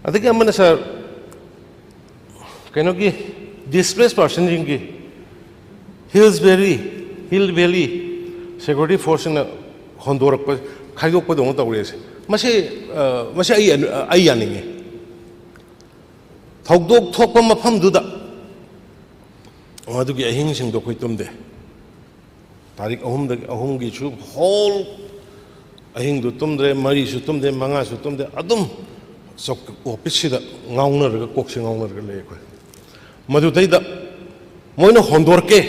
ꯑꯗꯒꯤ ꯑꯃꯅ ꯁꯥꯔ, ꯀꯩꯅꯣꯒꯤ ꯗꯤꯁꯄ꯭ꯂꯦꯁ ꯄꯥꯔꯁꯟꯁꯤꯡꯒꯤ hills valley, hill valley security ꯐꯣꯔꯁꯁꯤꯡꯅ ꯍꯣꯟꯗꯣꯔꯛꯄ, ꯈꯥꯏꯗꯣꯛꯄꯗꯧꯅ ꯇꯧꯔꯦꯁꯦ꯫ ꯃꯁꯤ, ꯑ, ꯃꯁꯤ ꯑꯩ, ꯑꯩ ꯌꯥꯅꯤꯡꯉꯤ꯫ ꯊꯧꯗꯣꯛ ꯊꯣꯛꯄ ꯃꯐꯝꯗꯨꯗ, ꯑꯗꯨꯒꯤ ꯑꯍꯤꯡꯁꯤꯡꯗꯣ ꯑꯩꯈꯣꯏ ꯇꯨꯝꯗꯦ꯫ ꯇꯥꯔꯤꯛ ꯑꯍꯨꯝꯗꯒꯤ, ꯑꯍꯨꯝꯒꯤꯁꯨ ꯍꯣꯜ ꯑꯍꯤꯡꯗꯨ ꯇꯨꯝꯗ꯭ꯔꯦ, ꯃꯔꯤꯁꯨ ꯇꯨꯝꯗꯦ, ꯃꯉꯥꯁꯨ ꯇꯨꯝꯗꯦ, ꯑꯗꯨꯝ ꯆꯧ-, ꯑꯣꯐꯤꯁꯁꯤꯗ ꯉꯥꯎꯅꯔꯒ, ꯀꯣꯛꯁꯦ ꯉꯥꯎꯅꯔꯒ ꯂꯩ ꯑꯩꯈꯣꯏ꯫ ꯃꯗꯨꯗꯩꯗ ꯃꯣꯏꯅ ꯍꯣꯟꯗꯣꯔꯛꯀꯦ,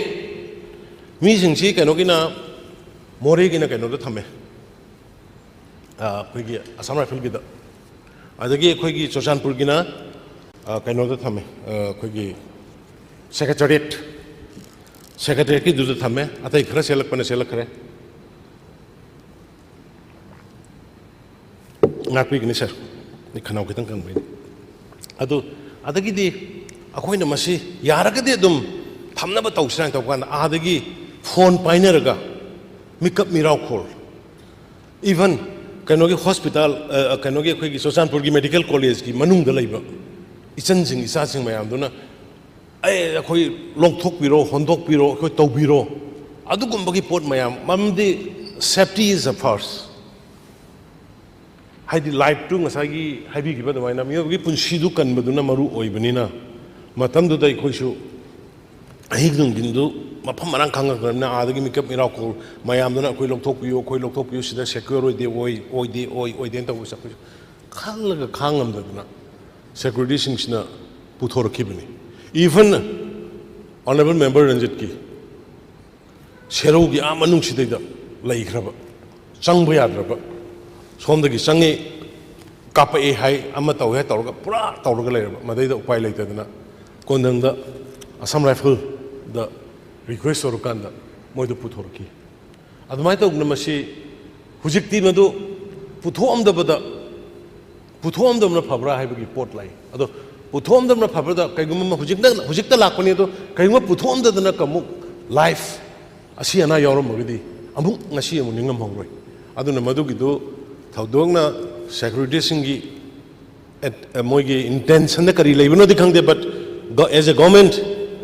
ꯃꯤꯁꯤꯡꯁꯤ ꯀꯩꯅꯣꯒꯤꯅ, ꯃꯣꯔꯦꯒꯤꯅ ꯀꯩꯅꯣꯗ ꯊꯝꯃꯦ, ꯑ, ꯑꯩꯈꯣꯏꯒꯤ ꯑꯁꯥꯝ ꯔꯥꯏꯐꯜꯒꯤꯗ, ꯑꯗꯒꯤ ꯑꯩꯈꯣꯏꯒꯤ ꯆꯨꯔꯆꯥꯟꯄꯨꯔꯒꯤꯅ, ꯑ, ꯀꯩꯅꯣꯗ ꯊꯝꯃꯦ, ꯑ, ꯑꯩꯈꯣꯏꯒꯤ ꯁꯦꯀ꯭ꯔꯦꯇꯔꯤꯌꯦꯠ, ꯁꯦꯀ꯭ꯔꯦꯇꯔꯤꯌꯦꯠꯀꯤꯗꯨꯗ ꯊꯝꯃꯦ, ꯑꯇꯩ ꯈꯔ ꯆꯦꯜꯂꯛꯄꯅ ꯆꯦꯜꯂꯛꯈ꯭ꯔꯦ꯫ ꯉꯥꯛꯄꯤꯒꯅꯤ ꯁꯥꯔ, ꯑꯩ ꯈꯅꯥꯎ ꯈꯤꯇꯪ ꯀꯪꯕꯩꯅꯤ꯫ ꯑꯗꯨ, ꯑꯗꯒꯤꯗꯤ ꯑꯩꯈꯣꯏꯅ ꯃꯁꯤ ꯌꯥꯔꯒꯗꯤ ꯑꯗꯨꯝ ꯊꯝꯅꯕ ꯇꯧꯁꯤꯔꯥ ꯍꯥꯏꯅ ꯇꯧꯕ ꯀꯥꯟꯗ, ꯑꯥꯗꯒꯤ ꯐꯣꯟ ꯄꯥꯏꯅꯔꯒ ꯃꯤꯀꯞ ꯃꯤꯔꯥꯎꯈꯣꯜ, ꯏꯚꯟ ꯀꯩꯅꯣꯒꯤ ꯍꯣꯁꯄꯤꯇꯥꯜ, ꯑ, ꯀꯩꯅꯣꯒꯤ ꯑꯩꯈꯣꯏꯒꯤ ꯆꯨꯔꯆꯥꯟꯄꯨꯔꯒꯤ ꯃꯦꯗꯤꯀꯦꯜ ꯀꯣꯂꯦꯖꯀꯤ ꯃꯅꯨꯡꯗ ꯂꯩꯕ ꯏꯆꯟꯁꯤꯡ ꯏꯆꯥꯁꯤꯡ ꯃꯌꯥꯝꯗꯨꯅ, "ꯑꯦ, ꯑꯩꯈꯣꯏ ꯂꯧꯊꯣꯛꯄꯤꯔꯣ, ꯍꯣꯟꯗꯣꯛꯄꯤꯔꯣ, ꯑꯩꯈꯣꯏ ꯇꯧꯕꯤꯔꯣ", ꯑꯗꯨꯒꯨꯝꯕꯒꯤ ꯄꯣꯠ ꯃꯌꯥꯝ, ꯃꯔꯝꯗꯤ safety is the first꯫ ꯍꯥꯏꯗꯤ ꯂꯥꯏꯐꯇꯨ ꯉꯁꯥꯏꯒꯤ ꯍꯥꯏꯕꯤꯈꯤꯕ ꯑꯗꯨꯃꯥꯏꯅ ꯃꯤꯑꯣꯏꯕꯒꯤ ꯄꯨꯟꯁꯤꯗꯨ ꯀꯟꯕꯗꯨꯅ ꯃꯔꯨ ꯑꯣꯏꯕꯅꯤꯅ, ꯃꯇꯝꯗꯨꯗ ꯑꯩꯈꯣꯏꯁꯨ ꯑꯍꯤꯡ ꯅꯨꯡꯊꯤꯟꯗꯨ ꯃꯐꯝ ꯃꯔꯥꯡ ꯈꯪꯉꯛꯇ꯭ꯔꯕꯅꯤꯅ, ꯑꯥꯗꯒꯤ ꯃꯤꯀꯞ ꯃꯤꯔꯥꯎꯈꯣꯜ ꯃꯌꯥꯝꯗꯨꯅ "ꯑꯩꯈꯣꯏ ꯂꯧꯊꯣꯛꯄꯤꯌꯨ, ꯑꯩꯈꯣꯏ ꯂꯧꯊꯣꯛꯄꯤꯌꯨ, ꯁꯤꯗ ꯁꯦꯀ꯭ꯌꯣꯔ ꯑꯣꯏꯗꯦ, ꯑꯣꯏ, ꯑꯣꯏꯗꯦ, ꯑꯣꯏ, ꯑꯣꯏꯗꯦꯅ" ꯇꯧꯕꯁꯦ ꯑꯩꯈꯣꯏꯁꯨ ꯈꯜꯂꯒ ꯈꯥꯡꯉꯝꯗꯗꯅ ꯁꯦꯀ꯭ꯌꯨꯔꯤꯇꯤꯁꯤꯡꯁꯤꯅ ꯄꯨꯊꯣꯔꯛꯈꯤꯕꯅꯤ꯫ Even Honourable Member ꯔꯟꯖꯤꯠꯀꯤ ꯁꯦꯔꯧꯒꯤ ꯑꯥ ꯃꯅꯨꯡꯁꯤꯗꯩꯗ ꯂꯩꯈ꯭ꯔꯕ, ꯆꯪꯕ ꯌꯥꯗ꯭ꯔꯕ, ꯁꯣꯝꯗꯒꯤ ꯆꯪꯉꯤ, ꯀꯥꯞꯄꯛꯑꯦ ꯍꯥꯏ, ꯑꯃ ꯇꯧꯋꯦ ꯍꯥꯏ ꯇꯧꯔꯒ ꯄꯨꯔꯥ ꯇꯧꯔꯒ ꯂꯩꯔꯕ꯫ ꯃꯗꯩꯗ ꯎꯄꯥꯏ ꯂꯩꯇꯗꯅ ꯀꯣꯟꯊꯪꯗ ꯑꯁꯥꯝ ꯔꯥꯏꯐꯜꯗ ꯔꯤꯀ꯭ꯋꯦꯁ ꯇꯧꯔꯀꯥꯟꯗ ꯃꯣꯏꯗ ꯄꯨꯊꯣꯔꯛꯈꯤ꯫ ꯑꯗꯨꯃꯥꯏꯅ ꯇꯧꯗꯅ ꯃꯁꯤ ꯍꯧꯖꯤꯛꯇꯤ ꯃꯗꯨ ꯄꯨꯊꯣꯛꯑꯝꯗꯕꯗ, ꯄꯨꯊꯣꯛꯑꯝꯗꯕꯅ ꯐꯕ꯭ꯔꯥ ꯍꯥꯏꯕꯒꯤ ꯄꯣꯠ ꯂꯥꯛꯏ꯫ ꯑꯗꯣ ꯄꯨꯊꯣꯛꯑꯝꯗꯕꯅ ꯐꯕ꯭ꯔꯥ? ꯀꯩꯒꯨꯝꯕ ꯑꯃ ꯍꯧꯖꯤꯛꯇ, ꯍꯧꯖꯤꯛꯇ ꯂꯥꯛꯄꯅꯤ, ꯑꯗꯣ ꯀꯩꯒꯨꯝꯕ ꯄꯨꯊꯣꯛꯑꯝꯗꯗꯅ ꯑꯃꯨꯛ ꯂꯥꯏꯐ ꯑꯁꯤ ꯑꯅꯥ ꯌꯥꯎꯔꯝꯃꯒꯗꯤ ꯑꯃꯨꯛ ꯉꯁꯤ ꯑꯃꯨꯛ ꯅꯤꯡꯉꯝꯍꯧꯔꯣꯏ꯫ ꯑꯗꯨꯅ ꯃꯗꯨꯒꯤꯗꯨ ꯊꯧꯗꯣꯛꯅ ꯁꯦꯀ꯭ꯌꯨꯔꯤꯇꯤꯁꯤꯡꯒꯤ ꯑꯦꯠ-, ꯃꯣꯏꯒꯤ ꯏꯟꯇꯦꯟꯁꯟꯗ ꯀꯔꯤ ꯂꯩꯕꯅꯣꯗꯤ ꯈꯪꯗꯦ, but as a government,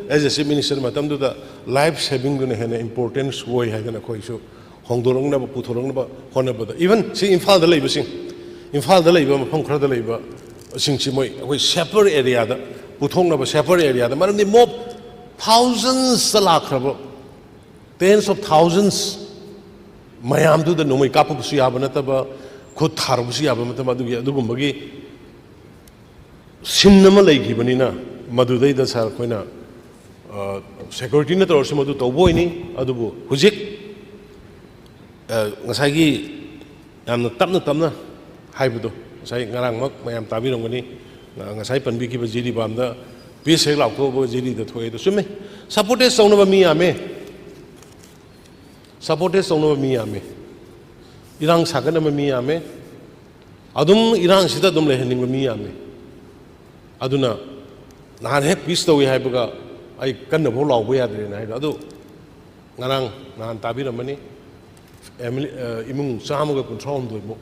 as a chief minister, ꯃꯇꯝꯗꯨꯗ ꯂꯥꯏꯐ ꯁꯦꯚꯤꯡꯗꯨꯅ ꯍꯦꯟꯅ ꯏꯝꯄꯣꯔꯇꯦꯟꯁ ꯑꯣꯏ ꯍꯥꯏꯗꯅ ꯑꯩꯈꯣꯏꯁꯨ ꯍꯣꯡꯗꯣꯔꯛꯅꯕ, ꯄꯨꯊꯣꯔꯛꯅꯕ ꯍꯣꯠꯅꯕꯗ, even ꯁꯤ ꯏꯝꯐꯥꯜꯗ ꯂꯩꯕꯁꯤꯡ, ꯏꯝꯐꯥꯜꯗ ꯂꯩꯕ ꯃꯐꯝ ꯈꯔꯗ ꯂꯩꯕꯁꯤꯡꯁꯤ ꯃꯣꯏ ꯑꯩꯈꯣꯏ ꯁꯦꯄꯔ ꯑꯦꯔꯤꯌꯥꯗ ꯄꯨꯊꯣꯛꯅꯕ, ꯁꯦꯄꯔ ꯑꯦꯔꯤꯌꯥꯗ, ꯃꯔꯝꯗꯤ ꯃꯣꯞ ꯊꯥꯎꯖꯟꯁꯇ ꯂꯥꯛꯈ꯭ꯔꯕ, tens of thousands ꯃꯌꯥꯝꯗꯨꯗ ꯅꯣꯡꯃꯩ ꯀꯥꯞꯄꯕꯁꯨ ꯌꯥꯕ ꯅꯠꯇꯕ, ꯈꯨꯠ ꯊꯥꯔꯨꯕꯁꯨ ꯌꯥꯕ ꯅꯠꯇꯕ, ꯑꯗꯨꯒꯤ, ꯑꯗꯨꯒꯨꯝꯕꯒꯤ ꯁꯤꯟ ꯑꯃ ꯂꯩꯈꯤꯕꯅꯤꯅ, ꯃꯗꯨꯗꯩꯗ ꯁꯥꯔ ꯑꯩꯈꯣꯏꯅ, ꯑ, ꯁꯦꯀ꯭ꯌꯨꯔꯤꯇꯤꯅ ꯇꯧꯔꯁꯨ ꯃꯗꯨ ꯇꯧꯕ ꯑꯣꯏꯅꯤ꯫ ꯑꯗꯨꯕꯨ ꯍꯧꯖꯤꯛ, ꯑ, ꯉꯁꯥꯏꯒꯤ ꯌꯥꯝꯅ ꯇꯞꯅ ꯇꯞꯅ ꯍꯥꯏꯕꯗꯣ, ꯉꯁꯥꯏ ꯉꯔꯥꯡꯃꯛ ꯃꯌꯥꯝ ꯇꯥꯕꯤꯔꯝꯒꯅꯤ, ꯉ-, ꯉꯁꯥꯏ ꯄꯟꯕꯤꯈꯤꯕ ꯖꯤꯔꯤꯕꯥꯝꯗ ꯄꯤꯁ ꯍꯦꯛ ꯂꯥꯎꯊꯣꯛꯑꯕ ꯖꯤꯔꯤꯗ ꯊꯣꯛꯑꯦ꯫ ꯑꯗꯨ ꯆꯨꯝꯃꯦ, ꯁꯄꯣꯔꯇꯦꯖ ꯇꯧꯅꯕ ꯃꯤ ꯌꯥꯝꯃꯦ, ꯁꯄꯣꯔꯇꯦꯖ ꯇꯧꯅꯕ ꯃꯤ ꯌꯥꯝꯃꯦ, ꯏꯔꯥꯡ ꯁꯥꯒꯠꯅꯕ ꯃꯤ ꯌꯥꯝꯃꯦ, ꯑꯗꯨꯝ ꯏꯔꯥꯡꯁꯤꯗ ꯑꯗꯨꯝ ꯂꯩꯍꯟꯅꯤꯡꯕ ꯃꯤ ꯌꯥꯝꯃꯦ꯫ ꯑꯗꯨꯅ ꯅꯍꯥꯟ ꯍꯦꯛ ꯄꯤꯁ ꯇꯧꯏ ꯍꯥꯏꯕꯒ ꯑꯩ ꯀꯟꯅꯐꯥꯎ ꯂꯥꯎꯕ ꯌꯥꯗ꯭ꯔꯦꯅ ꯍꯥꯏꯗꯣ, ꯑꯗꯨ ꯉꯔꯥꯡ ꯅꯍꯥꯟ ꯇꯥꯕꯤꯔꯝꯃꯅꯤ, ꯐꯦꯃꯤꯂꯤ, ꯑ, ꯏꯃꯨꯡ ꯆꯥꯝꯃꯒ ꯀꯨꯟꯊ꯭ꯔꯥ ꯍꯨꯝꯗꯣꯏꯃꯨꯛ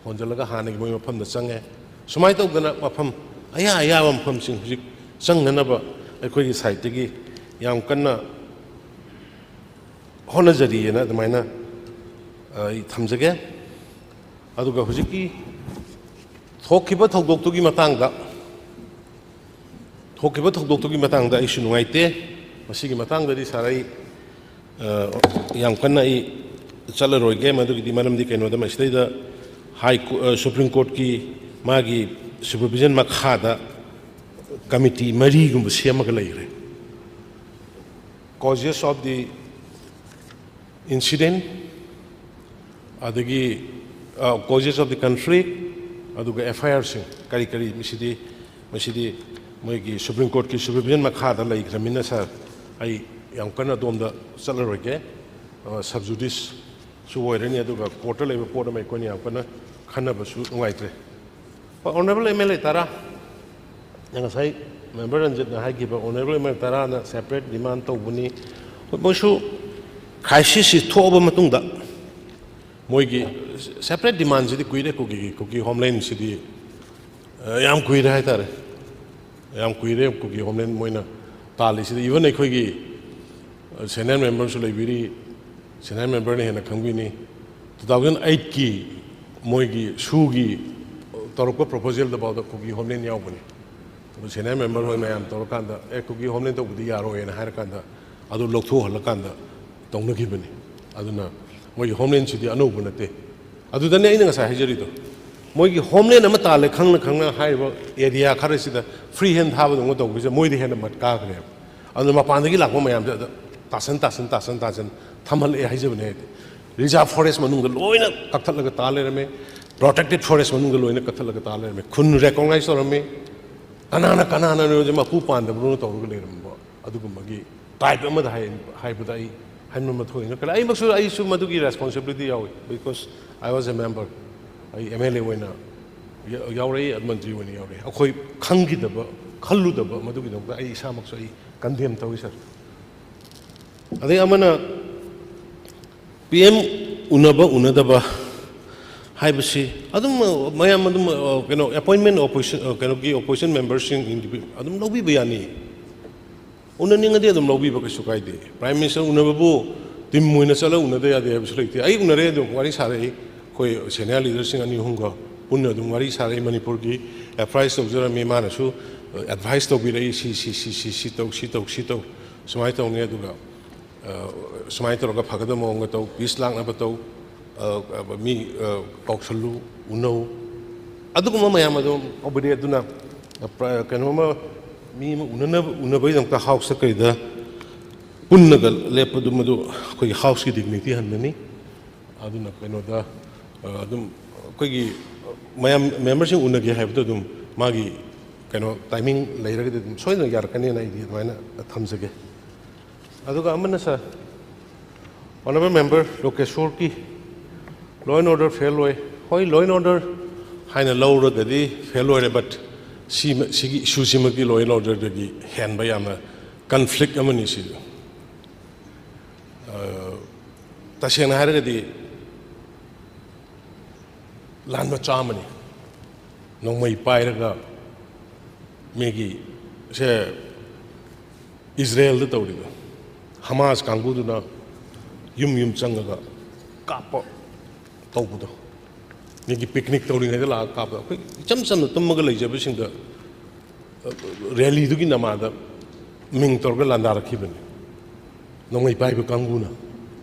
ꯍꯣꯟꯖꯜꯂꯒ ꯍꯥꯟꯅꯒꯤ ꯃꯣꯏ ꯃꯐꯝꯗ ꯆꯪꯉꯦ꯫ ꯁꯨꯃꯥꯏꯅ ꯇꯧꯗꯅ ꯃꯐꯝ ꯑꯌꯥ ꯑꯌꯥꯕ ꯃꯐꯝꯁꯤꯡ ꯍꯧꯖꯤꯛ ꯆꯪꯅꯅꯕ ꯑꯩꯈꯣꯏꯒꯤ ꯁꯥꯏꯠꯇꯒꯤ ꯌꯥꯝ ꯀꯟꯅ ꯍꯣꯠꯅꯖꯔꯤꯑꯅ ꯑꯗꯨꯃꯥꯏꯅ, ꯑ, ꯑꯩ ꯊꯝꯖꯒꯦ꯫ ꯑꯗꯨꯒ ꯍꯧꯖꯤꯛꯀꯤ ꯊꯣꯛꯈꯤꯕ ꯊꯧꯗꯣꯛꯇꯨꯒꯤ ꯃꯇꯥꯡꯗ, ꯊꯣꯛꯈꯤꯕ ꯊꯧꯗꯣꯛꯇꯨꯒꯤ ꯃꯇꯥꯡꯗ ꯑꯩꯁꯨ ꯅꯨꯡꯉꯥꯏꯇꯦ꯫ ꯃꯁꯤꯒꯤ ꯃꯇꯥꯡꯗꯗꯤ ꯁꯥꯔ ꯑꯩ, ꯑ, ꯌꯥꯝ ꯀꯟꯅ ꯑꯩ ꯆꯠꯂꯔꯣꯏꯒꯦ꯫ ꯃꯗꯨꯒꯤꯗꯤ ꯃꯔꯝꯗꯤ ꯀꯩꯅꯣꯗ ꯃꯁꯤꯗꯩꯗ ꯍꯥꯏ ꯀꯣ-, ꯑ, ꯁꯨꯄ꯭ꯔꯤꯝ ꯀꯣꯔꯠꯀꯤ ꯃꯥꯒꯤ ꯁꯨꯄꯔꯚꯤꯖꯟ ꯃꯈꯥꯗ ꯀꯃꯤꯇꯤ ꯃꯔꯤꯒꯨꯝꯕ ꯁꯦꯝꯃꯒ ꯂꯩꯈ꯭ꯔꯦ꯫ Causes of the incident, ꯑꯗꯒꯤ causes of the conflict, ꯑꯗꯨꯒ F I Rꯁꯤꯡ ꯀꯔꯤ ꯀꯔꯤ, ꯃꯁꯤꯗꯤ ꯃꯁꯤꯗꯤ ꯃꯣꯏꯒꯤ Supreme Courtꯀꯤ supervision ꯃꯈꯥꯗ ꯂꯩꯈ꯭ꯔꯃꯤꯅ, ꯁꯥꯔ, ꯑꯩ ꯌꯥꯝ ꯀꯟꯅ ꯑꯗꯣꯝꯗ ꯆꯠꯂꯔꯣꯏꯒꯦ꯫ Sub judiceꯁꯨ ꯑꯣꯏꯔꯅꯤ, ꯑꯗꯨꯒ courtꯇ ꯂꯩꯕ ꯄꯣꯠ ꯑꯃ ꯑꯩꯈꯣꯏꯅ ꯌꯥꯝ ꯀꯟꯅ ꯈꯟꯅꯕꯁꯨ ꯅꯨꯡꯉꯥꯏꯇ꯭ꯔꯦ꯫ Honourable M L A ꯇꯔꯥ, ꯉꯁꯥꯏ member ꯔꯟꯖꯤꯠꯅ ꯍꯥꯏꯈꯤꯕ, Honourable M L A ꯇꯔꯥꯅ separate demand ꯇꯧꯕꯅꯤ꯫ ꯃꯣꯏꯁꯨ crisisꯁꯤ ꯊꯣꯛꯑꯕ ꯃꯇꯨꯡꯗ ꯃꯣꯏꯒꯤ separate demandꯁꯤꯗꯤ ꯀꯨꯏꯔꯦ, ꯀꯨꯀꯤꯒꯤ, ꯀꯨꯀꯤ homelandꯁꯤꯗꯤ, ꯑ, ꯌꯥꯝ ꯀꯨꯏꯔꯦ ꯍꯥꯏꯇꯥꯔꯦ꯫ ꯌꯥꯝ ꯀꯨꯏꯔꯦ ꯀꯨꯀꯤ homeland ꯃꯣꯏꯅ ꯇꯥꯜꯂꯤꯁꯤꯗꯤ꯫ Even ꯑꯩꯈꯣꯏꯒꯤ, ꯑ, senior memberꯁꯨ ꯂꯩꯕꯤꯔꯤ, senior memberꯅ ꯍꯦꯟꯅ ꯈꯪꯕꯤꯅꯤ꯫ Two thousand eightꯀꯤ ꯃꯣꯏꯒꯤ SoOꯒꯤ ꯇꯧꯔꯛꯄ proposalꯗꯐꯥꯎꯗ ꯀꯨꯀꯤ homeland ꯌꯥꯎꯕꯅꯤ꯫ ꯑꯗꯨ senior member ꯍꯣꯏ ꯃꯌꯥꯝ ꯇꯧꯔꯀꯥꯟꯗ, "ꯑꯦ, ꯀꯨꯀꯤ homeland ꯇꯧꯕꯗꯤ ꯌꯥꯔꯣꯏꯅ" ꯍꯥꯏꯔꯀꯥꯟꯗ, ꯑꯗꯨ ꯂꯧꯊꯣꯛꯍꯜꯂꯀꯥꯟꯗ ꯇꯧꯅꯈꯤꯕꯅꯤ꯫ ꯑꯗꯨꯅ ꯃꯣꯏꯒꯤ homelandꯁꯤꯗꯤ ꯑꯅꯧꯕ ꯅꯠꯇꯦ꯫ ꯑꯗꯨꯗꯅꯦ ꯑꯩꯅ ꯉꯁꯥꯏ ꯍꯥꯏꯖꯔꯤꯗꯣ, ꯃꯣꯏꯒꯤ homeland ꯑꯃ ꯇꯥꯜꯂꯦ ꯈꯪꯅ ꯈꯪꯅ ꯍꯥꯏꯔꯤꯕ area ꯈꯔꯁꯤꯗ free hand ꯊꯥꯕꯗꯧꯅ ꯇꯧꯕꯁꯦ ꯃꯣꯏꯗ ꯍꯦꯟꯅ ꯃꯠ ꯀꯥꯈ꯭ꯔꯦꯕ꯫ ꯑꯗꯨꯅ ꯃꯄꯥꯟꯗꯒꯤ ꯂꯥꯛꯄ ꯃꯌꯥꯝꯁꯦ ꯑꯗ ꯇꯥꯁꯟ, ꯇꯥꯁꯟ, ꯇꯥꯁꯟ, ꯇꯥꯁꯟ ꯊꯝꯍꯜꯂꯛꯑꯦ ꯍꯥꯏꯖꯕꯅꯦ꯫ ꯍꯥꯏꯗꯤ, reserve forest ꯃꯅꯨꯡꯗ ꯂꯣꯏꯅ ꯀꯛꯊꯠꯂꯒ ꯇꯥ ꯂꯩꯔꯝꯃꯦ, protected forest ꯃꯅꯨꯡꯗ ꯂꯣꯏꯅ ꯀꯛꯊꯠꯂꯒ ꯇꯥ ꯂꯩꯔꯝꯃꯦ, ꯈꯨꯟ recognize ꯇꯧꯔꯝꯃꯤ꯫ ꯀꯅꯥꯅ ꯀꯅꯥꯅꯅꯣ ꯍꯧꯖꯤꯛ ꯃꯄꯨ ꯄꯥꯟꯗꯕꯅꯣ ꯇꯧꯔꯒ ꯂꯩꯔꯝꯕ ꯑꯗꯨꯒꯨꯝꯕꯒꯤ tribe ꯑꯃꯗ ꯍꯥꯏ-, ꯍꯥꯏꯕꯗ ꯑꯩ ꯍꯥꯏꯃꯟꯕ ꯊꯣꯛꯏꯅ ꯈꯜꯂꯦ꯫ ꯑꯩꯃꯛꯁꯨ, ꯑꯩꯁꯨ ꯃꯗꯨꯒꯤ responsibility ꯌꯥꯎꯏ, because I was a member꯫ ꯑꯩ M L A ꯑꯣꯏꯅ ꯌꯥ-, ꯌꯥꯎꯔꯛꯏ, ꯃꯟꯇ꯭ꯔꯤ ꯑꯣꯏꯅ ꯌꯥꯎꯔꯛꯏ꯫ ꯑꯩꯈꯣꯏ ꯈꯪꯈꯤꯗꯕ, ꯈꯜꯂꯨꯗꯕ ꯃꯗꯨꯒꯤꯗꯃꯛꯇ ꯑꯩ ꯏꯁꯥꯃꯛꯁꯨ ꯑꯩ condemn ꯇꯧꯏ, ꯁꯥꯔ꯫ ꯑꯗꯩ ꯑꯃꯅ P M ꯎꯅꯕ ꯎꯅꯗꯕ ꯍꯥꯏꯕꯁꯤ ꯑꯗꯨꯝ ꯃꯌꯥꯝ ꯑꯗꯨꯝ, ꯑ, ꯀꯩꯅꯣ, appointment opposition, ꯑ, ꯀꯩꯅꯣꯒꯤ opposition memberꯁꯤꯡ ꯑꯗꯨꯝ ꯂꯧꯕꯤꯕ ꯌꯥꯅꯤ꯫ ꯎꯅꯅꯤꯡꯉꯗꯤ ꯑꯗꯨꯝ ꯂꯧꯕꯤꯕ ꯀꯩꯁꯨ ꯀꯥꯏꯗꯦ꯫ Prime Minister ꯎꯅꯕꯕꯨ team ꯑꯣꯏꯅ ꯆꯠꯂꯒ ꯎꯅꯗ ꯌꯥꯗꯦ ꯍꯥꯏꯕꯁꯨ ꯂꯩꯇꯦ꯫ ꯑꯩ ꯎꯅꯔꯦ, ꯑꯗꯨꯝ ꯋꯥꯔꯤ ꯁꯥꯔꯛꯏ꯫ ꯑꯩꯈꯣꯏ senior leaderꯁꯤꯡ ꯑꯅꯤ ꯑꯍꯨꯝꯒ ꯄꯨꯟꯅ ꯑꯗꯨꯝ ꯋꯥꯔꯤ ꯁꯥꯔꯛꯏ꯫ ꯃꯅꯤꯄꯨꯔꯒꯤ advice ꯇꯧꯖꯔꯝꯃꯤ, ꯃꯥꯅꯁꯨ advice ꯇꯧꯕꯤꯔꯛꯏ, "ꯁꯤ, ꯁꯤ, ꯁꯤ, ꯁꯤ, ꯁꯤ ꯇꯧ, ꯁꯤ ꯇꯧ, ꯁꯤ ꯇꯧ, ꯁꯨꯃꯥꯏꯅ ꯇꯧꯅꯤ", ꯑꯗꯨꯒ, ꯑ, ꯁꯨꯃꯥꯏꯅ ꯇꯧꯔꯒ ꯐꯒꯗꯕ ꯃꯑꯣꯡꯗ ꯇꯧ, peace ꯂꯥꯛꯅꯕ ꯇꯧ, ꯑ, ꯑ, ꯃꯤ, ꯑ, ꯀꯧꯁꯜꯂꯨ, ꯎꯅꯧ꯫ ꯑꯗꯨꯒꯨꯝꯕ ꯃꯌꯥꯝ ꯑꯗꯨ ꯇꯧꯕꯤꯔꯛꯑꯦ꯫ ꯑꯗꯨꯅ, ꯑ, ꯄ꯭ꯔ-, ꯀꯩꯅꯣꯝꯃ, ꯃꯤ ꯑꯃ ꯎꯅꯅꯕ, ꯎꯅꯕꯒꯤꯗꯃꯛꯇ Houseꯇ ꯀꯩꯗ ꯄꯨꯟꯅꯒ ꯂꯦꯞꯄꯗꯨ ꯃꯗꯨ ꯑꯩꯈꯣꯏꯒꯤ ꯍꯥꯎꯁꯀꯤ ꯗꯤꯒꯅꯤꯇꯤ ꯍꯟꯒꯅꯤ꯫ ꯑꯗꯨꯅ ꯀꯩꯅꯣꯗ ꯑ, ꯑꯗꯨꯝ ꯑꯩꯈꯣꯏꯒꯤ ꯃꯌꯥꯝ ꯃꯦꯝꯕꯔꯁꯤꯡ ꯎꯅꯒꯦ ꯍꯥꯏꯕꯗꯣ ꯑꯗꯨꯝ ꯃꯥꯒꯤ ꯀꯩꯅꯣ ꯇꯥꯏꯃꯤꯡ ꯂꯩꯔꯒꯗꯤ ꯑꯗꯨꯝ ꯁꯣꯏꯗꯅ ꯌꯥꯔꯛꯀꯅꯤꯅ ꯑꯩꯗꯤ ꯑꯗꯨꯃꯥꯏꯅ ꯊꯝꯖꯒꯦ꯫ ꯑꯗꯨꯒ ꯑꯃꯅ ꯁꯥꯔ, ꯑꯣꯅꯔꯦꯕꯜ ꯃꯦꯝꯕꯔ ꯂꯣꯀꯦꯁꯣꯔꯒꯤ law and order fail ꯑꯣꯏ꯫ ꯍꯣꯏ, law and order ꯍꯥꯏꯅ ꯂꯧꯔꯒꯗꯤ ꯐꯦꯜ ꯑꯣꯏꯔꯦ, ꯕꯠ ꯁꯤꯒꯤ ꯏꯁꯨꯁꯤꯃꯛꯇꯤ law and orderꯗꯒꯤ ꯍꯦꯟꯕ ꯌꯥꯝꯅ ꯀꯟꯐ꯭ꯂꯤꯛ ꯑꯃꯅꯤ ꯁꯤꯁꯨ꯫ ꯇꯁꯦꯡꯅ ꯍꯥꯏꯔꯒꯗꯤ ꯂꯥꯟ ꯃꯆꯥ ꯑꯃꯅꯤ꯫ ꯅꯣꯡꯃꯩ ꯄꯥꯏꯔꯒ ꯃꯤꯒꯤ ꯁꯦ ꯏꯖꯔꯦꯜꯗ ꯇꯧꯔꯤꯕ ꯍꯃꯥꯁ ꯀꯥꯡꯕꯨꯗꯨꯅ ꯌꯨꯝ ꯌꯨꯝ ꯆꯪꯉꯒ ꯀꯥꯞꯄ ꯇꯧꯕꯗꯣ, ꯃꯤꯒꯤ ꯄꯤꯛꯅꯤꯛ ꯇꯧꯔꯤꯉꯩꯗ ꯂꯥꯛꯑꯒ ꯀꯥꯞꯄ꯫ ꯑꯩꯈꯣꯏ ꯏꯆꯝ ꯆꯝꯅ ꯇꯨꯝꯃꯒ ꯂꯩꯖꯕꯁꯤꯡꯗ ꯔꯦꯂꯤꯗꯨꯒꯤ ꯅꯃꯥꯗ ꯃꯤꯡ ꯇꯧꯔꯒ ꯂꯥꯟꯗꯥꯔꯛꯈꯤꯕꯅꯤ꯫ ꯅꯣꯡꯃꯩ ꯄꯥꯏꯕ ꯀꯥꯡꯕꯨꯅ꯫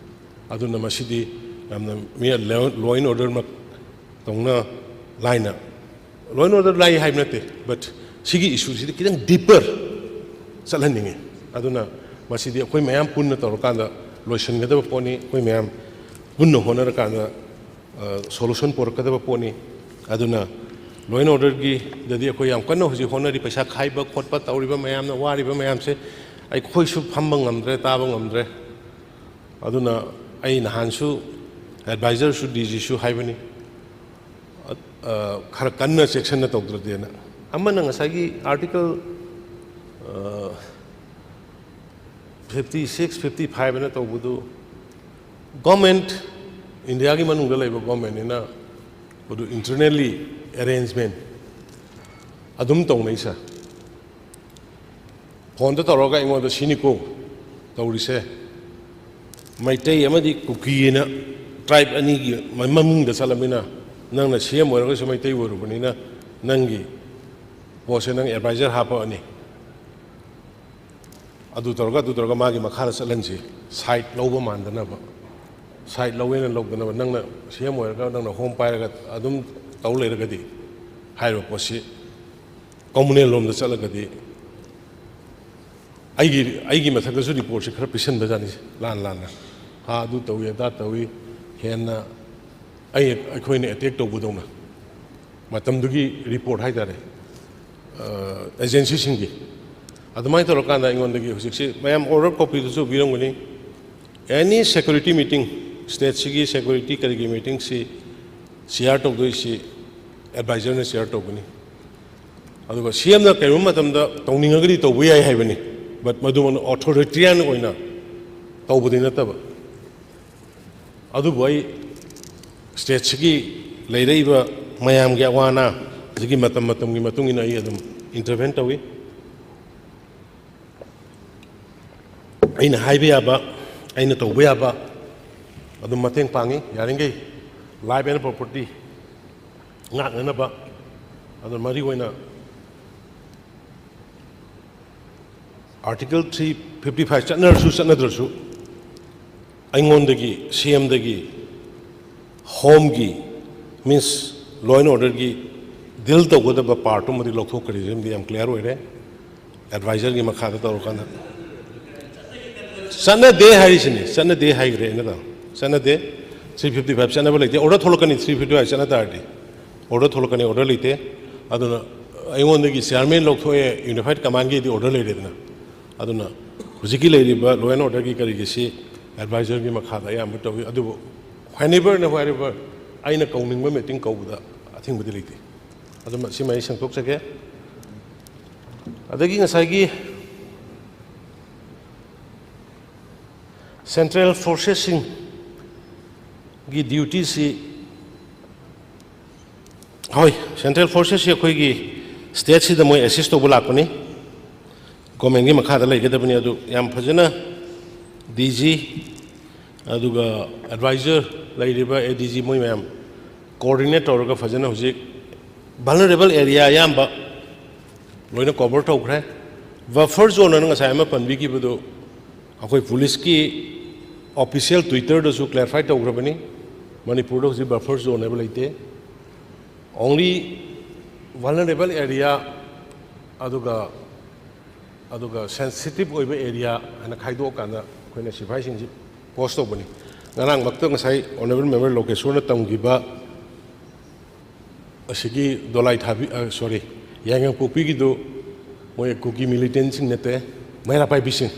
ꯑꯗꯨꯅ ꯃꯁꯤꯗꯤ ꯌꯥꯝꯅ ꯃꯤ law and orderꯃꯛ ꯇꯧꯅ ꯂꯥꯏꯅ, law and order ꯂꯥꯏ ꯍꯥꯏꯕ ꯅꯠꯇꯦ, ꯕꯠ ꯁꯤꯒꯤ ꯏꯁꯨꯁꯤꯗꯤ ꯈꯤꯇꯪ ꯗꯤꯄꯔ ꯆꯠꯍꯟꯅꯤꯡꯉꯤ꯫ ꯑꯗꯨꯅ ꯃꯁꯤꯗꯤ ꯑꯩꯈꯣꯏ ꯃꯌꯥꯝ ꯄꯨꯟꯅ ꯇꯧꯔꯀꯥꯟꯗ ꯂꯣꯏꯁꯤꯟꯒꯗꯕ ꯄꯣꯠꯅꯤ꯫ ꯑꯩꯈꯣꯏ ꯃꯌꯥꯝ ꯄꯨꯟꯅ ꯍꯣꯠꯅꯔꯀꯥꯟꯗ ꯁꯣꯂꯨꯁꯟ ꯄꯨꯔꯛꯀꯗꯕ ꯄꯣꯠꯅꯤ꯫ ꯑꯗꯨꯅ law and orderꯒꯤꯗꯗꯤ ꯑꯩꯈꯣꯏ ꯌꯥꯝ ꯀꯟꯅ ꯍꯧꯖꯤꯛ ꯍꯣꯠꯅꯔꯤ꯫ ꯄꯩꯁꯥ ꯈꯥꯏꯕ ꯈꯣꯠꯄ ꯇꯧꯔꯤꯕ ꯃꯌꯥꯝꯅ, ꯋꯥꯔꯤꯕ ꯃꯌꯥꯝꯁꯦ ꯑꯩꯈꯣꯏꯁꯨ ꯐꯝꯕ ꯉꯝꯗ꯭ꯔꯦ, ꯇꯥꯕ ꯉꯝꯗ꯭ꯔꯦ꯫ ꯑꯗꯨꯅ ꯑꯩ ꯅꯍꯥꯟꯁꯨ ꯑꯦꯗꯚꯥꯏꯖꯔꯁꯨ, ꯗꯤ ꯖꯤꯁꯨ ꯍꯥꯏꯕꯅꯤ, ꯈꯔ ꯀꯟꯅ ꯆꯦꯛꯁꯤꯟꯅ ꯇꯧꯗ꯭ꯔꯗꯤꯅ꯫ ꯑꯃꯅ ꯉꯁꯥꯏꯒꯤ Article fifty six, fifty five ꯍꯥꯏꯅ ꯇꯧꯕꯗꯨ, ꯒꯣꯔꯃꯦꯟ, ꯏꯟꯗꯤꯌꯥꯒꯤ ꯃꯅꯨꯡꯗ ꯂꯩꯕ ꯒꯣꯔꯃꯦꯟꯅꯤꯅ ꯃꯗꯨ internally arrangement ꯑꯗꯨꯝ ꯇꯧꯅꯩ ꯁꯥꯔ꯫ ꯐꯣꯟꯗ ꯇꯧꯔꯒ ꯑꯩꯉꯣꯟꯗ ꯁꯤꯅꯤꯀꯣ ꯇꯧꯔꯤꯁꯦ, ꯃꯩꯇꯩ ꯑꯃꯗꯤ ꯀꯨꯀꯤꯅ ꯇ꯭ꯔꯥꯏꯕ ꯑꯅꯤꯒꯤ ꯃꯃꯤꯡꯗ ꯆꯠꯂꯕꯅꯤꯅ, ꯅꯪꯅ ꯁꯤ ꯑꯦꯝ ꯑꯣꯏꯔꯒꯁꯨ ꯃꯩꯇꯩ ꯑꯣꯏꯔꯨꯕꯅꯤꯅ, ꯅꯪꯒꯤ ꯄꯣꯠꯁꯦ ꯅꯪ ꯑꯦꯗꯚꯥꯏꯖꯔ ꯍꯥꯞꯄꯛꯑꯅꯤ꯫ ꯑꯗꯨ ꯇꯧꯔꯒ, ꯑꯗꯨ ꯇꯧꯔꯒ ꯃꯥꯒꯤ ꯃꯈꯥꯗ ꯆꯠꯍꯟꯁꯤ, ꯁꯥꯏꯠ ꯂꯧꯕ ꯃꯥꯟꯗꯅꯕ, ꯁꯥꯏꯠ ꯂꯧꯋꯦꯅ ꯂꯧꯗꯅꯕ꯫ ꯅꯪꯅ ꯁꯤ ꯑꯦꯝ ꯑꯣꯏꯔꯒ, ꯅꯪꯅ ꯍꯣꯝ ꯄꯥꯏꯔꯒ ꯑꯗꯨꯝ ꯇꯧ ꯂꯩꯔꯒꯗꯤ, ꯍꯥꯏꯔꯤꯕ ꯄꯣꯠꯁꯤ ꯀꯝꯃꯨꯅꯦꯜ ꯂꯣꯝꯗ ꯆꯠꯂꯒꯗꯤ ꯑꯩꯒꯤ ꯑꯩꯒꯤ ꯃꯊꯛꯇꯁꯨ ꯔꯤꯄꯣꯔꯠꯁꯦ ꯈꯔ ꯄꯤꯁꯟꯕꯖꯥꯠꯅꯤ, ꯂꯥꯟ ꯂꯥꯟꯅ꯫ ꯍꯥ, ꯑꯗꯨ ꯇꯧꯏ, ꯑꯗꯥ ꯇꯧꯏ, ꯍꯦꯟꯅ ꯑꯩ ꯑꯩꯈꯣꯏꯅ ꯑꯦꯇꯦꯛ ꯇꯧꯕꯗꯧꯅ ꯃꯇꯝꯗꯨꯒꯤ ꯔꯤꯄꯣꯔꯠ ꯍꯥꯏꯇꯥꯔꯦ, ꯑꯦꯖꯦꯟꯁꯤꯁꯤꯡꯒꯤ꯫ ꯑꯗꯨꯃꯥꯏꯅ ꯇꯧꯔꯀꯥꯟꯗ ꯑꯩꯉꯣꯟꯗꯒꯤ ꯍꯧꯖꯤꯛꯁꯤ ꯃꯌꯥꯝ ꯑꯣꯔꯗꯔ ꯀꯣꯄꯤꯗꯨꯁꯨ ꯄꯤꯔꯝꯒꯅꯤ꯫ ꯑꯦꯅꯤ ꯁꯦꯀ꯭ꯌꯨꯔꯤꯇꯤ ꯃꯤꯇꯤꯡ, ꯁ꯭ꯇꯦꯠꯁꯤꯒꯤ ꯁꯦꯀ꯭ꯌꯨꯔꯤꯇꯤ ꯀꯔꯤꯒꯤ ꯃꯤꯇꯤꯡꯁꯤ ꯆꯤꯌꯥꯔ ꯇꯧꯗꯣꯏꯁꯤ ꯑꯦꯗꯚꯥꯏꯖꯔꯅ ꯆꯤꯌꯥꯔ ꯇꯧꯒꯅꯤ꯫ ꯑꯗꯨꯒ ꯁꯤ ꯑꯦꯝꯅ ꯀꯔꯤꯒꯨꯝꯕ ꯃꯇꯝꯗ ꯇꯧꯅꯤꯡꯉꯒꯗꯤ ꯇꯧꯕ ꯌꯥꯏ ꯍꯥꯏꯕꯅꯤ, ꯕꯠ ꯃꯗꯨ ꯑꯣꯊꯣꯔꯤꯇꯦꯔꯤꯌꯥꯟ ꯑꯣꯏꯅ ꯇꯧꯕꯗꯤ ꯅꯠꯇꯕ꯫ ꯑꯗꯨꯕꯨ ꯑꯩ ꯁ꯭ꯇꯦꯠꯁꯤꯒꯤ ꯂꯩꯔꯛꯏꯕ ꯃꯌꯥꯝꯒꯤ ꯑꯋꯥ ꯑꯅꯥ, ꯑꯗꯒꯤ ꯃꯇꯝ ꯃꯇꯝꯒꯤ ꯃꯇꯨꯡ ꯏꯟꯅ ꯑꯩ ꯑꯗꯨꯝ ꯏꯟꯇꯔꯚꯦꯟ ꯇꯧꯏ꯫ ꯑꯩꯅ ꯍꯥꯏꯕ ꯌꯥꯕ, ꯑꯩꯅ ꯇꯧꯕ ꯌꯥꯕ ꯑꯗꯨꯝ ꯃꯇꯦꯡ ꯄꯥꯡꯉꯤ꯫ ꯌꯥꯔꯤꯈꯩ life and property ꯉꯥꯛꯅꯅꯕ꯫ ꯑꯗꯨꯅ ꯃꯔꯨ ꯑꯣꯏꯅ Article three fifty five ꯆꯠꯅꯔꯁꯨ ꯆꯠꯅꯗ꯭ꯔꯁꯨ, ꯑꯩꯉꯣꯟꯗꯒꯤ, ꯁꯤ ꯑꯦꯝꯗꯒꯤ, ꯍꯣꯝꯒꯤ, ꯃꯤꯟꯁ law and orderꯒꯤ ꯗꯤꯜ ꯇꯧꯒꯗꯕ ꯄꯥꯔꯠꯇꯨꯃꯗꯤ ꯂꯧꯊꯣꯛꯈ꯭ꯔꯦ꯫ ꯁꯤꯃꯗꯤ ꯌꯥꯝ ꯀ꯭ꯂꯤꯌꯥꯔ ꯑꯣꯏꯔꯦ꯫ ꯑꯦꯗꯚꯥꯏꯖꯔꯒꯤ ꯃꯈꯥꯗ ꯇꯧꯔꯀꯥꯟꯗ ꯆꯠꯅꯗꯦ ꯍꯥꯏꯔꯤꯁꯤꯅꯤ, ꯆꯠꯅꯗꯦ ꯍꯥꯏꯈ꯭ꯔꯦ ꯑꯩꯅ꯫ ꯇꯧ ꯆꯠꯅꯗꯦ꯫ Three fifty five ꯆꯠꯅꯕ ꯂꯩꯇꯦ꯫ ꯑꯣꯔꯗꯔ ꯊꯣꯛꯂꯛꯀꯅꯤ, three fifty five ꯆꯠꯅ ꯇꯥꯔꯗꯤ꯫ ꯑꯣꯔꯗꯔ ꯊꯣꯛꯂꯛꯀꯅꯤ, ꯑꯣꯔꯗꯔ ꯂꯩꯇꯦ꯫ ꯑꯗꯨꯅ ꯑꯩꯉꯣꯟꯗꯒꯤ ꯆꯤꯌꯥꯔꯃꯦꯟ ꯂꯧꯊꯣꯛꯑꯦ, ꯌꯨꯅꯤꯐꯥꯏꯠ ꯀꯃꯥꯟꯒꯤꯗꯤ ꯑꯣꯔꯗꯔ ꯂꯩꯔꯦꯗꯅ꯫ ꯑꯗꯨꯅ ꯍꯧꯖꯤꯛꯀꯤ ꯂꯩꯔꯤꯕ law and orderꯒꯤ ꯀꯔꯤꯒꯤꯁꯤ ꯑꯦꯗꯚꯥꯏꯖꯔꯒꯤ ꯃꯈꯥꯗ ꯑꯌꯥꯝꯕ ꯇꯧꯏ꯫ ꯑꯗꯨꯕꯨ whenever and wherever ꯑꯩꯅ ꯀꯧꯅꯤꯡꯕ ꯃꯤꯇꯤꯡ ꯀꯧꯕꯗ ꯑꯊꯤꯡꯕꯗꯤ ꯂꯩꯇꯦ꯫ ꯑꯗꯨꯃ ꯁꯤꯃ ꯑꯩ ꯁꯦꯡꯗꯣꯛꯆꯒꯦ꯫ ꯑꯗꯒꯤ ꯉꯁꯥꯏꯒꯤ central forcesꯁꯤꯡꯒꯤ dutyꯁꯤ, ꯍꯣꯏ, central forcesꯁꯤ ꯑꯩꯈꯣꯏꯒꯤ ꯁ꯭ꯇꯦꯠꯁꯤꯗ ꯃꯣꯏ ꯑꯦꯁꯤꯁ ꯇꯧꯕ ꯂꯥꯛꯄꯅꯤ, ꯒꯣꯔꯃꯦꯟꯒꯤ ꯃꯈꯥꯗ ꯂꯩꯒꯗꯕꯅꯤ꯫ ꯑꯗꯨ ꯌꯥꯝ ꯐꯖꯅ ꯗꯤ ꯖꯤ, ꯑꯗꯨꯒ ꯑꯦꯗꯚꯥꯏꯖꯔ ꯂꯩꯔꯤꯕ ꯑꯦ ꯗꯤ ꯖꯤ, ꯃꯣꯏ ꯃꯌꯥꯝ ꯀꯣꯑꯣꯔꯗꯤꯅꯦꯠ ꯇꯧꯔꯒ ꯐꯖꯅ ꯍꯧꯖꯤꯛ vulnerable area ꯑꯌꯥꯝꯕ ꯂꯣꯏꯅ ꯀꯣꯚꯔ ꯇꯧꯈ꯭ꯔꯦ꯫ ꯕꯐꯔ ꯖꯣꯟ ꯑꯅ ꯉꯁꯥꯏ ꯑꯃ ꯄꯟꯕꯤꯈꯤꯕꯗꯨ ꯑꯩꯈꯣꯏ ꯄꯨꯂꯤꯁꯀꯤ ꯑꯣꯐꯤꯁꯤꯌꯦꯜ ꯇ꯭ꯋꯤꯇꯔꯗꯁꯨ ꯀ꯭ꯂꯦꯔꯤꯐꯥꯏ ꯇꯧꯈ꯭ꯔꯕꯅꯤ꯫ ꯃꯅꯤꯄꯨꯔꯗ ꯍꯧꯖꯤꯛ ꯕꯐꯔ ꯖꯣꯟ ꯍꯥꯏꯕ ꯂꯩꯇꯦ꯫ Only vulnerable area, ꯑꯗꯨꯒ ꯑꯗꯨꯒ ꯁꯦꯟꯁꯤꯇꯤꯞ ꯑꯣꯏꯕ ꯑꯦꯔꯤꯌꯥ ꯍꯥꯏꯅ ꯈꯥꯏꯗꯣꯛꯑꯀꯥꯟꯗ ꯑꯩꯈꯣꯏꯅ ꯁꯤꯐꯥꯏꯁꯤꯡꯁꯤ ꯄꯣꯁ ꯇꯧꯕꯅꯤ꯫ ꯉꯔꯥꯡꯃꯛꯇ ꯉꯁꯥꯏ ꯑꯣꯅꯔꯦꯕꯜ ꯃꯦꯝꯕꯔ ꯂꯣꯀꯦꯁꯣꯔꯅ ꯇꯝꯈꯤꯕ ꯑꯁꯤꯒꯤ ꯗꯣꯂꯥꯏ ꯊꯥꯕꯤ, ꯁꯣꯔꯤ, ꯌꯥꯏꯉꯪꯄꯣꯛꯄꯤꯒꯤꯗꯨ ꯃꯣꯏ ꯀꯨꯀꯤ ꯃꯤꯂꯤꯇꯦꯟꯁꯤꯡ ꯅꯠꯇꯦ, ꯃꯩꯔꯥ ꯄꯥꯏꯕꯤꯁꯤꯡ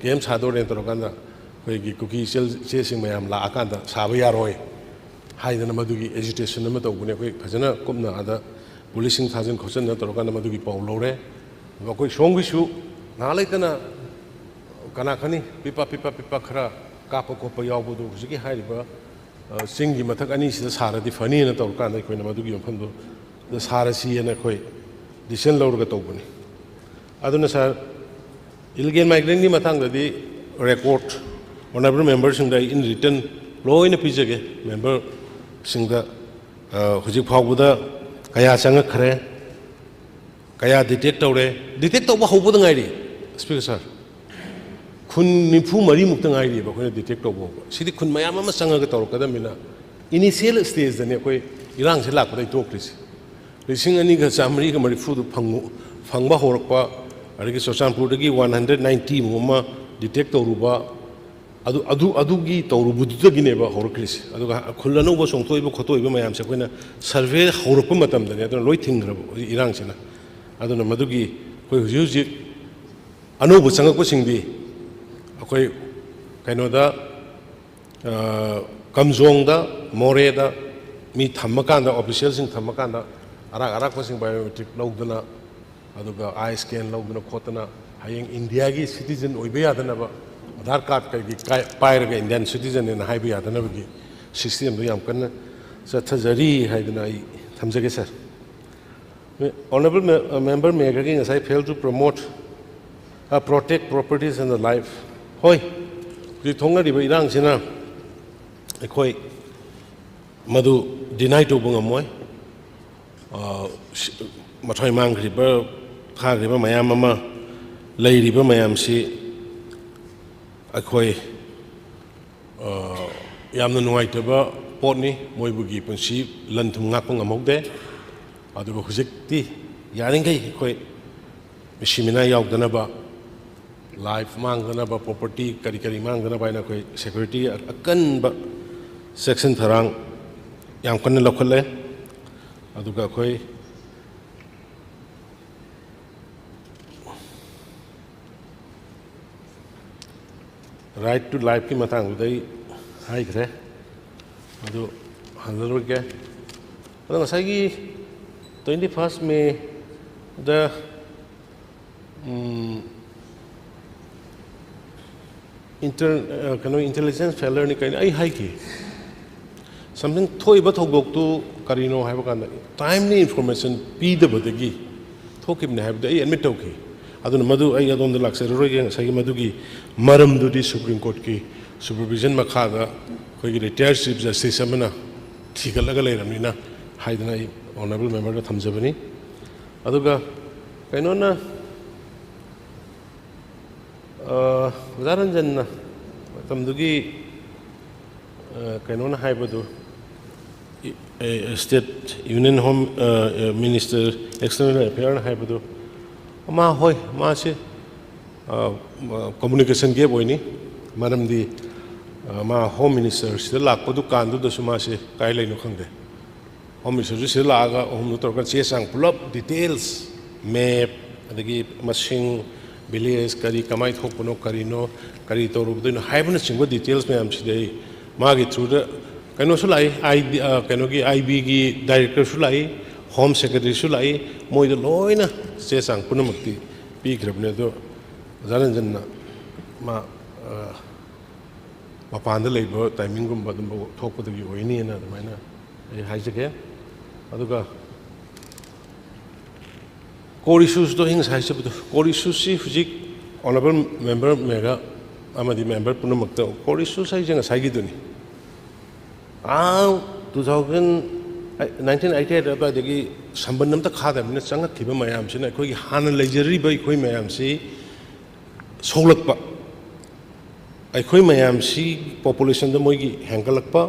ꯀꯦꯝ ꯁꯥꯗꯣꯔꯦꯅ ꯇꯧꯔꯀꯥꯟꯗ ꯑꯩꯈꯣꯏꯒꯤ ꯀꯨꯀꯤ ꯏꯆꯦꯜ ꯏꯆꯦꯁꯤꯡ ꯃꯌꯥꯝ ꯂꯥꯛꯑꯀꯥꯟꯗ ꯁꯥꯕ ꯌꯥꯔꯣꯏ ꯍꯥꯏꯗꯅ ꯃꯗꯨꯒꯤ ꯑꯦꯖꯤꯇꯦꯁꯟ ꯑꯃ ꯇꯧꯕꯅꯦ꯫ ꯑꯩꯈꯣꯏ ꯐꯖꯅ ꯀꯨꯞꯅ ꯑꯥꯗ ꯄꯨꯂꯤꯁꯁꯤꯡ ꯊꯥꯖꯤꯟ ꯈꯣꯠꯆꯤꯟꯗꯅ ꯇꯧꯔꯀꯥꯟꯗ ꯃꯗꯨꯒꯤ ꯄꯥꯎ ꯂꯧꯔꯦ꯫ ꯑꯗꯨꯒ ꯑꯩꯈꯣꯏ ꯁꯣꯝꯒꯤꯁꯨ ꯉꯥꯏꯍꯥꯛ ꯂꯩꯇꯅ ꯀꯅꯥ ꯈꯪꯅꯤ ꯄꯤꯄꯥ ꯄꯤꯄꯥ ꯄꯤꯄꯥ ꯈꯔ ꯀꯥꯞꯄ ꯈꯣꯠꯄ ꯌꯥꯎꯕꯗꯨ ꯍꯧꯖꯤꯛꯀꯤ ꯍꯥꯏꯔꯤꯕ, ꯑ, ꯆꯤꯡꯒꯤ ꯃꯊꯛ ꯑꯅꯤꯁꯤꯗ ꯁꯥꯔꯗꯤ ꯐꯅꯤꯅ ꯇꯧꯔꯀꯥꯟꯗ ꯑꯩꯈꯣꯏꯅ ꯃꯗꯨꯒꯤ ꯃꯐꯝꯗꯨꯗ ꯁꯥꯔꯁꯤꯑꯅ ꯑꯩꯈꯣꯏ ꯗꯤꯁꯤꯖꯟ ꯂꯧꯔꯒ ꯇꯧꯕꯅꯤ꯫ ꯑꯗꯨꯅ ꯁꯥꯔ, ꯏꯂꯤꯒꯦꯜ ꯃꯥꯏꯒ꯭ꯔꯦꯟꯒꯤ ꯃꯇꯥꯡꯗꯗꯤ ꯔꯦꯀꯣꯔꯠ ꯑꯣꯅꯔꯦꯕꯜ ꯃꯦꯝꯕꯔꯁꯤꯡꯗ ꯑꯩ ꯏꯟ ꯔꯤꯇꯟ ꯂꯣꯏꯅ ꯄꯤꯖꯒꯦ꯫ ꯃꯦꯝꯕꯔꯁꯤꯡꯗ, ꯑ, ꯍꯧꯖꯤꯛ ꯐꯥꯎꯕꯗ ꯀꯌꯥ ꯆꯪꯉꯛꯈ꯭ꯔꯦ, ꯀꯌꯥ ꯗꯤꯇꯦꯛ ꯇꯧꯔꯦ, ꯗꯤꯇꯦꯛ ꯇꯧꯕ ꯍꯧꯕꯗ ꯉꯥꯏꯔꯤ, ꯁ꯭ꯄꯤꯀꯔ ꯁꯥꯔ꯫ ꯈꯨꯟ ꯅꯤꯐꯨ ꯃꯔꯤꯃꯨꯛꯇ ꯉꯥꯏꯔꯤꯕ ꯑꯩꯈꯣꯏꯅ ꯗꯤꯇꯦꯛ ꯇꯧꯕ ꯍꯧꯕ꯫ ꯁꯤꯗꯤ ꯈꯨꯟ ꯃꯌꯥꯝ ꯑꯃ ꯆꯪꯉꯒ ꯇꯧꯔꯛꯀꯗꯕꯅꯤꯅ, ꯏꯅꯤꯁꯤꯌꯦꯜ ꯁ꯭ꯇꯦꯖꯇꯅꯤ ꯑꯩꯈꯣꯏ ꯏꯔꯥꯡꯁꯦ ꯂꯥꯛꯄꯗꯒꯤ ꯇꯣꯛꯈ꯭ꯔꯤꯁꯦ꯫ ꯂꯤꯁꯤꯡ ꯑꯅꯤꯒ ꯆꯥꯃꯔꯤꯒ ꯃꯔꯤꯐꯨꯗꯨ ꯐꯪꯉꯨ-, ꯐꯪꯕ ꯍꯧꯔꯛꯄ, ꯑꯗꯒꯤ ꯆꯨꯔꯆꯥꯟꯄꯨꯔꯗꯒꯤ ꯋꯥꯟ ꯍꯟꯗ꯭ꯔꯦꯠ ꯅꯥꯏꯟꯇꯤꯃꯨꯛ ꯑꯃ ꯗꯤꯇꯦꯛ ꯇꯧꯔꯨꯕ, ꯑꯗꯨ, ꯑꯗꯨ, ꯑꯗꯨꯒꯤ ꯇꯧꯔꯨꯕꯗꯨꯗꯒꯤꯅꯦꯕ ꯍꯧꯔꯛꯈ꯭ꯔꯤꯁꯦ꯫ ꯑꯗꯨꯒ ꯈꯨꯜ ꯑꯅꯧꯕ ꯆꯣꯡꯊꯣꯛꯏꯕ ꯈꯣꯠꯇꯣꯛꯏꯕ ꯃꯌꯥꯝꯁꯦ ꯑꯩꯈꯣꯏꯅ ꯁꯔꯚꯦ ꯍꯧꯔꯛꯄ ꯃꯇꯝꯗꯅꯦ ꯑꯗꯨꯅ ꯂꯣꯏ ꯊꯤꯡꯈ꯭ꯔꯕ ꯍꯧꯖꯤꯛ ꯏꯔꯥꯡꯁꯤꯅ꯫ ꯑꯗꯨꯅ ꯃꯗꯨꯒꯤ ꯑꯩꯈꯣꯏ ꯍꯧꯖꯤꯛ ꯍꯧꯖꯤꯛ ꯑꯅꯧꯕ ꯆꯪꯉꯛꯄꯁꯤꯡꯗꯤ ꯑꯩꯈꯣꯏ ꯀꯩꯅꯣꯗ, ꯑ, ꯀꯝꯖꯣꯡꯗ, ꯃꯣꯔꯦꯗ ꯃꯤ ꯊꯝꯃꯀꯥꯟꯗ, ꯑꯣꯐꯤꯁꯤꯌꯦꯜꯁꯤꯡ ꯊꯝꯃꯀꯥꯟꯗ ꯑꯔꯥꯛ ꯑꯔꯥꯛꯄꯁꯤꯡ ꯕꯥꯏꯑꯣꯃꯦꯇ꯭ꯔꯤꯛ ꯂꯧꯗꯅ, ꯑꯗꯨꯒ ꯑꯥꯏ ꯁ꯭ꯀꯦꯟ ꯂꯧꯗꯅ ꯈꯣꯠꯇꯅ ꯍꯌꯦꯡ ꯏꯟꯗꯤꯌꯥꯒꯤ ꯁꯤꯇꯤꯖꯟ ꯑꯣꯏꯕ ꯌꯥꯗꯅꯕ, ꯑꯙꯥꯔ ꯀꯥꯔꯗ ꯀꯩꯒꯤ ꯀꯥꯏ-, ꯄꯥꯏꯔꯒ ꯏꯟꯗꯤꯌꯥꯟ ꯁꯤꯇꯤꯖꯟꯅꯦꯅ ꯍꯥꯏꯕ ꯌꯥꯗꯅꯕꯒꯤ ꯁꯤꯁꯇꯦꯝꯗꯣ ꯌꯥꯝ ꯀꯟꯅ ꯆꯠꯊꯖꯔꯤ ꯍꯥꯏꯗꯅ ꯑꯩ ꯊꯝꯖꯒꯦ, ꯁꯥꯔ꯫ Honourable me-, member ꯃꯦꯒꯔꯒꯤ ꯉꯁꯥꯏ fail to promote, uh, protect properties and the life꯫ ꯍꯣꯏ, ꯍꯧꯖꯤꯛ ꯊꯣꯛꯅꯔꯤꯕ ꯏꯔꯥꯡꯁꯤꯅ ꯑꯩꯈꯣꯏ ꯃꯗꯨ ꯗꯤꯅꯥꯏ ꯇꯧꯕ ꯉꯝꯃꯣꯏ꯫ ꯑ, ꯁꯤ-, ꯃꯊ꯭ꯋꯥꯏ ꯃꯥꯡꯈ꯭ꯔꯤꯕ, ꯐꯥꯈ꯭ꯔꯤꯕ ꯃꯌꯥꯝ ꯑꯃ ꯂꯩꯔꯤꯕ ꯃꯌꯥꯝꯁꯤ ꯑꯩꯈꯣꯏ, ꯑ, ꯌꯥꯝꯅ ꯅꯨꯡꯉꯥꯏꯇꯕ ꯄꯣꯠꯅꯤ꯫ ꯃꯣꯏꯕꯨꯒꯤ ꯄꯨꯟꯁꯤ ꯂꯟ ꯊꯨꯝ ꯉꯥꯛꯄ ꯉꯝꯍꯧꯗꯦ꯫ ꯑꯗꯨꯒ ꯍꯧꯖꯤꯛꯇꯤ ꯌꯥꯔꯤꯈꯩ ꯑꯩꯈꯣꯏ ꯃꯤꯁꯤ ꯃꯤꯅꯥ ꯌꯥꯎꯗꯅꯕ ꯂꯥꯏꯐ ꯃꯥꯡꯗꯅꯕ, ꯄ꯭ꯔꯣꯄꯔꯇꯤ ꯀꯔꯤ ꯀꯔꯤ ꯃꯥꯡꯗꯅꯕ ꯍꯥꯏꯅ ꯑꯩꯈꯣꯏ ꯁꯦꯀ꯭ꯌꯨꯔꯤꯇꯤ ꯑꯀꯟꯕ ꯆꯦꯛꯁꯤꯟ ꯊꯧꯔꯥꯡ ꯌꯥꯝ ꯀꯟꯅ ꯂꯧꯈꯠꯂꯦ꯫ ꯑꯗꯨꯒ ꯑꯩꯈꯣꯏ right to lifeꯀꯤ ꯃꯇꯥꯡꯗꯨꯗ ꯑꯩ ꯍꯥꯏꯈ꯭ꯔꯦ, ꯑꯗꯨ ꯍꯜꯂꯔꯣꯏꯒꯦ꯫ ꯑꯗꯣ ꯉꯁꯥꯏꯒꯤ twenty first Mayꯗ ꯏꯟꯇꯔ ꯀꯩꯅꯣ, ꯏꯟꯇꯦꯂꯤꯖꯦꯟꯁ ꯐꯦꯂꯔꯅꯤ ꯀꯩꯅꯣ ꯑꯩ ꯍꯥꯏꯈꯤ꯫ ꯁꯝꯊꯤꯡ ꯊꯣꯛꯏꯕ ꯊꯧꯗꯣꯛꯇꯨ ꯀꯔꯤꯅꯣ ꯍꯥꯏꯕ ꯀꯥꯟꯗ, ꯇꯥꯏꯝꯂꯤ ꯏꯟꯐꯣꯔꯃꯦꯁꯟ ꯄꯤꯗꯕꯗꯒꯤ ꯊꯣꯛꯈꯤꯕꯅꯤ ꯍꯥꯏꯕꯗꯨ ꯑꯩ ꯑꯦꯗꯃꯤꯠ ꯇꯧꯈꯤ꯫ ꯑꯗꯨꯅ ꯃꯗꯨ ꯑꯩ ꯑꯗꯣꯝꯗ ꯂꯥꯛꯆꯔꯔꯣꯏꯒꯦ꯫ ꯉꯁꯥꯏꯒꯤ ꯃꯗꯨꯒꯤ ꯃꯔꯝꯗꯨꯗꯤ ꯁꯨꯄ꯭ꯔꯤꯝ ꯀꯣꯔꯠꯀꯤ ꯁꯨꯄꯔꯚꯤꯖꯟ ꯃꯈꯥꯗ ꯑꯩꯈꯣꯏꯒꯤ ꯔꯤꯇꯥꯌꯔ ꯆꯤꯐ ꯖꯁꯇꯤꯁ ꯑꯃꯅ ꯊꯤꯒꯠꯂꯒ ꯂꯩꯔꯕꯅꯤꯅ ꯍꯥꯏꯗꯅ ꯑꯩ ꯑꯣꯅꯔꯦꯕꯜ ꯃꯦꯝꯕꯔꯗ ꯊꯝꯖꯕꯅꯤ꯫ ꯑꯗꯨꯒ ꯀꯩꯅꯣꯅ, ꯑ, ꯑꯣꯖꯥ ꯔꯟꯖꯟꯅ ꯃꯇꯝꯗꯨꯒꯤ, ꯑ, ꯀꯩꯅꯣꯅ ꯍꯥꯏꯕꯗꯨ, ꯏ-, ꯑꯦ, ꯁ꯭ꯇꯦꯠ ꯌꯨꯅꯤꯌꯟ ꯍꯣꯝ, ꯑ, ꯑ, ꯃꯤꯅꯤꯁꯇꯔ, ꯑꯦꯛꯁꯇꯔꯅꯦꯜ ꯑꯦꯐꯤꯌꯔꯅ ꯍꯥꯏꯕꯗꯨ, ꯃꯥ, ꯍꯣꯏ, ꯃꯥꯁꯦ, ꯑ, ꯑ, ꯀꯝꯃꯨꯅꯤꯀꯦꯁꯟ ꯒꯦꯞ ꯑꯣꯏꯅꯤ꯫ ꯃꯔꯝꯗꯤ, ꯑ, ꯃꯥ ꯍꯣꯝ ꯃꯤꯅꯤꯁꯇꯔ ꯁꯤꯗ ꯂꯥꯛꯄꯗꯨ ꯀꯥꯟꯗꯨꯗꯁꯨ ꯃꯥꯁꯦ ꯀꯥꯏ ꯂꯩꯅꯣ ꯈꯪꯗꯦ꯫ ꯍꯣꯝ ꯃꯤꯅꯤꯁꯇꯔꯁꯨ ꯁꯤꯗ ꯂꯥꯛꯑꯒ ꯑꯍꯨꯝꯗꯨ ꯇꯧꯔꯒ ꯆꯦ ꯆꯥꯡ ꯄꯨꯂꯞ ꯗꯤꯇꯦꯜꯁ, ꯃꯦꯞ, ꯑꯗꯒꯤ ꯃꯁꯤꯡ, ꯚꯤꯂꯦꯖ ꯀꯔꯤ ꯀꯃꯥꯏꯅ ꯊꯣꯛꯄꯅꯣ, ꯀꯔꯤꯅꯣ, ꯀꯔꯤ ꯇꯧꯔꯨꯕꯗꯣꯏꯅꯣ ꯍꯥꯏꯕꯅꯆꯤꯡꯕ ꯗꯤꯇꯦꯜꯁ ꯃꯌꯥꯝꯁꯤꯗꯤ ꯑꯩ ꯃꯥꯒꯤ ꯊ꯭ꯔꯨꯗ ꯀꯩꯅꯣꯁꯨ ꯂꯥꯛꯏ, ꯑꯥꯏ ꯗꯤ, ꯑ, ꯀꯩꯅꯣꯒꯤ ꯑꯥꯏ ꯕꯤꯒꯤ ꯗꯥꯏꯔꯦꯛꯇꯔꯁꯨ ꯂꯥꯛꯏ, ꯍꯣꯝ ꯁꯦꯀ꯭ꯔꯦꯇꯔꯤꯁꯨ ꯂꯥꯛꯏ, ꯃꯣꯏꯗ ꯂꯣꯏꯅ ꯆꯦ ꯆꯥꯡ ꯄꯨꯝꯅꯃꯛꯇꯤ ꯄꯤꯈ꯭ꯔꯕꯅꯤ꯫ ꯑꯗꯣ ꯑꯣꯖꯥ ꯔꯟꯖꯟꯅ ꯃꯥ, ꯑ, ꯃꯄꯥꯟꯗ ꯂꯩꯕ ꯇꯥꯏꯃꯤꯡꯒꯨꯝꯕ ꯑꯗꯨꯝ ꯊꯣꯛꯄꯗꯒꯤ ꯑꯣꯏꯅꯤꯅ ꯑꯗꯨꯃꯥꯏꯅ ꯑꯩ ꯍꯥꯏꯖꯒꯦ꯫ ꯑꯗꯨꯒ core issuesꯇꯣ ꯑꯩ ꯉꯁꯥꯏ ꯍꯥꯏꯖꯕꯗꯣ, core issuesꯁꯤ ꯍꯧꯖꯤꯛ ꯑꯣꯅꯔꯦꯕꯜ ꯃꯦꯝꯕꯔ ꯃꯦꯒꯥ ꯑꯃꯗꯤ ꯃꯦꯝꯕꯔ ꯄꯨꯝꯅꯃꯛꯇ core issues ꯍꯥꯏꯁꯦ ꯉꯁꯥꯏꯒꯤꯗꯨꯅꯤ꯫ ꯑꯥ, two thousand, nineteen eighty eight ꯑꯗꯨꯋꯥꯏꯗꯒꯤ ꯁꯝꯕꯟ ꯑꯝꯇ ꯈꯥꯗꯕꯅꯤꯅ ꯆꯪꯉꯛꯈꯤꯕ ꯃꯌꯥꯝꯁꯤꯅ ꯑꯩꯈꯣꯏꯒꯤ ꯍꯥꯟꯅ ꯂꯩꯖꯔꯤꯕ ꯑꯩꯈꯣꯏ ꯃꯌꯥꯝꯁꯤ ꯁꯣꯛꯂꯛꯄ, ꯑꯩꯈꯣꯏ ꯃꯌꯥꯝꯁꯤ ꯄꯣꯄꯨꯂꯦꯁꯟꯗ ꯃꯣꯏꯒꯤ ꯍꯦꯟꯒꯠꯂꯛꯄ,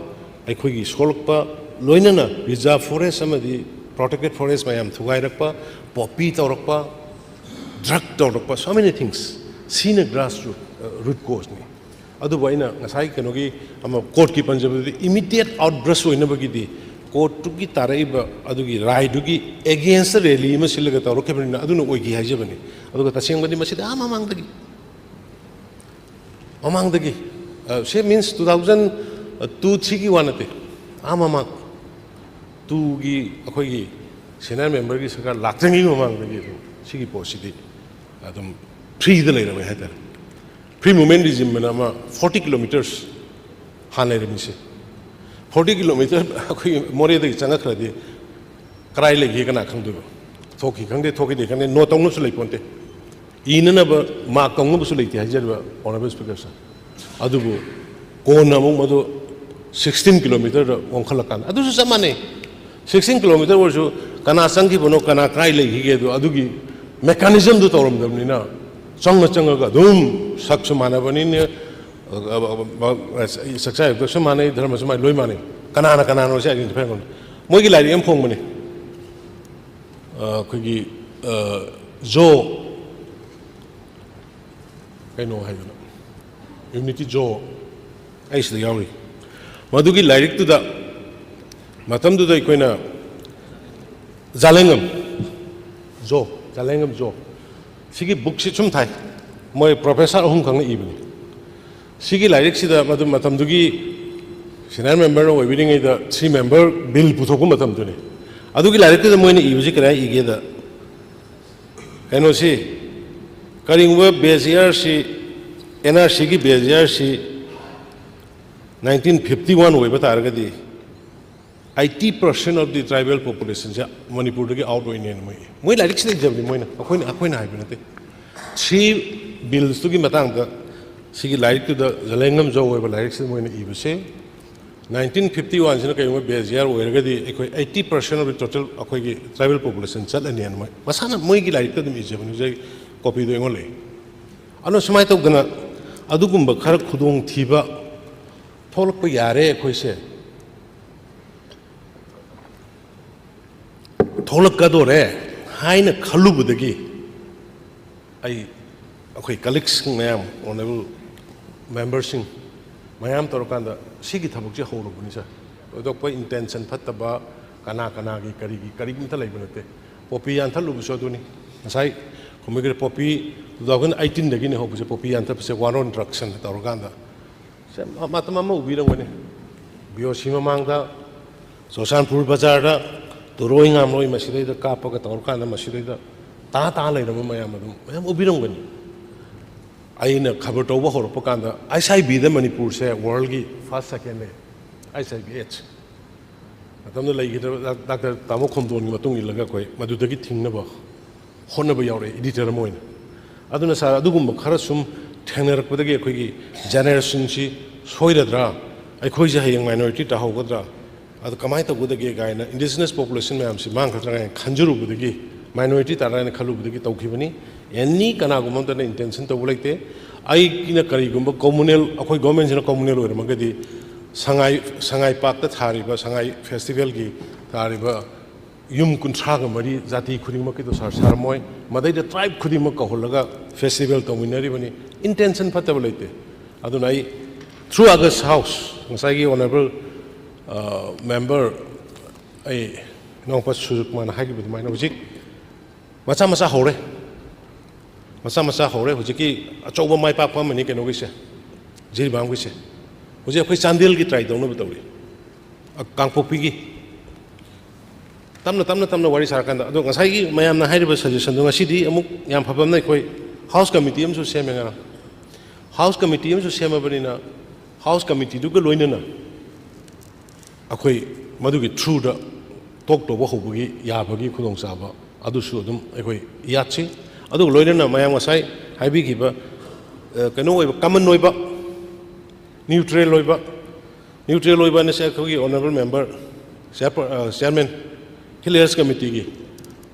ꯑꯩꯈꯣꯏꯒꯤ ꯁꯣꯛꯂꯛꯄ, ꯂꯣꯏꯅꯅ ꯔꯤꯖꯥꯔꯚ ꯐꯣꯔꯦꯁ ꯑꯃꯗꯤ ꯄ꯭ꯔꯣꯇꯦꯛꯇꯦꯠ ꯐꯣꯔꯦꯁ ꯃꯌꯥꯝ ꯊꯨꯒꯥꯏꯔꯛꯄ, ꯄꯣꯄꯤ ꯇꯧꯔꯛꯄ, ꯗ꯭ꯔꯒ ꯇꯧꯔꯛꯄ, so many things꯫ ꯁꯤꯅ ꯒ꯭ꯔꯥꯁ ꯔꯨꯠ, ꯔꯨꯠ ꯀꯣꯁꯅꯤ꯫ ꯑꯗꯨꯕꯨ ꯑꯩꯅ ꯉꯁꯥꯏ ꯀꯩꯅꯣꯒꯤ ꯑꯃ ꯀꯣꯔꯠꯀꯤ ꯄꯟꯖꯕꯗꯨꯗꯤ ꯏꯃꯤꯗꯤꯌꯦꯠ ꯑꯥꯎꯠꯕ꯭ꯔꯁ ꯑꯣꯏꯅꯕꯒꯤꯗꯤ ꯀꯣꯔꯠꯇꯨꯒꯤ ꯇꯥꯔꯛꯏꯕ ꯑꯗꯨꯒꯤ ꯔꯥꯏꯗꯨꯒꯤ ꯑꯦꯒꯦꯟꯁꯇ ꯔꯦꯂꯤ ꯑꯃ ꯁꯤꯜꯂꯒ ꯇꯧꯔꯛꯈꯤꯕꯅꯤꯅ ꯑꯗꯨꯅ ꯑꯣꯏꯈꯤ ꯍꯥꯏꯖꯕꯅꯤ꯫ ꯑꯗꯨꯒ ꯇꯁꯦꯡꯕꯗꯤ ꯃꯁꯤꯗꯤ ꯑꯥ ꯃꯃꯥꯡꯗꯒꯤ ꯃꯃꯥꯡꯗꯒꯤ, ꯁꯦ ꯃꯤꯟꯁ ꯇꯨ ꯊꯥꯎꯖꯟ ꯇꯨ ꯊ꯭ꯔꯤꯒꯤ ꯋꯥ ꯅꯠꯇꯦ, ꯑꯥ ꯃꯃꯥꯡ ꯇꯨꯒꯤ ꯑꯩꯈꯣꯏꯒꯤ ꯁꯦꯅꯤꯌꯔ ꯃꯦꯝꯕꯔꯒꯤ ꯁꯔꯀꯥꯔ ꯂꯥꯛꯇ꯭ꯔꯤꯉꯩꯒꯤ ꯃꯃꯥꯡꯗꯒꯤ ꯑꯗꯨꯝ ꯁꯤꯒꯤ ꯄꯣꯠꯁꯤꯗꯤ ꯑꯗꯨꯝ ꯐ꯭ꯔꯤꯗ ꯂꯩꯔꯝꯃꯦ ꯍꯥꯏꯇꯥꯔꯦ꯫ ꯐ꯭ꯔꯤ ꯃꯨꯚꯃꯦꯟ ꯔꯤꯖꯤꯝ ꯑꯅ ꯑꯃ ꯐꯣꯔꯇꯤ ꯀꯤꯂꯣꯃꯤꯇꯔꯁ ꯍꯥꯟꯅ ꯂꯩꯔꯝꯃꯤꯁꯦ, ꯐꯣꯔꯇꯤ ꯀꯤꯂꯣꯃꯤꯇꯔ ꯑꯩꯈꯣꯏꯒꯤ ꯃꯣꯔꯦꯗꯒꯤ ꯆꯪꯉꯛꯈ꯭ꯔꯗꯤ ꯀꯔꯥꯏ ꯂꯩꯒꯦ ꯀꯅꯥ ꯈꯪꯗꯣꯏꯕ? ꯊꯣꯛꯈꯤ ꯈꯪꯗꯦ, ꯊꯣꯛꯈꯤꯗꯦ ꯈꯪꯗꯦ, ꯅꯣꯠ ꯇꯧꯅꯕꯁꯨ ꯂꯩꯄꯣꯟꯇꯦ, ꯏꯅꯅꯕ ꯃꯥꯔꯛ ꯇꯧꯅꯕꯁꯨ ꯂꯩꯇꯦ ꯍꯥꯏꯖꯔꯤꯕ honourable speaker sir꯫ ꯑꯗꯨꯕꯨ ꯀꯣꯟꯅ ꯑꯃꯨꯛ ꯃꯗꯨ ꯁꯤꯛꯁꯇꯤꯟ ꯀꯤꯂꯣꯃꯤꯇꯔꯗ ꯑꯣꯟꯈꯠꯂꯀꯥꯟꯗ ꯑꯗꯨꯁꯨ ꯆꯞ ꯃꯥꯟꯅꯩ꯫ ꯁꯤꯛꯁꯇꯤꯟ ꯀꯤꯂꯣꯃꯤꯇꯔ ꯑꯣꯏꯔꯁꯨ ꯀꯅꯥ ꯆꯪꯈꯤꯕꯅꯣ, ꯀꯅꯥ ꯀꯗꯥꯏ ꯂꯩꯈꯤꯒꯦ, ꯑꯗꯨ ꯑꯗꯨꯒꯤ ꯃꯦꯀꯥꯅꯤꯖꯝꯗꯨ ꯇꯧꯔꯝꯗꯕꯅꯤꯅ ꯆꯪꯉ ꯆꯪꯉꯒ ꯑꯗꯨꯝ ꯁꯛꯁꯨ ꯃꯥꯟꯅꯕꯅꯤꯅ, ꯆꯥꯛꯆꯥ ꯌꯨꯊꯛꯁꯨ ꯃꯥꯟꯅꯩ, ꯙꯔꯃꯁꯨ ꯃꯥꯟꯅꯩ, ꯂꯣꯏ ꯃꯥꯟꯅꯩ꯫ ꯀꯅꯥꯅ ꯀꯅꯥꯅꯣ ꯁꯤ identify ꯇꯧꯅꯤ꯫ ꯃꯣꯏꯒꯤ ꯂꯥꯏꯔꯤꯛ ꯑꯃ ꯐꯣꯡꯕꯅꯤ, ꯑ, ꯑꯩꯈꯣꯏꯒꯤ, ꯑ, ꯖꯣ ꯀꯩꯅꯣ ꯍꯥꯏꯗꯅ, ꯌꯨꯅꯤꯇꯤ ꯖꯣ ꯑꯩ ꯁꯤꯗ ꯌꯥꯎꯔꯤ꯫ ꯃꯗꯨꯒꯤ ꯂꯥꯏꯔꯤꯛꯇꯨꯗ ꯃꯇꯝꯗꯨꯗ ꯑꯩꯈꯣꯏꯅ ꯖꯥꯂꯦꯡꯉꯝ ꯖꯣ, ꯖꯥꯂꯦꯡꯉꯝ ꯖꯣ, ꯁꯤꯒꯤ ꯕꯨꯛꯁꯤ ꯁꯨꯝ ꯊꯥꯏ, ꯃꯣꯏ ꯄ꯭ꯔꯣꯐꯦꯁꯔ ꯑꯍꯨꯝꯈꯛꯅ ꯏꯕꯅꯤ꯫ ꯁꯤꯒꯤ ꯂꯥꯏꯔꯤꯛꯁꯤꯗ ꯃꯗꯨ ꯃꯇꯝꯗꯨꯒꯤ ꯁꯦꯅꯤꯌꯔ ꯃꯦꯝꯕꯔ ꯑꯣꯏꯕꯤꯔꯤꯉꯩꯗ ꯊ꯭ꯔꯤ ꯃꯦꯝꯕꯔ ꯕꯤꯜ ꯄꯨꯊꯣꯛꯄ ꯃꯇꯝꯗꯨꯅꯤ꯫ ꯑꯗꯨꯒꯤ ꯂꯥꯏꯔꯤꯛꯇꯨꯗ ꯃꯣꯏꯅ ꯏꯕꯁꯤ ꯀꯗꯥꯏ ꯏꯒꯦꯗ, ꯀꯩꯅꯣꯁꯤ, ꯀꯔꯤꯒꯨꯝꯕ ꯕꯦꯁ ꯌꯥꯔꯁꯤ, ꯑꯦꯟ ꯑꯥꯔ ꯁꯤꯒꯤ ꯕꯦꯁ ꯌꯥꯔꯁꯤ ꯅꯥꯏꯟꯇꯤꯟ ꯐꯤꯐꯇꯤ ꯋꯥꯟ ꯑꯣꯏꯕ ꯇꯥꯔꯒꯗꯤ, eighty percent of the tribal populationꯁꯦ ꯃꯅꯤꯄꯨꯔꯗꯒꯤ ꯑꯥꯎꯠ ꯑꯣꯏꯅꯦꯅ ꯃꯣꯏ, ꯃꯣꯏ ꯂꯥꯏꯔꯤꯛꯁꯤꯗ ꯏꯖꯕꯅꯤ ꯃꯣꯏꯅ, ꯑꯩꯈꯣꯏꯅ, ꯑꯩꯈꯣꯏꯅ ꯍꯥꯏꯕ ꯅꯠꯇꯦ꯫ ꯊ꯭ꯔꯤ ꯕꯤꯜꯁꯇꯨꯒꯤ ꯃꯇꯥꯡꯗ ꯁꯤꯒꯤ ꯂꯥꯏꯔꯤꯛꯇꯨꯗ, ꯖꯂꯦꯡꯉꯝ ꯖꯣ ꯑꯣꯏꯕ ꯂꯥꯏꯔꯤꯛꯁꯤꯗ ꯃꯣꯏꯅ ꯏꯕꯁꯦ, ꯅꯥꯏꯟꯇꯤꯟ ꯐꯤꯐꯇꯤ ꯋꯥꯟꯁꯤꯅ ꯀꯩꯒꯨꯝꯕ ꯕꯦꯁ ꯌꯥꯔ ꯑꯣꯏꯔꯒꯗꯤ ꯑꯩꯈꯣꯏ eighty percent of the total ꯑꯩꯈꯣꯏꯒꯤ tribal population ꯆꯠꯂꯅꯤꯅ ꯃꯣꯏ ꯃꯁꯥꯅ ꯃꯣꯏꯒꯤ ꯂꯥꯏꯔꯤꯛꯇ ꯑꯗꯨꯝ ꯏꯖꯕꯅꯤ, ꯍꯧꯖꯤꯛ ꯀꯣꯄꯤꯗꯣ ꯑꯩꯉꯣꯟꯗ ꯂꯩ꯫ ꯑꯗꯨꯅ ꯁꯨꯃꯥꯏꯅ ꯇꯧꯗꯅ ꯑꯗꯨꯒꯨꯝꯕ ꯈꯔ ꯈꯨꯗꯣꯡꯊꯤꯕ ꯊꯣꯛꯂꯛꯄ ꯌꯥꯔꯦ, ꯑꯩꯈꯣꯏꯁꯦ ꯊꯣꯛꯂꯛꯀꯗꯣꯔꯦ ꯍꯥꯏꯅ ꯈꯜꯂꯨꯕꯗꯒꯤ ꯑꯩ ꯑꯩꯈꯣꯏ ꯀꯂꯤꯛꯁꯤꯡ ꯃꯌꯥꯝ, ꯑꯣꯅꯔꯦꯕꯜ ꯃꯦꯝꯕꯔꯁꯤꯡ ꯃꯌꯥꯝ ꯇꯧꯔꯀꯥꯟꯗ ꯁꯤꯒꯤ ꯊꯕꯛꯁꯦ ꯍꯧꯔꯨꯕꯅꯤ ꯁꯥꯔ꯫ ꯊꯣꯏꯗꯣꯛꯄ ꯏꯟꯇꯦꯟꯁꯟ ꯐꯠꯇꯕ, ꯀꯅꯥ ꯀꯅꯥꯒꯤ ꯀꯔꯤꯒꯤ ꯀꯔꯤꯝꯇ ꯂꯩꯕ ꯅꯠꯇꯦ꯫ ꯄꯣꯄꯤ ꯌꯥꯟꯊꯠꯂꯨꯕꯁꯨ ꯑꯗꯨꯅꯤ꯫ ꯉꯁꯥꯏ ꯈꯨꯝꯕꯤꯈ꯭ꯔꯦ, ꯄꯣꯄꯤ ꯇꯨ ꯊꯥꯎꯖꯟ ꯑꯩꯠꯇꯤꯟꯗꯒꯤꯅꯤ ꯍꯧꯕꯁꯦ, ꯄꯣꯄꯤ ꯌꯥꯟꯊꯠꯄꯁꯦ, ꯋꯥꯔꯣꯟ ꯗ꯭ꯔꯛꯁ ꯍꯥꯏꯅ ꯇꯧꯔꯀꯥꯟꯗ꯫ ꯁꯦ, ꯃ-, ꯃꯇꯝ ꯑꯃ ꯎꯕꯤꯔꯝꯒꯅꯤ, ꯕꯤ ꯑꯣ ꯁꯤ ꯃꯃꯥꯡꯗ ꯆꯨꯔꯆꯥꯟꯄꯨꯔ ꯕꯖꯥꯔꯗ ꯇꯨꯔꯣꯏ ꯉꯥꯝꯂꯣꯏ ꯃꯁꯤꯗꯩꯗ ꯀꯥꯞꯄꯒ ꯇꯧꯔꯀꯥꯟꯗ ꯃꯁꯤꯗꯩꯗ ꯇꯥ ꯇꯥ ꯂꯩꯔꯝꯕ ꯃꯌꯥꯝ ꯑꯗꯨꯝ ꯃꯌꯥꯝ ꯎꯕꯤꯔꯝꯒꯅꯤ꯫ ꯑꯩꯅ ꯈꯕꯔ ꯇꯧꯕ ꯍꯧꯔꯛꯄ ꯀꯥꯟꯗ ꯑꯩꯆ ꯑꯥꯏ ꯚꯤꯗ ꯃꯅꯤꯄꯨꯔꯁꯦ ꯋꯥꯔꯜꯒꯤ ꯐꯥꯔꯁ, ꯁꯦꯀꯦꯟꯅꯦ, ꯑꯩꯆ ꯑꯥꯏ ꯚꯤ ꯑꯦꯠꯁ꯫ ꯃꯇꯝꯗ ꯂꯩꯈꯤꯗ꯭ꯔꯕ ꯗꯥꯛ-, ꯗꯥꯛꯇꯔ ꯇꯥꯃꯣ ꯈꯣꯝꯗꯣꯟꯒꯤ ꯃꯇꯨꯡ ꯏꯜꯂꯒ ꯑꯩꯈꯣꯏ ꯃꯗꯨꯗꯒꯤ ꯊꯤꯡꯅꯕ ꯍꯣꯠꯅꯕ ꯌꯥꯎꯔꯛꯑꯦ, ꯏꯗꯤꯇꯔ ꯑꯃ ꯑꯣꯏꯅ꯫ ꯑꯗꯨꯅ ꯁꯥꯔ, ꯑꯗꯨꯒꯨꯝꯕ ꯈꯔ ꯁꯨꯝ ꯊꯦꯡꯅꯔꯛꯄꯗꯒꯤ ꯑꯩꯈꯣꯏꯒꯤ ꯖꯦꯅꯦꯔꯦꯁꯟꯁꯤ ꯁꯣꯏꯔꯗ꯭ꯔꯥ, ꯑꯩꯈꯣꯏꯁꯦ ꯍꯌꯦꯡ ꯃꯥꯏꯅꯣꯔꯤꯇꯤ ꯇꯥꯍꯧꯒꯗ꯭ꯔꯥ, ꯑꯗꯨ ꯀꯃꯥꯏꯅ ꯇꯧꯒꯗꯒꯦ ꯀꯥꯏꯅ, ꯏꯟꯗꯤꯖꯤꯅꯁ ꯄꯣꯄꯨꯂꯦꯁꯟ ꯃꯌꯥꯝꯁꯤ ꯃꯥꯡꯒꯗ꯭ꯔꯥ ꯀꯥꯏꯅ ꯈꯟꯖꯔꯨꯕꯗꯒꯤ, ꯃꯥꯏꯅꯣꯔꯤꯇꯤ ꯇꯥꯔꯥ ꯍꯥꯏꯅ ꯈꯜꯂꯨꯕꯗꯒꯤ ꯇꯧꯈꯤꯕꯅꯤ꯫ ꯑꯦꯅꯤ ꯀꯅꯥꯒꯨꯝꯕ ꯑꯝꯇꯅ ꯏꯟꯇꯦꯟꯁꯟ ꯇꯧꯕ ꯂꯩꯇꯦ꯫ ꯑꯩꯅ ꯀꯔꯤꯒꯨꯝꯕ ꯀꯣꯃꯨꯅꯦꯜ, ꯑꯩꯈꯣꯏ ꯒꯣꯔꯃꯦꯟꯁꯤꯅ ꯀꯣꯃꯨꯅꯦꯜ ꯑꯣꯏꯔꯝꯃꯒꯗꯤ, ꯁꯉꯥꯏ, ꯁꯉꯥꯏ ꯄꯥꯔꯛꯇ ꯊꯥꯔꯤꯕ, ꯁꯉꯥꯏ ꯐꯦꯁꯇꯤꯚꯦꯜꯒꯤ ꯊꯥꯔꯤꯕ ꯌꯨꯝ ꯀꯨꯟꯊ꯭ꯔꯥꯒ ꯃꯔꯤ ꯖꯥꯇꯤ ꯈꯨꯗꯤꯡꯃꯛꯀꯤꯗꯣ ꯁꯥꯔ ꯁꯥꯔꯝꯃꯣꯏ꯫ ꯃꯗꯩꯗ ꯇ꯭ꯔꯥꯏꯕ ꯈꯨꯗꯤꯡꯃꯛ ꯀꯧꯍꯜꯂꯒ ꯐꯦꯁꯇꯤꯚꯦꯜ ꯇꯧꯃꯤꯟꯅꯔꯤꯕꯅꯤ꯫ ꯏꯟꯇꯦꯟꯁꯟ ꯐꯠꯇꯕ ꯂꯩꯇꯦ꯫ ꯑꯗꯨꯅ ꯑꯩ through August House, ꯉꯁꯥꯏꯒꯤ ꯑꯣꯅꯔꯦꯕꯜ ꯃꯦꯝꯕꯔ, ꯑꯩ ꯏꯅꯥꯎꯄꯥ ꯁꯨꯔꯖꯀꯨꯃꯥꯔꯅ ꯍꯥꯏꯈꯤꯕ ꯑꯗꯨꯃꯥꯏꯅ ꯍꯧꯖꯤꯛ ꯃꯆꯥ ꯃꯆꯥ ꯍꯧꯔꯦ, ꯃꯆꯥ ꯃꯆꯥ ꯍꯧꯔꯦ꯫ ꯍꯧꯖꯤꯛꯀꯤ ꯑꯆꯧꯕ ꯃꯥꯏ ꯄꯥꯛꯄ ꯑꯃꯅꯤ ꯀꯩꯅꯣꯒꯤꯁꯦ, ꯖꯤꯔꯤꯕꯥꯝꯒꯤꯁꯦ꯫ ꯍꯧꯖꯤꯛ ꯑꯩꯈꯣꯏ ꯆꯥꯟꯗꯦꯜꯒꯤ ꯇ꯭ꯔꯥꯏ ꯇꯧꯅꯕ ꯇꯧꯔꯤ, ꯑ, ꯀꯥꯡꯄꯣꯛꯄꯤꯒꯤ꯫ ꯇꯞꯅ, ꯇꯞꯅ, ꯇꯞꯅ ꯋꯥꯔꯤ ꯁꯥꯔꯀꯥꯟꯗ, ꯑꯗꯣ ꯉꯁꯥꯏꯒꯤ ꯃꯌꯥꯝꯅ ꯍꯥꯏꯔꯤꯕ ꯁꯖꯦꯁꯟꯗꯣ ꯉꯁꯤꯗꯤ ꯑꯃꯨꯛ ꯌꯥꯝ ꯐꯕ ꯑꯃꯅ, ꯑꯩꯈꯣꯏ ꯍꯥꯎꯁ ꯀꯃꯤꯇꯤ ꯑꯃꯁꯨ ꯁꯦꯝꯃꯦ ꯉꯔꯥꯡ꯫ ꯍꯥꯎꯁ ꯀꯃꯤꯇꯤ ꯑꯃꯁꯨ ꯁꯦꯝꯃꯕꯅꯤꯅ, ꯍꯥꯎꯁ ꯀꯃꯤꯇꯤꯗꯨꯒ ꯂꯣꯏꯅꯅ ꯑꯩꯈꯣꯏ ꯃꯗꯨꯒꯤ ꯊ꯭ꯔꯨꯗ ꯇꯣꯛ ꯇꯧꯕ ꯍꯧꯕꯒꯤ ꯌꯥꯕꯒꯤ ꯈꯨꯗꯣꯡꯆꯥꯕ ꯑꯗꯨꯁꯨ ꯑꯗꯨꯝ ꯑꯩꯈꯣꯏ ꯌꯥꯠꯁꯤ꯫ ꯑꯗꯨꯒ ꯂꯣꯏꯅꯅ ꯃꯌꯥꯝ ꯉꯁꯥꯏ ꯍꯥꯏꯕꯤꯈꯤꯕ, ꯑ, ꯀꯩꯅꯣ ꯑꯣꯏꯕ, ꯀꯃꯟ ꯑꯣꯏꯕ, ꯅ꯭ꯌꯨꯇ꯭ꯔꯦꯜ ꯑꯣꯏꯕ, ꯅ꯭ꯌꯨꯇ꯭ꯔꯦꯜ ꯑꯣꯏꯕ ꯍꯥꯏꯅꯁꯦ ꯑꯩꯈꯣꯏꯒꯤ ꯑꯣꯅꯔꯦꯕꯜ ꯃꯦꯝꯕꯔ, ꯆꯤꯌꯥꯔꯄ-, ꯑ, ꯆꯤꯌꯥꯔꯃꯦꯟ, ꯍꯤꯜ ꯑꯦꯔꯤꯌꯥꯁ ꯀꯃꯤꯇꯤꯒꯤ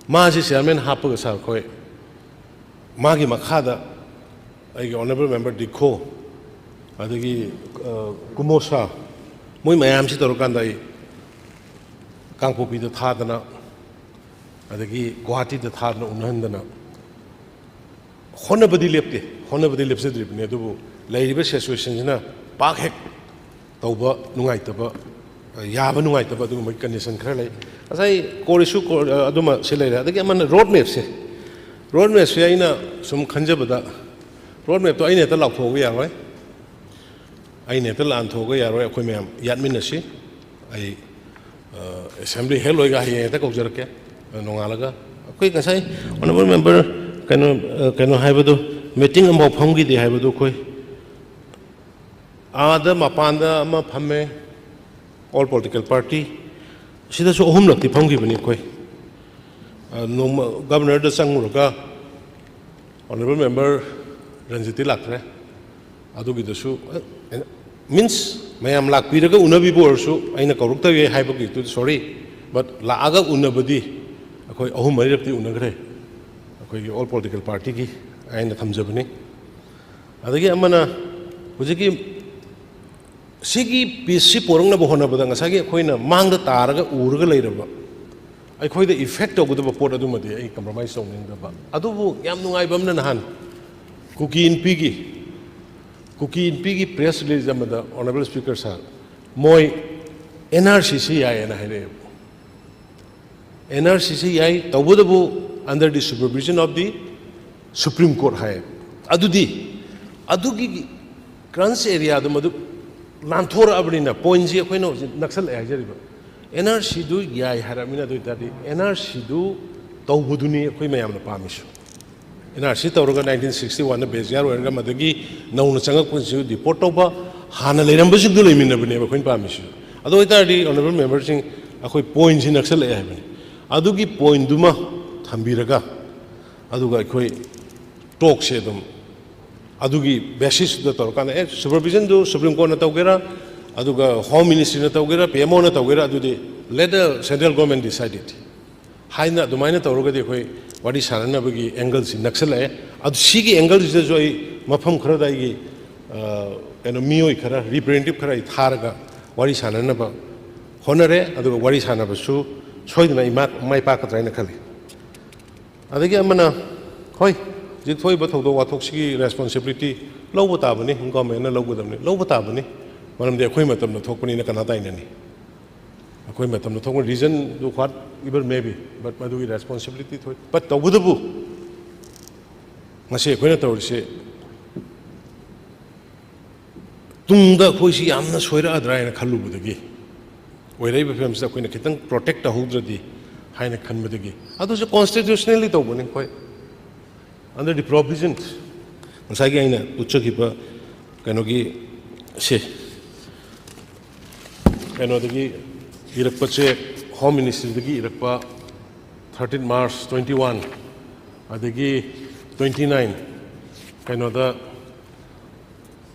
ꯃꯥꯁꯤ ꯆꯤꯌꯥꯔꯃꯦꯟ ꯍꯥꯞꯄꯒ ꯁꯥꯔ ꯑꯩꯈꯣꯏ ꯃꯥꯒꯤ ꯃꯈꯥꯗ ꯑꯩꯒꯤ ꯑꯣꯅꯔꯦꯕꯜ ꯃꯦꯝꯕꯔ ꯗꯤꯈꯣ, ꯑꯗꯒꯤ, ꯑ, ꯀꯨꯃꯣ ꯁꯥ, ꯃꯣꯏ ꯃꯌꯥꯝꯁꯤ ꯇꯧꯔꯀꯥꯟꯗ ꯑꯩ ꯀꯥꯡꯄꯣꯛꯄꯤꯗ ꯊꯥꯗꯅ, ꯑꯗꯒꯤ ꯒꯨꯋꯥꯍꯥꯇꯤꯗ ꯊꯥꯗꯅ ꯎꯅꯍꯟꯗꯅ, ꯍꯣꯠꯅꯕꯗꯤ ꯂꯦꯞꯇꯦ, ꯍꯣꯠꯅꯕꯗꯤ ꯂꯦꯞꯆꯗ꯭ꯔꯤꯕꯅꯤ꯫ ꯑꯗꯨꯕꯨ ꯂꯩꯔꯤꯕ ꯁꯤꯆꯨꯋꯦꯁꯟꯁꯤꯅ ꯄꯥꯛ ꯍꯦꯛ ꯇꯧꯕ ꯅꯨꯡꯉꯥꯏꯇꯕ, ꯌꯥꯕ ꯅꯨꯡꯉꯥꯏꯇꯕ ꯑꯗꯨꯒꯨꯝꯕꯒꯤ ꯀꯟꯗꯤꯁꯟ ꯈꯔ ꯂꯩ꯫ ꯉꯁꯥꯏ core issue, core, ꯑꯗꯨꯃ ꯁꯤ ꯂꯩꯔꯦ꯫ ꯑꯗꯒꯤ ꯑꯃꯅ ꯔꯣꯗ ꯃꯦꯞꯁꯦ꯫ ꯔꯣꯗ ꯃꯦꯞꯁꯦ ꯑꯩꯅ ꯁꯨꯝ ꯈꯟꯖꯕꯗ, ꯔꯣꯗ ꯃꯦꯞꯇꯣ ꯑꯩꯅ ꯍꯦꯛꯇ ꯂꯥꯎꯊꯣꯛꯑꯒ ꯌꯥꯔꯣꯏ, ꯑꯩꯅ ꯍꯦꯛꯇ ꯂꯥꯟꯊꯣꯛꯑꯒ ꯌꯥꯔꯣꯏ꯫ ꯑꯩꯈꯣꯏ ꯃꯌꯥꯝ ꯌꯥꯠꯃꯤꯟꯅꯁꯤ꯫ ꯑꯩ ꯑꯦꯁꯦꯝꯕ꯭ꯂꯤ ꯍꯦꯛ ꯂꯣꯏꯒ ꯍꯌꯦꯡ ꯍꯦꯛꯇ ꯀꯧꯖꯔꯛꯀꯦ꯫ ꯅꯣꯡꯉꯥꯜꯂꯒ ꯑꯩꯈꯣꯏ ꯉꯁꯥꯏ honourable member ꯀꯩꯅꯣ, ꯀꯩꯅꯣ ꯍꯥꯏꯕꯗꯨ, ꯃꯤꯇꯤꯡ ꯑꯃꯐꯥꯎ ꯐꯝꯈꯤꯗꯦ ꯍꯥꯏꯕꯗꯨ ꯑꯩꯈꯣꯏ ꯑꯥꯗ ꯃꯄꯥꯟꯗ ꯑꯃ ꯐꯝꯃꯦ, all political party, ꯁꯤꯗꯁꯨ ꯑꯍꯨꯝꯂꯛꯇꯤ ꯐꯝꯈꯤꯕꯅꯤ ꯑꯩꯈꯣꯏ꯫ ꯑ, ꯅꯣꯡꯃ ꯒꯕꯔꯅꯔꯗ ꯆꯪꯉꯨꯔꯒ honourable member ꯔꯟꯖꯤꯠꯇꯤ ꯂꯥꯛꯇ꯭ꯔꯦ꯫ ꯑꯗꯨꯒꯤꯗꯁꯨ, ꯑ, means, ꯃꯌꯥꯝ ꯂꯥꯛꯄꯤꯔꯒ ꯎꯅꯕꯤꯕ ꯑꯣꯏꯔꯁꯨ, ꯑꯩꯅ ꯀꯧꯔꯛꯇꯕ ꯍꯥꯏꯕꯒꯤꯗꯨ sorry, but ꯂꯥꯛꯑꯒ ꯎꯅꯕꯗꯤ ꯑꯩꯈꯣꯏ ꯑꯍꯨꯝ ꯃꯔꯤꯔꯛꯇꯤ ꯎꯅꯈ꯭ꯔꯦ, ꯑꯩꯈꯣꯏꯒꯤ all political partyꯒꯤ ꯑꯩꯅ ꯊꯝꯖꯕꯅꯤ꯫ ꯑꯗꯒꯤ ꯑꯃꯅ ꯍꯧꯖꯤꯛꯀꯤ ꯁꯤꯒꯤ ꯄꯤꯁꯁꯤ ꯄꯣꯔꯛꯅꯕ ꯍꯣꯠꯅꯕꯗ ꯉꯁꯥꯏꯒꯤ ꯑꯩꯈꯣꯏꯅ ꯃꯥꯡꯗ ꯇꯥꯔꯒ ꯎꯔꯒ ꯂꯩꯔꯕ, ꯑꯩꯈꯣꯏꯗ ꯏꯐꯦꯛ ꯇꯧꯒꯗꯕ ꯄꯣꯠ ꯑꯗꯨꯃꯗꯤ ꯑꯩ ꯀꯝꯄ꯭ꯔꯣꯃꯥꯏꯁ ꯇꯧꯅꯤꯡꯗꯕ꯫ ꯑꯗꯨꯕꯨ ꯌꯥꯝ ꯅꯨꯡꯉꯥꯏꯕ ꯑꯃꯅ ꯅꯍꯥꯟ ꯀꯨꯀꯤ ꯏꯟꯄꯤꯒꯤ, ꯀꯨꯀꯤ ꯏꯟꯄꯤꯒꯤ ꯄ꯭ꯔꯦꯁ ꯔꯤꯂꯤꯖ ꯑꯃꯗ ꯑꯣꯅꯔꯦꯕꯜ ꯁ꯭ꯄꯤꯀꯔ ꯁꯥꯔ, ꯃꯣꯏ ꯑꯦꯟ ꯑꯥꯔ ꯁꯤꯁꯤ ꯌꯥꯏꯌꯦꯅ ꯍꯥꯏꯔꯛꯑꯦꯕ꯫ ꯑꯦꯟ ꯑꯥꯔ ꯁꯤꯁꯤ ꯌꯥꯏ, ꯇꯧꯕꯇꯕꯨ under the supervision of the Supreme Court ꯍꯥꯏ꯫ ꯑꯗꯨꯗꯤ ꯑꯗꯨꯒꯤ ꯀ꯭ꯔꯟꯁ ꯑꯦꯔꯤꯌꯥꯗꯨ ꯃꯗꯨ ꯂꯥꯟꯊꯣꯔꯛꯑꯕꯅꯤꯅ, ꯄꯣꯏꯟꯁꯤ ꯑꯩꯈꯣꯏꯅ ꯍꯧꯖꯤꯛ ꯅꯛꯁꯜꯂꯛꯑꯦ ꯍꯥꯏꯖꯔꯤꯕ꯫ ꯑꯦꯟ ꯑꯥꯔ ꯁꯤꯗꯨ ꯌꯥꯏ ꯍꯥꯏꯔꯕꯅꯤꯅ, ꯑꯗꯨ ꯑꯣꯏꯇꯥꯔꯗꯤ ꯑꯦꯟ ꯑꯥꯔ ꯁꯤꯗꯨ ꯇꯧꯕꯗꯨꯅꯤ ꯑꯩꯈꯣꯏ ꯃꯌꯥꯝꯅ ꯄꯥꯝꯃꯤꯁꯨ꯫ ꯑꯦꯟ ꯑꯥꯔ ꯁꯤ ꯇꯧꯔꯒ nineteen sixty oneꯗ ꯕꯦꯖꯤꯌꯥꯔ ꯑꯣꯏꯔꯒ ꯃꯗꯒꯤ ꯅꯧꯅ ꯆꯪꯉꯛꯄꯁꯤꯡꯁꯨ ꯗꯤꯄꯣꯔꯠ ꯇꯧꯕ, ꯍꯥꯟꯅ ꯂꯩꯔꯝꯕꯁꯤꯡꯗꯨ ꯂꯩꯃꯤꯟꯅꯕꯅꯦꯕ ꯑꯩꯈꯣꯏꯅ ꯄꯥꯝꯃꯤꯁꯤꯁꯨ꯫ ꯑꯗꯨ ꯑꯣꯏꯇꯥꯔꯗꯤ ꯑꯣꯅꯔꯦꯕꯜ ꯃꯦꯝꯕꯔꯁꯤꯡ, ꯑꯩꯈꯣꯏ ꯄꯣꯏꯟꯁꯤ ꯅꯛꯁꯜꯂꯛꯑꯦ ꯍꯥꯏꯕꯅꯤ꯫ ꯑꯗꯨꯒꯤ ꯄꯣꯏꯟꯗꯨꯃ ꯊꯝꯕꯤꯔꯒ, ꯑꯗꯨꯒ ꯑꯩꯈꯣꯏ ꯇꯣꯛꯁꯦ ꯑꯗꯨꯝ ꯑꯗꯨꯒꯤ ꯕꯦꯁꯤꯁꯇ ꯇꯧꯔꯀꯥꯟꯗ, ꯑꯦ, ꯁꯨꯄꯔꯚꯤꯖꯟꯗꯨ ꯁꯨꯄ꯭ꯔꯤꯝ ꯀꯣꯔꯠꯅ ꯇꯧꯒꯦꯔꯥ, ꯑꯗꯨꯒ ꯍꯣꯝ ꯃꯤꯅꯤꯁꯇ꯭ꯔꯤꯅ ꯇꯧꯒꯦꯔꯥ, ꯄꯤ ꯑꯦꯝ ꯑꯣꯅ ꯇꯧꯒꯦꯔꯥ, ꯑꯗꯨꯗꯤ let the central government decide it ꯍꯥꯏꯅ ꯑꯗꯨꯃꯥꯏꯅ ꯇꯧꯔꯒꯗꯤ ꯑꯩꯈꯣꯏ ꯋꯥꯔꯤ ꯁꯥꯟꯅꯅꯕꯒꯤ ꯑꯦꯡꯒꯜꯁꯤ ꯅꯛꯁꯜꯂꯛꯑꯦ꯫ ꯑꯗꯨ ꯁꯤꯒꯤ ꯑꯦꯡꯒꯜꯁꯤꯗꯁꯨ ꯑꯩ ꯃꯐꯝ ꯈꯔꯗ ꯑꯩꯒꯤ, ꯑ, ꯀꯩꯅꯣ, ꯃꯤꯑꯣꯏ ꯈꯔ, ꯔꯤꯄ꯭ꯔꯖꯦꯟꯇꯦꯇꯤꯚ ꯈꯔ ꯑꯩ ꯊꯥꯔꯒ ꯋꯥꯔꯤ ꯁꯥꯟꯅꯅꯕ ꯍꯣꯠꯅꯔꯦ꯫ ꯑꯗꯨꯒ ꯋꯥꯔꯤ ꯁꯥꯟꯅꯕꯁꯨ ꯁꯣꯏꯗꯅ ꯑꯩ ꯃꯥ-, ꯃꯥꯏ ꯄꯥꯛꯀꯗ꯭ꯔꯥ ꯍꯥꯏꯅ ꯈꯜꯂꯤ꯫ ꯑꯗꯒꯤ ꯑꯃꯅ, ꯍꯣꯏ, ꯍꯧꯖꯤꯛ ꯊꯣꯛꯏꯕ ꯊꯧꯗꯣꯛ ꯋꯥꯊꯣꯛꯁꯤꯒꯤ responsibility ꯂꯧꯕ ꯇꯥꯕꯅꯤ, government ꯅ ꯂꯧꯒꯗꯕꯅꯤ, ꯂꯧꯕ ꯇꯥꯕꯅꯤ꯫ ꯃꯔꯝꯗꯤ ꯑꯩꯈꯣꯏ ꯃꯇꯝꯗ ꯊꯣꯛꯄꯅꯤꯅ ꯀꯅꯥ ꯇꯥꯏꯅꯅꯤ? ꯑꯩꯈꯣꯏ ꯃꯇꯝꯗ ꯊꯣꯛꯄ reason do what ever may be, but ꯃꯗꯨꯒꯤ responsibility ꯊꯣꯛꯏ꯫ But ꯇꯧꯕꯇꯕꯨ ꯉꯁꯤ ꯑꯩꯈꯣꯏꯅ ꯇꯧꯔꯤꯁꯦ ꯇꯨꯡꯗ ꯑꯩꯈꯣꯏꯁꯤ ꯌꯥꯝꯅ ꯁꯣꯏꯔꯛꯑꯗ꯭ꯔꯥ ꯍꯥꯏꯅ ꯈꯜꯂꯨꯕꯗꯒꯤ, ꯑꯣꯏꯔꯛꯏꯕ ꯐꯤꯕꯝꯁꯤꯗ ꯑꯩꯈꯣꯏꯅ ꯈꯤꯇꯪ protect ꯇꯧꯍꯧꯗ꯭ꯔꯗꯤ ꯍꯥꯏꯅ ꯈꯟꯕꯗꯒꯤ, ꯑꯗꯨꯁꯨ constitutionally ꯇꯧꯕꯅꯤ ꯑꯩꯈꯣꯏ, under the provisions, ꯉꯁꯥꯏꯒꯤ ꯑꯩꯅ ꯎꯠꯆꯈꯤꯕ ꯀꯩꯅꯣꯒꯤ ꯁꯦ, ꯀꯩꯅꯣꯗꯒꯤ ꯏꯔꯛꯄꯁꯦ, Home Ministry ꯗꯒꯤ ꯏꯔꯛꯄ, thirteen March twenty one, ꯑꯗꯒꯤ twenty nine, ꯀꯩꯅꯣꯗ,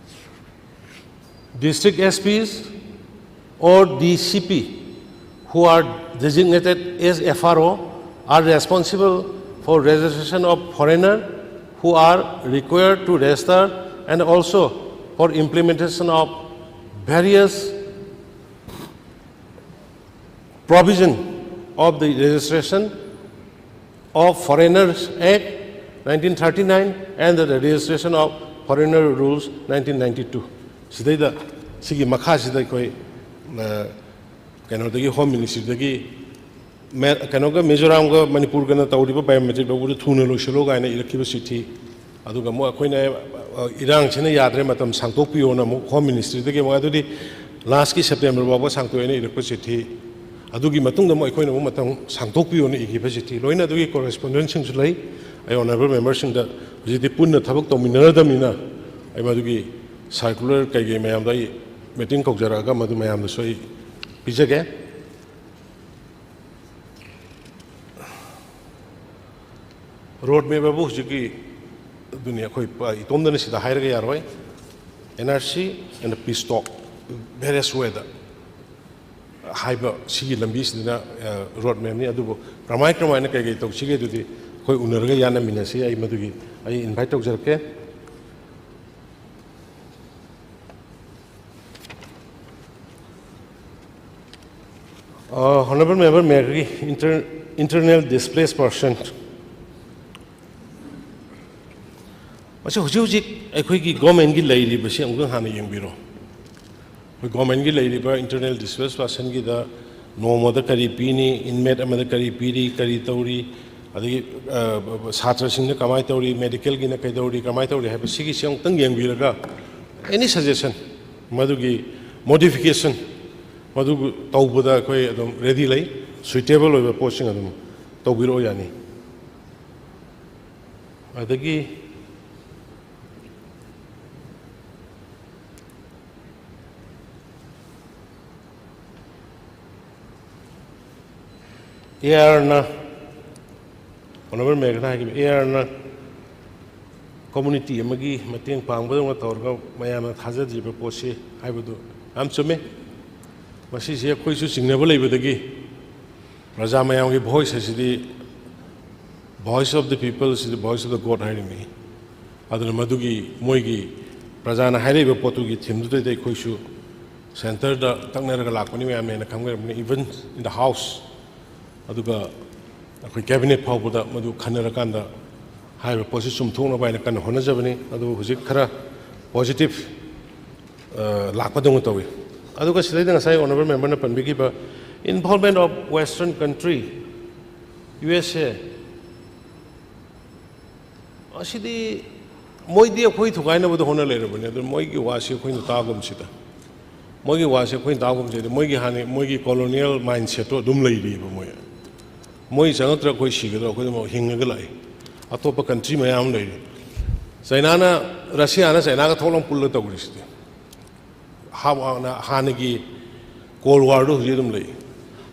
district S Ps or D C P who are designated as F R O are responsible for registration of foreigner who are required to register, and also for implementation of various provision of the Registration of Foreigners Act nineteen thirty nine and the Registration of Foreigner Rules nineteen ninety two꯫ ꯁꯤꯗꯩꯗ, ꯁꯤꯒꯤ ꯃꯈꯥꯁꯤꯗ ꯑꯩꯈꯣꯏ, ꯑ, ꯀꯩꯅꯣꯗꯒꯤ, Home Ministry ꯗꯒꯤ ꯃꯦ-, ꯀꯩꯅꯣꯒ, ꯃꯤꯖꯣꯔꯥꯝꯒ ꯃꯅꯤꯄꯨꯔꯒꯅ ꯇꯧꯔꯤꯕ biometric ꯂꯧꯕꯗꯨ ꯊꯨꯅ ꯂꯣꯏꯁꯤꯜꯂꯣ ꯀꯥꯏꯅ ꯏꯔꯛꯈꯤꯕ ꯆꯤꯊꯤ, ꯑꯗꯨꯒ ꯑꯃꯨꯛ ꯑꯩꯈꯣꯏꯅ, ꯑ, ꯏꯔꯥꯡꯁꯤꯅ ꯌꯥꯗ꯭ꯔꯦ, ꯃꯇꯝ ꯁꯥꯡꯗꯣꯛꯄꯤꯌꯣꯅ ꯑꯃꯨꯛ Home Ministry ꯗꯒꯤ ꯑꯃꯨꯛ, ꯑꯗꯨꯗꯤ last ꯀꯤ September ꯐꯥꯎꯕ ꯁꯥꯡꯗꯣꯛꯑꯦꯅ ꯏꯔꯛꯄ ꯆꯤꯊꯤ, ꯑꯗꯨꯒꯤ ꯃꯇꯨꯡꯗ ꯑꯃꯨꯛ ꯑꯩꯈꯣꯏꯅ ꯑꯃꯨꯛ ꯃꯇꯝ ꯁꯥꯡꯗꯣꯛꯄꯤꯌꯣꯅ ꯏꯈꯤꯕ ꯆꯤꯊꯤ, ꯂꯣꯏꯅ ꯑꯗꯨꯒꯤ correspondence ꯁꯤꯡꯁꯨ ꯂꯩ꯫ ꯑꯩ honourable member ꯁꯤꯡꯗ ꯍꯧꯖꯤꯛꯇꯤ ꯄꯨꯟꯅ ꯊꯕꯛ ꯇꯧꯃꯤꯟꯅꯔꯗꯕꯅꯤꯅ, ꯑꯩ ꯃꯗꯨꯒꯤ circular ꯀꯩꯀꯩ ꯃꯌꯥꯝꯗꯣ ꯑꯩ meeting ꯀꯧꯖꯔꯛꯑꯒ ꯃꯗꯨ ꯃꯌꯥꯝꯗꯁꯨ ꯑꯩ ꯄꯤꯖꯒꯦ꯫ Road map ꯍꯥꯏꯕꯨ ꯍꯧꯖꯤꯛꯀꯤ ꯑꯗꯨꯅꯤ, ꯑꯩꯈꯣꯏ ꯄ-, ꯏꯇꯣꯝꯗꯅ ꯁꯤꯗ ꯍꯥꯏꯔꯒ ꯌꯥꯔꯣꯏ꯫ N R C and peace talk, various way ꯗ ꯍꯥꯏꯕ ꯁꯤꯒꯤ ꯂꯝꯕꯤꯁꯤꯗꯅ, ꯑ, road map ꯅꯤ꯫ ꯑꯗꯨꯕꯨ ꯀꯃꯥꯏ ꯀꯃꯥꯏꯅ ꯀꯩ ꯀꯩ ꯇꯧꯁꯤꯒꯦ ꯑꯗꯨꯗꯤ ꯑꯩꯈꯣꯏ ꯎꯅꯔꯒ ꯌꯥꯅꯃꯤꯟꯅꯁꯤ꯫ ꯑꯩ ꯃꯗꯨꯒꯤ ꯑꯩ invite ꯇꯧꯖꯔꯛꯀꯦ꯫ ꯑ, honourable member ꯃꯦꯌꯔꯒꯤ inter-, internal displaced person, ꯃꯁꯤ ꯍꯧꯖꯤꯛ ꯍꯧꯖꯤꯛ ꯑꯩꯈꯣꯏꯒꯤ ꯒꯣꯔꯃꯦꯟꯒꯤ ꯂꯩꯔꯤꯕꯁꯤ ꯑꯃꯨꯛꯇꯪ ꯍꯥꯟꯅ ꯌꯦꯡꯕꯤꯔꯣ꯫ ꯑꯩꯈꯣꯏ ꯒꯣꯔꯃꯦꯟꯒꯤ ꯂꯩꯔꯤꯕ ꯏꯟꯇꯔꯅꯦꯜ ꯗꯤꯁꯄ꯭ꯂꯦꯁ ꯄꯥꯔꯁꯟꯒꯤꯗ ꯅꯣꯡꯃꯗ ꯀꯔꯤ ꯄꯤꯅꯤ, ꯏꯟꯃꯦꯠ ꯑꯃꯗ ꯀꯔꯤ ꯄꯤꯔꯤ, ꯀꯔꯤ ꯇꯧꯔꯤ, ꯑꯗꯒꯤ ꯁꯥꯇ꯭ꯔꯁꯤꯡꯅ ꯀꯃꯥꯏꯅ ꯇꯧꯔꯤ, ꯃꯦꯗꯤꯀꯦꯜꯒꯤꯅ ꯀꯩꯗꯧꯔꯤ, ꯀꯃꯥꯏꯅ ꯇꯧꯔꯤ ꯍꯥꯏꯕ ꯁꯤꯒꯤꯁꯤ ꯑꯃꯨꯛꯇꯪ ꯌꯦꯡꯕꯤꯔꯒ, ꯑꯦꯅꯤ ꯁꯖꯦꯁꯟ, ꯃꯗꯨꯒꯤ ꯃꯣꯗꯤꯐꯤꯀꯦꯁꯟ, ꯃꯗꯨ ꯇꯧꯕꯗ ꯑꯩꯈꯣꯏ ꯑꯗꯨꯝ ꯔꯦꯗꯤ ꯂꯩ꯫ ꯁꯨꯏꯇꯦꯕꯜ ꯑꯣꯏꯕ ꯄꯣꯠꯁꯤꯡ ꯑꯗꯨꯝ ꯇꯧꯕꯤꯔꯛꯑꯣ, ꯌꯥꯅꯤ꯫ ꯑꯗꯒꯤ ꯑꯦ ꯑꯥꯔꯅ, ꯑꯣꯅꯔꯦꯕꯜ ꯃꯦꯌꯔꯅ ꯍꯥꯏꯈꯤꯕ, ꯑꯦ ꯑꯥꯔꯅ ꯀꯝꯃꯨꯅꯤꯇꯤ ꯑꯃꯒꯤ ꯃꯇꯦꯡ ꯄꯥꯡꯕꯗꯧꯅ ꯇꯧꯔꯒ ꯃꯌꯥꯝꯅ ꯊꯥꯖꯗ꯭ꯔꯤꯕ ꯄꯣꯠꯁꯤ ꯍꯥꯏꯕꯗꯨ ꯌꯥꯝ ꯆꯨꯝꯃꯤ꯫ ꯃꯁꯤꯁꯦ ꯑꯩꯈꯣꯏꯁꯨ ꯆꯤꯡꯅꯕ ꯂꯩꯕꯗꯒꯤ ꯄ꯭ꯔꯖꯥ ꯃꯌꯥꯝꯒꯤ ꯚꯣꯏꯁ ꯑꯁꯤꯗꯤ, voice of the people is the voice of the God ꯍꯥꯏꯔꯤꯃꯤ꯫ ꯑꯗꯨꯅ ꯃꯗꯨꯒꯤ ꯃꯣꯏꯒꯤ ꯄ꯭ꯔꯖꯥꯅ ꯍꯥꯏꯔꯛꯏꯕ ꯄꯣꯠꯇꯨꯒꯤ ꯊꯤꯝꯗꯨꯗꯩꯗ ꯑꯩꯈꯣꯏꯁꯨ ꯁꯦꯟꯇꯔꯗ ꯇꯛꯅꯔꯒ ꯂꯥꯛꯄꯅꯤ, ꯃꯌꯥꯝꯅ ꯍꯦꯟꯅ ꯈꯪꯕꯤꯔꯝꯒꯅꯤ, even in the house꯫ ꯑꯗꯨꯒ ꯑꯩꯈꯣꯏ ꯀꯦꯕꯤꯅꯦꯠ ꯐꯥꯎꯕꯗ ꯃꯗꯨ ꯈꯟꯅꯔꯀꯥꯟꯗ ꯍꯥꯏꯔꯤꯕ ꯄꯣꯠꯁꯤ ꯆꯨꯝꯊꯣꯛꯅꯕ ꯍꯥꯏꯅ ꯀꯟꯅ ꯍꯣꯠꯅꯖꯕꯅꯤ꯫ ꯑꯗꯨꯕꯨ ꯍꯧꯖꯤꯛ ꯈꯔ ꯄꯣꯖꯤꯇꯤꯚ ꯂꯥꯛꯄꯗꯧꯅ ꯇꯧꯏ꯫ ꯑꯗꯨꯒ ꯁꯤꯗꯩꯗ ꯉꯁꯥꯏ ꯑꯣꯅꯔꯦꯕꯜ ꯃꯦꯝꯕꯔꯅ ꯄꯟꯕꯤꯈꯤꯕ involvement of western country, U S A, ꯑꯁꯤꯗꯤ ꯃꯣꯏꯗꯤ ꯑꯩꯈꯣꯏ ꯊꯨꯒꯥꯏꯅꯕꯗ ꯍꯣꯠꯅ ꯂꯩꯔꯕꯅꯤ꯫ ꯑꯗꯨ ꯃꯣꯏꯒꯤ ꯋꯥꯁꯤ ꯑꯩꯈꯣꯏꯅ ꯇꯥꯒꯨꯝꯁꯤꯗ, ꯃꯣꯏꯒꯤ ꯋꯥꯁꯤ ꯑꯩꯈꯣꯏꯅ ꯇꯥꯒꯨꯝꯁꯤꯗ, ꯃꯣꯏꯒꯤ ꯍꯥꯟꯅ ꯃꯣꯏꯒꯤ ꯀꯣꯂꯣꯅꯤꯌꯦꯜ ꯃꯥꯏꯟꯁꯦꯠꯇꯣ ꯑꯗꯨꯝ ꯂꯩꯔꯤꯕ꯫ ꯃꯣꯏ, ꯃꯣꯏ ꯆꯪꯉꯛꯇ꯭ꯔ ꯑꯩꯈꯣꯏ ꯁꯤꯒꯗ꯭ꯔꯣ? ꯑꯩꯈꯣꯏꯗꯤ ꯍꯤꯡꯉꯒ ꯂꯥꯛꯏ꯫ ꯑꯇꯣꯞꯄ ꯀꯟꯇ꯭ꯔꯤ ꯃꯌꯥꯝ ꯑꯃ ꯂꯩꯔꯤ꯫ ꯆꯩꯅꯥꯅ, ꯔꯁꯤꯌꯥꯅ ꯆꯩꯅꯥꯒ ꯊꯣꯛꯂꯥꯎ ꯄꯨꯜꯂ ꯇꯧꯔꯤꯁꯤꯗꯤ꯫ ꯍꯥ-, ꯍꯥꯟꯅꯒꯤ ꯀꯣꯜ ꯋꯥꯔꯗꯨ ꯍꯧꯖꯤꯛ ꯑꯗꯨꯝ ꯂꯩ꯫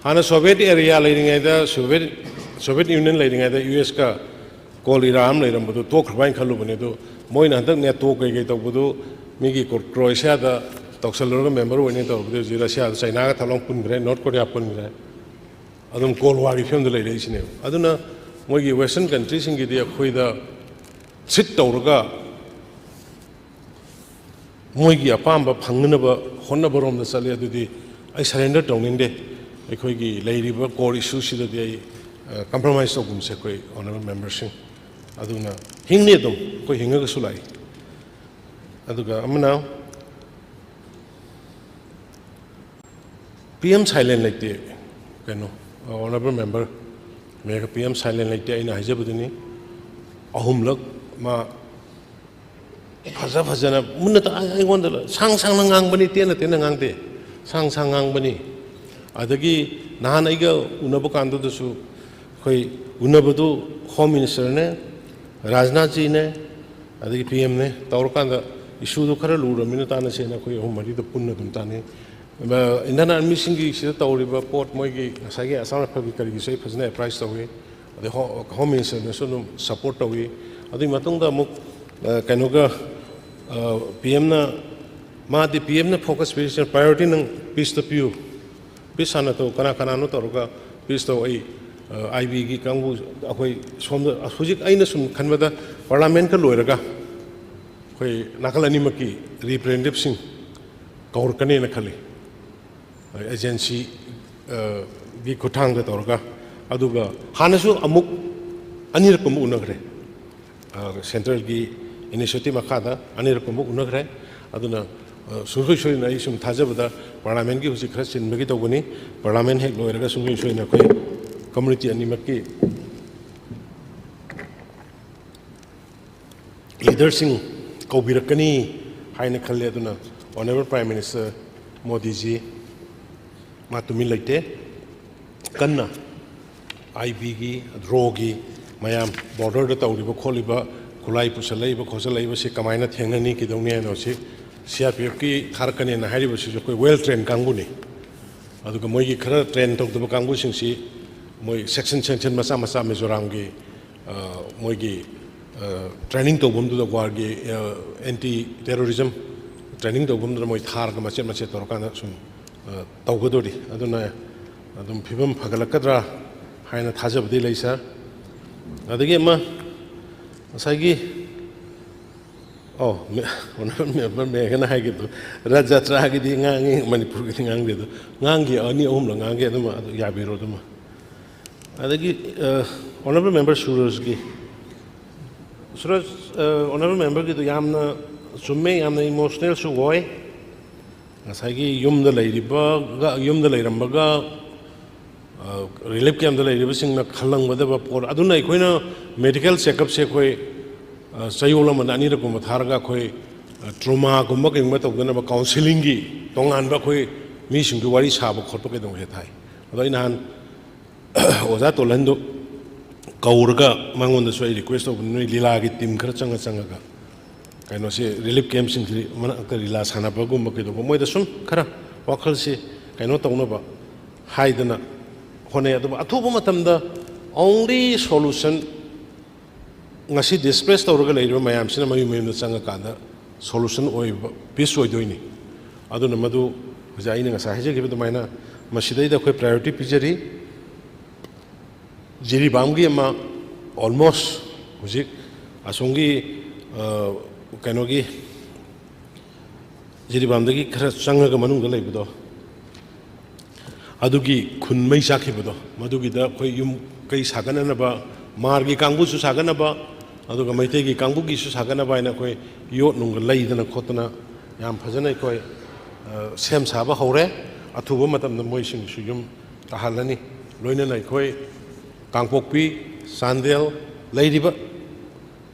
ꯍꯥꯟꯅ ꯁꯣꯚꯤꯌꯦꯠ ꯑꯦꯔꯤꯌꯥ ꯂꯩꯔꯤꯉꯩꯗ, ꯁꯣꯚꯤꯌꯦꯠ, ꯁꯣꯚꯤꯌꯦꯠ ꯌꯨꯅꯤꯌꯟ ꯂꯩꯔꯤꯉꯩꯗ ꯌꯨ ꯑꯦꯁꯀ ꯀꯣꯜ ꯏꯔꯥ ꯑꯃ ꯂꯩꯔꯝꯕꯗꯨ ꯇꯣꯛꯈ꯭ꯔꯕ ꯍꯥꯏꯅ ꯈꯜꯂꯨꯕꯅꯦ꯫ ꯑꯗꯨ ꯃꯣꯏꯅ ꯍꯟꯗꯛ ꯅꯦꯇꯣ ꯀꯩꯀꯩ ꯇꯧꯕꯗꯨ ꯃꯤꯒꯤ ꯀ꯭ꯔꯣ-, ꯀ꯭ꯔꯣꯑꯦꯁꯤꯌꯥꯗ ꯇꯧꯁꯜꯂꯨꯔꯒ ꯃꯦꯝꯕꯔ ꯑꯣꯏꯅꯤ ꯇꯧꯔꯕꯗꯤ ꯍꯧꯖꯤꯛ ꯔꯁꯤꯌꯥꯗ ꯆꯩꯅꯥꯒ ꯊꯥꯂꯣꯡ ꯄꯨꯟꯈ꯭ꯔꯦ, ꯅꯣꯔꯠ ꯀꯣꯔꯤꯌꯥ ꯄꯨꯟꯈ꯭ꯔꯦ꯫ ꯑꯗꯨꯝ ꯀꯣꯜ ꯋꯥꯔꯒꯤ ꯐꯤꯕꯝꯗ ꯂꯩꯔꯛꯏꯁꯤꯅꯦꯕ꯫ ꯑꯗꯨꯅ ꯃꯣꯏꯒꯤ ꯋꯦꯁꯇꯔꯟ ꯀꯟꯇ꯭ꯔꯤꯁꯤꯡꯒꯤꯗꯤ ꯑꯩꯈꯣꯏꯗ ꯁꯤꯠ ꯇꯧꯔꯒ ꯃꯣꯏꯒꯤ ꯑꯄꯥꯝꯕ ꯐꯪꯅꯅꯕ ꯍꯣꯠꯅꯕꯔꯣꯝꯗ ꯆꯠꯂꯤ꯫ ꯑꯗꯨꯗꯤ ꯑꯩ ꯁꯔꯦꯟꯗꯔ ꯇꯧꯅꯤꯡꯗꯦ꯫ ꯑꯩꯈꯣꯏꯒꯤ ꯂꯩꯔꯤꯕ ꯀꯣꯔ ꯏꯁꯨꯁꯤꯗꯗꯤ ꯑꯩ, ꯑ, ꯀꯝꯄ꯭ꯔꯣꯃꯥꯏꯁ ꯇꯧꯒꯨꯝꯁꯦ ꯑꯩꯈꯣꯏ ꯑꯣꯅꯔꯦꯕꯜ ꯃꯦꯝꯕꯔꯁꯤꯡ꯫ ꯑꯗꯨꯅ ꯍꯤꯡꯅꯤ ꯑꯗꯨꯝ, ꯑꯩꯈꯣꯏ ꯍꯤꯡꯉꯒꯁꯨ ꯂꯥꯛꯏ꯫ ꯑꯗꯨꯒ ꯑꯃꯅ, ꯄꯤ ꯑꯦꯝ ꯁꯥꯏꯂꯦꯟ ꯂꯩꯇꯦ꯫ ꯀꯩꯅꯣ, honourable member, mayor, P M silent ꯂꯩꯇꯦ꯫ ꯑꯩꯅ ꯍꯥꯏꯖꯕꯗꯨꯅꯤ, ꯑꯍꯨꯝꯂꯛ ꯃꯥ ꯐꯖ ꯐꯖꯅ ꯃꯨꯟꯅ ꯇꯥ-, ꯑꯩꯉꯣꯟꯗ ꯁꯥꯡ ꯁꯥꯡꯅ ꯉꯥꯡꯕꯅꯤ, ꯇꯦꯟꯅ ꯇꯦꯟꯅ ꯉꯥꯡꯗꯦ, ꯁꯥꯡ ꯁꯥꯡ ꯉꯥꯡꯕꯅꯤ꯫ ꯑꯗꯒꯤ ꯅꯍꯥꯟ ꯑꯩꯒ ꯎꯅꯕ ꯀꯥꯟꯗꯨꯗꯁꯨ, ꯑꯩꯈꯣꯏ ꯎꯅꯕꯗꯨ ꯍꯣꯝ ꯃꯤꯅꯤꯁꯇꯔꯅꯦ, ꯔꯥꯖꯅꯥꯊꯖꯤꯅꯦ, ꯑꯗꯒꯤ ꯄꯤ ꯑꯦꯝꯅꯦ ꯇꯧꯔꯀꯥꯟꯗ, ꯏꯁꯨꯗꯨ ꯈꯔ ꯂꯨꯔꯕꯅꯤꯅ ꯇꯥꯟꯅꯁꯦꯅ ꯑꯩꯈꯣꯏ ꯑꯍꯨꯝ ꯃꯔꯤꯗ ꯄꯨꯟꯅ ꯑꯗꯨꯝ ꯇꯥꯟꯅꯩ꯫ ꯏꯟꯗꯤꯌꯟ ꯑꯥꯔꯃꯤꯁꯤꯡꯒꯤ ꯁꯤꯗ ꯇꯧꯔꯤꯕ ꯄꯣꯠ, ꯃꯣꯏꯒꯤ ꯉꯁꯥꯏꯒꯤ ꯑꯁꯥꯝ ꯔꯥꯏꯐꯜꯒꯤ ꯀꯔꯤꯒꯤꯁꯨ ꯑꯩ ꯐꯖꯅ ꯑꯦꯄ꯭ꯔꯥꯏꯁ ꯇꯧꯏ꯫ ꯑꯗꯩ ꯍꯣ-, ꯍꯣꯝ ꯃꯤꯅꯤꯁꯇꯔꯅꯁꯨ ꯑꯗꯨꯝ ꯁꯄꯣꯔꯠ ꯇꯧꯏ꯫ ꯑꯗꯨꯒꯤ ꯃꯇꯨꯡꯗ ꯑꯃꯨꯛ, ꯑ, ꯀꯩꯅꯣꯒ, ꯑ, ꯄꯤ ꯑꯦꯝꯅ, ꯃꯥꯗꯤ ꯄꯤ ꯑꯦꯝꯅ ꯐꯣꯀꯁ ꯄꯤꯔꯤꯁꯤꯅ ꯄ꯭ꯔꯥꯏꯌꯣꯔꯤꯇꯤ ꯅꯪ ꯄꯤꯁꯇ ꯄꯤꯌꯨ, ꯄꯤꯁ ꯍꯥꯟꯅ ꯇꯧ, ꯀꯅꯥ ꯀꯅꯥꯅꯣ ꯇꯧꯔꯒ ꯄꯤꯁ ꯇꯧ꯫ ꯑꯩ, ꯑ, ꯑꯥꯏ ꯕꯤꯒꯤ ꯀꯥꯡꯕꯨ, ꯑꯩꯈꯣꯏ ꯁꯣꯝꯗ ꯍꯧꯖꯤꯛ ꯑꯩꯅ ꯁꯨꯝ ꯈꯟꯕꯗ ꯄꯥꯔꯂꯥꯃꯦꯟꯠꯀ ꯂꯣꯏꯔꯒ ꯑꯩꯈꯣꯏ ꯅꯥꯀꯜ ꯑꯅꯤꯃꯛꯀꯤ ꯔꯤꯄ꯭ꯔꯦꯖꯦꯟꯇꯦꯇꯤꯚꯁꯤꯡ ꯀꯧꯔꯛꯀꯅꯦꯅ ꯈꯜꯂꯤ꯫ ꯑꯦꯖꯦꯟꯁꯤ, ꯑ, ꯒꯤ ꯈꯨꯠꯊꯥꯡꯗ ꯇꯧꯔꯒ, ꯑꯗꯨꯒ ꯍꯥꯟꯅꯁꯨ ꯑꯃꯨꯛ ꯑꯅꯤꯔꯛꯀꯨꯝꯕ ꯎꯅꯈ꯭ꯔꯦ꯫ ꯑ, ꯁꯦꯟꯇ꯭ꯔꯦꯜꯒꯤ ꯏꯅꯤꯁꯤꯌꯦꯇꯤꯚ ꯃꯈꯥꯗ ꯑꯅꯤꯔꯛꯀꯨꯝꯕ ꯎꯅꯈ꯭ꯔꯦ꯫ ꯑꯗꯨꯅ, ꯑ, ꯁꯨꯡꯁꯣꯏ ꯁꯣꯏꯗꯅ ꯑꯩ ꯁꯨꯝ ꯊꯥꯖꯕꯗ ꯄꯥꯔꯂꯥꯃꯦꯟꯒꯤ ꯍꯧꯖꯤꯛ ꯈꯔ ꯆꯤꯟꯕꯒꯤ ꯇꯧꯕꯅꯤ, ꯄꯥꯔꯂꯥꯃꯦꯟ ꯍꯦꯛ ꯂꯣꯏꯔꯒ ꯁꯨꯡꯁꯣꯏ ꯁꯣꯏꯗꯅ ꯑꯩꯈꯣꯏ ꯀꯝꯃꯨꯅꯤꯇꯤ ꯑꯅꯤꯃꯛꯀꯤ ꯂꯤꯗꯔꯁꯤꯡ ꯀꯧꯕꯤꯔꯛꯀꯅꯤ ꯍꯥꯏꯅ ꯈꯜꯂꯦ꯫ ꯑꯗꯨꯅ ꯑꯣꯅꯔꯦꯕꯜ ꯄ꯭ꯔꯥꯏꯝ ꯃꯤꯅꯤꯁꯇꯔ ꯃꯣꯗꯤꯖꯤ ꯃꯥ ꯇꯨꯃꯤꯟ ꯂꯩꯇꯦ, ꯀꯟꯅ ꯑꯥꯏ ꯕꯤꯒꯤ, ꯔꯣꯒꯤ ꯃꯌꯥꯝ ꯕꯣꯔꯗꯔꯗ ꯇꯧꯔꯤꯕ ꯈꯣꯠꯂꯤꯕ, ꯈꯨꯠꯂꯥꯏ ꯄꯨꯁꯜꯂꯛꯏꯕ ꯈꯣꯠꯆꯜꯂꯛꯏꯕꯁꯤ ꯀꯃꯥꯏꯅ ꯊꯦꯡꯅꯅꯤ, ꯀꯩꯗꯧꯅꯤ ꯍꯥꯏꯅ ꯍꯧꯖꯤꯛ ꯁꯤ ꯑꯥꯔ ꯄꯤ ꯑꯦꯐꯀꯤ ꯊꯥꯔꯛꯀꯅꯦꯅ ꯍꯥꯏꯔꯤꯕꯁꯤꯁꯨ ꯑꯩꯈꯣꯏ ꯋꯦꯜ ꯇ꯭ꯔꯦꯟ ꯀꯥꯡꯕꯨꯅꯤ꯫ ꯑꯗꯨꯒ ꯃꯣꯏꯒꯤ ꯈꯔ ꯇ꯭ꯔꯦꯟ ꯇꯧꯗꯕ ꯀꯥꯡꯕꯨꯁꯤꯡꯁꯤ ꯃꯣꯏ ꯁꯦꯛꯁꯟ ꯁꯦꯛꯁꯟ ꯃꯆꯥ ꯃꯆꯥ ꯃꯤꯖꯣꯔꯥꯝꯒꯤ, ꯑ, ꯃꯣꯏꯒꯤ, ꯑ, ꯇ꯭ꯔꯦꯅꯤꯡ ꯇꯧꯐꯝꯗꯨꯗ, ꯋꯥꯔꯒꯤ, ꯑ, ꯑꯦꯟꯇꯤ ꯇꯦꯔꯣꯔꯤꯖꯝ ꯇ꯭ꯔꯦꯅꯤꯡ ꯇꯧꯐꯝꯗꯨꯗ ꯃꯣꯏ ꯊꯥꯔꯒ ꯃꯆꯦꯠ ꯃꯆꯦꯠ ꯇꯧꯔꯀꯥꯟꯗ ꯁꯨꯝ, ꯑ, ꯇꯧꯒꯗꯣꯔꯤ꯫ ꯑꯗꯨꯅ ꯑꯗꯨꯝ ꯐꯤꯕꯝ ꯐꯒꯠꯂꯛꯀꯗ꯭ꯔꯥ ꯍꯥꯏꯅ ꯊꯥꯖꯕꯗꯤ ꯂꯩ, ꯁꯥꯔ꯫ ꯑꯗꯒꯤ ꯑꯃ, ꯉꯁꯥꯏꯒꯤ ꯑꯣ, ꯃꯦ-, ꯑꯣꯅꯔꯦꯕꯜ ꯃꯦꯝꯕꯔ ꯃꯦꯘꯅ ꯍꯥꯏꯈꯤꯕꯗꯣ, ꯔꯊ ꯖꯇ꯭ꯔꯥꯒꯤꯗꯤ ꯉꯥꯡꯉꯤ, ꯃꯅꯤꯄꯨꯔꯒꯤꯗꯤ ꯉꯥꯡꯗꯦ꯫ ꯑꯗꯣ ꯉꯥꯡꯈꯤ, ꯑꯅꯤ ꯑꯍꯨꯝꯂꯛ ꯉꯥꯡꯈꯤ, ꯑꯗꯨꯃ ꯑꯗꯨ ꯌꯥꯕꯤꯔꯣ꯫ ꯑꯗꯨꯃ, ꯑꯗꯒꯤ, ꯑ, ꯑꯣꯅꯔꯦꯕꯜ ꯃꯦꯝꯕꯔ ꯁꯨꯔꯖꯒꯤ, ꯁꯨꯔꯖ, ꯑ, honourable member ꯒꯤꯗꯨ ꯌꯥꯝꯅ ꯆꯨꯝꯃꯦ, ꯌꯥꯝꯅ emotional ꯁꯨ ꯑꯣꯏ꯫ ꯉꯁꯥꯏꯒꯤ ꯌꯨꯝꯗ ꯂꯩꯔꯤꯕꯒ, ꯌꯨꯝꯗ ꯂꯩꯔꯝꯕꯒ, ꯑ, relief camp ꯇ ꯂꯩꯔꯤꯕꯁꯤꯡꯅ ꯈꯜꯂꯝꯒꯗꯕ ꯄꯣꯠ ꯑꯗꯨꯅ, ꯑꯩꯈꯣꯏꯅ medical check up ꯁꯦ ꯑꯩꯈꯣꯏ, ꯑ, ꯆꯌꯣꯜ ꯑꯃꯗ ꯑꯅꯤꯔꯛꯀꯨꯝꯕ ꯊꯥꯔꯒ ꯑꯩꯈꯣꯏ, ꯑ, trauma ꯒꯨꯝꯕ ꯀꯩꯒꯨꯝꯕ ꯇꯧꯗꯅꯕ counselling ꯒꯤ ꯇꯣꯉꯥꯟꯕ ꯑꯩꯈꯣꯏ ꯃꯤꯁꯤꯡꯗꯨ ꯋꯥꯔꯤ ꯁꯥꯕ ꯈꯣꯠꯄ ꯀꯩꯗꯧꯕ ꯍꯦꯛ ꯊꯥꯏ꯫ ꯑꯗꯣ ꯑꯩ ꯅꯍꯥꯟ ꯑꯣꯖꯥ ꯇꯣꯜꯍꯟꯗꯨ ꯀꯧꯔꯒ ꯃꯉꯣꯟꯗꯁꯨ ꯑꯩ request ꯇꯧꯕꯅꯤ, ꯅꯣꯏ ꯂꯤꯂꯥꯒꯤ team ꯈꯔ ꯆꯪꯉ ꯆꯪꯉꯒ ꯀꯩꯅꯣꯁꯦ, relief camp ꯁꯤꯡꯁꯤ ꯃꯅꯥꯛꯇ ꯂꯤꯂꯥ ꯁꯥꯟꯅꯕꯒꯨꯝꯕ ꯀꯩꯗꯧꯕ, ꯃꯣꯏꯗ ꯁꯨꯝ ꯈꯔ ꯋꯥꯈꯜꯁꯤ ꯀꯩꯅꯣ ꯇꯧꯅꯕ ꯍꯥꯏꯗꯅ ꯍꯣꯠꯅꯩ꯫ ꯑꯗꯨꯕꯨ ꯑꯊꯨꯕ ꯃꯇꯝꯗ only solution, ꯉꯁꯤ displace ꯇꯧꯔꯒ ꯂꯩꯔꯤꯕ ꯃꯌꯥꯝꯁꯤꯅ ꯃꯌꯨꯝ ꯃꯌꯨꯝꯗ ꯆꯪꯉꯀꯥꯟꯗ solution ꯑꯣꯏꯕ, peace ꯑꯣꯏꯗꯣꯏꯅꯤ꯫ ꯑꯗꯨꯅ ꯃꯗꯨ ꯍꯧꯖꯤꯛ ꯑꯩꯅ ꯉꯁꯥꯏ ꯍꯥꯏꯖꯈꯤꯕ ꯑꯗꯨꯃꯥꯏꯅ ꯃꯁꯤꯗꯩꯗ ꯑꯩꯈꯣꯏ priority ꯄꯤꯖꯔꯤ꯫ ꯖꯤꯔꯤꯕꯥꯝꯒꯤ ꯑꯃ almost ꯍꯧꯖꯤꯛ ꯑꯁꯣꯝꯒꯤ, ꯑ, ꯀꯩꯅꯣꯒꯤ ꯖꯤꯔꯤꯕꯥꯝꯗꯒꯤ ꯈꯔ ꯆꯪꯉꯒ ꯃꯅꯨꯡꯗ ꯂꯩꯕꯗꯣ, ꯑꯗꯨꯒꯤ ꯈꯨꯟ ꯃꯩ ꯆꯥꯛꯈꯤꯕꯗꯣ, ꯃꯗꯨꯒꯤꯗ ꯑꯩꯈꯣꯏ ꯌꯨꯝ ꯀꯩ ꯁꯥꯒꯠꯅꯅꯕ, ꯃꯥꯔꯒꯤ ꯀꯥꯡꯕꯨꯁꯨ ꯁꯥꯒꯠꯅꯕ, ꯑꯗꯨꯒ ꯃꯩꯇꯩꯒꯤ ꯀꯥꯡꯕꯨꯒꯤꯁꯨ ꯁꯥꯒꯠꯅꯕ ꯍꯥꯏꯅ ꯑꯩꯈꯣꯏ ꯌꯣꯠ ꯅꯨꯡꯒ ꯂꯩꯗꯅ ꯈꯣꯠꯇꯅ ꯌꯥꯝ ꯐꯖꯅ ꯑꯩꯈꯣꯏ, ꯑ, ꯁꯦꯝ ꯁꯥꯕ ꯍꯧꯔꯦ꯫ ꯑꯊꯨꯕ ꯃꯇꯝꯗ ꯃꯣꯏꯁꯤꯡꯁꯨ ꯌꯨꯝ ꯇꯥꯍꯜꯂꯅꯤ꯫ ꯂꯣꯏꯅꯅ ꯑꯩꯈꯣꯏ ꯀꯥꯡꯄꯣꯛꯄꯤ, ꯆꯥꯟꯗꯦꯜ ꯂꯩꯔꯤꯕ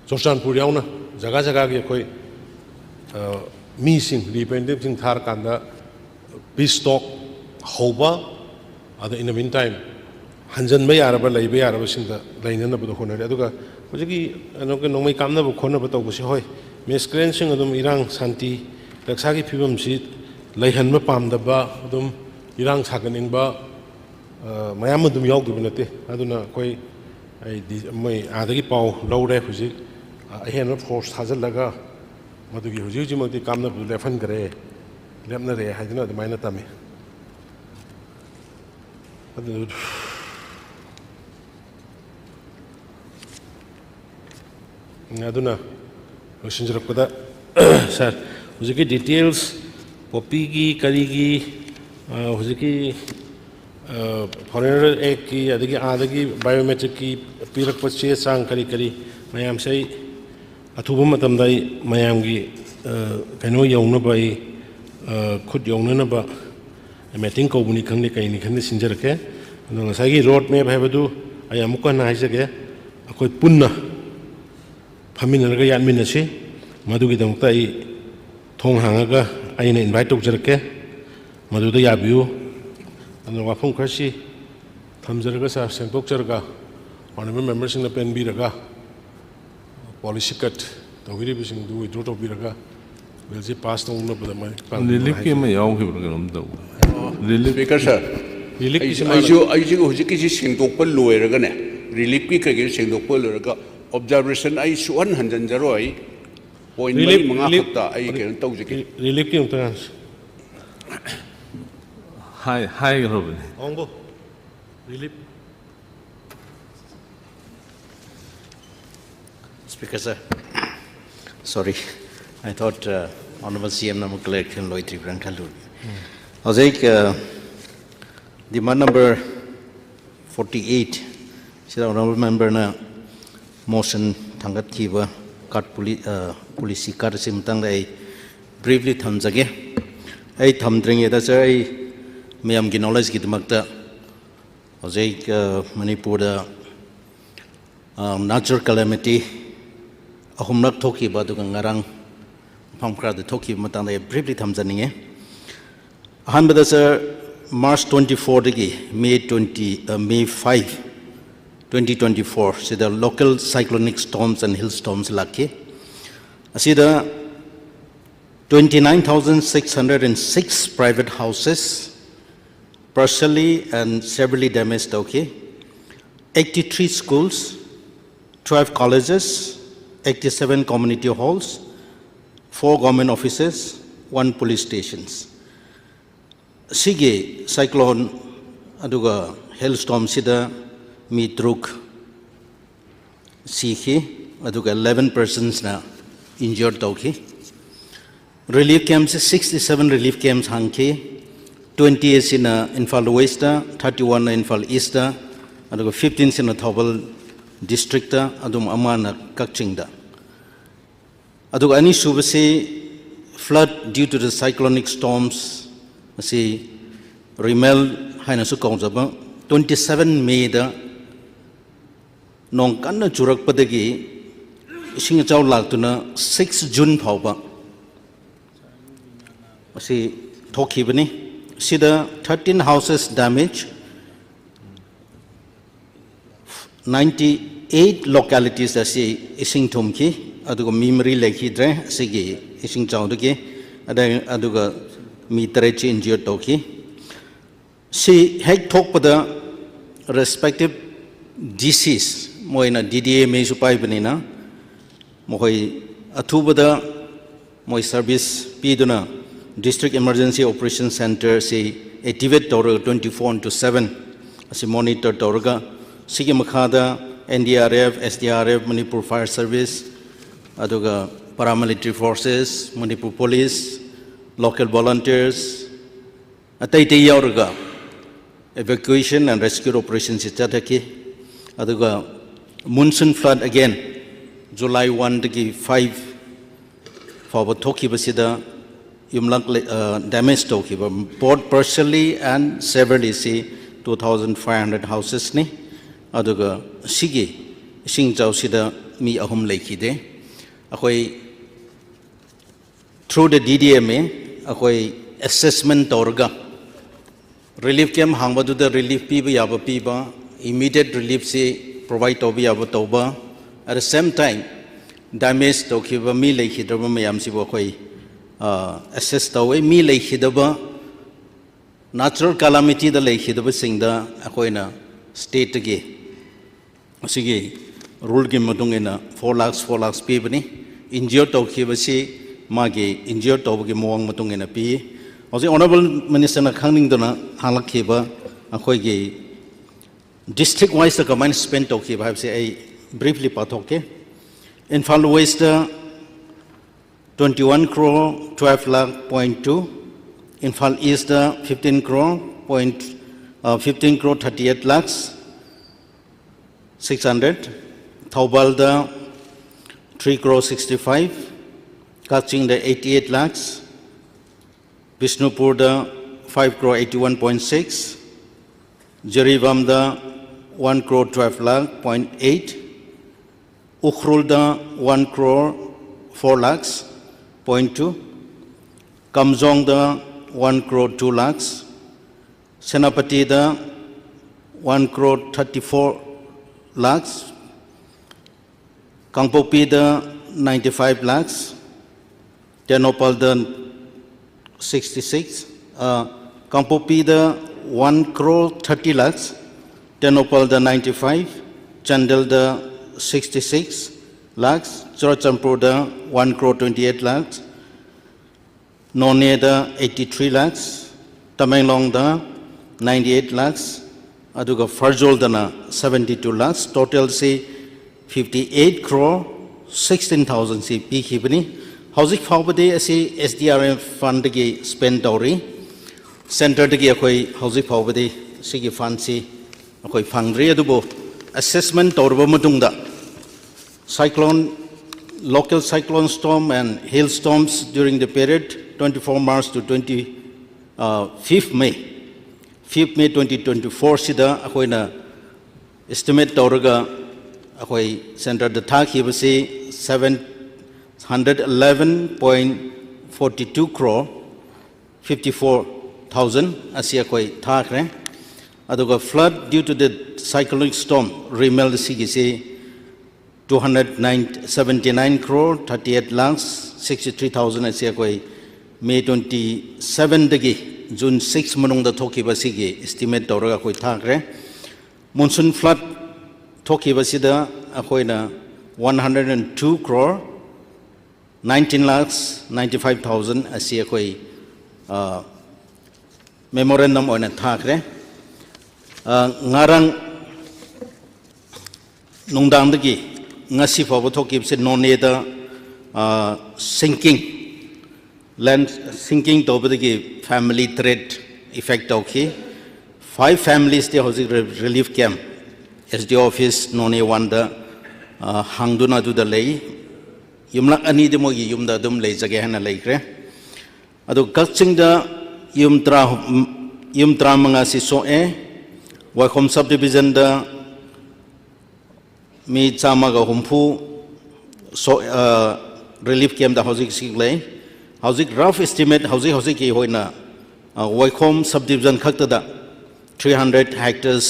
ꯆꯨꯔꯆꯥꯟꯄꯨꯔ ꯌꯥꯎꯅ ꯖꯒꯥ ꯖꯒꯥꯒꯤ ꯑꯩꯈꯣꯏ, ꯑ, ꯃꯤꯁꯤꯡ, representative ꯁꯤꯡ ꯊꯥꯔꯀꯥꯟꯗ peace talk ꯍꯧꯕ, ꯑꯗ in the meantime ꯍꯟꯖꯟꯕ ꯌꯥꯔꯕ, ꯂꯩꯕ ꯌꯥꯔꯕꯁꯤꯡꯗ ꯂꯩꯅꯅꯕꯗꯣ ꯍꯣꯠꯅꯔꯤ꯫ ꯑꯗꯨꯒ ꯍꯧꯖꯤꯛꯀꯤ ꯀꯩꯅꯣꯒꯤ ꯅꯣꯡꯃꯩ ꯀꯥꯞꯅꯕ ꯈꯣꯠꯅꯕ ꯇꯧꯕꯁꯤ, ꯍꯣꯏ, miscreant ꯁꯤꯡ ꯑꯗꯨꯝ ꯏꯔꯥꯡ ꯁꯥꯟꯇꯤ ꯔꯛꯁꯥꯒꯤ ꯐꯤꯕꯝꯁꯤ ꯂꯩꯍꯟꯕ ꯄꯥꯝꯗꯕ, ꯑꯗꯨꯝ ꯏꯔꯥꯡ ꯁꯥꯒꯠꯅꯤꯡꯕ, ꯑ, ꯃꯌꯥꯝ ꯑꯗꯨꯝ ꯌꯥꯎꯗꯕ ꯅꯠꯇꯦ꯫ ꯑꯗꯨꯅ ꯑꯩꯈꯣꯏ, ꯑꯩꯗꯤ ꯃꯣꯏ ꯑꯥꯗꯒꯤ ꯄꯥꯎ ꯂꯧꯔꯦ꯫ ꯍꯧꯖꯤꯛ, ꯑ, ꯑꯍꯦꯟꯕ force ꯊꯥꯖꯤꯜꯂꯒ ꯃꯗꯨꯒꯤ ꯍꯧꯖꯤꯛ ꯍꯧꯖꯤꯛꯃꯛꯇꯤ ꯀꯥꯞꯅꯕꯗꯨ ꯂꯦꯞꯍꯟꯈ꯭ꯔꯦ, ꯂꯦꯞꯅꯔꯦ ꯍꯥꯏꯗꯨꯅ ꯑꯗꯨꯃꯥꯏꯅ ꯇꯝꯃꯤ꯫ ꯑꯗꯨ ꯑꯗꯨꯅ ꯂꯣꯏꯁꯤꯟꯖꯔꯛꯄꯗ, sir, ꯍꯧꯖꯤꯛꯀꯤ details, ꯄꯣꯄꯤꯒꯤ ꯀꯔꯤꯒꯤ, ꯑ, ꯍꯧꯖꯤꯛꯀꯤ, ꯑ, Foreigner Act ꯀꯤ, ꯑꯗꯒꯤ ꯑꯥꯗꯒꯤ biometric ꯀꯤ ꯄꯤꯔꯛꯄ ꯆꯦ ꯆꯥꯡ ꯀꯔꯤ ꯀꯔꯤ ꯃꯌꯥꯝꯁꯦ ꯑꯩ ꯑꯊꯨꯕ ꯃꯇꯝꯗ ꯑꯩ ꯃꯌꯥꯝꯒꯤ, ꯑ, ꯀꯩꯅꯣ ꯌꯧꯅꯕ ꯑꯩ, ꯑ, ꯈꯨꯠ ꯌꯧꯅꯅꯕ meeting ꯀꯧꯕꯅꯤ ꯈꯪꯗꯦ, ꯀꯩꯅꯤ ꯈꯪꯗꯦ, ꯁꯤꯟꯖꯔꯛꯀꯦ꯫ ꯑꯗꯣ ꯉꯁꯥꯏꯒꯤ road map ꯍꯥꯏꯕꯗꯨ ꯑꯩ ꯑꯃꯨꯛꯀ ꯍꯟꯅ ꯍꯥꯏꯖꯒꯦ, ꯑꯩꯈꯣꯏ ꯄꯨꯟꯅ ꯐꯝꯃꯤꯟꯅꯔꯒ ꯌꯥꯠꯃꯤꯟꯅꯁꯤ꯫ ꯃꯗꯨꯒꯤꯗꯃꯛꯇ ꯑꯩ ꯊꯣꯡ ꯍꯥꯡꯉꯒ ꯑꯩꯅ invite ꯇꯧꯖꯔꯛꯀꯦ, ꯃꯗꯨꯗ ꯌꯥꯕꯤꯌꯨ꯫ ꯑꯗꯨꯅ ꯋꯥꯐꯝ ꯈꯔꯁꯤ ꯊꯝꯖꯔꯒ, ꯁꯥꯔ, ꯁꯦꯡꯗꯣꯛꯆꯔꯒ, honourable memberꯁꯤꯡꯅ ꯄꯦꯟꯕꯤꯔꯒ, policy cut ꯇꯧꯕꯤꯔꯤꯕꯁꯤꯡꯗꯨ withdraw ꯇꯧꯕꯤꯔꯒ, billꯁꯤ pass ꯇꯧꯅꯕꯗ ꯃꯥꯏ ꯄꯥꯛꯅꯕ reliefꯀꯤ ꯑꯃ ꯍꯥꯏꯖꯔꯤ꯫ ꯌꯥꯎꯈꯤꯕ꯭ꯔꯥ ꯀꯩꯅꯣꯝ ꯇꯧꯕ? Relief Speaker sir, reliefꯀꯤꯁꯤ ꯑꯩꯁꯨ, ꯃꯥꯅ ꯑꯩꯁꯨ, ꯑꯩꯁꯨ ꯍꯧꯖꯤꯛꯀꯤꯁꯤ ꯁꯦꯡꯗꯣꯛꯄ ꯂꯣꯏꯔꯒꯅꯦ, reliefꯀꯤ ꯀꯩꯀꯩ ꯁꯦꯡꯗꯣꯛꯄ ꯂꯣꯏꯔꯒ observation ꯑꯩ ꯁꯨꯛꯍꯟ ꯍꯟꯖꯟꯖꯔꯣꯏ꯫ Point relief, ꯃꯔꯤ ꯃꯉꯥ relief, ꯈꯛꯇ ꯑꯩ ꯀꯩꯅꯣ ꯇꯧꯖꯒꯦ꯫ Reliefꯀꯤ ꯑꯃꯨꯛꯇ ꯉꯥꯡꯁꯤ꯫ ꯍꯥꯏ-, ꯍꯥꯏꯈ꯭ꯔꯕꯅꯤ꯫ ꯑꯋꯥꯡꯕꯧ, relief꯫ Speaker sir, sorry, I thought, uh, Honourable CMꯅ ꯑꯃꯨꯛ clarification ꯂꯣꯏꯗ꯭ꯔꯤꯕ꯭ꯔꯥꯅ ꯈꯜꯂꯨꯔꯦ꯫ ꯍꯧꯖꯤꯛ, uh, demand number forty eight ꯁꯤꯗ honourable memberꯅ motion ꯊꯥꯡꯒꯠꯈꯤꯕ card poli-, ꯑ, policy card ꯑꯁꯤ ꯃꯇꯥꯡꯗ ꯑꯩ briefly ꯊꯝꯖꯒꯦ꯫ ꯑꯩ ꯊꯝꯗ꯭ꯔꯤꯉꯩꯗ sir, ꯑꯩ ꯃꯌꯥꯝꯒꯤ knowledgeꯀꯤꯗꯃꯛꯇ ꯍꯧꯖꯤꯛ, ꯑ, ꯃꯅꯤꯄꯨꯔꯗ, ꯑ, natural calamity ꯑꯍꯨꯝꯂꯛ ꯊꯣꯛꯈꯤꯕ, ꯑꯗꯨꯒ ꯉꯔꯥꯡ ꯃꯐꯝ ꯈꯔꯗ ꯊꯣꯛꯈꯤꯕ ꯃꯇꯥꯡꯗ ꯑꯩ briefly ꯊꯝꯖꯅꯤꯡꯉꯤ꯫ ꯑꯍꯥꯟꯕꯗ sir, March twenty fourꯗꯒꯤ May twenty, ꯑ, May five, twenty twenty four ꯁꯤꯗ local cyclonic storms and hail storms ꯂꯥꯛꯈꯤ꯫ ꯑꯁꯤꯗ twenty nine thousand six hundred and six private houses partially and severely damaged ꯇꯧꯈꯤ꯫ Eighty three schools, twelve colleges, eighty seven community halls, four government offices, one police stations꯫ ꯁꯤꯒꯤ cyclone ꯑꯗꯨꯒ hail stormꯁꯤꯗ ꯃꯤ ꯇꯔꯨꯛ ꯁꯤꯈꯤ, ꯑꯗꯨꯒ eleven personsꯅ injured ꯇꯧꯈꯤ꯫ Relief campꯁꯦ sixty seven relief camps ꯍꯥꯡꯈꯤ꯫ Twenty ꯑꯁꯤꯅ Imphal Westꯇ, thirty oneꯅ Imphal Eastꯇ, ꯑꯗꯨꯒ fifteenꯁꯤꯅ ꯊꯧꯕꯥꯜ districtꯇ, ꯑꯗꯨꯝ ꯑꯃꯅ ꯀꯛꯆꯤꯡꯗ꯫ ꯑꯗꯨꯒ ꯑꯅꯤꯁꯨꯕꯁꯤ flood due to the cyclonic storms, ꯃꯁꯤ ꯔꯤꯃꯦꯜ ꯍꯥꯏꯅꯁꯨ ꯀꯧꯖꯕ, twenty seven ꯃꯦꯗ ꯅꯣꯡ ꯀꯟꯅ ꯆꯨꯔꯛꯄꯗꯒꯤ ꯏꯁꯤꯡ ꯏꯆꯥꯎ ꯂꯥꯛꯇꯨꯅ six June ꯐꯥꯎꯕ ꯑꯁꯤ ꯊꯣꯛꯈꯤꯕꯅꯤ꯫ ꯁꯤꯗ thirteen houses damage, ninety eight localities ꯑꯁꯤ ꯏꯁꯤꯡ ꯊꯨꯝꯈꯤ, ꯑꯗꯨꯒ ꯃꯤ ꯃꯔꯤ ꯂꯩꯈꯤꯗ꯭ꯔꯦ ꯑꯁꯤꯒꯤ ꯏꯁꯤꯡ ꯆꯥꯎꯗꯒꯤ, ꯑꯗꯩ, ꯑꯗꯨꯒ ꯃꯤ ꯇꯔꯦꯠꯁꯤ injure ꯇꯧꯈꯤ꯫ ꯁꯤ ꯍꯦꯛ ꯊꯣꯛꯄꯗ respective D Cs, ꯃꯣꯏꯅ D D M Aꯁꯨ ꯄꯥꯏꯕꯅꯤꯅ, ꯃꯈꯣꯏ ꯑꯊꯨꯕꯗ ꯃꯣꯏ service ꯄꯤꯗꯨꯅ District Emergency Operation Centre ꯁꯤ activate ꯇꯧꯔꯒ twenty four into seven ꯑꯁꯤ monitor ꯇꯧꯔꯒ, ꯁꯤꯒꯤ ꯃꯈꯥꯗ N D R F, S D R F, Manipur Fire Service, ꯑꯗꯨꯒ paramilitary forces, Manipur Police, local volunteers, ꯑꯇꯩ ꯑꯇꯩ ꯌꯥꯎꯔꯒ evacuation and rescue operationꯁꯤ ꯆꯠꯊꯈꯤ꯫ ꯑꯗꯨꯒ monsoon flood again, July one ꯗꯒꯤ five ꯐꯥꯎꯕ ꯊꯣꯛꯈꯤꯕꯁꯤꯗ ꯌꯨꯝꯂꯛ ꯂꯩ-, ꯑ, damage ꯇꯧꯈꯤꯕ, both partially and severely ꯁꯤ two thousand five hundred housesꯅꯤ꯫ ꯑꯗꯨꯒ ꯁꯤꯒꯤ ꯏꯁꯤꯡ ꯏꯆꯥꯎꯁꯤꯗ ꯃꯤ ꯑꯍꯨꯝ ꯂꯩꯈꯤꯗꯦ꯫ ꯑꯩꯈꯣꯏ through the D D M A ꯑꯩꯈꯣꯏ assessment ꯇꯧꯔꯒ relief camp ꯍꯥꯡꯕꯗꯨꯗ relief ꯄꯤꯕ ꯌꯥꯕ ꯄꯤꯕ, immediate reliefꯁꯤ provide ꯇꯧꯕ ꯌꯥꯕ ꯇꯧꯕ, at the same time damage ꯇꯧꯈꯤꯕ ꯃꯤ ꯂꯩꯈꯤꯗ꯭ꯔꯕ ꯃꯌꯥꯝꯁꯤꯕꯨ ꯑꯩꯈꯣꯏ, ꯑ, assess ꯇꯧꯋꯤ꯫ ꯃꯤ ꯂꯩꯈꯤꯗꯕ, natural calamityꯗ ꯂꯩꯈꯤꯗꯕꯁꯤꯡꯗ ꯑꯩꯈꯣꯏꯅ stateꯇꯒꯤ ꯑꯁꯤꯒꯤ ruleꯒꯤ ꯃꯇꯨꯡ ꯏꯟꯅ four lakhs, four lakhs ꯄꯤꯕꯅꯤ꯫ Injure ꯇꯧꯈꯤꯕꯁꯤ ꯃꯥꯒꯤ injure ꯇꯧꯕꯒꯤ ꯃꯑꯣꯡ ꯃꯇꯨꯡ ꯏꯟꯅ ꯄꯤ꯫ ꯍꯧꯖꯤꯛ Honourable Ministerꯅ ꯈꯪꯅꯤꯡꯗꯨꯅ ꯍꯪꯂꯛꯈꯤꯕ ꯑꯩꯈꯣꯏꯒꯤ district wiseꯇ ꯀꯃꯥꯏꯅ spend ꯇꯧꯈꯤꯕ ꯍꯥꯏꯕꯁꯦ ꯑꯩ briefly ꯄꯥꯊꯣꯛꯀꯦ꯫ Imphal Westꯇ twenty one crore twelve lakh point two, Imphal Eastꯇ fifteen crore point, uh, fifteen crore thirty eight lakhs six hundred, ꯊꯧꯕꯥꯜꯗ three crore sixty five, ꯀꯛꯆꯤꯡꯗ eighty eight lakhs, ꯕꯤꯁꯅꯨꯄꯨꯔꯗ five crore eighty one point six, ꯖꯤꯔꯤꯕꯥꯝꯗ one crore twelve lakh point eight, ꯎꯈ꯭ꯔꯨꯜꯗ one crore four lakhs point two, ꯀꯥꯝꯖꯣꯡꯗ one crore two lakhs, ꯁꯦꯅꯥꯄꯇꯤꯗ one crore thirty four lakhs, ꯀꯥꯡꯄꯣꯛꯄꯤꯗ ninety five lakhs, ꯇꯦꯡꯅꯧꯄꯜꯗ sixty six, ꯀꯥꯡꯄꯣꯛꯄꯤꯗ one crore thirty lakhs, ꯇꯦꯡꯅꯧꯄꯜꯗ ninety five, ꯆꯥꯟꯗꯦꯜꯗ sixty six lakhs, ꯆꯨꯔꯆꯥꯟꯄꯨꯔꯗ one crore twenty eight lakhs, ꯅꯣꯅꯦꯗ eighty three lakhs, ꯇꯃꯦꯡꯂꯣꯡꯗ ninety eight lakhs, ꯑꯗꯨꯒ ꯐꯔꯖꯣꯜꯗꯅ seventy two lakhs, totalꯁꯤ fifty eight crore sixteen thousandꯁꯤ ꯄꯤꯈꯤꯕꯅꯤ꯫ ꯍꯧꯖꯤꯛ ꯐꯥꯎꯕꯗꯤ ꯑꯁꯤ S D R F fundꯗꯒꯤ spend ꯇꯧꯔꯤ꯫ Centreꯗꯒꯤ ꯑꯩꯈꯣꯏ ꯍꯧꯖꯤꯛ ꯐꯥꯎꯕꯗꯤ ꯁꯤꯒꯤ fundꯁꯤ ꯑꯩꯈꯣꯏ ꯐꯪꯗ꯭ꯔꯤ, ꯑꯗꯨꯕꯨ assessment ꯇꯧꯔꯕ ꯃꯇꯨꯡꯗ, cyclone, local cyclone storm and hail storms during the period twenty four March to twenty, uh, fifth May, fifth May twenty twenty four ꯁꯤꯗ ꯑꯩꯈꯣꯏꯅ estimate ꯇꯧꯔꯒ ꯑꯩꯈꯣꯏ centreꯗ ꯊꯥꯈꯤꯕꯁꯤ seven hundred eleven point forty two crore fifty four thousand ꯑꯁꯤ ꯑꯩꯈꯣꯏ ꯊꯥꯈ꯭ꯔꯦ꯫ ꯑꯗꯨꯒ flood due to the cyclonic storm Remal ꯁꯤꯒꯤꯁꯤ two hundred seventy nine crore thirty eight lakhs sixty three thousand ꯑꯁꯤ ꯑꯩꯈꯣꯏ May twenty sevenꯗꯒꯤ June six ꯃꯅꯨꯡꯗ ꯊꯣꯛꯈꯤꯕ ꯁꯤꯒꯤ estimate ꯇꯧꯔꯒ ꯑꯩꯈꯣꯏ ꯊꯥꯈ꯭ꯔꯦ꯫ Monsoon flood ꯊꯣꯛꯈꯤꯕꯁꯤꯗ ꯑꯩꯈꯣꯏꯅ one hundred and two crore nineteen lakhs ninety five thousand ꯑꯁꯤ ꯑꯩꯈꯣꯏ memorandum ꯑꯣꯏꯅ ꯊꯥꯈ꯭ꯔꯦ꯫ ꯉꯔꯥꯡ ꯅꯨꯡꯗꯥꯡꯗꯒꯤ ꯉꯁꯤ ꯐꯥꯎꯕ ꯊꯣꯛꯈꯤꯕꯁꯦ ꯅꯣꯅꯦꯗ sinking, land sinking ꯇꯧꯕꯗꯒꯤ family ꯇꯔꯦꯠ affect ꯇꯧꯈꯤ꯫ Five familiesꯇꯤ ꯍꯧꯖꯤꯛ relief camp, S D O office ꯅꯣꯅꯦ oneꯗ ꯍꯥꯡꯗꯨꯅ ꯑꯗꯨꯗ ꯂꯩ꯫ ꯌꯨꯝꯂꯛ ꯑꯅꯤꯗꯤ ꯃꯣꯏꯒꯤ ꯌꯨꯝꯗ ꯑꯗꯨꯝ ꯂꯩꯖꯒꯦ ꯍꯥꯏꯅ ꯂꯩꯈ꯭ꯔꯦ꯫ ꯑꯗꯨ ꯀꯛꯆꯤꯡꯗ ꯌꯨꯝ ꯇꯔꯥ, ꯌꯨꯝ ꯇꯔꯥꯃꯉꯥꯁꯤ ꯁꯣꯛꯑꯦ꯫ ꯋꯥꯏꯈꯣꯝ subdivisionꯗ ꯃꯤ ꯆꯥꯝꯃꯒ ꯍꯨꯝꯐꯨ ꯁꯣ-, ꯑ, relief campꯇ ꯍꯧꯖꯤꯛ ꯍꯧꯖꯤꯛ ꯂꯩ꯫ ꯍꯧꯖꯤꯛ rough estimate, ꯍꯧꯖꯤꯛ ꯍꯧꯖꯤꯛꯀꯤ ꯑꯣꯏꯅ, ꯑ, ꯋꯥꯏꯈꯣꯝ subdivision ꯈꯛꯇꯗ three hundred hectares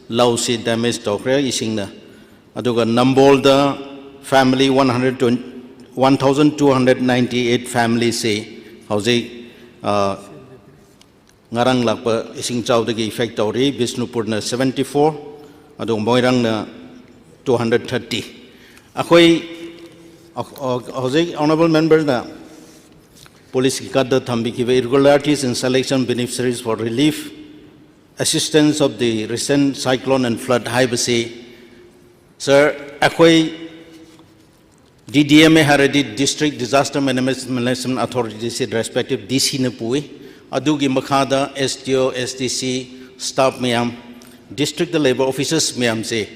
ꯂꯧꯁꯤ damage ꯇꯧꯈ꯭ꯔꯦ ꯏꯁꯤꯡꯅ꯫ ꯑꯗꯨꯒ ꯅꯝꯕꯣꯜꯗ family one hundred twenty, one thousand two hundred ninety eight familyꯁꯤ ꯍꯧꯖꯤꯛ, ꯑ, ꯉꯔꯥꯡ ꯂꯥꯛꯄ ꯏꯁꯤꯡ ꯏꯆꯥꯎꯗꯒꯤ affect ꯇꯧꯔꯤ꯫ ꯕꯤꯁꯅꯨꯄꯨꯔꯅ seventy four, ꯑꯗꯨꯒ ꯃꯣꯏꯔꯥꯡꯅ two hundred thirty꯫ ꯑꯩꯈꯣꯏ, ꯑ, ꯑ, ꯍꯧꯖꯤꯛ honourable memberꯅ policeꯀꯤ ꯀꯥꯗ ꯊꯝꯕꯤꯈꯤꯕ irregularities in selection beneficiaries for relief assistance of the recent cyclone and flood ꯍꯥꯏꯕꯁꯤ, sir, ꯑꯩꯈꯣꯏ DDMA ꯍꯥꯏꯔꯗꯤ District Disaster Management Authorityꯁꯤ respective DCꯅ ꯄꯨꯏ꯫ ꯑꯗꯨꯒꯤ ꯃꯈꯥꯗ SDO, SDC, staff ꯃꯌꯥꯝ, districtꯇ ꯂꯩꯕ officers ꯃꯌꯥꯝꯁꯦ,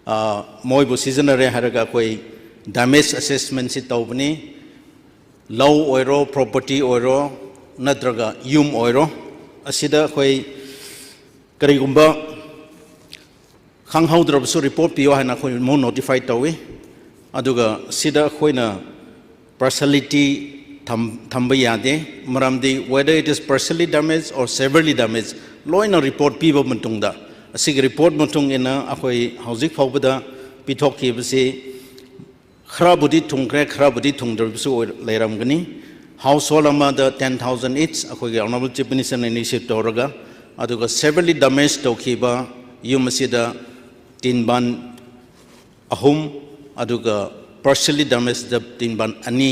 ꯑ, ꯃꯣꯏꯕꯨ ꯁꯤꯖꯤꯟꯅꯔꯦ ꯍꯥꯏꯔꯒ ꯑꯩꯈꯣꯏ damage assessmentꯁꯤ ꯇꯧꯕꯅꯤ꯫ ꯂꯧ ꯑꯣꯏꯔꯣ, property ꯑꯣꯏꯔꯣ, ꯅꯠꯇ꯭ꯔꯒ ꯌꯨꯝ ꯑꯣꯏꯔꯣ, ꯑꯁꯤꯗ ꯑꯩꯈꯣꯏ ꯀꯔꯤꯒꯨꯝꯕ ꯈꯪꯍꯧꯗ꯭ꯔꯕꯁꯨ report ꯄꯤꯌꯣ ꯍꯥꯏꯅ ꯑꯩꯈꯣꯏ ꯑꯃꯨꯛ notify ꯇꯧꯏ꯫ ꯑꯗꯨꯒ ꯁꯤꯗ ꯑꯩꯈꯣꯏꯅ partiality ꯊꯝ-, ꯊꯝꯕ ꯌꯥꯗꯦ꯫ ꯃꯔꯝꯗꯤ whether it is partially damaged or severely damaged, ꯂꯣꯏꯅ report ꯄꯤꯕ ꯃꯇꯨꯡꯗ, ꯑꯁꯤꯒꯤ report ꯃꯇꯨꯡ ꯏꯟꯅ ꯑꯩꯈꯣꯏ ꯍꯧꯖꯤꯛ ꯐꯥꯎꯕꯗ ꯄꯤꯊꯣꯛꯈꯤꯕꯁꯤ ꯈꯔꯕꯨꯗꯤ ꯊꯨꯡꯈ꯭ꯔꯦ, ꯈꯔꯕꯨꯗꯤ ꯊꯨꯡꯗ꯭ꯔꯕꯁꯨ ꯑꯣꯏ-, ꯂꯩꯔꯝꯒꯅꯤ꯫ Household ꯑꯃꯗ ten thousand each ꯑꯩꯈꯣꯏꯒꯤ honourable chief ministerꯅ initiate ꯇꯧꯔꯒ, ꯑꯗꯨꯒ severely damage ꯇꯧꯈꯤꯕ ꯌꯨꯝ ꯑꯁꯤꯗ ꯇꯤꯟꯕꯥꯟ ꯑꯍꯨꯝ, ꯑꯗꯨꯒ partially damaged ꯇꯤꯟꯕꯥꯟ ꯑꯅꯤ,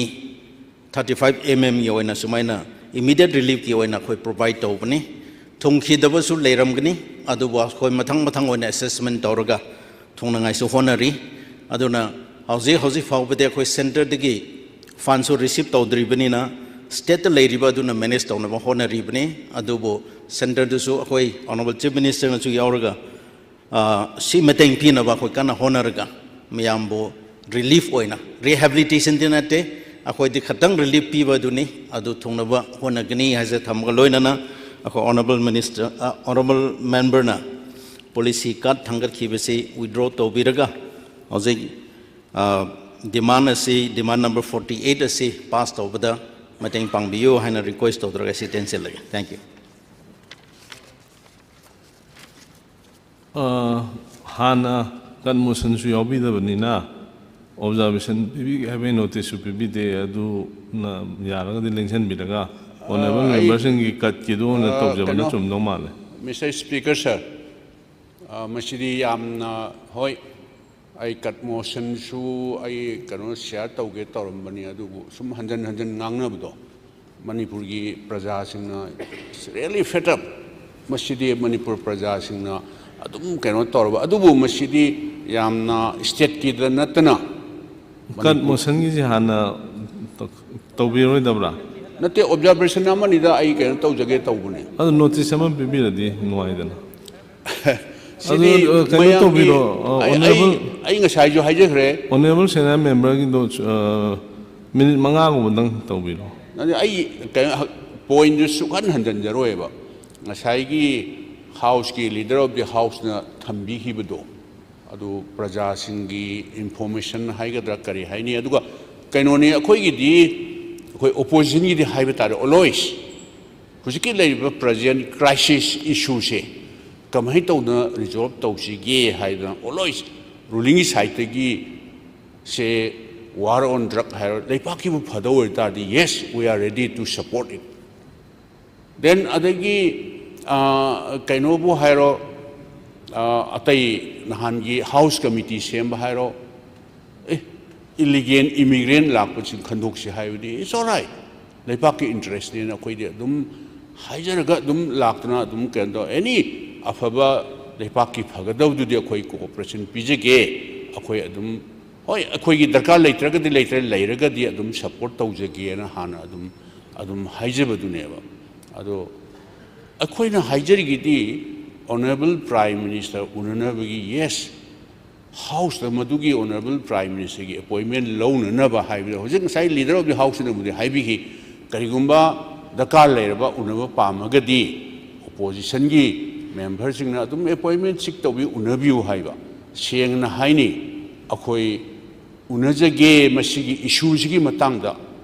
thirty five mmꯒꯤ ꯑꯣꯏꯅ ꯁꯨꯃꯥꯏꯅ immediate reliefꯀꯤ ꯑꯣꯏꯅ ꯑꯩꯈꯣꯏ provide ꯇꯧꯕꯅꯤ꯫ ꯊꯨꯡꯈꯤꯗꯕꯁꯨ ꯂꯩꯔꯝꯒꯅꯤ, ꯑꯗꯨꯕꯨ ꯑꯩꯈꯣꯏ ꯃꯊꯪ ꯃꯊꯪ ꯑꯣꯏꯅ assessment ꯇꯧꯔꯒ ꯊꯨꯡꯅꯉꯥꯏꯁꯨ ꯍꯣꯠꯅꯔꯤ꯫ ꯑꯗꯨꯅ ꯍꯧꯖꯤꯛ, ꯍꯧꯖꯤꯛ ꯐꯥꯎꯕꯗꯤ ꯑꯩꯈꯣꯏ centreꯗꯒꯤ fundꯁꯨ receive ꯇꯧꯗ꯭ꯔꯤꯕꯅꯤꯅ, stateꯇ ꯂꯩꯔꯤꯕ ꯑꯗꯨꯅ manage ꯇꯧꯅꯕ ꯍꯣꯠꯅꯔꯤꯕꯅꯤ꯫ ꯑꯗꯨꯕꯨ centreꯗꯁꯨ ꯑꯩꯈꯣꯏ honourable chief ministerꯅꯁꯨ ꯌꯥꯎꯔꯒ, ꯑ, ꯁꯤ ꯃꯇꯦꯡ ꯄꯤꯅꯕ ꯑꯩꯈꯣꯏ ꯀꯟꯅ ꯍꯣꯠꯅꯔꯒ ꯃꯌꯥꯝꯕꯨ ꯔꯤꯂꯤꯐ ꯑꯣꯏꯅ, ꯔꯤꯍꯦꯕꯤꯂꯤꯇꯦꯁꯟꯗꯤ ꯅꯠꯇꯦ, ꯑꯩꯈꯣꯏꯗꯤ ꯈꯇꯪ ꯔꯤꯂꯤꯐ ꯄꯤꯕ ꯑꯗꯨꯅꯤ, ꯑꯗꯨ ꯊꯨꯡꯅꯕ ꯍꯣꯠꯅꯒꯅꯤ ꯍꯥꯏꯖ ꯊꯝꯃꯒ, ꯂꯣꯏꯅꯅ ꯑꯩꯈꯣꯏ ꯑꯣꯅꯔꯦꯕꯜ ꯃꯤꯅꯤꯁꯇꯔ, ꯑ, ꯑꯣꯅꯔꯦꯕꯜ ꯃꯦꯝꯕꯔꯅ ꯄꯣꯂꯤꯁꯤ ꯀꯥꯔꯗ ꯊꯥꯡꯒꯠꯈꯤꯕꯁꯤ ꯋꯤꯗ꯭ꯔꯣ ꯇꯧꯕꯤꯔꯒ, ꯍꯧꯖꯤꯛ, ꯑ, ꯗꯤꯃꯥꯟ ꯑꯁꯤ, ꯗꯤꯃꯥꯟ ꯅꯝꯕꯔ ꯐꯣꯔꯇꯤ ꯑꯩꯠ ꯑꯁꯤ ꯄꯥꯁ ꯇꯧꯕꯗ ꯃꯇꯦꯡ ꯄꯥꯡꯕꯤꯌꯨ ꯍꯥꯏꯅ ꯔꯤꯀ꯭ꯋꯦꯁ ꯇꯧꯖꯔꯒ ꯁꯤ ꯇꯦꯟꯁꯤꯜꯂꯒꯦ꯫ Thank you꯫ ꯑ, ꯍꯥꯟꯅ ꯀꯟꯃꯣꯁꯟꯁꯨ ꯌꯥꯎꯕꯤꯗꯕꯅꯤꯅ ꯑꯣꯕꯖꯥꯔꯕꯦꯁꯟ ꯄꯤꯕꯤꯒꯦ ꯍꯥꯏꯕꯒꯤ ꯅꯣꯇꯤꯁꯁꯨ ꯄꯤꯕꯤꯗꯦ꯫ ꯑꯗꯨꯅ ꯌꯥꯔꯒꯗꯤ ꯂꯦꯡꯁꯤꯟꯕꯤꯔꯒ ꯑꯣꯅꯔꯦꯕꯜ ꯑꯩ, ꯃꯦꯝꯕꯔꯁꯤꯡꯒꯤ ꯀꯠꯀꯤꯗꯣ ꯑꯣꯏꯅ ꯑ, ꯇꯧꯖꯕꯅ ꯀꯩꯅꯣ, ꯆꯨꯝꯗꯧ ꯃꯥꯜꯂꯦ꯫ Mister Speaker, sir, ꯑ, ꯃꯁꯤꯗꯤ ꯌꯥꯝꯅ, ꯍꯣꯏ, ꯑꯩ ꯀꯠꯃꯣꯁꯟꯁꯨ ꯑꯩ ꯀꯩꯅꯣ ꯁꯤꯌꯥꯔ ꯇꯧꯒꯦ ꯇꯧꯔꯝꯕꯅꯤ, ꯑꯗꯨꯕꯨ ꯁꯨꯝ ꯍꯟꯖꯟ ꯍꯟꯖꯟ ꯉꯥꯡꯅꯕꯗꯣ ꯃꯅꯤꯄꯨꯔꯒꯤ ꯄ꯭ꯔꯖꯥꯁꯤꯡꯅ really fed up꯫ ꯃꯁꯤꯗꯤ ꯃꯅꯤꯄꯨꯔ ꯄ꯭ꯔꯖꯥꯁꯤꯡꯅ ꯑꯗꯨꯝ ꯀꯩꯅꯣ ꯇꯧꯔꯕ, ꯑꯗꯨꯕꯨ ꯃꯁꯤꯗꯤ ꯌꯥꯝꯅ ꯁ꯭ꯇꯦꯠꯀꯤꯗ ꯅꯠꯇꯅ ꯃꯅꯤꯄꯨꯔ ꯀꯠꯃꯣꯁꯟꯒꯤꯁꯤ ꯍꯥꯟꯅ ꯇꯧ-, ꯇꯧꯕꯤꯔꯣꯏꯗꯕ꯭ꯔꯥ? ꯅꯠꯇꯦ, ꯑꯣꯕꯖꯥꯔꯕꯦꯁꯟ ꯑꯃꯅꯤꯗ ꯑꯩ ꯀꯩꯅꯣ ꯇꯧꯖꯒꯦ ꯇꯧꯕꯅꯤ꯫ ꯑꯗꯨ ꯅꯣꯇꯤꯁ ꯑꯃ ꯄꯤꯕꯤꯔꯗꯤ ꯅꯨꯡꯉꯥꯏꯗꯅ꯫ ꯁꯤꯗꯤ ꯑꯗꯨ, ꯑ, ꯀꯩꯅꯣ ꯃꯌꯥꯝꯒꯤ, ꯇꯧꯕꯤꯔꯣ, ꯑ, ꯑꯩ, ꯑꯣꯅꯔꯦꯕꯜ ꯑꯩ, ꯑꯩ ꯉꯁꯥꯏꯁꯨ ꯍꯥꯏꯖꯈ꯭ꯔꯦ꯫ ꯑꯣꯅꯔꯦꯕꯜ ꯁꯦꯅꯤꯌꯔ ꯃꯦꯝꯕꯔꯒꯤꯗꯣ, ꯑ, ꯃꯤꯅꯤꯠ ꯃꯉꯥꯒꯨꯝꯕꯗꯪ ꯇꯧꯕꯤꯔꯣ꯫ ꯑꯗꯨ ꯑꯩ ꯀꯩꯅꯣ, ꯄꯣꯏꯟꯗꯨ ꯁꯨꯛꯍꯟ ꯍꯟꯖꯤꯟꯖꯔꯣꯏꯕ꯫ ꯉꯁꯥꯏꯒꯤ House ꯀꯤ Leader of the House ꯅ ꯊꯝꯕꯤꯈꯤꯕꯗꯣ, ꯑꯗꯨ ꯄ꯭ꯔꯖꯥꯁꯤꯡꯒꯤ ꯏꯟꯐꯣꯔꯃꯦꯁꯟ ꯍꯥꯏꯒꯗ꯭ꯔꯥ ꯀꯔꯤ ꯍꯥꯏꯅꯤ, ꯑꯗꯨꯒ ꯀꯩꯅꯣꯅꯤ, ꯑꯩꯈꯣꯏꯒꯤꯗꯤ, ꯑꯩꯈꯣꯏ ꯑꯣꯄꯣꯖꯤꯁꯟꯒꯤꯗꯤ ꯍꯥꯏꯕ ꯇꯥꯔꯦ, always ꯍꯧꯖꯤꯛꯀꯤ ꯂꯩꯔꯤꯕ present crisis issue ꯁꯦ ꯀꯃꯥꯏꯅ ꯇꯧꯗꯅ ꯔꯤꯖꯣꯜꯕ ꯇꯧꯁꯤꯒꯦ ꯍꯥꯏꯗꯅ always ꯔꯨꯂꯤꯡꯒꯤ ꯁꯥꯏꯠꯇꯒꯤ, ꯁꯦ, war on drug ꯍꯥꯏꯔꯣ, ꯂꯩꯄꯥꯛꯀꯤꯕꯨ ꯐꯗꯧ ꯑꯣꯏꯇꯥꯔꯗꯤ, yes, we are ready to support it꯫ Then ꯑꯗꯒꯤ, ꯑꯥ, ꯀꯩꯅꯣꯕꯨ ꯍꯥꯏꯔꯣ, ꯑꯥ, ꯑꯇꯩ ꯅꯍꯥꯟꯒꯤ House Committee ꯁꯦꯝꯕ ꯍꯥꯏꯔꯣ, ꯑꯦ, ꯏꯂꯤꯒꯦꯜ ꯏꯃꯤꯒ꯭ꯔꯦꯟ ꯂꯥꯛꯄꯁꯤꯡ ꯈꯟꯗꯣꯛꯁꯤ ꯍꯥꯏꯕꯗꯤ, it's alright, ꯂꯩꯄꯥꯛꯀꯤ ꯏꯟꯇꯔꯦꯁꯅꯦꯅ ꯑꯩꯈꯣꯏꯗꯤ ꯑꯗꯨꯝ ꯍꯥꯏꯖꯔꯒ ꯑꯗꯨꯝ ꯂꯥꯛꯇꯅ ꯑꯗꯨꯝ ꯀꯩꯅꯣ ꯇꯧ, ꯑꯦꯅꯤ ꯑꯐꯕ ꯂꯩꯄꯥꯛꯀꯤ ꯐꯒꯗꯕꯗꯨꯗꯤ ꯑꯩꯈꯣꯏ ꯀꯣꯑꯣꯄꯔꯦꯁꯟ ꯄꯤꯖꯒꯦ꯫ ꯑꯩꯈꯣꯏ ꯑꯗꯨꯝ, ꯍꯣꯏ, ꯑꯩꯈꯣꯏꯒꯤ ꯗꯔꯀꯥꯔ ꯂꯩꯇ꯭ꯔꯒꯗꯤ ꯂꯩꯇ꯭ꯔꯦ, ꯂꯩꯔꯒꯗꯤ ꯑꯗꯨꯝ ꯁꯄꯣꯔꯠ ꯇꯧꯖꯒꯦꯅ ꯍꯥꯟꯅ ꯑꯗꯨꯝ, ꯑꯗꯨꯝ ꯍꯥꯏꯖꯕꯗꯨꯅꯦꯕ꯫ ꯑꯗꯣ ꯑꯩꯈꯣꯏꯅ ꯍꯥꯏꯖꯔꯤꯒꯤꯗꯤ ꯑꯣꯅꯔꯦꯕꯜ ꯄ꯭ꯔꯥꯏꯝ ꯃꯤꯅꯤꯁꯇꯔ ꯎꯅꯅꯕꯒꯤ, yes, ꯍꯥꯎꯁꯇ ꯃꯗꯨꯒꯤ ꯑꯣꯅꯔꯦꯕꯜ ꯄ꯭ꯔꯥꯏꯝ ꯃꯤꯅꯤꯁꯇꯔꯒꯤ ꯑꯦꯄꯣꯏꯟꯃꯦꯟ ꯂꯧꯅꯅꯕ ꯍꯥꯏꯕꯗ, ꯍꯧꯖꯤꯛ ꯉꯁꯥꯏ ꯂꯤꯗꯔ ꯑꯣꯐ ꯗꯤ ꯍꯥꯎꯁꯅꯕꯨꯗꯤ ꯍꯥꯏꯕꯤꯈꯤ, ꯀꯔꯤꯒꯨꯝꯕ ꯗꯔꯀꯥꯔ ꯂꯩꯔꯕ ꯎꯅꯕ ꯄꯥꯝꯃꯒꯗꯤ ꯑꯣꯄꯣꯖꯤꯁꯟꯒꯤ ꯃꯦꯝꯕꯔꯁꯤꯡꯅ ꯑꯗꯨꯝ ꯑꯦꯄꯣꯏꯟꯃꯦꯟ ꯁꯤꯛ ꯇꯧꯕꯤꯌꯨ, ꯎꯅꯕꯤꯌꯨ ꯍꯥꯏꯕ꯫ ꯁꯦꯡꯅ ꯍꯥꯏꯅꯤ, ꯑꯩꯈꯣꯏ ꯎꯅꯖꯒꯦ, ꯃꯁꯤꯒꯤ ꯏꯁꯨꯁꯤꯒꯤ ꯃꯇꯥꯡꯗ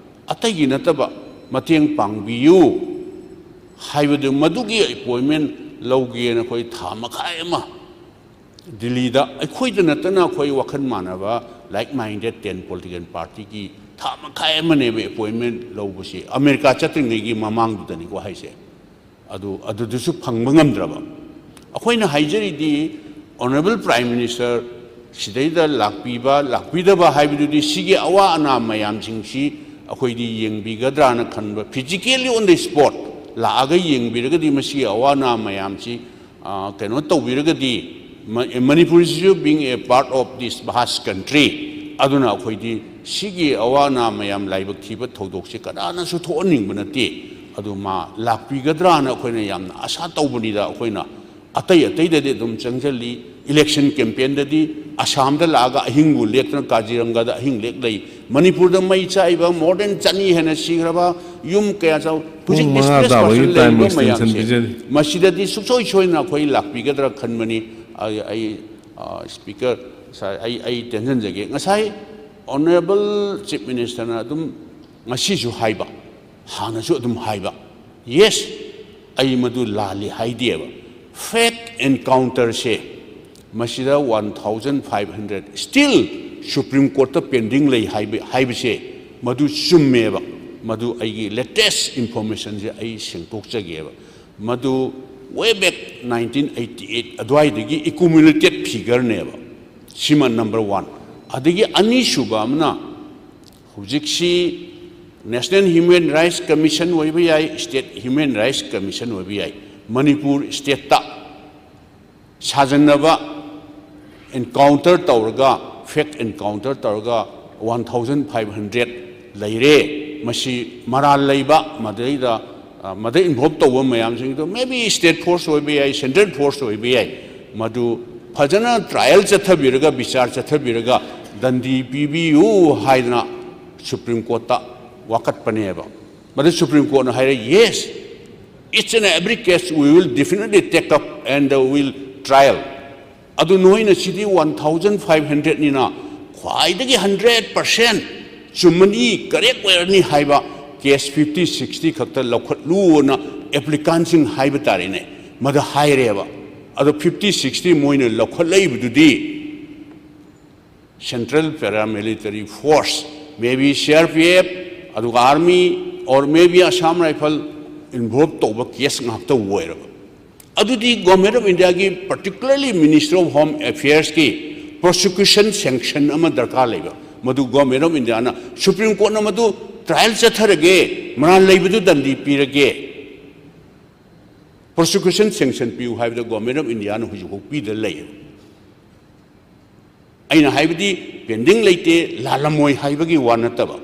ꯑꯇꯩꯒꯤ ꯅꯠꯇꯕ ꯃꯇꯦꯡ ꯄꯥꯡꯕꯤꯌꯨ ꯍꯥꯏꯕꯗꯨ, ꯃꯗꯨꯒꯤ ꯑꯦꯄꯣꯏꯟꯃꯦꯟ ꯂꯧꯒꯦꯅ ꯑꯩꯈꯣꯏ ꯊꯥ ꯃꯈꯥꯏ ꯑꯃ ꯗꯤꯜꯂꯤꯗ ꯑꯩꯈꯣꯏꯗ ꯅꯠꯇꯅ ꯑꯩꯈꯣꯏ ꯋꯥꯈꯜ ꯃꯥꯟꯅꯕ like minded ten political partyꯒꯤ ꯊꯥ ꯃꯈꯥꯏ ꯑꯃꯅꯦꯕ ꯑꯦꯄꯣꯏꯟꯃꯦꯟ ꯂꯧꯕꯁꯤ, ꯑꯃꯦꯔꯤꯀꯥ ꯆꯠꯇ꯭ꯔꯤꯉꯩꯒꯤ ꯃꯃꯥꯡꯗꯨꯗꯅꯤꯀꯣ ꯍꯥꯏꯁꯦ꯫ ꯑꯗꯨ, ꯑꯗꯨꯗꯨꯁꯨ ꯐꯪꯕ ꯉꯝꯗ꯭ꯔꯕ꯫ ꯑꯩꯈꯣꯏꯅ ꯍꯥꯏꯖꯔꯤꯗꯤ, ꯑꯣꯅꯔꯦꯕꯜ ꯄ꯭ꯔꯥꯏꯝ ꯃꯤꯅꯤꯁꯇꯔ ꯁꯤꯗꯩꯗ ꯂꯥꯛꯄꯤꯕ, ꯂꯥꯛꯄꯤꯗꯕ ꯍꯥꯏꯕꯗꯨꯗꯤ, ꯁꯤꯒꯤ ꯑꯋꯥ ꯑꯅꯥ ꯃꯌꯥꯝꯁꯤꯡꯁꯤ ꯑꯩꯈꯣꯏꯗꯤ ꯌꯦꯡꯕꯤꯒꯗ꯭ꯔꯥꯅ ꯈꯟꯕ, physically on the spot ꯂꯥꯛꯑꯒ ꯌꯦꯡꯕꯤꯔꯒꯗꯤ, ꯃꯁꯤꯒꯤ ꯑꯋꯥ ꯑꯅꯥ ꯃꯌꯥꯝꯁꯤ, ꯑ, ꯀꯩꯅꯣ ꯇꯧꯕꯤꯔꯒꯗꯤ, ꯃ-, ꯃꯅꯤꯄꯨꯔꯁꯤꯁꯨ being a part of this vast country, ꯑꯗꯨꯅ ꯑꯩꯈꯣꯏꯗꯤ ꯁꯤꯒꯤ ꯑꯋꯥ ꯑꯅꯥ ꯃꯌꯥꯝ, ꯂꯥꯏꯕꯛ ꯊꯤꯕ ꯊꯧꯗꯣꯛꯁꯦ ꯀꯅꯥꯅꯁꯨ ꯊꯣꯛꯍꯟꯅꯤꯡꯕ ꯅꯠꯇꯦ꯫ ꯑꯗꯨ ꯃꯥ ꯂꯥꯛꯄꯤꯒꯗ꯭ꯔꯥꯅ ꯑꯩꯈꯣꯏꯅ ꯌꯥꯝꯅ ꯑꯁꯥ ꯇꯧꯕꯅꯤꯗ꯫ ꯑꯩꯈꯣꯏꯅ ꯑꯇꯩ ꯑꯇꯩꯗꯗꯤ ꯑꯗꯨꯝ ꯆꯪꯁꯤꯜꯂꯤ, ꯏꯂꯦꯛꯁꯟ ꯀꯦꯝꯄꯦꯟꯗꯗꯤ ꯑꯁꯥꯝꯗ ꯂꯥꯛꯑꯒ ꯑꯍꯤꯡꯕꯨ ꯂꯦꯛꯇꯅ ꯀꯥꯖꯤꯔꯪꯒꯗ ꯑꯍꯤꯡ ꯂꯦꯛ ꯂꯩ꯫ ꯃꯅꯤꯄꯨꯔꯗ ꯃꯩ ꯆꯥꯛꯏꯕ more than ꯆꯅꯤ ꯍꯦꯟꯅ ꯁꯤꯈ꯭ꯔꯕ ꯌꯨꯝ ꯀꯌꯥ ꯆꯥꯎ-, ꯍꯧꯖꯤꯛ ꯄꯨꯡ ꯃꯉꯥ ꯗꯤꯁꯄ꯭ꯂꯦꯁ ꯇꯥꯕꯒꯤ ꯄꯥꯔꯁꯟ ꯇꯥꯏꯝ ꯂꯩꯔꯤꯕ ꯑꯦꯛꯁꯇꯦꯟꯁꯟ ꯃꯌꯥꯝꯁꯦ, ꯄꯤꯖꯔꯤ꯫ ꯃꯁꯤꯗꯗꯤ ꯁꯨꯡꯁꯣꯏ ꯁꯣꯏꯗꯅ ꯑꯩꯈꯣꯏ ꯂꯥꯛꯄꯤꯒꯗ꯭ꯔꯥ ꯈꯟꯕꯅꯤ꯫ ꯑꯩ, ꯑꯩ, ꯑ, ꯁ꯭ꯄꯤꯀꯔ ꯁꯥꯔ, ꯑꯩ, ꯑꯩ ꯇꯦꯟꯁꯤꯟꯖꯒꯦ꯫ ꯉꯁꯥꯏ ꯑꯣꯅꯔꯦꯕꯜ ꯆꯤꯐ ꯃꯤꯅꯤꯁꯇꯔꯅ ꯑꯗꯨꯝ ꯉꯁꯤꯁꯨ ꯍꯥꯏꯕ, ꯍꯥꯟꯅꯁꯨ ꯑꯗꯨꯝ ꯍꯥꯏꯕ, ꯌꯦꯁ, ꯑꯩ ꯃꯗꯨ ꯂꯥꯜꯂꯤ ꯍꯥꯏꯗꯦꯕ꯫ ꯐꯦꯛ ꯑꯦꯟꯀꯥꯎꯟꯇꯔꯁꯦ ꯃꯁꯤꯗ one thousand five hundred still Supreme Courtꯇ pending ꯂꯩ ꯍꯥꯏꯕ, ꯍꯥꯏꯕꯁꯦ ꯃꯗꯨ ꯆꯨꯝꯃꯦꯕ꯫ ꯃꯗꯨ ꯑꯩꯒꯤ latest informationꯁꯦ ꯑꯩ ꯁꯦꯡꯗꯣꯛꯆꯒꯦꯕ꯫ ꯃꯗꯨ way back nineteen eighty eight ꯑꯗꯨꯋꯥꯏꯗꯒꯤ accumulated figureꯅꯦꯕ꯫ ꯁꯤꯃ number one꯫ ꯑꯗꯒꯤ ꯑꯅꯤꯁꯨꯕ ꯑꯃꯅ, ꯍꯧꯖꯤꯛꯁꯤ National Human Rights Commission ꯑꯣꯏꯕ ꯌꯥꯏ, State Human Rights Commission ꯑꯣꯏꯕ ꯌꯥꯏ, ꯃꯅꯤꯄꯨꯔ stateꯇ ꯁꯥꯖꯟꯅꯕ ꯑꯦꯟꯀꯥꯎꯟꯇꯔ ꯇꯧꯔꯒ, ꯐꯦꯛ ꯑꯦꯟꯀꯥꯎꯟꯇꯔ ꯇꯧꯔꯒ one thousand five hundred ꯂꯩꯔꯦ꯫ ꯃꯁꯤ ꯃꯔꯥꯜ ꯂꯩꯕ, ꯃꯗꯩꯗ, ꯑ, ꯃꯗ involve ꯇꯧꯕ ꯃꯌꯥꯝꯁꯤꯡꯗꯣ, maybe state force ꯑꯣꯏꯕ ꯌꯥꯏ, central force ꯑꯣꯏꯕ ꯌꯥꯏ, ꯃꯗꯨ ꯐꯖꯅ ꯇ꯭ꯔꯥꯏꯌꯦꯜ ꯆꯠꯊꯕꯤꯔꯒ, ꯕꯤꯆꯥꯔ ꯆꯠꯊꯕꯤꯔꯒ ꯗꯟꯗꯤ ꯄꯤꯕꯤꯌꯨ ꯍꯥꯏꯗꯅ ꯁꯨꯄ꯭ꯔꯤꯝ ꯀꯣꯔꯠꯇ ꯋꯥꯀꯠꯄꯅꯦꯕ꯫ ꯃꯗꯨ ꯁꯨꯄ꯭ꯔꯤꯝ ꯀꯣꯔꯠꯅ ꯍꯥꯏꯔꯦ, "Yes, each and every case we will definitely take up and will trial." ꯑꯗꯨ ꯅꯣꯏꯅ ꯁꯤꯗꯤ ꯋꯥꯟ ꯊꯥꯎꯖꯟ ꯐꯥꯏꯚ ꯍꯟꯗ꯭ꯔꯦꯠꯅꯤꯅ, ꯈ꯭ꯋꯥꯏꯗꯒꯤ ꯍꯟꯗ꯭ꯔꯦꯠ ꯄꯥꯔꯁꯦꯟ ꯆꯨꯝꯃꯅꯤ, ꯀꯔꯦꯛ ꯑꯣꯏꯔꯅꯤ ꯍꯥꯏꯕ ꯀꯦꯁ ꯐꯤꯐꯇꯤ ꯁꯤꯛꯁꯇꯤ ꯈꯛꯇ ꯂꯧꯈꯠꯂꯨꯅ ꯑꯦꯄ꯭ꯂꯤꯀꯥꯟꯁꯤꯡ ꯍꯥꯏꯕ ꯇꯥꯔꯦꯅꯦ, ꯃꯗꯨ ꯍꯥꯏꯔꯦꯕ꯫ ꯑꯗꯣ ꯐꯤꯐꯇꯤ ꯁꯤꯛꯁꯇꯤ ꯃꯣꯏꯅ ꯂꯧꯈꯠꯂꯛꯏꯕꯗꯨꯗꯤ central paramilitary force, maybe C R P F, ꯑꯗꯨꯒ army, or maybe Assam rifle ꯏꯟꯚꯣꯜꯕ ꯇꯧꯕ ꯀꯦꯁ ꯉꯥꯛꯇ ꯑꯣꯏꯔꯕ꯫ ꯑꯗꯨꯗꯤ ꯒꯣꯔꯃꯦꯟ ꯑꯣꯐ ꯏꯟꯗꯤꯌꯥꯒꯤ, ꯄꯥꯔꯇꯤꯀꯨꯂꯔꯂꯤ ꯃꯤꯅꯤꯁꯇ꯭ꯔꯤ ꯑꯣꯐ ꯍꯣꯝ ꯑꯦꯐꯤꯌꯔꯁꯀꯤ ꯄ꯭ꯔꯣꯁꯤꯀ꯭ꯌꯨꯁꯟ ꯁꯦꯡꯁꯟ ꯑꯃ ꯗꯔꯀꯥꯔ ꯂꯩꯕ, ꯃꯗꯨ ꯒꯣꯔꯃꯦꯟ ꯑꯣꯐ ꯏꯟꯗꯤꯌꯥꯅ, ꯁꯨꯄ꯭ꯔꯤꯝ ꯀꯣꯔꯠꯅ ꯃꯗꯨ ꯇ꯭ꯔꯥꯏꯌꯦꯜ ꯆꯠꯊꯔꯒꯦ, ꯃꯔꯥꯜ ꯂꯩꯕꯗꯨ ꯗꯟꯗꯤ ꯄꯤꯔꯒꯦ, ꯄ꯭ꯔꯣꯁꯤꯀ꯭ꯌꯨꯁꯟ ꯁꯦꯡꯁꯟ ꯄꯤꯌꯨ ꯍꯥꯏꯕꯗ ꯒꯣꯔꯃꯦꯟ ꯑꯣꯐ ꯏꯟꯗꯤꯌꯥꯅ ꯍꯧꯖꯤꯛꯐꯥꯎ ꯄꯤꯗ ꯂꯩ꯫ ꯑꯩꯅ ꯍꯥꯏꯕꯗꯤ ꯄꯦꯟꯗꯤꯡ ꯂꯩꯇꯦ, ꯂꯥꯜꯂꯝꯃꯣꯏ ꯍꯥꯏꯕꯒꯤ ꯋꯥ ꯅꯠꯇꯕ,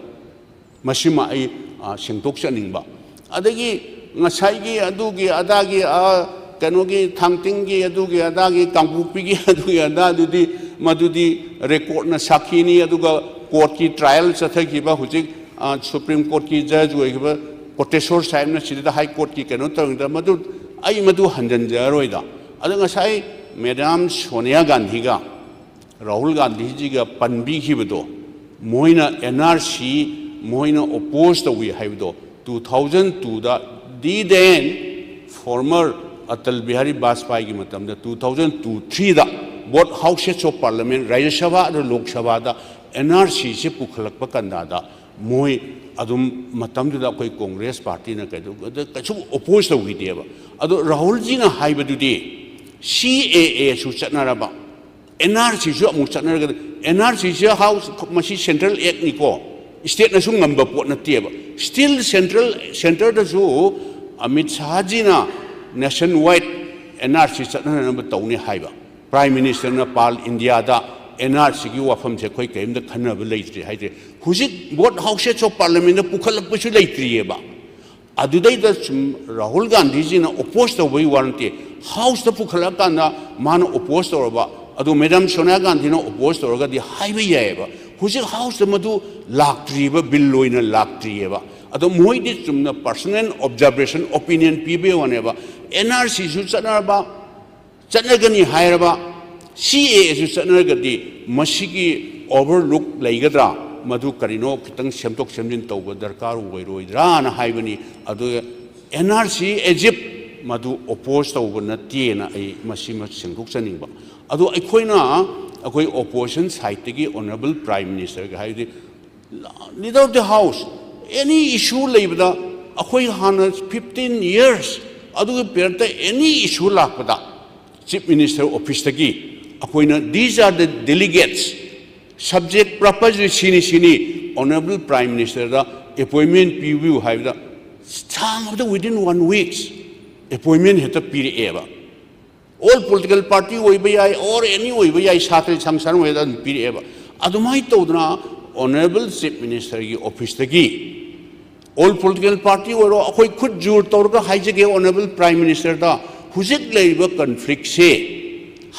ꯃꯁꯤꯃ ꯑꯩ, ꯑ, ꯁꯦꯡꯗꯣꯛꯆꯅꯤꯡꯕ꯫ ꯑꯗꯒꯤ ꯉꯁꯥꯏꯒꯤ ꯑꯗꯨꯒꯤ ꯑꯗꯥꯒꯤ, ꯑ, ꯀꯩꯅꯣꯒꯤ ꯊꯥꯡꯇꯤꯡꯒꯤ ꯑꯗꯨꯒꯤ ꯑꯗꯥꯒꯤ ꯀꯥꯡꯄꯣꯛꯄꯤꯒꯤ ꯑꯗꯨꯒꯤ ꯑꯗꯥꯗꯨꯗꯤ, ꯃꯗꯨꯗꯤ ꯔꯦꯀꯣꯔꯠꯅ ꯁꯥꯈꯤꯅꯤ, ꯑꯗꯨꯒ ꯀꯣꯔꯠꯀꯤ ꯇ꯭ꯔꯥꯏꯌꯦꯜ ꯆꯠꯊꯈꯤꯕ ꯍꯧꯖꯤꯛ, ꯑ, ꯁꯨꯄ꯭ꯔꯤꯝ ꯀꯣꯔꯠꯀꯤ ꯖꯖ ꯑꯣꯏꯈꯤꯕ ꯀꯣꯇꯦꯁꯣꯔ ꯁꯥꯍꯦꯕꯅ ꯁꯤꯗ ꯍꯥꯏ ꯀꯣꯔꯠꯀꯤ ꯀꯩꯅꯣ ꯇꯧꯔꯤꯉꯩꯗ ꯃꯗꯨ, ꯑꯩ ꯃꯗꯨ ꯍꯟꯖꯤꯟꯖꯔꯔꯣꯏꯗ꯫ ꯑꯗꯣ ꯉꯁꯥꯏ ꯃꯦꯗꯥꯝ ꯁꯣꯅꯤꯌꯥ ꯒꯥꯟꯙꯤꯒ ꯔꯥꯍꯨꯜ ꯒꯥꯟꯙꯤꯖꯤꯒ ꯄꯟꯕꯤꯈꯤꯕꯗꯣ, ꯃꯣꯏꯅ ꯑꯦꯟ ꯑꯥꯔ ꯁꯤ ꯃꯣꯏꯅ ꯑꯣꯄꯣꯖ ꯇꯧꯏ ꯍꯥꯏꯕꯗꯣ, ꯇꯨ ꯊꯥꯎꯖꯟ ꯇꯨꯗ the then former Atal Bihari ꯕꯥꯖꯄꯥꯏꯒꯤ ꯃꯇꯝꯗ, ꯇꯨ ꯊꯥꯎꯖꯟ ꯇꯨ ꯊ꯭ꯔꯤꯗ both houses of parliament, ꯔꯥꯖ꯭ꯌ ꯁꯚꯥ ꯑꯗꯨ ꯂꯣꯛ ꯁꯚꯥꯗ ꯑꯦꯟ ꯑꯥꯔ ꯁꯤꯁꯦ ꯄꯨꯈꯠꯂꯛꯄ ꯀꯟꯗꯥꯗ ꯃꯣꯏ ꯑꯗꯨꯝ ꯃꯇꯝꯗꯨꯗ ꯑꯩꯈꯣꯏ ꯀꯣꯡꯒ꯭ꯔꯦꯁ ꯄꯥꯔꯇꯤꯅ ꯀꯩꯗꯧ-, ꯑꯗ ꯀꯩꯁꯨ ꯑꯣꯄꯣꯖ ꯇꯧꯈꯤꯗꯦꯕ꯫ ꯑꯗꯣ ꯔꯥꯍꯨꯜꯖꯤꯅ ꯍꯥꯏꯕꯗꯨꯗꯤ ꯁꯤ ꯑꯦ ꯑꯦꯁꯨ ꯆꯠꯅꯔꯕ, ꯑꯦꯟ ꯑꯥꯔ ꯁꯤꯁꯨ ꯑꯃꯨꯛ ꯆꯠꯅꯔꯒ, ꯑꯦꯟ ꯑꯥꯔ ꯁꯤꯁꯦ ꯍꯥꯎꯁ, ꯃꯁꯤ ꯁꯦꯟꯇ꯭ꯔꯦꯜ ꯑꯦꯛꯅꯤꯀꯣ, ꯁ꯭ꯇꯦꯠꯅꯁꯨ ꯉꯝꯕ ꯄꯣꯠ ꯅꯠꯇꯦꯕ꯫ ꯁ꯭ꯇꯤꯜ ꯁꯦꯟꯇ꯭ꯔꯦꯜ, ꯁꯦꯟꯇꯔꯗꯁꯨ ꯑꯃꯤꯠ ꯁꯥꯍꯖꯤꯅ ꯅꯦꯁꯟ ꯋꯥꯏꯗ ꯑꯦꯟ ꯑꯥꯔ ꯁꯤ ꯆꯠꯅꯅꯕ ꯇꯧꯅꯤ ꯍꯥꯏꯕ꯫ ꯄ꯭ꯔꯥꯏꯝ ꯃꯤꯅꯤꯁꯇꯔꯅ ꯄꯥꯜ ꯏꯟꯗꯤꯌꯥꯗ ꯑꯦꯟ ꯑꯥꯔ ꯁꯤꯒꯤ ꯋꯥꯐꯝꯁꯦ ꯑꯩꯈꯣꯏ ꯀꯔꯤꯝꯇ ꯈꯟꯅꯕ ꯂꯩꯇ꯭ꯔꯤ ꯍꯥꯏꯗ꯭ꯔꯦ꯫ ꯍꯧꯖꯤꯛ both houses of parliamentꯗ ꯄꯨꯈꯠꯂꯛꯄꯁꯨ ꯂꯩꯇ꯭ꯔꯤꯑꯕ꯫ ꯑꯗꯨꯗꯩꯗ ꯁꯨꯝ ꯔꯥꯍꯨꯜ ꯒꯥꯟꯙꯤꯖꯤꯅ ꯑꯣꯄꯣꯖ ꯇꯧꯕꯒꯤ ꯋꯥ ꯅꯠꯇꯦ, ꯍꯥꯎꯁꯇ ꯄꯨꯈꯠꯂꯛꯑꯀꯥꯟꯗ ꯃꯥꯅ ꯑꯣꯄꯣꯖ ꯇꯧꯔꯕ, ꯑꯗꯨ ꯃꯦꯗꯥꯝ ꯁꯣꯅꯤꯌꯥ ꯒꯥꯟꯙꯤꯅ ꯑꯣꯄꯣꯖ ꯇꯧꯔꯒꯗꯤ ꯍꯥꯏꯕ ꯌꯥꯏꯑꯕ꯫ ꯍꯧꯖꯤꯛ ꯍꯥꯎꯁꯇ ꯃꯗꯨ ꯂꯥꯛꯇ꯭ꯔꯤꯕ, ꯕꯤꯜ ꯑꯣꯏꯅ ꯂꯥꯛꯇ꯭ꯔꯤꯑꯕ꯫ ꯑꯗꯣ ꯃꯣꯏꯗꯤ ꯆꯨꯝꯅ ꯄꯔꯁꯣꯅꯦꯜ ꯑꯣꯕꯖꯥꯔꯕꯦꯁꯟ, ꯑꯣꯄꯤꯅꯤꯌꯟ ꯄꯤꯕꯒꯤ ꯋꯥꯅꯦꯕ꯫ ꯑꯦꯟ ꯑꯥꯔ ꯁꯤꯁꯨ ꯆꯠꯅꯔꯕ, ꯆꯠꯅꯒꯅꯤ ꯍꯥꯏꯔꯕ, ꯁꯤ ꯑꯦ ꯑꯦꯁꯨ ꯆꯠꯅꯔꯒꯗꯤ ꯃꯁꯤꯒꯤ ꯑꯣꯚꯔꯂꯨꯛ ꯂꯩꯒꯗ꯭ꯔꯥ? ꯃꯗꯨ ꯀꯔꯤꯅꯣ ꯈꯤꯇꯪ ꯁꯦꯝꯗꯣꯛ ꯁꯦꯝꯖꯤꯟ ꯇꯧꯕ ꯗꯔꯀꯥꯔ ꯑꯣꯏꯔꯣꯏꯗ꯭ꯔꯥꯅ ꯍꯥꯏꯕꯅꯤ꯫ ꯑꯗꯨꯒ ꯑꯦꯟ ꯑꯥꯔ ꯁꯤ ꯑꯦꯖꯤꯞ ꯃꯗꯨ ꯑꯣꯄꯣꯖ ꯇꯧꯕ ꯅꯠꯇꯦꯅ ꯑꯩ ꯃꯁꯤꯃ ꯁꯦꯡꯗꯣꯛꯆꯅꯤꯡꯕ꯫ ꯑꯗꯣ ꯑꯩꯈꯣꯏꯅ, ꯑꯩꯈꯣꯏ ꯑꯣꯄꯣꯖꯤꯁꯟ ꯁꯥꯏꯠꯇꯒꯤ ꯑꯣꯅꯔꯦꯕꯜ ꯄ꯭ꯔꯥꯏꯝ ꯃꯤꯅꯤꯁꯇꯔꯒ ꯍꯥꯏꯕꯗꯤ, ꯂꯤꯗꯔ ꯑꯣꯐ ꯗꯤ ꯍꯥꯎꯁ, ꯑꯦꯅꯤ ꯏꯁꯨ ꯂꯩꯕꯗ, ꯑꯩꯈꯣꯏ ꯍꯥꯟꯅ ꯐꯤꯐꯇꯤꯟ ꯌꯔꯁ ꯑꯗꯨꯒꯤ ꯄꯤꯔꯛꯇ ꯑꯦꯅꯤ ꯏꯁꯨ ꯂꯥꯛꯄꯗ ꯆꯤꯐ ꯃꯤꯅꯤꯁꯇꯔ ꯑꯣꯐꯤꯁꯇꯒꯤ ꯑꯩꯈꯣꯏꯅ, these are the delegates, subject proposal ꯁꯤꯅꯤ ꯁꯤꯅꯤ, ꯑꯣꯅꯔꯦꯕꯜ ꯄ꯭ꯔꯥꯏꯝ ꯃꯤꯅꯤꯁꯇꯔꯗ ꯑꯦꯄꯣꯏꯟꯃꯦꯟ ꯄꯤꯕꯤꯌꯨ ꯍꯥꯏꯕꯗ, ꯁꯥꯡꯉꯕꯗ within one weeks ꯑꯦꯄꯣꯏꯟꯃꯦꯟ ꯍꯦꯛꯇ ꯄꯤꯔꯛꯑꯦꯕ꯫ ꯑꯣꯜ ꯄꯣꯂꯤꯇꯤꯀꯦꯜ ꯄꯥꯔꯇꯤ ꯑꯣꯏꯕ ꯌꯥꯏ, ꯑꯣꯔ ꯑꯦꯅꯤ ꯑꯣꯏꯕ ꯌꯥꯏ, ꯁꯥꯇ꯭ꯔ ꯁꯪꯒ ꯑꯣꯏꯕ ꯑꯗꯨꯝ ꯄꯤꯔꯛꯑꯦꯕ꯫ ꯑꯗꯨꯃꯥꯏꯅ ꯇꯧꯗꯅ ꯑꯣꯅꯔꯦꯕꯜ ꯆꯤꯐ ꯃꯤꯅꯤꯁꯇꯔꯒꯤ ꯑꯣꯐꯤꯁꯇꯒꯤ ꯑꯣꯜ ꯄꯣꯂꯤꯇꯤꯀꯦꯜ ꯄꯥꯔꯇꯤ ꯑꯣꯏꯔꯣ, ꯑꯩꯈꯣꯏ ꯈꯨꯠ ꯖꯣꯔ ꯇꯧꯔꯒ ꯍꯥꯏꯖꯒꯦ ꯑꯣꯅꯔꯦꯕꯜ ꯄ꯭ꯔꯥꯏꯝ ꯃꯤꯅꯤꯁꯇꯔꯗ, ꯍꯧꯖꯤꯛ ꯂꯩꯔꯤꯕ ꯀꯟꯐ꯭ꯂꯤꯛꯁꯦ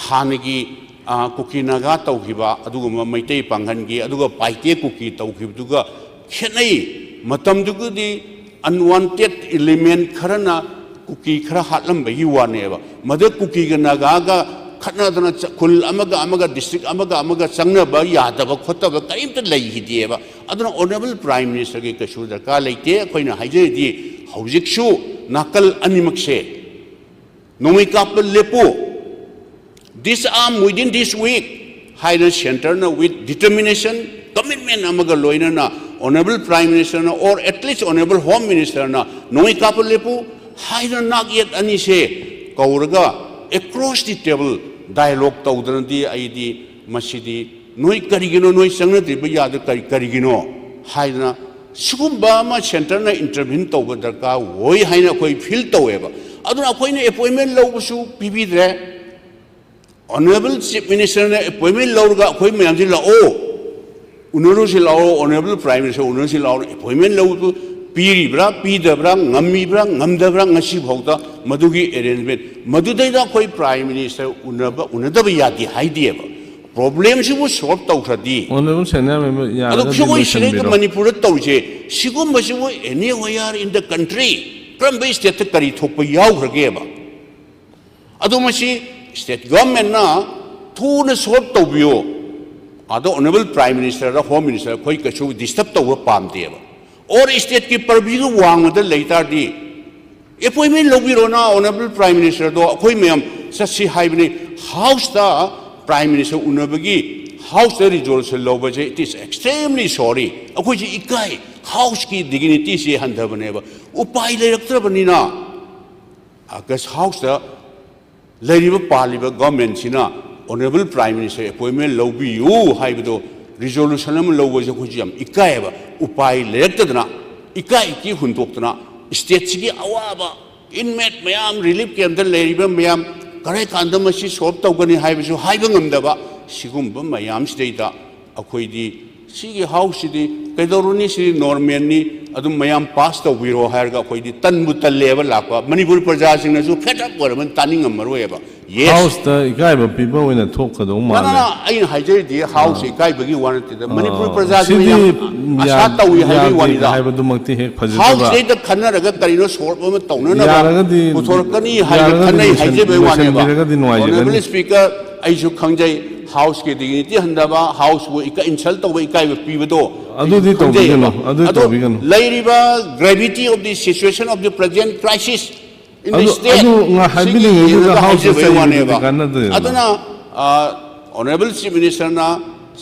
ꯍꯥꯟꯅꯒꯤ, ꯑ, ꯀꯨꯀꯤ ꯅꯥꯒꯥ ꯇꯧꯈꯤꯕ, ꯑꯗꯨꯒꯨꯝꯕ ꯃꯩꯇꯩ ꯄꯥꯡꯒꯟꯒꯤ, ꯑꯗꯨꯒ ꯄꯥꯏꯇꯦ ꯀꯨꯀꯤ ꯇꯧꯈꯤꯕꯗꯨꯒ ꯈꯦꯠꯅꯩ꯫ ꯃꯇꯝꯗꯨꯒꯗꯤ ꯑꯟꯋꯥꯟꯇꯦꯠ ꯏꯂꯤꯃꯦꯟ ꯈꯔꯅ ꯀꯨꯀꯤ ꯈꯔ ꯍꯥꯠꯂꯝꯕꯒꯤ ꯋꯥꯅꯦꯕ꯫ ꯃꯗꯨ ꯀꯨꯀꯤꯒ ꯅꯥꯒꯥꯒ ꯈꯠꯅꯗꯅ ꯆ-, ꯈꯨꯜ ꯑꯃꯒ ꯑꯃꯒ, ꯗꯤꯁꯇ꯭ꯔꯤꯛ ꯑꯃꯒ ꯑꯃꯒ ꯆꯪꯅꯕ ꯌꯥꯗꯕ ꯈꯣꯠꯇꯕ ꯀꯔꯤꯝꯇ ꯂꯩꯈꯤꯗꯦꯕ꯫ ꯑꯗꯨꯅ ꯑꯣꯅꯔꯦꯕꯜ ꯄ꯭ꯔꯥꯏꯝ ꯃꯤꯅꯤꯁꯇꯔꯒꯤ ꯀꯩꯁꯨ ꯗꯔꯀꯥꯔ ꯂꯩꯇꯦ꯫ ꯑꯩꯈꯣꯏꯅ ꯍꯥꯏꯖꯔꯤꯗꯤ, ꯍꯧꯖꯤꯛꯁꯨ ꯅꯥꯀꯜ ꯑꯅꯤꯃꯛꯁꯦ ꯅꯣꯡꯃꯩ ꯀꯥꯞꯄ ꯂꯦꯞꯄꯨ, disarm within this week ꯍꯥꯏꯅ ꯁꯦꯟꯇꯔꯅ with determination, commitment ꯑꯃꯒ ꯂꯣꯏꯅꯅ ꯑꯣꯅꯔꯦꯕꯜ ꯄ꯭ꯔꯥꯏꯝ ꯃꯤꯅꯤꯁꯇꯔꯅ, or at least honourable home ꯃꯤꯅꯤꯁꯇꯔꯅ ꯅꯣꯡꯃꯩ ꯀꯥꯞꯄ ꯂꯦꯞꯄꯨ ꯍꯥꯏꯗꯅ ꯅꯥꯛ ꯌꯦꯠ ꯑꯅꯤꯁꯦ ꯀꯧꯔꯒ across the table dialogue ꯇꯧꯗꯅꯗꯤ, ꯑꯩꯗꯤ ꯃꯁꯤꯗꯤ ꯅꯣꯏ ꯀꯔꯤꯒꯤꯅꯣ ꯅꯣꯏ ꯆꯪꯅꯗ꯭ꯔꯤꯕ ꯌꯥꯗ ꯀꯔꯤ, ꯀꯔꯤꯒꯤꯅꯣ ꯍꯥꯏꯗꯅ ꯁꯤꯒꯨꯝꯕ ꯑꯃ ꯁꯦꯟꯇꯔꯅ intervene ꯇꯧꯕ ꯗꯔꯀꯥꯔ ꯑꯣꯏ ꯍꯥꯏꯅ ꯑꯩꯈꯣꯏ ꯐꯤꯜ ꯇꯧꯋꯦꯕ꯫ ꯑꯗꯨꯅ ꯑꯩꯈꯣꯏꯅ ꯑꯦꯄꯣꯏꯟꯃꯦꯟ ꯂꯧꯕꯁꯨ ꯄꯤꯕꯤꯗ꯭ꯔꯦ꯫ ꯑꯣꯅꯔꯦꯕꯜ ꯆꯤꯐ ꯃꯤꯅꯤꯁꯇꯔꯅ ꯑꯦꯄꯣꯏꯟꯃꯦꯟ ꯂꯧꯔꯒ ꯑꯩꯈꯣꯏ ꯃꯌꯥꯝꯁꯤ ꯂꯥꯛꯑꯣ, ꯎꯅꯔꯨꯁꯤ ꯂꯥꯛꯑꯣ, ꯑꯣꯅꯔꯦꯕꯜ ꯄ꯭ꯔꯥꯏꯝ ꯃꯤꯅꯤꯁꯇꯔ ꯎꯅꯔꯨꯁꯤ ꯂꯥꯛꯑꯣ, ꯑꯦꯄꯣꯏꯟꯃꯦꯟ ꯂꯧꯕ ꯄꯤꯔꯤꯕ꯭ꯔꯥ, ꯄꯤꯗꯕ꯭ꯔꯥ, ꯉꯝꯃꯤꯕ꯭ꯔꯥ, ꯉꯝꯗꯕ꯭ꯔꯥ, ꯉꯁꯤ ꯐꯥꯎꯗ ꯃꯗꯨꯒꯤ arrangement, ꯃꯗꯨꯗꯩꯗ ꯑꯩꯈꯣꯏ Prime Minister ꯎꯅꯕ, ꯎꯅꯗꯕ ꯌꯥꯗꯦ ꯍꯥꯏꯗꯦꯕ꯫ Problemꯁꯤꯕꯨ solve ꯇꯧꯈ꯭ꯔꯗꯤ꯫ Honourable Senior Member, ꯑꯗꯣ ꯌꯥꯔꯒꯗꯤ ꯑꯩꯈꯣꯏ ꯁꯤꯗꯩꯗ ꯂꯣꯏꯁꯤꯟꯕꯤꯔꯣ꯫ ꯃꯅꯤꯄꯨꯔꯗ ꯇꯧꯔꯤꯁꯦ, ꯁꯤꯒꯨꯝꯕꯁꯤꯕꯨ anywhere in the country, ꯀꯔꯝꯕ stateꯇ ꯀꯔꯤ ꯊꯣꯛꯄ ꯌꯥꯎꯈ꯭ꯔꯒꯦꯕ? ꯑꯗꯣ ꯃꯁꯤ state governmentꯅ ꯊꯨꯅ solve ꯇꯧꯕꯤꯌꯣ꯫ ꯑꯗꯣ Honourable Prime Minister, Home Minister, ꯑꯩꯈꯣꯏ ꯀꯩꯁꯨ disturb ꯇꯧꯕ ꯄꯥꯝꯗꯦꯕ꯫ Or stateꯀꯤ purviewꯒ ꯋꯥꯡꯃꯗ ꯂꯩ ꯇꯥꯔꯗꯤ, appointment ꯂꯧꯕꯤꯔꯣꯅ Honourable Prime Ministerꯗꯣ꯫ ꯑꯩꯈꯣꯏ ꯃꯌꯥꯝ ꯆꯠꯁꯤ ꯍꯥꯏꯕꯅꯤ꯫ Houseꯇ Prime Minister ꯎꯅꯕꯒꯤ, Houseꯇ resolution ꯂꯧꯕꯁꯦ, it is extremely sorry꯫ ꯑꯩꯈꯣꯏꯁꯦ ꯏꯀꯥꯏ꯫ Houseꯀꯤ dignityꯁꯦ ꯍꯟꯊꯕꯅꯦꯕ꯫ ꯎꯄꯥꯏ ꯂꯩꯔꯛꯇ꯭ꯔꯕꯅꯤꯅ, ꯑ, guest houseꯇ ꯂꯩꯔꯤꯕ, ꯄꯥꯜꯂꯤꯕ governmentꯁꯤꯅ Honourable Prime Minister appointment ꯂꯧꯕꯤꯌꯨ ꯍꯥꯏꯕꯗꯣ, resolution ꯑꯃ ꯂꯧꯕꯁꯦ ꯑꯩꯈꯣꯏꯁꯨ ꯌꯥꯝ ꯏꯀꯥꯏꯌꯦꯕ꯫ ꯎꯄꯥꯏ ꯂꯩꯔꯛꯇꯗꯅ, ꯏꯀꯥꯏ ꯏꯀꯤ ꯍꯨꯟꯗꯣꯛꯇꯅ, stateꯁꯤꯒꯤ ꯑꯋꯥꯕ inmate ꯃꯌꯥꯝ, relief campꯇ ꯂꯩꯔꯤꯕ ꯃꯌꯥꯝ, ꯀꯔꯥꯏ ꯀꯥꯟꯗ ꯃꯁꯤ solve ꯇꯧꯒꯅꯤ ꯍꯥꯏꯕꯁꯨ ꯍꯥꯏꯕ ꯉꯝꯗꯕ, ꯁꯤꯒꯨꯝꯕ ꯃꯌꯥꯝꯁꯤꯗꯩꯗ ꯑꯩꯈꯣꯏꯗꯤ ꯁꯤꯒꯤ Houseꯁꯤꯗꯤ ꯀꯩꯗꯧꯔꯨꯅꯤ, ꯁꯤꯗꯤ normalꯅꯤ, ꯑꯗꯨꯝ ꯃꯌꯥꯝ pass ꯇꯧꯕꯤꯔꯣ ꯍꯥꯏꯔꯒ ꯑꯩꯈꯣꯏꯗꯤ ꯇꯟꯕꯨ ꯇꯜꯂꯦꯕ ꯂꯥꯛꯄ꯫ ꯃꯅꯤꯄꯨꯔ ꯄ꯭ꯔꯖꯥꯁꯤꯡꯅꯁꯨ fed up ꯑꯣꯏꯔꯕꯅꯤꯅ ꯇꯥꯅꯤꯡꯉꯝꯃꯔꯣꯏꯕ꯫ Yes꯫ Houseꯇ ꯏꯀꯥꯏꯕ ꯄꯤꯕ ꯑꯣꯏꯅ ꯊꯣꯛꯀꯗꯧ ꯅ, ꯅ, ꯃꯥꯜꯂꯦ꯫ ꯅ, ꯑꯩꯅ ꯍꯥꯏꯖꯔꯤꯗꯤ Houseꯁꯦ ꯏꯀꯥꯏꯕꯒꯤ ꯋꯥ ꯅꯠꯇꯦꯗ꯫ ꯃꯅꯤꯄꯨꯔ ꯑꯥ, ꯄ꯭ꯔꯖꯥꯁꯤꯡꯅ ꯁꯤꯗꯤ ꯌꯥꯝ ꯑꯁꯥ ꯌꯥꯗꯦ, ꯇꯧꯏ ꯍꯥꯏꯕꯒꯤ ꯌꯥꯗꯦ ꯋꯥꯅꯤꯗ꯫ ꯍꯥꯏꯕꯗꯨꯃꯛꯇꯤ ꯍꯦꯛ ꯐꯖꯗꯕ꯫ Houseꯁꯤꯗꯩꯗ ꯈꯟꯅꯔꯒ ꯀꯔꯤꯅꯣ solve ꯑꯃ ꯇꯧꯅꯅꯕ ꯌꯥꯔꯒꯗꯤ, ꯄꯨꯊꯣꯔꯛꯀꯅꯤ ꯍꯥꯏꯅ ꯌꯥꯔꯒꯗꯤ ꯈꯟꯅꯩ ꯂꯣꯏꯁꯟ-, ꯍꯥꯏꯖꯕꯩ ꯋꯥꯅꯦꯕ꯫ ꯂꯣꯏꯁꯟꯕꯤꯔꯒꯗꯤ ꯅꯨꯡꯉꯥꯏꯖꯒꯅꯤ꯫ Honourable Speaker, ꯑꯩꯁꯨ ꯈꯪꯖꯩ, Houseꯀꯤ dignity ꯍꯟꯊꯕ, Houseꯕꯨ ꯏꯀ-, insult ꯇꯧꯕ, ꯏꯀꯥꯏꯕ ꯄꯤꯕꯗꯣ ꯑꯗꯨꯗꯤ ꯑꯩꯁꯨ ꯈꯪꯖꯩꯑꯕ꯫ ꯇꯧꯕꯤꯒꯅꯨ, ꯑꯗꯨꯗꯤ ꯑꯗꯣ ꯇꯧꯕꯤꯒꯅꯨ꯫ ꯂꯩꯔꯤꯕ gravity of the situation of the present crisis in the ꯑꯗꯨ, state, ꯑꯗꯨ ꯉ-, ꯁꯤꯒꯤ ꯍꯥꯏꯕꯤꯅꯤꯡꯉꯤꯗꯨꯗ ꯌꯦꯡꯉꯒ House ꯍꯥꯏꯖꯕꯩ ꯂꯩꯁꯟꯕꯗꯨꯗꯤ ꯋꯥꯅꯦꯕ꯫ ꯀꯥꯟꯅꯗꯦꯗꯅ꯫ ꯑꯗꯨꯅ, ꯑ, Honourable Chief Ministerꯅ,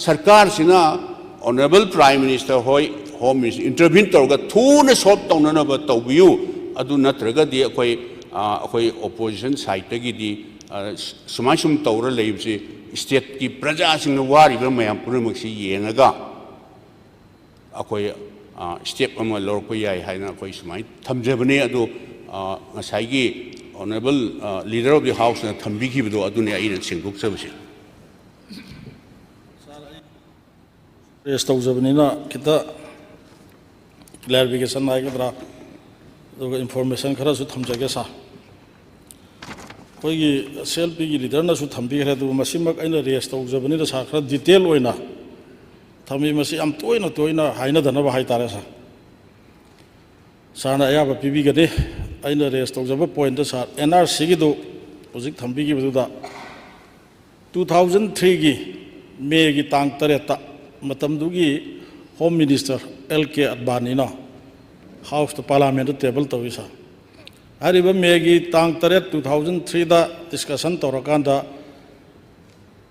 ꯁꯔꯀꯥꯔꯁꯤꯅ Honourable Prime Minister ꯍꯣꯏ, Home Minister intervene ꯇꯧꯔꯒ ꯊꯨꯅ solve ꯇꯧꯅꯅꯕ ꯇꯧꯕꯤꯌꯨ꯫ ꯑꯗꯨ ꯅꯠꯇ꯭ꯔꯒꯗꯤ ꯑꯩꯈꯣꯏ, ꯑ, ꯑꯩꯈꯣꯏ opposition sideꯇꯒꯤꯗꯤ, ꯑ, ꯁꯨꯃꯥꯏ ꯁꯨꯝ ꯇꯧꯔ ꯂꯩꯕꯁꯤ stateꯀꯤ ꯄ꯭ꯔꯖꯥꯁꯤꯡꯅ ꯋꯥꯔꯤꯕ ꯃꯌꯥꯝ ꯄꯨꯝꯅꯃꯛꯁꯤ ꯌꯦꯡꯉꯒ ꯑꯩꯈꯣꯏ, ꯑ, step ꯑꯃ ꯂꯧꯔꯛꯄ ꯌꯥꯏ ꯍꯥꯏꯅ ꯑꯩꯈꯣꯏ ꯁꯨꯃꯥꯏꯅ ꯊꯝꯖꯕꯅꯤ꯫ ꯑꯗꯨ, ꯑ, ꯉꯁꯥꯏꯒꯤ Honourable, ꯑ, Leader of the Houseꯅ ꯊꯝꯕꯤꯈꯤꯕꯗꯣ ꯑꯗꯨꯅꯤ ꯑꯩꯅ ꯁꯦꯡꯗꯣꯛꯆꯕꯁꯦ꯫ Raise ꯇꯧꯖꯕꯅꯤꯅ ꯈꯤꯇ ꯀ꯭ꯂꯦꯔꯤꯐꯤꯀꯦꯁꯟ ꯍꯥꯏꯒꯗ꯭ꯔꯥ, ꯑꯗꯨꯒ ꯏꯟꯐꯣꯔꯃꯦꯁꯟ ꯈꯔꯁꯨ ꯊꯝꯖꯒꯦ ꯁꯥꯔ꯫ ꯑꯩꯈꯣꯏꯒꯤ ꯁꯤ ꯑꯦꯜ ꯄꯤꯒꯤ ꯂꯤꯗꯔꯅꯁꯨ ꯊꯝꯕꯤꯈ꯭ꯔꯦ, ꯑꯗꯨꯕꯨ ꯃꯁꯤꯃꯛ ꯑꯩꯅ ꯔꯦꯁ ꯇꯧꯖꯕꯅꯤꯅ ꯁꯥꯔ, ꯈꯔ ꯗꯤꯇꯦꯜ ꯑꯣꯏꯅ ꯊꯝꯃꯤ꯫ ꯃꯁꯤ ꯌꯥꯝ ꯇꯣꯏꯅ ꯇꯣꯏꯅ ꯍꯥꯏꯅꯗꯅꯕ ꯍꯥꯏꯇꯥꯔꯦ ꯁꯥꯔ꯫ ꯁꯥꯔꯅ ꯑꯌꯥꯕ ꯄꯤꯕꯤꯒꯅꯤ꯫ ꯑꯩꯅ ꯔꯦꯁ ꯇꯧꯖꯕ ꯄꯣꯏꯟꯠꯇ ꯁꯥꯔ, ꯑꯦꯟ ꯑꯥꯔ ꯁꯤꯒꯤꯗꯨ ꯍꯧꯖꯤꯛ ꯊꯝꯕꯤꯈꯤꯕꯗꯨꯗ, ꯇꯨ ꯊꯥꯎꯖꯟ ꯊ꯭ꯔꯤꯒꯤ ꯃꯦꯒꯤ ꯇꯥꯡ ꯇꯔꯦꯠꯇ ꯃꯇꯝꯗꯨꯒꯤ ꯍꯣꯝ ꯃꯤꯅꯤꯁꯇꯔ ꯑꯦꯜ ꯀꯦ ꯑꯗꯕꯥꯅꯤꯅ ꯍꯥꯎꯁꯇ, ꯄꯥꯔꯂꯥꯃꯦꯟꯗ ꯇꯦꯕꯜ ꯇꯧꯏ ꯁꯥꯔ꯫ ꯍꯥꯏꯔꯤꯕ ꯃꯦꯒꯤ ꯇꯥꯡ ꯇꯔꯦꯠ, ꯇꯨ ꯊꯥꯎꯖꯟ ꯊ꯭ꯔꯤꯗ ꯗꯤꯁꯀꯁꯟ ꯇꯧꯔꯀꯥꯟꯗ,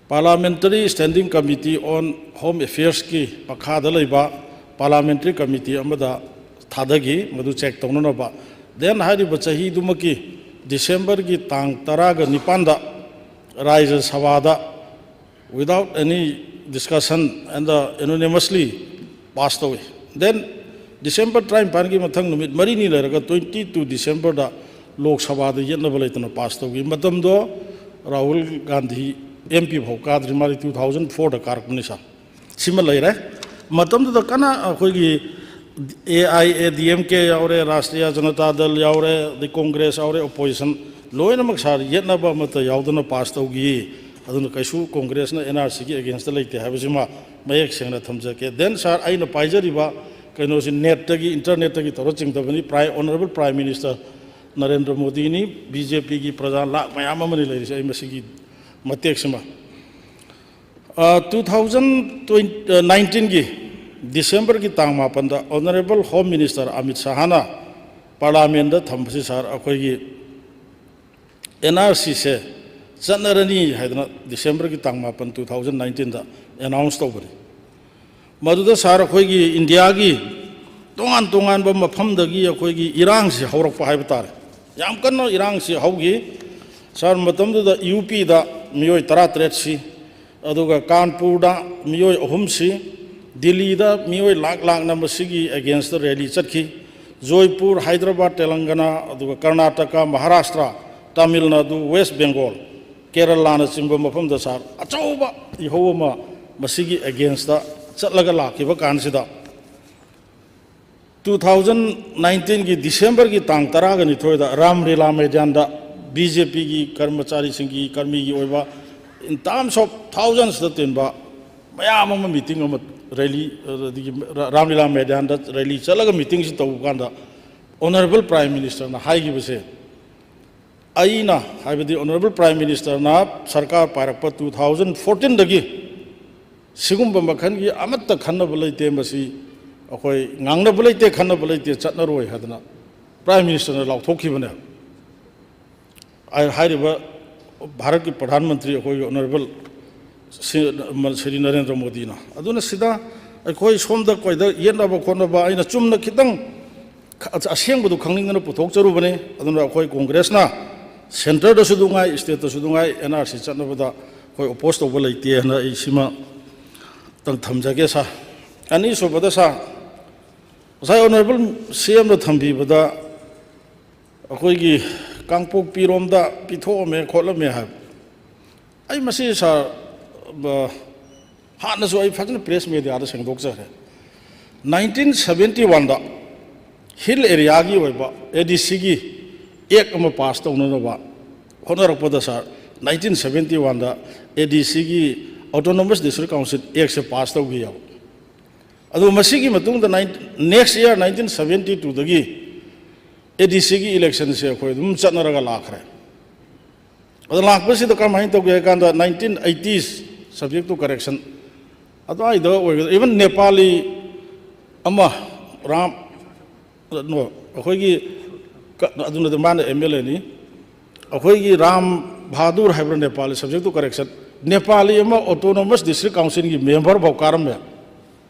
ꯄꯥꯔꯂꯥꯃꯦꯟꯇꯔꯤ ꯁ꯭ꯇꯦꯟꯗꯤꯡ ꯀꯃꯤꯇꯤ ꯑꯣꯟ ꯍꯣꯝ ꯑꯦꯐꯤꯌꯔꯁꯀꯤ ꯃꯈꯥꯗ ꯂꯩꯕ ꯄꯥꯔꯂꯥꯃꯦꯟꯇꯔꯤ ꯀꯃꯤꯇꯤ ꯑꯃꯗ ꯊꯥꯗꯈꯤ, ꯃꯗꯨ ꯆꯦꯛ ꯇꯧꯅꯅꯕ꯫ ꯗꯦꯟ ꯍꯥꯏꯔꯤꯕ ꯆꯍꯤꯗꯨꯃꯛꯀꯤ ꯗꯤꯁꯦꯝꯕꯔꯒꯤ ꯇꯥꯡ ꯇꯔꯥꯒ ꯅꯤꯄꯥꯟꯗ ꯔꯥꯖ꯭ꯌ ꯁꯚꯥꯗ without any discussion and unanimously pass ꯇꯧꯏ꯫ ꯗꯦꯟ ꯗꯤꯁꯦꯝꯕꯔ ꯇꯔꯥꯅꯤꯄꯥꯟꯒꯤ ꯃꯊꯪ ꯅꯨꯃꯤꯠ ꯃꯔꯤꯅꯤ ꯂꯩꯔꯒ, ꯇ꯭ꯋꯦꯟꯇꯤ ꯇꯨ ꯗꯤꯁꯦꯝꯕꯔꯗ ꯂꯣꯛ ꯁꯚꯥꯗ ꯌꯦꯠꯅꯕ ꯂꯩꯇꯅ ꯄꯥꯁ ꯇꯧꯈꯤ꯫ ꯃꯇꯝꯗꯣ ꯔꯥꯍꯨꯜ ꯒꯥꯟꯙꯤ ꯑꯦꯝ ꯄꯤ ꯐꯥꯎ ꯀꯥꯗ꯭ꯔꯤ, ꯃꯥꯗꯤ ꯇꯨ ꯊꯥꯎꯖꯟ ꯐꯣꯔꯗ ꯀꯥꯔꯛꯄꯅꯤ ꯁꯥꯔ꯫ ꯁꯤꯃ ꯂꯩꯔꯦ꯫ ꯃꯇꯝꯗꯨꯗ ꯀꯟꯅ ꯑꯩꯈꯣꯏꯒꯤ A I A D M ꯀꯦ ꯌꯥꯎꯔꯦ, ꯔꯥꯁꯇ꯭ꯔꯤꯌꯥ ꯖꯅꯇꯥ ꯗꯜ ꯌꯥꯎꯔꯦ, ꯑꯗꯩ ꯀꯣꯡꯒ꯭ꯔꯦꯁ ꯌꯥꯎꯔꯦ, ꯑꯣꯄꯣꯖꯤꯁꯟ ꯂꯣꯏꯅꯃꯛ ꯁꯥꯔ ꯌꯦꯠꯅꯕ ꯑꯃꯠꯇ ꯌꯥꯎꯗꯅ ꯄꯥꯁ ꯇꯧꯈꯤ꯫ ꯑꯗꯨꯅ ꯀꯩꯁꯨ ꯀꯣꯡꯒ꯭ꯔꯦꯁꯅ ꯑꯦꯟ ꯑꯥꯔ ꯁꯤꯒꯤ ꯑꯦꯒꯦꯟꯁꯇ ꯂꯩꯇꯦ ꯍꯥꯏꯕꯁꯤꯃ ꯃꯌꯦꯛ ꯁꯦꯡꯅ ꯊꯝꯖꯒꯦ꯫ ꯗꯦꯟ ꯁꯥꯔ, ꯑꯩꯅ ꯄꯥꯏꯖꯔꯤꯕ ꯀꯩꯅꯣꯁꯤ, ꯅꯦꯠꯇꯒꯤ, ꯏꯟꯇꯔꯅꯦꯠꯇꯒꯤ ꯇꯧꯔ ꯆꯤꯡꯊꯕꯅꯤ꯫ ꯄ꯭ꯔꯥꯏ-, ꯑꯣꯅꯔꯦꯕꯜ ꯄ꯭ꯔꯥꯏꯝ ꯃꯤꯅꯤꯁꯇꯔ ꯅꯔꯦꯟꯗ꯭ꯔ ꯃꯣꯗꯤꯅꯤ, ꯕꯤ ꯖꯦ ꯄꯤꯒꯤ ꯄ꯭ꯔꯖꯥ ꯂꯥꯈ ꯃꯌꯥꯝ ꯑꯃꯅꯤ ꯂꯩꯔꯤꯁꯦ꯫ ꯑꯩ ꯃꯁꯤꯒꯤ ꯃꯇꯦꯛꯁꯤꯃ, ꯑ, ꯇꯨ ꯊꯥꯎꯖꯟ ꯇ꯭ꯋꯦꯟꯇꯤ, ꯑ, ꯅꯥꯏꯟꯇꯤꯟꯒꯤ ꯗꯤꯁꯦꯝꯕꯔꯒꯤ ꯇꯥꯡ ꯃꯥꯄꯟꯗ ꯑꯣꯅꯔꯦꯕꯜ ꯍꯣꯝ ꯃꯤꯅꯤꯁꯇꯔ ꯑꯃꯤꯠ ꯁꯍꯥꯅ ꯄꯥꯔꯂꯥꯃꯦꯟꯗ ꯊꯝꯕꯁꯤ ꯁꯥꯔ, ꯑꯩꯈꯣꯏꯒꯤ ꯑꯦꯟ ꯑꯥꯔ ꯁꯤꯁꯦ ꯆꯠꯅꯔꯅꯤ ꯍꯥꯏꯗꯅ ꯗꯤꯁꯦꯝꯕꯔꯒꯤ ꯇꯥꯡ ꯃꯥꯄꯟ, ꯇꯨ ꯊꯥꯎꯖꯟ ꯅꯥꯏꯟꯇꯤꯟꯗ ꯑꯦꯅꯥꯎꯟꯁ ꯇꯧꯕꯅꯤ꯫ ꯃꯗꯨꯗ ꯁꯥꯔ, ꯑꯩꯈꯣꯏꯒꯤ ꯏꯟꯗꯤꯌꯥꯒꯤ ꯇꯣꯉꯥꯟ ꯇꯣꯉꯥꯟꯕ ꯃꯐꯝꯗꯒꯤ ꯑꯩꯈꯣꯏꯒꯤ ꯏꯔꯥꯡꯁꯤ ꯍꯧꯔꯛꯄ ꯍꯥꯏꯕ ꯇꯥꯔꯦ꯫ ꯌꯥꯝ ꯀꯟꯅ ꯏꯔꯥꯡꯁꯤ ꯍꯧꯈꯤ꯫ ꯁꯥꯔ, ꯃꯇꯝꯗꯨꯗ ꯌꯨ ꯄꯤꯗ ꯃꯤꯑꯣꯏ ꯇꯔꯥꯇꯔꯦꯠ ꯁꯤ, ꯑꯗꯨꯒ ꯀꯥꯟꯄꯨꯔꯗ ꯃꯤꯑꯣꯏ ꯑꯍꯨꯝ ꯁꯤ, ꯗꯤꯜꯂꯤꯗ ꯃꯤꯑꯣꯏ ꯂꯥꯛ ꯂꯥꯛꯅ ꯃꯁꯤꯒꯤ ꯑꯦꯒꯦꯟꯁꯇ ꯔꯦꯂꯤ ꯆꯠꯈꯤ꯫ ꯖꯣꯏꯄꯨꯔ, ꯍꯥꯏꯗ꯭ꯔꯕꯥꯗ, ꯇꯦꯂꯪꯒꯅꯥ, ꯑꯗꯨꯒ ꯀꯔꯅꯥꯇꯀꯥ, ꯃꯍꯥꯔꯥꯁꯇ꯭ꯔ, ꯇꯥꯃꯤꯜ ꯅꯥꯗꯨ, ꯋꯦꯁ ꯕꯦꯡꯒꯣꯜ, ꯀꯦꯔꯂꯥꯅꯆꯤꯡꯕ ꯃꯐꯝꯗ ꯁꯥꯔ, ꯑꯆꯧꯕ ꯏꯍꯧ ꯑꯃ ꯃꯁꯤꯒꯤ ꯑꯦꯒꯦꯟꯁꯇ ꯆꯠꯂꯒ ꯂꯥꯛꯈꯤꯕ ꯀꯥꯟꯁꯤꯗ, ꯇꯨ ꯊꯥꯎꯖꯟ ꯅꯥꯏꯟꯇꯤꯟꯒꯤ ꯗꯤꯁꯦꯝꯕꯔꯒꯤ ꯇꯥꯡ ꯇꯔꯥꯒ ꯅꯤꯊꯣꯏꯗ ꯔꯥꯝꯂꯤꯂꯥ ꯃꯩꯗꯥꯟꯗ ꯕꯤ ꯖꯦ ꯄꯤꯒꯤ ꯀꯔꯃꯆꯥꯔꯤꯁꯤꯡꯒꯤ, ꯀꯔꯃꯤꯒꯤ ꯑꯣꯏꯕ in terms of thousandsꯇ ꯇꯤꯟꯕ ꯃꯌꯥꯝ ꯑꯃ ꯃꯤꯇꯤꯡ ꯑꯃ, ꯔꯦꯂꯤ, ꯑꯗꯒꯤ ꯔꯥꯝꯂꯤꯂꯥ ꯃꯩꯗꯥꯟꯗ ꯔꯦꯂꯤ ꯆꯠꯂꯒ ꯃꯤꯇꯤꯡꯁꯤ ꯇꯧꯕ ꯀꯥꯟꯗ Honourable Prime Ministerꯅ ꯍꯥꯏꯈꯤꯕꯁꯦ, ꯑꯩꯅ, ꯍꯥꯏꯕꯗꯤ Honourable Prime Ministerꯅ ꯁꯔꯀꯥꯔ ꯄꯥꯏꯔꯛꯄ ꯇꯨ ꯊꯥꯎꯖꯟ ꯐꯣꯔꯇꯤꯟꯗꯒꯤ ꯁꯤꯒꯨꯝꯕ ꯃꯈꯜꯒꯤ ꯑꯃꯠꯇ ꯈꯟꯅꯕ ꯂꯩꯇꯦ, ꯃꯁꯤ ꯑꯩꯈꯣꯏ ꯉꯥꯡꯅꯕ ꯂꯩꯇꯦ, ꯈꯟꯅꯕ ꯂꯩꯇꯦ, ꯆꯠꯅꯔꯣꯏ ꯍꯥꯏꯗꯅ Prime Ministerꯅ ꯂꯥꯎꯊꯣꯛꯈꯤꯕꯅꯦ꯫ ꯑꯩ ꯍꯥꯏꯔꯤꯕ ꯚꯥꯔꯠꯀꯤ ꯄ꯭ꯔꯙꯥꯟ ꯃꯟꯇ꯭ꯔꯤ ꯑꯩꯈꯣꯏꯒꯤ Honourable ꯁꯤ-, ꯁ꯭ꯔꯤ ꯅꯔꯦꯟꯗ꯭ꯔ ꯃꯣꯗꯤꯅ꯫ ꯑꯗꯨꯅ ꯁꯤꯗ ꯑꯩꯈꯣꯏ ꯁꯣꯝꯗ ꯀꯣꯏꯗ ꯌꯦꯠꯅꯕ ꯈꯣꯠꯅꯕ ꯑꯩꯅ ꯆꯨꯝꯅ ꯈꯤꯇꯪ ꯑꯁꯦꯡꯕꯗꯨ ꯈꯪꯅꯤꯡꯗꯅ ꯄꯨꯊꯣꯛꯆꯔꯨꯕꯅꯤ꯫ ꯑꯗꯨꯅ ꯑꯩꯈꯣꯏ ꯀꯣꯡꯒ꯭ꯔꯦꯁꯅ centreꯗꯁꯨ ꯑꯗꯨ ꯉꯥꯏ, stateꯇꯁꯨ ꯑꯗꯨ ꯉꯥꯏ, N R C ꯆꯠꯅꯕꯗ ꯑꯩꯈꯣꯏ oppose ꯇꯧꯕ ꯂꯩꯇꯦ ꯍꯥꯏꯅ ꯑꯩ ꯁꯤꯃ ꯇꯪ ꯊꯝꯖꯒꯦ ꯁꯥꯔ꯫ ꯑꯅꯤꯁꯨꯕꯗ ꯁꯥꯔ, ꯉꯁꯥꯏ Honourable C Mꯅ ꯊꯝꯕꯤꯕꯗ ꯑꯩꯈꯣꯏꯒꯤ ꯀꯥꯡꯄꯣꯛꯄꯤꯔꯣꯝꯗ ꯄꯤꯊꯣꯛꯑꯝꯃꯦ ꯈꯣꯠꯂꯝꯃꯦ ꯍꯥꯏꯕ, ꯑꯩ ꯃꯁꯤ ꯁꯥꯔ, ꯑ, ꯍꯥꯟꯅꯁꯨ ꯑꯩ ꯐꯖꯅ press mediaꯗ ꯁꯦꯡꯗꯣꯛꯆꯈ꯭ꯔꯦ꯫ ꯅꯥꯏꯟꯇꯤꯟ ꯁꯕꯦꯟꯇꯤ ꯋꯥꯟꯗ hill areaꯒꯤ ꯑꯣꯏꯕ A D Cꯒꯤ act ꯑꯃ pass ꯇꯧꯅꯅꯕ ꯍꯣꯠꯅꯔꯛꯄꯗ ꯁꯥꯔ, ꯅꯥꯏꯟꯇꯤꯟ ꯁꯕꯦꯟꯇꯤ ꯋꯥꯟꯗ A D Cꯒꯤ Autonomous District Council actꯁꯦ pass ꯇꯧꯈꯤꯑꯕ꯫ ꯑꯗꯨ ꯃꯁꯤꯒꯤ ꯃꯇꯨꯡꯗ ꯅꯥꯏꯟ-, next year ꯅꯥꯏꯟꯇꯤꯟ ꯁꯕꯦꯟꯇꯤ ꯇꯨꯗꯒꯤ A D Cꯒꯤ electionꯁꯦ ꯑꯩꯈꯣꯏ ꯑꯗꯨꯝ ꯆꯠꯅꯔꯒ ꯂꯥꯛꯈ꯭ꯔꯦ꯫ ꯑꯗꯣ ꯂꯥꯛꯄꯁꯤꯗ ꯀꯔꯝꯍꯥꯏꯅ ꯇꯧꯒꯦ ꯍꯥꯏ ꯀꯥꯟꯗ nineteen eighties, subject to correction, ꯑꯗꯨꯋꯥꯏꯗ ꯑꯣꯏꯒꯗ꯭ꯔꯥ, even ꯅꯦꯄꯥꯂꯤ ꯑꯃ, ꯔꯥꯝ, no, ꯑꯩꯈꯣꯏꯒꯤ ꯀ-, ꯑꯗꯨꯅꯗꯤ ꯃꯥꯅ M L Aꯅꯤ꯫ ꯑꯩꯈꯣꯏꯒꯤ ꯔꯥꯝ ꯕꯍꯥꯗꯨꯔ ꯍꯥꯏꯕ꯭ꯔꯥ Nepali, subject to correction, Nepali ꯑꯃ Autonomous District Councilꯒꯤ member ꯐꯥꯎ ꯀꯥꯔꯝꯃꯦ꯫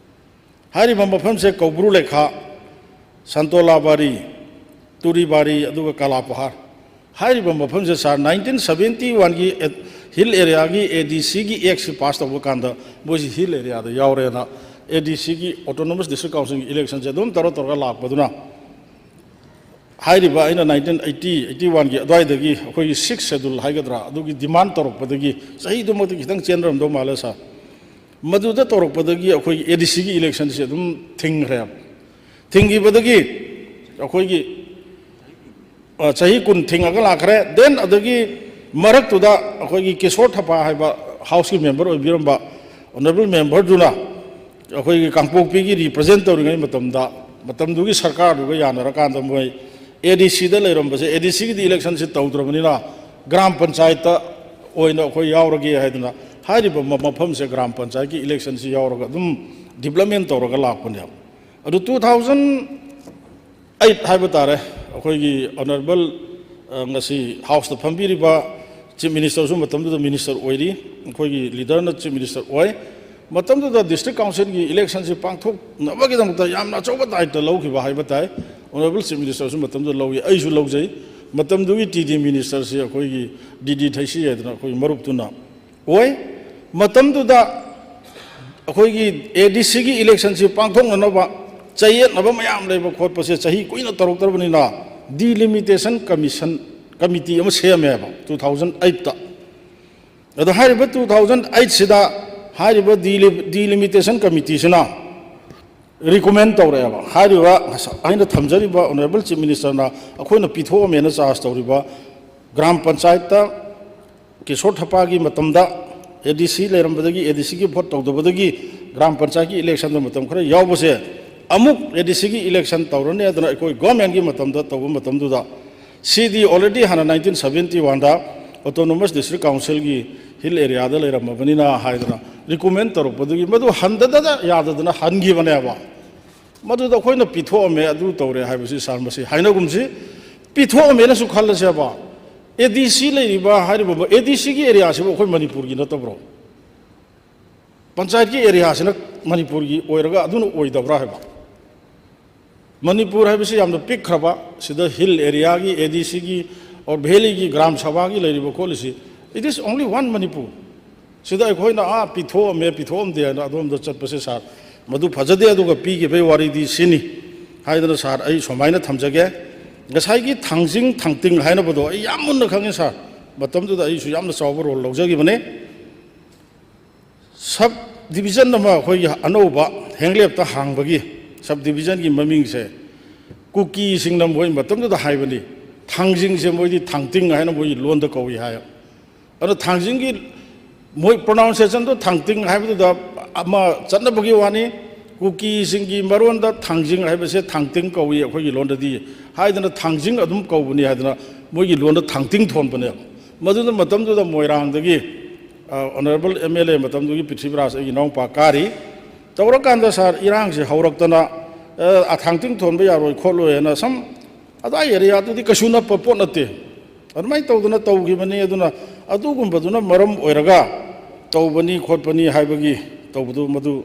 ꯍꯥꯏꯔꯤꯕ ꯃꯐꯝꯁꯦ ꯀꯧꯕ꯭ꯔꯨ ꯂꯩꯈꯥ, ꯁꯟꯇꯣꯂꯥꯕꯥꯔꯤ, ꯇꯨꯔꯤꯕꯥꯔꯤ, ꯑꯗꯨꯒ ꯀꯂꯥꯄꯍꯥꯔ꯫ ꯍꯥꯏꯔꯤꯕ ꯃꯐꯝꯁꯦ ꯁꯥꯔ, ꯅꯥꯏꯟꯇꯤꯟ ꯁꯕꯦꯟꯇꯤ ꯋꯥꯟꯒꯤ ꯑꯦ-, hill areaꯒꯤ A D Cꯒꯤ actꯁꯤ pass ꯇꯧꯕ ꯀꯥꯟꯗ ꯃꯣꯏꯁꯤ hill areaꯗ ꯌꯥꯎꯔꯦꯅ, A D Cꯒꯤ Autonomous District Councilꯒꯤ electionꯁꯦ ꯑꯗꯨꯝ ꯇꯧꯔ ꯇꯧꯔꯒ ꯂꯥꯛꯄꯗꯨꯅ, ꯍꯥꯏꯔꯤꯕ ꯑꯩꯅ ꯅꯥꯏꯟꯇꯤꯟ ꯑꯩꯠꯇꯤ, ꯑꯩꯠꯇꯤ ꯋꯥꯟꯒꯤ ꯑꯗꯨꯋꯥꯏꯗꯒꯤ ꯑꯩꯈꯣꯏꯒꯤ sixth schedule ꯍꯥꯏꯒꯗ꯭ꯔꯥ, ꯑꯗꯨꯒꯤ demand ꯇꯧꯔꯛꯄꯗꯒꯤ, ꯆꯍꯤꯗꯨꯃꯛꯇꯤ ꯈꯤꯇꯪ ꯆꯦꯟꯅꯔꯝꯗꯧ ꯃꯥꯜꯂꯦ ꯁꯥꯔ, ꯃꯗꯨꯗ ꯇꯧꯔꯛꯄꯗꯒꯤ ꯑꯩꯈꯣꯏꯒꯤ A D Cꯒꯤ electionꯁꯦ ꯑꯗꯨꯝ ꯊꯤꯡꯈ꯭ꯔꯦꯕ꯫ ꯊꯤꯡꯈꯤꯕꯗꯒꯤ ꯑꯩꯈꯣꯏꯒꯤ, ꯑ, ꯆꯍꯤ ꯀꯨꯟ ꯊꯤꯡꯉꯒ ꯂꯥꯛꯈ꯭ꯔꯦ꯫ Then ꯑꯗꯒꯤ ꯃꯔꯛꯇꯨꯗ ꯑꯩꯈꯣꯏꯒꯤ ꯀꯤꯁꯣꯔ ꯊꯄꯥ ꯍꯥꯏꯕ Houseꯀꯤ member ꯑꯣꯏꯕꯤꯔꯝꯕ honourable memberꯗꯨꯅ ꯑꯩꯈꯣꯏꯒꯤ ꯀꯥꯡꯄꯣꯛꯄꯤꯒꯤ represent ꯇꯧꯔꯤꯉꯩ ꯃꯇꯝꯗ, ꯃꯇꯝꯗꯨꯒꯤ ꯁꯔꯀꯥꯔꯗꯨꯒ ꯌꯥꯅꯔꯀꯥꯟꯗ ꯃꯣꯏ ADCꯗ ꯂꯩꯔꯝꯕꯁꯦ, ADCꯒꯤꯗꯤ electionꯁꯤ ꯇꯧꯗ꯭ꯔꯕꯅꯤꯅ ꯒ꯭ꯔꯥꯝ ꯄꯟꯆꯥꯌꯠꯇ ꯑꯣꯏꯅ ꯑꯩꯈꯣꯏ ꯌꯥꯎꯔꯒꯦ ꯍꯥꯏꯗꯅ ꯍꯥꯏꯔꯤꯕ ꯃ-, ꯃꯐꯝꯁꯦ ꯒ꯭ꯔꯥꯝ ꯄꯟꯆꯥꯌꯠꯀꯤ electionꯁꯤ ꯌꯥꯎꯔꯒ ꯑꯗꯨꯝ development ꯇꯧꯔꯒ ꯂꯥꯛꯄꯅꯦꯕ꯫ ꯑꯗꯨ two thousand eight ꯍꯥꯏꯕ ꯇꯥꯔꯦ, ꯑꯩꯈꯣꯏꯒꯤ honourable, ꯑ, ꯉꯁꯤ Houseꯇ ꯐꯝꯕꯤꯔꯤꯕ Chief Ministerꯁꯨ ꯃꯇꯝꯗꯨꯗ minister ꯑꯣꯏꯔꯤ, ꯑꯩꯈꯣꯏꯒꯤ leaderꯅ Chief Minister ꯑꯣꯏ꯫ ꯃꯇꯝꯗꯨꯗ district councilꯒꯤ electionꯁꯤ ꯄꯥꯡꯊꯣꯛꯅꯕꯒꯤꯗꯃꯛꯇ ꯌꯥꯝꯅ ꯑꯆꯧꯕ ꯗꯥꯏꯇ ꯂꯧꯈꯤꯕ ꯍꯥꯏꯕ ꯇꯥꯏ꯫ Honourable Chief Ministerꯁꯨ ꯃꯇꯝꯗꯨꯗ ꯂꯧꯏ, ꯑꯩꯁꯨ ꯂꯧꯖꯩ꯫ ꯃꯇꯝꯗꯨꯒꯤ TD ministerꯁꯤ ꯑꯩꯈꯣꯏꯒꯤ DD ꯊꯩꯁꯤ ꯍꯥꯏꯗꯅ ꯑꯩꯈꯣꯏꯒꯤ ꯃꯔꯨꯞꯇꯨꯅ ꯑꯣꯏ꯫ ꯃꯇꯝꯗꯨꯗ ꯑꯩꯈꯣꯏꯒꯤ ADCꯒꯤ electionꯁꯤ ꯄꯥꯡꯊꯣꯛꯅꯅꯕ ꯆꯌꯦꯠꯅꯕ ꯃꯌꯥꯝ ꯂꯩꯕ ꯈꯣꯠꯄꯁꯦ ꯆꯍꯤ ꯀꯨꯏꯅ ꯇꯧꯔꯛꯇ꯭ꯔꯕꯅꯤꯅ delimitation commission committee ꯑꯃ ꯁꯦꯝꯃꯦꯕ two thousand eightꯇ꯫ ꯑꯗꯣ ꯍꯥꯏꯔꯤꯕ two thousand eightꯁꯤꯗ ꯍꯥꯏꯔꯤꯕ deli-, delimitation committeeꯁꯤꯅ recommend ꯇꯧꯔꯛꯑꯦꯕ꯫ ꯍꯥꯏꯔꯤꯕ ꯉꯁꯥꯏ ꯑꯩꯅ ꯊꯝꯖꯔꯤꯕ honourable Chief Ministerꯅ ꯑꯩꯈꯣꯏꯅ ꯄꯤꯊꯣꯛꯑꯝꯃꯦꯅ charge ꯇꯧꯔꯤꯕ ꯒ꯭ꯔꯥꯝ ꯄꯟꯆꯥꯌꯠꯇ ꯀꯤꯁꯣꯔ ꯊꯄꯥꯒꯤ ꯃꯇꯝꯗ ADC ꯂꯩꯔꯝꯕꯗꯒꯤ, ADCꯒꯤ vote ꯇꯧꯗꯕꯗꯒꯤ ꯒ꯭ꯔꯥꯝ ꯄꯟꯆꯥꯌꯠꯀꯤ electionꯗ ꯃꯇꯝ ꯈꯔ ꯌꯥꯎꯕꯁꯦ ꯑꯃꯨꯛ ADCꯒꯤ election ꯇꯧꯔꯅꯤ ꯍꯥꯏꯗꯅ ꯑꯩꯈꯣꯏ governmentꯀꯤ ꯃꯇꯝꯗ ꯇꯧꯕ ꯃꯇꯝꯗꯨꯗ ꯁꯤꯗꯤ already ꯍꯥꯟꯅ nineteen seventy oneꯗ autonomous district councilꯒꯤ hill areaꯗ ꯂꯩꯔꯝꯃꯕꯅꯤꯅ ꯍꯥꯏꯗꯅ recommend ꯇꯧꯔꯛꯄꯗꯨꯒꯤ ꯃꯗꯨ ꯍꯟꯗꯗꯅ ꯌꯥꯗꯗꯅ ꯍꯟꯈꯤꯕꯅꯦꯕ꯫ ꯃꯗꯨꯗ ꯑꯩꯈꯣꯏꯅ ꯄꯤꯊꯣꯛꯑꯝꯃꯦ, ꯑꯗꯨ ꯇꯧꯔꯦ ꯍꯥꯏꯕꯁꯤ ꯁꯥꯔ ꯃꯁꯤ ꯍꯥꯏꯅꯒꯨꯝꯁꯤ꯫ ꯄꯤꯊꯣꯛꯑꯝꯃꯦꯅꯁꯨ ꯈꯜꯂꯁꯦꯕ, ADC ꯂꯩꯔꯤꯕ ꯍꯥꯏꯔꯤꯕ ADCꯒꯤ areaꯁꯤꯕꯨ ꯑꯩꯈꯣꯏ ꯃꯅꯤꯄꯨꯔꯒꯤ ꯅꯠꯇꯕ꯭ꯔꯣ? ꯄꯟꯆꯥꯌꯠꯀꯤ areaꯁꯤꯅ ꯃꯅꯤꯄꯨꯔꯒꯤ ꯑꯣꯏꯔꯒ ꯑꯗꯨꯅ ꯑꯣꯏꯗꯕ꯭ꯔꯥ ꯍꯥꯏꯕ? ꯃꯅꯤꯄꯨꯔ ꯍꯥꯏꯕꯁꯤ ꯌꯥꯝꯅ ꯄꯤꯛꯈ꯭ꯔꯕ, ꯁꯤꯗ hill areaꯒꯤ, ADCꯒꯤ, or valleyꯒꯤ ꯒ꯭ꯔꯥꯝ ꯁꯚꯥꯒꯤ ꯂꯩꯔꯤꯕ ꯈꯣꯠꯂꯤꯁꯤ, it is only one Manipur꯫ ꯁꯤꯗ ꯑꯩꯈꯣꯏꯅ ꯑꯥ ꯄꯤꯊꯣꯛꯑꯝꯃꯦ, ꯄꯤꯊꯣꯛꯑꯝꯗꯦ ꯍꯥꯏꯅ ꯑꯗꯣꯝꯗ ꯆꯠꯄꯁꯦ ꯁꯥꯔ, ꯃꯗꯨ ꯐꯖꯗꯦ꯫ ꯑꯗꯨꯒ ꯄꯤꯈꯤꯕꯒꯤ ꯋꯥꯔꯤꯗꯤ ꯁꯤꯅꯤ ꯍꯥꯏꯗꯅ ꯁꯥꯔ, ꯑꯩ ꯁꯨꯃꯥꯏꯅ ꯊꯝꯖꯒꯦ꯫ ꯉꯁꯥꯏꯒꯤ ꯊꯥꯡꯖꯤꯡ ꯊꯥꯡꯇꯤꯡ ꯍꯥꯏꯅꯕꯗꯣ ꯑꯩ ꯌꯥꯝ ꯃꯨꯟꯅ ꯈꯪꯉꯤ ꯁꯥꯔ, ꯃꯇꯝꯗꯨꯗ ꯑꯩꯁꯨ ꯌꯥꯝꯅ ꯆꯥꯎꯕ role ꯂꯧꯖꯈꯤꯕꯅꯦ꯫ Sub division ꯑꯃ ꯑꯩꯈꯣꯏꯒꯤ ꯑꯅꯧꯕ ꯍꯦꯡꯂꯦꯞꯇ ꯍꯥꯡꯕꯒꯤ ꯁꯕ ꯗꯤꯕꯤꯖꯟꯒꯤ ꯃꯃꯤꯡꯁꯦ ꯀꯨꯀꯤꯁꯤꯡꯅ ꯃꯣꯏ ꯃꯇꯝꯗꯨꯗ ꯍꯥꯏꯕꯅꯤ, ꯊꯥꯡꯖꯤꯡꯁꯦ ꯃꯣꯏꯗꯤ ꯊꯥꯡꯇꯤꯡ ꯍꯥꯏꯅ ꯃꯣꯏꯒꯤ ꯂꯣꯟꯗ ꯀꯧꯏ ꯍꯥꯏ꯫ ꯑꯗꯨꯅ ꯊꯥꯡꯖꯤꯡꯒꯤ ꯃꯣꯏ ꯄ꯭ꯔꯣꯅꯥꯎꯟꯁꯤꯌꯦꯁꯟꯗꯣ ꯊꯥꯡꯇꯤꯡ ꯍꯥꯏꯕꯗꯨꯗ ꯑꯃ ꯆꯠꯅꯕꯒꯤ ꯋꯥꯅꯤ꯫ ꯀꯨꯀꯤꯁꯤꯡꯒꯤ ꯃꯔꯣꯟꯗ ꯊꯥꯡꯖꯤꯡ ꯍꯥꯏꯕꯁꯦ ꯊꯥꯡꯇꯤꯡ ꯀꯧꯏ ꯑꯩꯈꯣꯏꯒꯤ ꯂꯣꯟꯗꯗꯤ ꯍꯥꯏꯗꯅ, ꯊꯥꯡꯖꯤꯡ ꯑꯗꯨꯝ ꯀꯧꯕꯅꯤ ꯍꯥꯏꯗꯅ ꯃꯣꯏꯒꯤ ꯂꯣꯟꯗ ꯊꯥꯡꯇꯤꯡ ꯊꯣꯟꯕꯅꯦꯕ꯫ ꯃꯗꯨꯅ ꯃꯇꯝꯗꯨꯗ ꯃꯣꯏꯔꯥꯡꯗꯒꯤ, ꯑ, ꯑꯣꯅꯔꯦꯕꯜ ꯑꯦꯝ ꯑꯦꯜ ꯑꯦ ꯃꯇꯝꯗꯨꯒꯤ ꯄ꯭ꯔꯤꯊꯤꯕꯤꯔꯥꯖ ꯑꯩꯒꯤ ꯏꯅꯥꯎꯄꯥ ꯀꯥꯔꯤ꯫ ꯇꯧꯔꯀꯥꯟꯗ ꯁꯥꯔ, ꯏꯔꯥꯡꯁꯦ ꯍꯧꯔꯛꯇꯅ, ꯑ, ꯊꯥꯡꯇꯤꯡ ꯊꯣꯟꯕ ꯌꯥꯔꯣꯏ ꯈꯣꯠꯂꯣꯏ ꯍꯥꯏꯅ ꯁꯨꯝ ꯑꯗꯥꯏ ꯑꯦꯔꯤꯌꯥꯗꯨꯗꯤ ꯀꯩꯁꯨ ꯅꯛꯄ ꯄꯣꯠ ꯅꯠꯇꯦ꯫ ꯑꯗꯨꯃꯥꯏꯅ ꯇꯧꯗꯅ ꯇꯧꯈꯤꯕꯅꯤ꯫ ꯑꯗꯨꯅ ꯑꯗꯨꯒꯨꯝꯕꯗꯨꯅ ꯃꯔꯝ ꯑꯣꯏꯔꯒ ꯇꯧꯕꯅꯤ ꯈꯣꯠꯄꯅꯤ ꯍꯥꯏꯕꯒꯤ ꯇꯧꯕꯗꯨ ꯃꯗꯨ,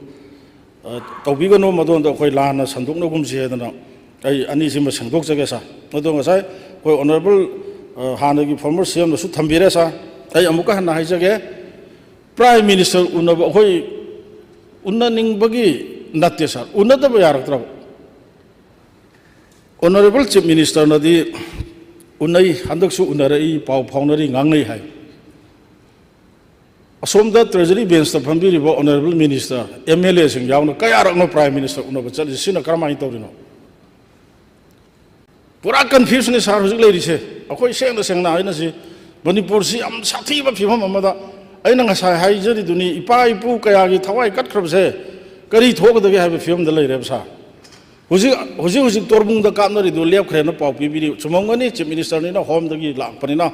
ꯑ, ꯇꯧꯕꯤꯒꯅꯨ, ꯃꯗꯣꯝꯗ ꯑꯩꯈꯣꯏ ꯂꯥꯟꯅ ꯁꯟꯗꯣꯛꯅꯒꯨꯝꯁꯤ ꯍꯥꯏꯗꯅ ꯑꯩ ꯑꯅꯤꯁꯤꯃ ꯁꯦꯡꯗꯣꯛꯆꯒꯦ ꯁꯥꯔ꯫ ꯑꯗꯣ ꯉꯁꯥꯏ ꯑꯩꯈꯣꯏ ꯑꯣꯅꯔꯦꯕꯜ, ꯑ, ꯍꯥꯟꯅꯒꯤ ꯐꯣꯔꯃꯔ ꯁꯤ ꯑꯦꯝꯅꯁꯨ ꯊꯝꯕꯤꯔꯦ ꯁꯥꯔ꯫ ꯑꯩ ꯑꯃꯨꯛꯀ ꯍꯟꯅ ꯍꯥꯏꯖꯒꯦ, ꯄ꯭ꯔꯥꯏꯝ ꯃꯤꯅꯤꯁꯇꯔ ꯎꯅꯕ ꯑꯩꯈꯣꯏ ꯎꯅꯅꯤꯡꯕꯒꯤ ꯅꯠꯇꯦ ꯁꯥꯔ, ꯎꯅꯗꯕ ꯌꯥꯔꯛꯇ꯭ꯔꯕ꯫ ꯑꯣꯅꯔꯦꯕꯜ ꯆꯤꯐ ꯃꯤꯅꯤꯁꯇꯔꯅꯗꯤ ꯎꯅꯩ, ꯍꯟꯗꯛꯁꯨ ꯎꯅꯔꯛꯏ, ꯄꯥꯎ ꯐꯥꯎꯅꯔꯤ, ꯉꯥꯡꯅꯩ ꯍꯥꯏ꯫ ꯑꯁꯣꯝꯗ ꯇ꯭ꯔꯦꯖꯔꯤ ꯕꯦꯟꯁꯇ ꯐꯝꯕꯤꯔꯤꯕ ꯑꯣꯅꯔꯦꯕꯜ ꯃꯤꯅꯤꯁꯇꯔ, ꯑꯦꯝ ꯑꯦꯜ ꯑꯦꯁꯤꯡ ꯌꯥꯎꯅ ꯀꯌꯥꯔꯛꯅꯣ ꯄ꯭ꯔꯥꯏꯝ ꯃꯤꯅꯤꯁꯇꯔ ꯎꯅꯕ ꯆꯠꯂꯤꯁꯦ? ꯁꯤꯅ ꯀꯔꯝꯍꯥꯏꯅ ꯇꯧꯔꯤꯅꯣ? ꯄꯨꯔꯥ ꯀꯟꯐ꯭ꯌꯨꯁꯅꯤ ꯁꯥꯔ ꯍꯧꯖꯤꯛ ꯂꯩꯔꯤꯁꯦ꯫ ꯑꯩꯈꯣꯏ ꯁꯦꯡꯅ ꯁꯦꯡꯅ ꯍꯥꯏꯅꯁꯤ, ꯃꯅꯤꯄꯨꯔꯁꯤ ꯌꯥꯝ ꯁꯥꯊꯤꯕ ꯐꯤꯕꯝ ꯑꯃꯗ, ꯑꯩꯅ ꯉꯁꯥꯏ ꯍꯥꯏꯖꯔꯤꯗꯨꯅꯤ, ꯏꯄꯥ ꯏꯄꯨ ꯀꯌꯥꯒꯤ ꯊꯋꯥꯏ ꯀꯠꯈ꯭ꯔꯕꯁꯦ ꯀꯔꯤ ꯊꯣꯛꯀꯗꯒꯦ ꯍꯥꯏꯕ ꯐꯤꯕꯝꯗ ꯂꯩꯔꯦꯕ ꯁꯥꯔ꯫ ꯍꯧꯖꯤꯛ, ꯍꯧꯖꯤꯛ, ꯍꯧꯖꯤꯛ ꯇꯣꯔꯕꯨꯡꯗ ꯀꯥꯞꯅꯔꯤꯗꯨ ꯂꯦꯞꯈ꯭ꯔꯦꯅ ꯄꯥꯎ ꯄꯤꯕꯤꯔꯤ꯫ ꯆꯨꯝꯃꯝꯒꯅꯤ, ꯆꯤꯐ ꯃꯤꯅꯤꯁꯇꯔꯅꯤꯅ, ꯍꯣꯝꯗꯒꯤ ꯂꯥꯛꯄꯅꯤꯅ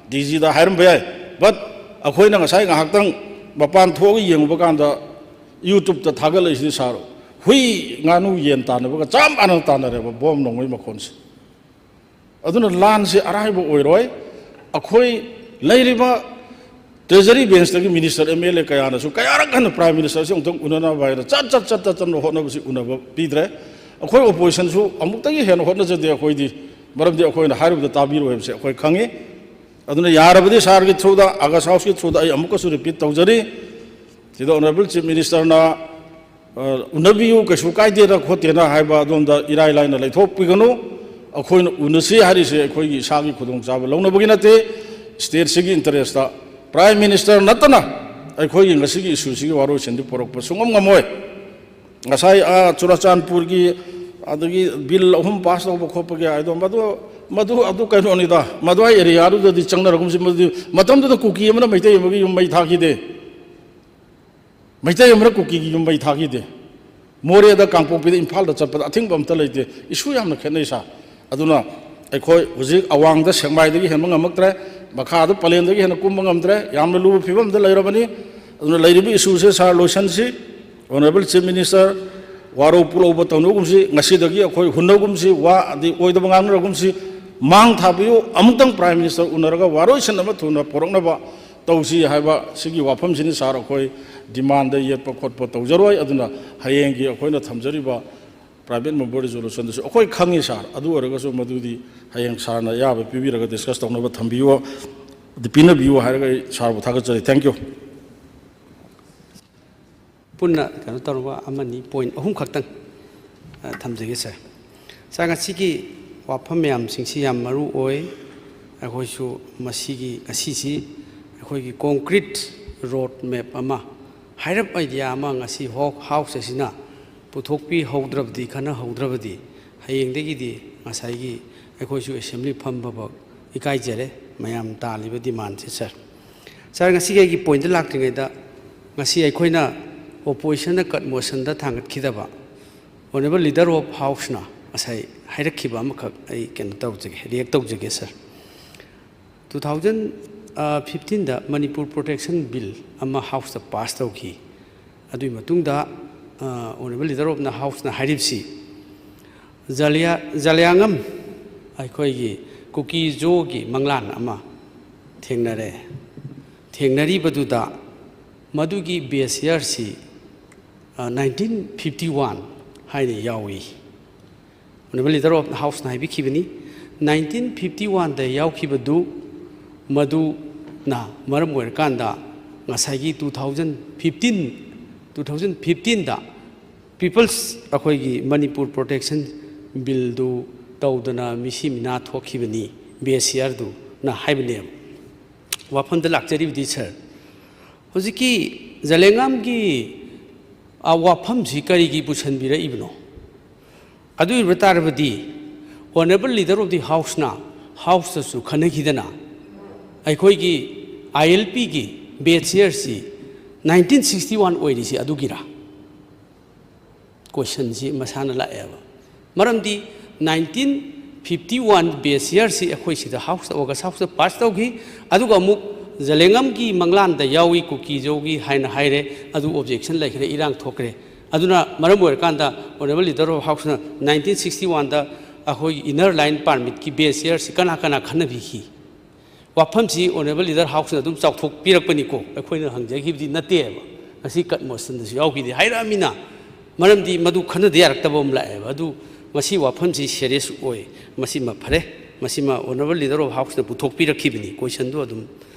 ꯗꯤ ꯖꯤꯗ ꯍꯥꯏꯔꯝꯕ ꯌꯥꯏ꯫ But ꯑꯩꯈꯣꯏꯅ ꯉꯁꯥꯏ ꯉꯥꯏꯍꯥꯛꯇꯪ ꯃꯄꯥꯟ ꯊꯣꯛꯑꯒ ꯌꯦꯡꯉꯨꯕ ꯀꯥꯟꯗ, ꯌꯨꯇ꯭ꯌꯨꯕꯇ ꯊꯥꯒꯠꯂꯛꯏꯁꯤꯗꯤ ꯁꯥꯔ, ꯍꯨꯏ ꯉꯥꯅꯨ ꯌꯦꯟ ꯇꯥꯟꯅꯕꯒ ꯆꯞ ꯃꯥꯟꯅꯅ ꯇꯥꯟꯅꯔꯦꯕ, ꯕꯣꯝ ꯅꯣꯡꯃꯩ ꯃꯈꯣꯟꯁꯦ꯫ ꯑꯗꯨꯅ ꯂꯥꯟꯁꯦ ꯑꯔꯥꯏꯕ ꯑꯣꯏꯔꯣꯏ꯫ ꯑꯩꯈꯣꯏ ꯂꯩꯔꯤꯕ ꯇ꯭ꯔꯦꯖꯔꯤ ꯕꯦꯟꯁꯇꯒꯤ ꯃꯤꯅꯤꯁꯇꯔ, ꯑꯦꯝ ꯑꯦꯜ ꯑꯦ ꯀꯌꯥꯅꯁꯨ ꯀꯌꯥꯔꯛ ꯍꯟꯅ ꯄ꯭ꯔꯥꯏꯝ ꯃꯤꯅꯤꯁꯇꯔꯁꯤ ꯑꯃꯨꯛꯇꯪ ꯎꯅꯅꯕ ꯍꯥꯏꯅ ꯆꯠ, ꯆꯠ, ꯆꯠ, ꯆꯠ, ꯆꯠꯅ ꯍꯣꯠꯅꯕꯁꯤ ꯎꯅꯕ ꯄꯤꯗ꯭ꯔꯦ꯫ ꯑꯩꯈꯣꯏ ꯑꯣꯄꯣꯖꯤꯁꯟꯁꯨ ꯑꯃꯨꯛꯇꯒꯤ ꯍꯦꯟꯅ ꯍꯣꯠꯅꯖꯗꯦ ꯑꯩꯈꯣꯏꯗꯤ, ꯃꯔꯝꯗꯤ ꯑꯩꯈꯣꯏꯅ ꯍꯥꯏꯔꯨꯕꯗ ꯇꯥꯕꯤꯔꯣꯏ ꯍꯥꯏꯕꯁꯦ ꯑꯩꯈꯣꯏ ꯈꯪꯉꯤ꯫ ꯑꯗꯨꯅ ꯌꯥꯔꯕꯗꯤ ꯁꯥꯔꯒꯤ ꯊ꯭ꯔꯨꯗ, ꯑꯥꯒꯁ ꯍꯥꯎꯁꯀꯤ ꯊ꯭ꯔꯨꯗ ꯑꯩ ꯑꯃꯨꯛꯀꯁꯨ ꯔꯤꯄꯤꯠ ꯇꯧꯖꯔꯤ, ꯁꯤꯗ ꯑꯣꯅꯔꯦꯕꯜ ꯆꯤꯐ ꯃꯤꯅꯤꯁꯇꯔꯅ ꯑ, ꯎꯅꯕꯤꯌꯨ, ꯀꯩꯁꯨ ꯀꯥꯏꯗꯦꯅ ꯈꯣꯠꯇꯦꯅ ꯍꯥꯏꯕ ꯑꯗꯣꯝꯗ ꯏꯔꯥꯏ ꯂꯥꯏꯅ ꯂꯩꯊꯣꯛꯄꯤꯒꯅꯨ꯫ ꯑꯩꯈꯣꯏꯅ ꯎꯅꯁꯤ ꯍꯥꯏꯔꯤꯁꯦ ꯑꯩꯈꯣꯏꯒꯤ ꯏꯁꯥꯒꯤ ꯈꯨꯗꯣꯡꯆꯥꯕ ꯂꯧꯅꯕꯒꯤ ꯅꯠꯇꯦ, ꯁ꯭ꯇꯦꯠꯁꯤꯒꯤ ꯏꯟꯇꯔꯦꯁꯇ꯫ ꯄ꯭ꯔꯥꯏꯝ ꯃꯤꯅꯤꯁꯇꯔ ꯅꯠꯇꯅ ꯑꯩꯈꯣꯏꯒꯤ ꯉꯁꯤꯒꯤ ꯏꯁꯨꯁꯤꯒꯤ ꯋꯥꯔꯣꯏꯁꯤꯟꯗꯤ ꯄꯨꯔꯛꯄ ꯁꯨꯡꯉꯝ ꯉꯝꯃꯣꯏ꯫ ꯉꯁꯥꯏ ꯑꯥ ꯆꯨꯔꯆꯥꯟꯄꯨꯔꯒꯤ ꯑꯗꯒꯤ ꯕꯤꯜ ꯑꯍꯨꯝ ꯄꯥꯁ ꯇꯧꯕ ꯈꯣꯠꯄꯒꯤ ꯍꯥꯏꯗꯣ, ꯃꯗꯨ, ꯃꯗꯨ ꯑꯗꯨ ꯀꯩꯅꯣꯅꯤꯗ, ꯃꯗꯨ ꯑꯦꯔꯤꯌꯥꯗꯨꯗꯗꯤ ꯆꯪꯅꯔꯒꯨꯝꯁꯤ꯫ ꯃꯗꯨꯗꯤ ꯃꯇꯝꯗꯨꯗ ꯀꯨꯀꯤ ꯑꯃꯅ ꯃꯩꯇꯩ ꯑꯃꯒꯤ ꯌꯨꯝ ꯃꯩ ꯊꯥꯈꯤꯗꯦ, ꯃꯩꯇꯩ ꯑꯃꯅ ꯀꯨꯀꯤꯒꯤ ꯌꯨꯝ ꯃꯩ ꯊꯥꯈꯤꯗꯦ꯫ ꯃꯣꯔꯦꯗ, ꯀꯥꯡꯄꯣꯛꯄꯤꯗ, ꯏꯝꯐꯥꯜꯗ ꯆꯠꯄꯗ ꯑꯊꯤꯡꯕ ꯑꯝꯇ ꯂꯩꯇꯦ꯫ ꯏꯁꯨ ꯌꯥꯝꯅ ꯈꯦꯠꯅꯩ ꯁꯥꯔ꯫ ꯑꯗꯨꯅ ꯑꯩꯈꯣꯏ ꯍꯧꯖꯤꯛ ꯑꯋꯥꯡꯗ ꯁꯦꯛꯃꯥꯏꯗꯒꯤ ꯍꯦꯟꯕ ꯉꯝꯃꯛꯇ꯭ꯔꯦ, ꯃꯈꯥꯗ ꯄꯂꯦꯟꯗꯒꯤ ꯍꯦꯟꯅ ꯀꯨꯝꯕ ꯉꯝꯗ꯭ꯔꯦ꯫ ꯌꯥꯝꯅ ꯂꯨꯕ ꯐꯤꯕꯝꯗ ꯂꯩꯔꯕꯅꯤ꯫ ꯑꯗꯨꯅ ꯂꯩꯔꯤꯕ ꯏꯁꯨꯁꯦ ꯁꯥꯔ ꯂꯣꯏꯁꯟꯁꯤ꯫ Honourable Chief Minister, ꯋꯥꯔꯧ ꯄꯨꯛꯂꯧꯕ ꯇꯧꯅꯒꯨꯝꯁꯤ꯫ ꯉꯁꯤꯗꯒꯤ ꯑꯩꯈꯣꯏ ꯍꯨꯟꯅꯒꯨꯝꯁꯤ, ꯋꯥꯗꯤ ꯑꯣꯏꯗꯕ ꯉꯥꯡꯅꯔꯒꯨꯝꯁꯤ꯫ ꯃꯥꯡ ꯊꯥꯕꯤꯌꯨ꯫ ꯑꯃꯨꯛꯇꯪ Prime Minister ꯎꯅꯔꯒ ꯋꯥꯔꯣꯏꯁꯤꯟ ꯑꯃ ꯊꯨꯅ ꯄꯨꯔꯛꯅꯕ ꯇꯧꯁꯤ ꯍꯥꯏꯕ ꯁꯤꯒꯤ ꯋꯥꯐꯝꯁꯤꯅꯤ ꯁꯥꯔ꯫ ꯑꯩꯈꯣꯏ demandꯗ ꯌꯦꯠꯄ ꯈꯣꯠꯄ ꯇꯧꯖꯔꯣꯏ꯫ ꯑꯗꯨꯅ ꯍꯌꯦꯡꯒꯤ ꯑꯩꯈꯣꯏꯅ ꯊꯝꯖꯔꯤꯕ private member resolutionꯗꯁꯨ ꯑꯩꯈꯣꯏ ꯈꯪꯉꯤ ꯁꯥꯔ, ꯑꯗꯨ ꯑꯣꯏꯔꯒꯁꯨ ꯃꯗꯨꯗꯤ ꯍꯌꯦꯡ ꯁꯥꯔꯅ ꯑꯌꯥꯕ ꯄꯤꯕꯤꯔꯒ discuss ꯇꯧꯅꯕ ꯊꯝꯕꯤꯌꯨ, ꯄꯤꯅꯕꯤꯌꯨ ꯍꯥꯏꯔꯒ ꯑꯩ ꯁꯥꯔꯕꯨ ꯊꯥꯒꯠꯆꯔꯤ꯫ Thank you꯫ ꯄꯨꯟꯅ ꯀꯩꯅꯣ ꯇꯧꯔꯒ ꯑꯃꯅꯤ, point ꯑꯍꯨꯝ ꯈꯛꯇꯪ, ꯑ, ꯊꯝꯖꯒꯦ ꯁꯥꯔ꯫ ꯁꯥꯔ, ꯉꯁꯤꯒꯤ ꯋꯥꯐꯝ ꯃꯌꯥꯝꯁꯤꯡꯁꯤ ꯌꯥꯝ ꯃꯔꯨ ꯑꯣꯏ꯫ ꯑꯩꯈꯣꯏꯁꯨ ꯃꯁꯤꯒꯤ, ꯉꯁꯤꯁꯤ ꯑꯩꯈꯣꯏꯒꯤ concrete road map ꯑꯃ, ꯍꯥꯏꯔꯞ idea ꯑꯃ ꯉꯁꯤ ꯍꯣ-, House ꯑꯁꯤꯅ ꯄꯨꯊꯣꯛꯄꯤꯍꯧꯗ꯭ꯔꯕꯗꯤ, ꯈꯟꯅꯍꯧꯗ꯭ꯔꯕꯗꯤ ꯍꯌꯦꯡꯗꯒꯤꯗꯤ ꯉꯁꯥꯏꯒꯤ ꯑꯩꯈꯣꯏꯁꯨ Assembly ꯐꯝꯕꯐꯥꯎ ꯏꯀꯥꯏꯖꯔꯦ, ꯃꯌꯥꯝ ꯇꯥꯜꯂꯤꯕ demandꯁꯦ ꯁꯥꯔ꯫ ꯁꯥꯔ, ꯉꯁꯤꯒꯤ ꯑꯩꯒꯤ pointꯇ ꯂꯥꯛꯇ꯭ꯔꯤꯉꯩꯗ, ꯉꯁꯤ ꯑꯩꯈꯣꯏꯅ oppositionꯅ cut motionꯗ ꯊꯥꯡꯒꯠꯈꯤꯗꯕ Honourable Leader of Houseꯅ ꯉꯁꯥꯏ ꯍꯥꯏꯔꯛꯈꯤꯕ ꯑꯃꯈꯛ ꯑꯩ ꯀꯩꯅꯣ ꯇꯧꯖꯒꯦ, react ꯇꯧꯖꯒꯦ ꯁꯥꯔ꯫ Two thousand fifteenꯗ Manipur Protection Bill ꯑꯃ Houseꯇ pass ꯇꯧꯈꯤ꯫ ꯑꯗꯨꯒꯤ ꯃꯇꯨꯡꯗ, ꯑ, Honourable Leader of the Houseꯅ ꯍꯥꯏꯔꯤꯕꯁꯤ, ꯖꯥꯂꯤꯌꯥ-, ꯖꯥꯂꯤꯌꯥꯡꯉꯝ ꯑꯩꯈꯣꯏꯒꯤ ꯀꯨꯀꯤ ꯖꯣꯒꯤ ꯃꯪꯂꯥꯟ ꯑꯃ ꯊꯦꯡꯅꯔꯦ꯫ ꯊꯦꯡꯅꯔꯤꯕꯗꯨꯗ ꯃꯗꯨꯒꯤ base yearꯁꯤ, ꯑ, nineteen fifty one ꯍꯥꯏꯅ ꯌꯥꯎꯏ꯫ Honourable Leader of the Houseꯅ ꯍꯥꯏꯕꯤꯈꯤꯕꯅꯤ, nineteen fifty oneꯗ ꯌꯥꯎꯈꯤꯕꯗꯨ, ꯃꯗꯨꯅ ꯃꯔꯝ ꯑꯣꯏꯔꯀꯥꯟꯗ ꯉꯁꯥꯏꯒꯤ two thousand fifteen, two thousand fifteenꯗ People's, ꯑꯩꯈꯣꯏꯒꯤ Manipur Protection Billꯗꯨ ꯇꯧꯗꯅ ꯃꯤꯁꯤ ꯃꯤꯅꯥ ꯊꯣꯛꯈꯤꯕꯅꯤ, base yearꯗꯨꯅ ꯍꯥꯏꯕꯅꯦꯕ꯫ ꯋꯥꯐꯝꯗ ꯂꯥꯛꯆꯔꯤꯕꯗꯤ ꯁꯥꯔ, ꯍꯧꯖꯤꯛꯀꯤ ꯖꯥꯂꯤꯌꯥꯡꯉꯝꯒꯤ ꯋꯥꯐꯝꯁꯤ ꯀꯔꯤꯒꯤ ꯄꯨꯁꯤꯟꯕꯤꯔꯛꯏꯕꯅꯣ? ꯑꯗꯨ ꯑꯣꯏꯕ ꯇꯥꯔꯕꯗꯤ, Honourable Leader of the Houseꯅ Houseꯇꯁꯨ ꯈꯟꯅꯈꯤꯗꯅ, ꯑꯩꯈꯣꯏꯒꯤ ILPꯒꯤ batch yearꯁꯤ nineteen sixty one ꯑꯣꯏꯔꯤꯁꯤ ꯑꯗꯨꯒꯤꯔꯥ? Questionꯁꯤ ꯃꯁꯥꯅ ꯂꯥꯛꯑꯦꯕ꯫ ꯃꯔꯝꯗꯤ nineteen fifty one batch yearꯁꯤ ꯑꯩꯈꯣꯏ ꯁꯤꯗ Houseꯇ, August Houseꯇ pass ꯇꯧꯈꯤ꯫ ꯑꯗꯨꯒ ꯑꯃꯨꯛ ꯖꯦꯂꯦꯡꯉꯝꯒꯤ ꯃꯪꯂꯥꯟꯗ ꯌꯥꯎꯏ, ꯀꯨꯀꯤꯖꯧꯒꯤ ꯍꯥꯏꯅ ꯍꯥꯏꯔꯦ, ꯑꯗꯨ objection ꯂꯩꯈ꯭ꯔꯦ, ꯏꯔꯥꯡ ꯊꯣꯛꯈ꯭ꯔꯦ꯫ ꯑꯗꯨꯅ ꯃꯔꯝ ꯑꯣꯏꯔꯀꯥꯟꯗ Honourable Leader of Houseꯅ nineteen sixty oneꯗ ꯑꯩꯈꯣꯏꯒꯤ Inner Line Permitꯀꯤ batch yearꯁꯤ ꯀꯅꯥ ꯀꯅꯥ ꯈꯟꯅꯕꯤꯈꯤ? ꯋꯥꯐꯝꯁꯤ Honourable Leader Houseꯅ ꯑꯗꯨꯝ ꯆꯥꯎꯊꯣꯛꯄꯤꯔꯛꯄꯅꯤꯀꯣ, ꯑꯩꯈꯣꯏꯅ ꯍꯪꯖꯈꯤꯕꯗꯤ ꯅꯠꯇꯦꯕ꯫ ꯉꯁꯤ cut motionꯗꯁꯨ ꯌꯥꯎꯈꯤꯗꯦ ꯍꯥꯏꯔꯛꯑꯃꯤꯅ, ꯃꯔꯝꯗꯤ ꯃꯗꯨ ꯈꯟꯅꯗ ꯌꯥꯔꯛꯇꯕ ꯑꯃ ꯂꯥꯛꯑꯦꯕ꯫ ꯑꯗꯨ ꯃꯁꯤ ꯋꯥꯐꯝꯁꯤ serious ꯑꯣꯏ, ꯃꯁꯤꯃ ꯐꯔꯦ, ꯃꯁꯤꯃ Honourable Leader of Houseꯅ ꯄꯨꯊꯣꯛꯄꯤꯔꯛꯈꯤꯕꯅꯤ꯫ Questionꯗꯨ ꯑꯗꯨꯝ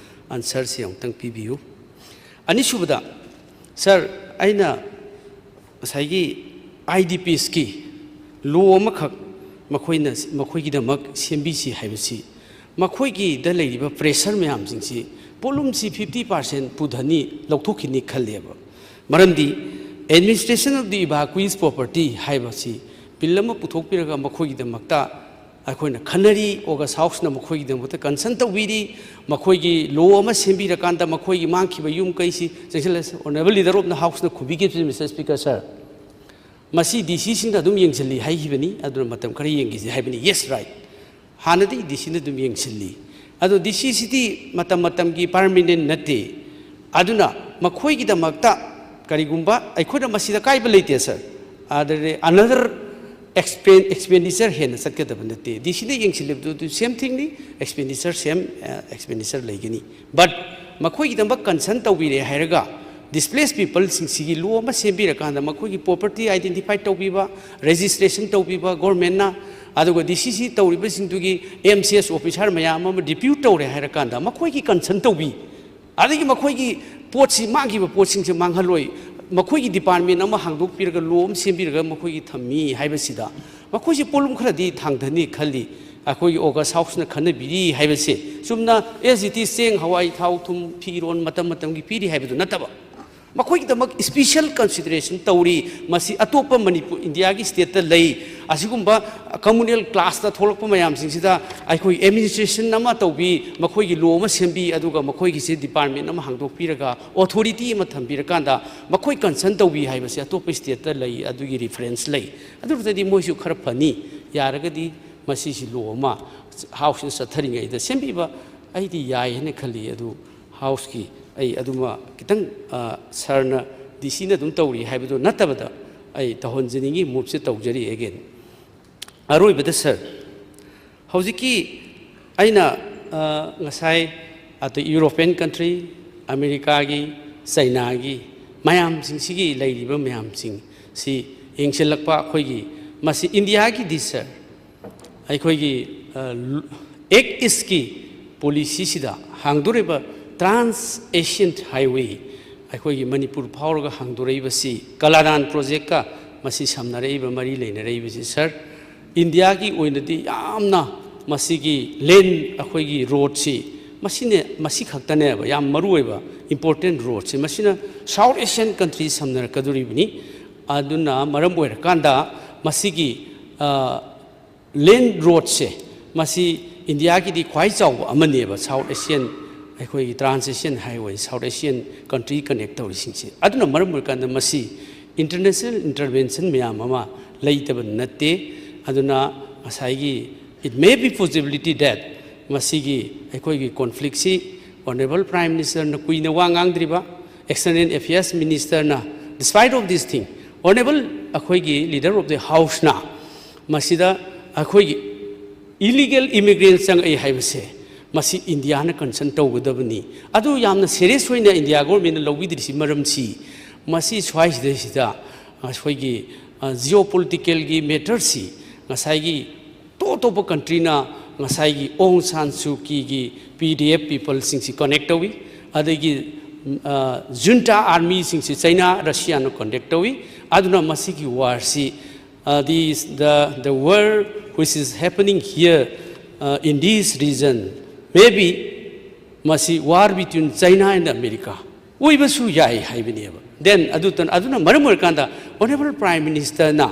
answerꯁꯤ ꯑꯃꯨꯛꯇꯪ ꯄꯤꯕꯤꯌꯨ꯫ ꯑꯅꯤꯁꯨꯕꯗ, Sir, ꯑꯩꯅ ꯉꯁꯥꯏꯒꯤ IDPsꯀꯤ law ꯑꯃꯈꯛ ꯃꯈꯣꯏꯅ, ꯃꯈꯣꯏꯒꯤꯗꯃꯛ ꯁꯦꯝꯕꯤꯁꯤ ꯍꯥꯏꯕꯁꯤ, ꯃꯈꯣꯏꯒꯤꯗ ꯂꯩꯔꯤꯕ pressure ꯃꯌꯥꯝꯁꯤꯡꯁꯤ, ꯄꯣꯠꯂꯨꯝꯁꯤ fifty percent ꯄꯨꯊꯅꯤ, ꯂꯧꯊꯣꯛꯈꯤꯅꯤ ꯈꯜꯂꯦꯕ꯫ ꯃꯔꯝꯗꯤ Administration of the Evacuees Property ꯍꯥꯏꯕꯁꯤ bill ꯑꯃ ꯄꯨꯊꯣꯛꯄꯤꯔꯒ ꯃꯈꯣꯏꯒꯤꯗꯃꯛꯇ ꯑꯩꯈꯣꯏꯅ ꯈꯟꯅꯔꯤ, August Houseꯅ ꯃꯈꯣꯏꯒꯤꯗꯃꯛꯇ concern ꯇꯧꯕꯤꯔꯤ, ꯃꯈꯣꯏꯒꯤ law ꯑꯃ ꯁꯦꯝꯕꯤꯔꯀꯥꯟꯗ ꯃꯈꯣꯏꯒꯤ ꯃꯥꯡꯈꯤꯕ ꯌꯨꯝ ꯀꯩꯁꯤ ꯆꯪꯁꯤꯜꯂꯁꯤ꯫ Honourable Leader of the Houseꯅ ꯈꯨꯕꯤꯒꯤꯕꯁꯤ, Mister Speaker, Sir, ꯃꯁꯤ DCꯁꯤꯡꯅ ꯑꯗꯨꯝ ꯌꯦꯡꯁꯤꯜꯂꯤ ꯍꯥꯏꯈꯤꯕꯅꯤ, ꯑꯗꯨꯅ ꯃꯇꯝ ꯈꯔ ꯌꯦꯡꯈꯤꯁꯤ ꯍꯥꯏꯕꯅꯤ꯫ Yes, right. ꯍꯥꯟꯅꯗꯤ DCꯅ ꯑꯗꯨꯝ ꯌꯦꯡꯁꯤꯜꯂꯤ꯫ ꯑꯗꯣ DCꯁꯤꯗꯤ ꯃꯇꯝ ꯃꯇꯝꯒꯤ permanent ꯅꯠꯇꯦ꯫ ꯑꯗꯨꯅ ꯃꯈꯣꯏꯒꯤꯗꯃꯛꯇ ꯀꯔꯤꯒꯨꯝꯕ ꯑꯩꯈꯣꯏꯅ ꯃꯁꯤꯗ ꯀꯥꯏꯕ ꯂꯩꯇꯦ, Sir꯫ ꯑꯗꯨꯗꯤ another expen-, expenditure ꯍꯦꯟꯅ ꯆꯠꯀꯗꯕ ꯅꯠꯇꯦ꯫ DCꯅ ꯌꯦꯡꯁꯤꯜꯂꯤꯕꯗꯨ ꯑꯗꯨ same thingꯅꯤ, expenditure same, ꯑ, expenditure ꯂꯩꯒꯅꯤ꯫ But ꯃꯈꯣꯏꯒꯤꯗꯃꯛ concern ꯇꯧꯕꯤꯔꯦ ꯍꯥꯏꯔꯒ displaced peopleꯁꯤꯡꯁꯤꯒꯤ law ꯑꯃ ꯁꯦꯝꯕꯤꯔꯀꯥꯟꯗ ꯃꯈꯣꯏꯒꯤ property identify ꯇꯧꯕꯤꯕ, registration ꯇꯧꯕꯤꯕ governmentꯅ, ꯑꯗꯨꯒ DCꯁꯤ ꯇꯧꯔꯤꯕꯁꯤꯡꯗꯨꯒꯤ MCS officer ꯃꯌꯥꯝ ꯑꯃ depute ꯇꯧꯔꯦ ꯍꯥꯏꯔꯀꯥꯟꯗ ꯃꯈꯣꯏꯒꯤ concern ꯇꯧꯕꯤ, ꯑꯗꯒꯤ ꯃꯈꯣꯏꯒꯤ ꯄꯣꯠꯁꯤ, ꯃꯥꯡꯈꯤꯕ ꯄꯣꯠꯁꯤꯡꯁꯦ ꯃꯥꯡꯍꯜꯂꯣꯏ, ꯃꯈꯣꯏꯒꯤ department ꯑꯃ ꯍꯥꯡꯗꯣꯛꯄꯤꯔꯒ law ꯑꯃ ꯁꯦꯝꯕꯤꯔꯒ ꯃꯈꯣꯏꯒꯤ ꯊꯝꯃꯤ ꯍꯥꯏꯕꯁꯤꯗ ꯃꯈꯣꯏꯁꯤ ꯄꯣꯠꯂꯨꯝ ꯈꯔꯗꯤ ꯊꯥꯡꯊꯅꯤ ꯈꯜꯂꯤ꯫ ꯑꯩꯈꯣꯏꯒꯤ August Houseꯅ ꯈꯟꯅꯕꯤꯔꯤ ꯍꯥꯏꯕꯁꯦ ꯆꯨꯝꯅ as it is ꯆꯦꯡ, ꯍꯋꯥꯏ, ꯊꯥꯎ, ꯊꯨꯝ, ꯐꯤꯔꯣꯟ ꯃꯇꯝ ꯃꯇꯝꯒꯤ ꯄꯤꯔꯤ ꯍꯥꯏꯕꯗꯨ ꯅꯠꯇꯕ, ꯃꯈꯣꯏꯒꯤꯗꯃꯛ special consideration ꯇꯧꯔꯤ꯫ ꯃꯁꯤ ꯑꯇꯣꯞꯄ ꯃꯅꯤꯄꯨꯔ, ꯏꯟꯗꯤꯌꯥꯒꯤ stateꯇ ꯂꯩ꯫ ꯑꯁꯤꯒꯨꯝꯕ communal classꯇ ꯊꯣꯛꯂꯛꯄ ꯃꯌꯥꯝꯁꯤꯡꯁꯤꯗ ꯑꯩꯈꯣꯏ administration ꯑꯃ ꯇꯧꯕꯤ, ꯃꯈꯣꯏꯒꯤ law ꯑꯃ ꯁꯦꯝꯕꯤ, ꯑꯗꯨꯒ ꯃꯈꯣꯏꯒꯤꯁꯦ department ꯑꯃ ꯍꯥꯡꯗꯣꯛꯄꯤꯔꯒ authority ꯑꯃ ꯊꯝꯕꯤꯔꯀꯥꯟꯗ ꯃꯈꯣꯏ concern ꯇꯧꯕꯤ ꯍꯥꯏꯕꯁꯦ ꯑꯇꯣꯞꯄ stateꯇ ꯂꯩ, ꯑꯗꯨꯒꯤ reference ꯂꯩ꯫ ꯑꯗꯨ ꯑꯣꯏꯔꯒꯗꯤ ꯃꯣꯏꯁꯨ ꯈꯔ ꯐꯅꯤ꯫ ꯌꯥꯔꯒꯗꯤ ꯃꯁꯤꯁꯤ law ꯑꯃ Houseꯅ ꯆꯠꯊꯔꯤꯉꯩꯗ ꯁꯦꯝꯕꯤꯕ ꯑꯩꯗꯤ ꯌꯥꯏ ꯍꯥꯏꯅ ꯈꯜꯂꯤ꯫ ꯑꯗꯨ Houseꯀꯤ ꯑꯩ ꯑꯗꯨꯃ ꯈꯤꯇꯪ, ꯑ, sirꯅ, DCꯅ ꯑꯗꯨꯝ ꯇꯧꯔꯤ ꯍꯥꯏꯕꯗꯨ ꯅꯠꯇꯕꯗ ꯑꯩ ꯇꯧꯍꯟꯖꯅꯤꯡꯉꯤ, moveꯁꯦ ꯇꯧꯖꯔꯤ again꯫ ꯑꯔꯣꯏꯕꯗ sir, ꯍꯧꯖꯤꯛꯀꯤ ꯑꯩꯅ, ꯑ, ꯉꯁꯥꯏ ꯑꯇꯩ European country, ꯑꯃꯦꯔꯤꯀꯥꯒꯤ, ꯆꯩꯅꯥꯒꯤ ꯃꯌꯥꯝꯁꯤꯡꯁꯤꯒꯤ ꯂꯩꯔꯤꯕ ꯃꯌꯥꯝꯁꯤꯡ ꯁꯤ ꯌꯦꯡꯁꯤꯜꯂꯛꯄ ꯑꯩꯈꯣꯏꯒꯤ ꯃꯁꯤ ꯏꯟꯗꯤꯌꯥꯒꯤꯗꯤ sir, ꯑꯩꯈꯣꯏꯒꯤ, ꯑ, Act Eastꯀꯤ policyꯁꯤꯗ ꯍꯥꯡꯗꯣꯔꯤꯕ Trans Asian Highway, ꯑꯩꯈꯣꯏꯒꯤ ꯃꯅꯤꯄꯨꯔ ꯐꯥꯎꯔꯒ ꯍꯥꯡꯗꯣꯔꯛꯏꯕꯁꯤ ꯀꯂꯥꯅꯥꯟ projectꯀ ꯃꯁꯤ ꯁꯝꯅꯔꯛꯏꯕ, ꯃꯔꯤ ꯂꯩꯅꯔꯛꯏꯕꯁꯤ sir, ꯏꯟꯗꯤꯌꯥꯒꯤ ꯑꯣꯏꯅꯗꯤ ꯌꯥꯝꯅ ꯃꯁꯤꯒꯤ land, ꯑꯩꯈꯣꯏꯒꯤ roadꯁꯤ ꯃꯁꯤꯅ, ꯃꯁꯤ ꯈꯛꯇꯅꯦꯕ ꯌꯥꯝ ꯃꯔꯨ ꯑꯣꯏꯕ important roadꯁꯤ꯫ ꯃꯁꯤꯅ South Asian country ꯁꯝꯅꯔꯛꯀꯗꯧꯔꯤꯕꯅꯤ꯫ ꯑꯗꯨꯅ ꯃꯔꯝ ꯑꯣꯏꯔꯀꯥꯟꯗ ꯃꯁꯤꯒꯤ, ꯑ, land roadꯁꯦ ꯃꯁꯤ ꯏꯟꯗꯤꯌꯥꯒꯤꯗꯤ ꯈ꯭ꯋꯥꯏ ꯆꯥꯎꯕ ꯑꯃꯅꯦꯕ, South Asian, ꯑꯩꯈꯣꯏꯒꯤ Trans Asian Highway, South Asian country connect ꯇꯧꯔꯤꯁꯤꯡꯁꯦ꯫ ꯑꯗꯨꯅ ꯃꯔꯝ ꯑꯣꯏꯔꯀꯥꯟꯗ ꯃꯁꯤ international intervention ꯃꯌꯥꯝ ꯑꯃ ꯂꯩꯇꯕ ꯅꯠꯇꯦ꯫ ꯑꯗꯨꯅ ꯉꯁꯥꯏꯒꯤ it may be possibility that ꯃꯁꯤꯒꯤ ꯑꯩꯈꯣꯏꯒꯤ conflictꯁꯤ Honourable Prime Ministerꯅ ꯀꯨꯏꯅ ꯋꯥ ꯉꯥꯡꯗ꯭ꯔꯤꯕ, External Affairs Ministerꯅ, despite of this thing, Honourable ꯑꯩꯈꯣꯏꯒꯤ Leader of the Houseꯅ ꯃꯁꯤꯗ ꯑꯩꯈꯣꯏꯒꯤ illegal immigrant ꯆꯪꯉꯛꯏ ꯍꯥꯏꯕꯁꯦ ꯃꯁꯤ ꯏꯟꯗꯤꯌꯥꯅ concern ꯇꯧꯒꯗꯕꯅꯤ꯫ ꯑꯗꯨ ꯌꯥꯝꯅ serious ꯑꯣꯏꯅ ꯏꯟꯗꯤꯌꯥ governmentꯅ ꯂꯧꯕꯤꯗ꯭ꯔꯤꯁꯤ ꯃꯔꯝꯁꯤ ꯃꯁꯤ ꯁ꯭ꯋꯥꯏꯁꯤꯗꯩꯁꯤꯗ ꯑꯩꯈꯣꯏꯒꯤ, ꯑ, geopoliticalꯒꯤ matterꯁꯤ ꯉꯁꯥꯏꯒꯤ ꯑꯇꯣꯞ ꯑꯇꯣꯞꯄ countryꯅ ꯉꯁꯥꯏꯒꯤ ꯑꯣꯡ ꯁꯥꯟ ꯁꯨ ꯀꯤꯒꯤ PDF peopleꯁꯤꯡꯁꯤ connect ꯇꯧꯏ, ꯑꯗꯒꯤ, ꯑ, junta armyꯁꯤꯡꯁꯤ China, Russiaꯅ connect ꯇꯧꯏ꯫ ꯑꯗꯨꯅ ꯃꯁꯤꯒꯤ warꯁꯤ, uh, these, the, the war which is happening here, uh, in this region, maybe ꯃꯁꯤ war between China and America ꯑꯣꯏꯕꯁꯨ ꯌꯥꯏ ꯍꯥꯏꯕꯅꯦꯕ꯫ Then ꯑꯗꯨꯇ ꯑꯗꯨꯅ ꯃꯔꯝ ꯑꯣꯏꯔꯀꯥꯟꯗ Honourable Prime Ministerꯅ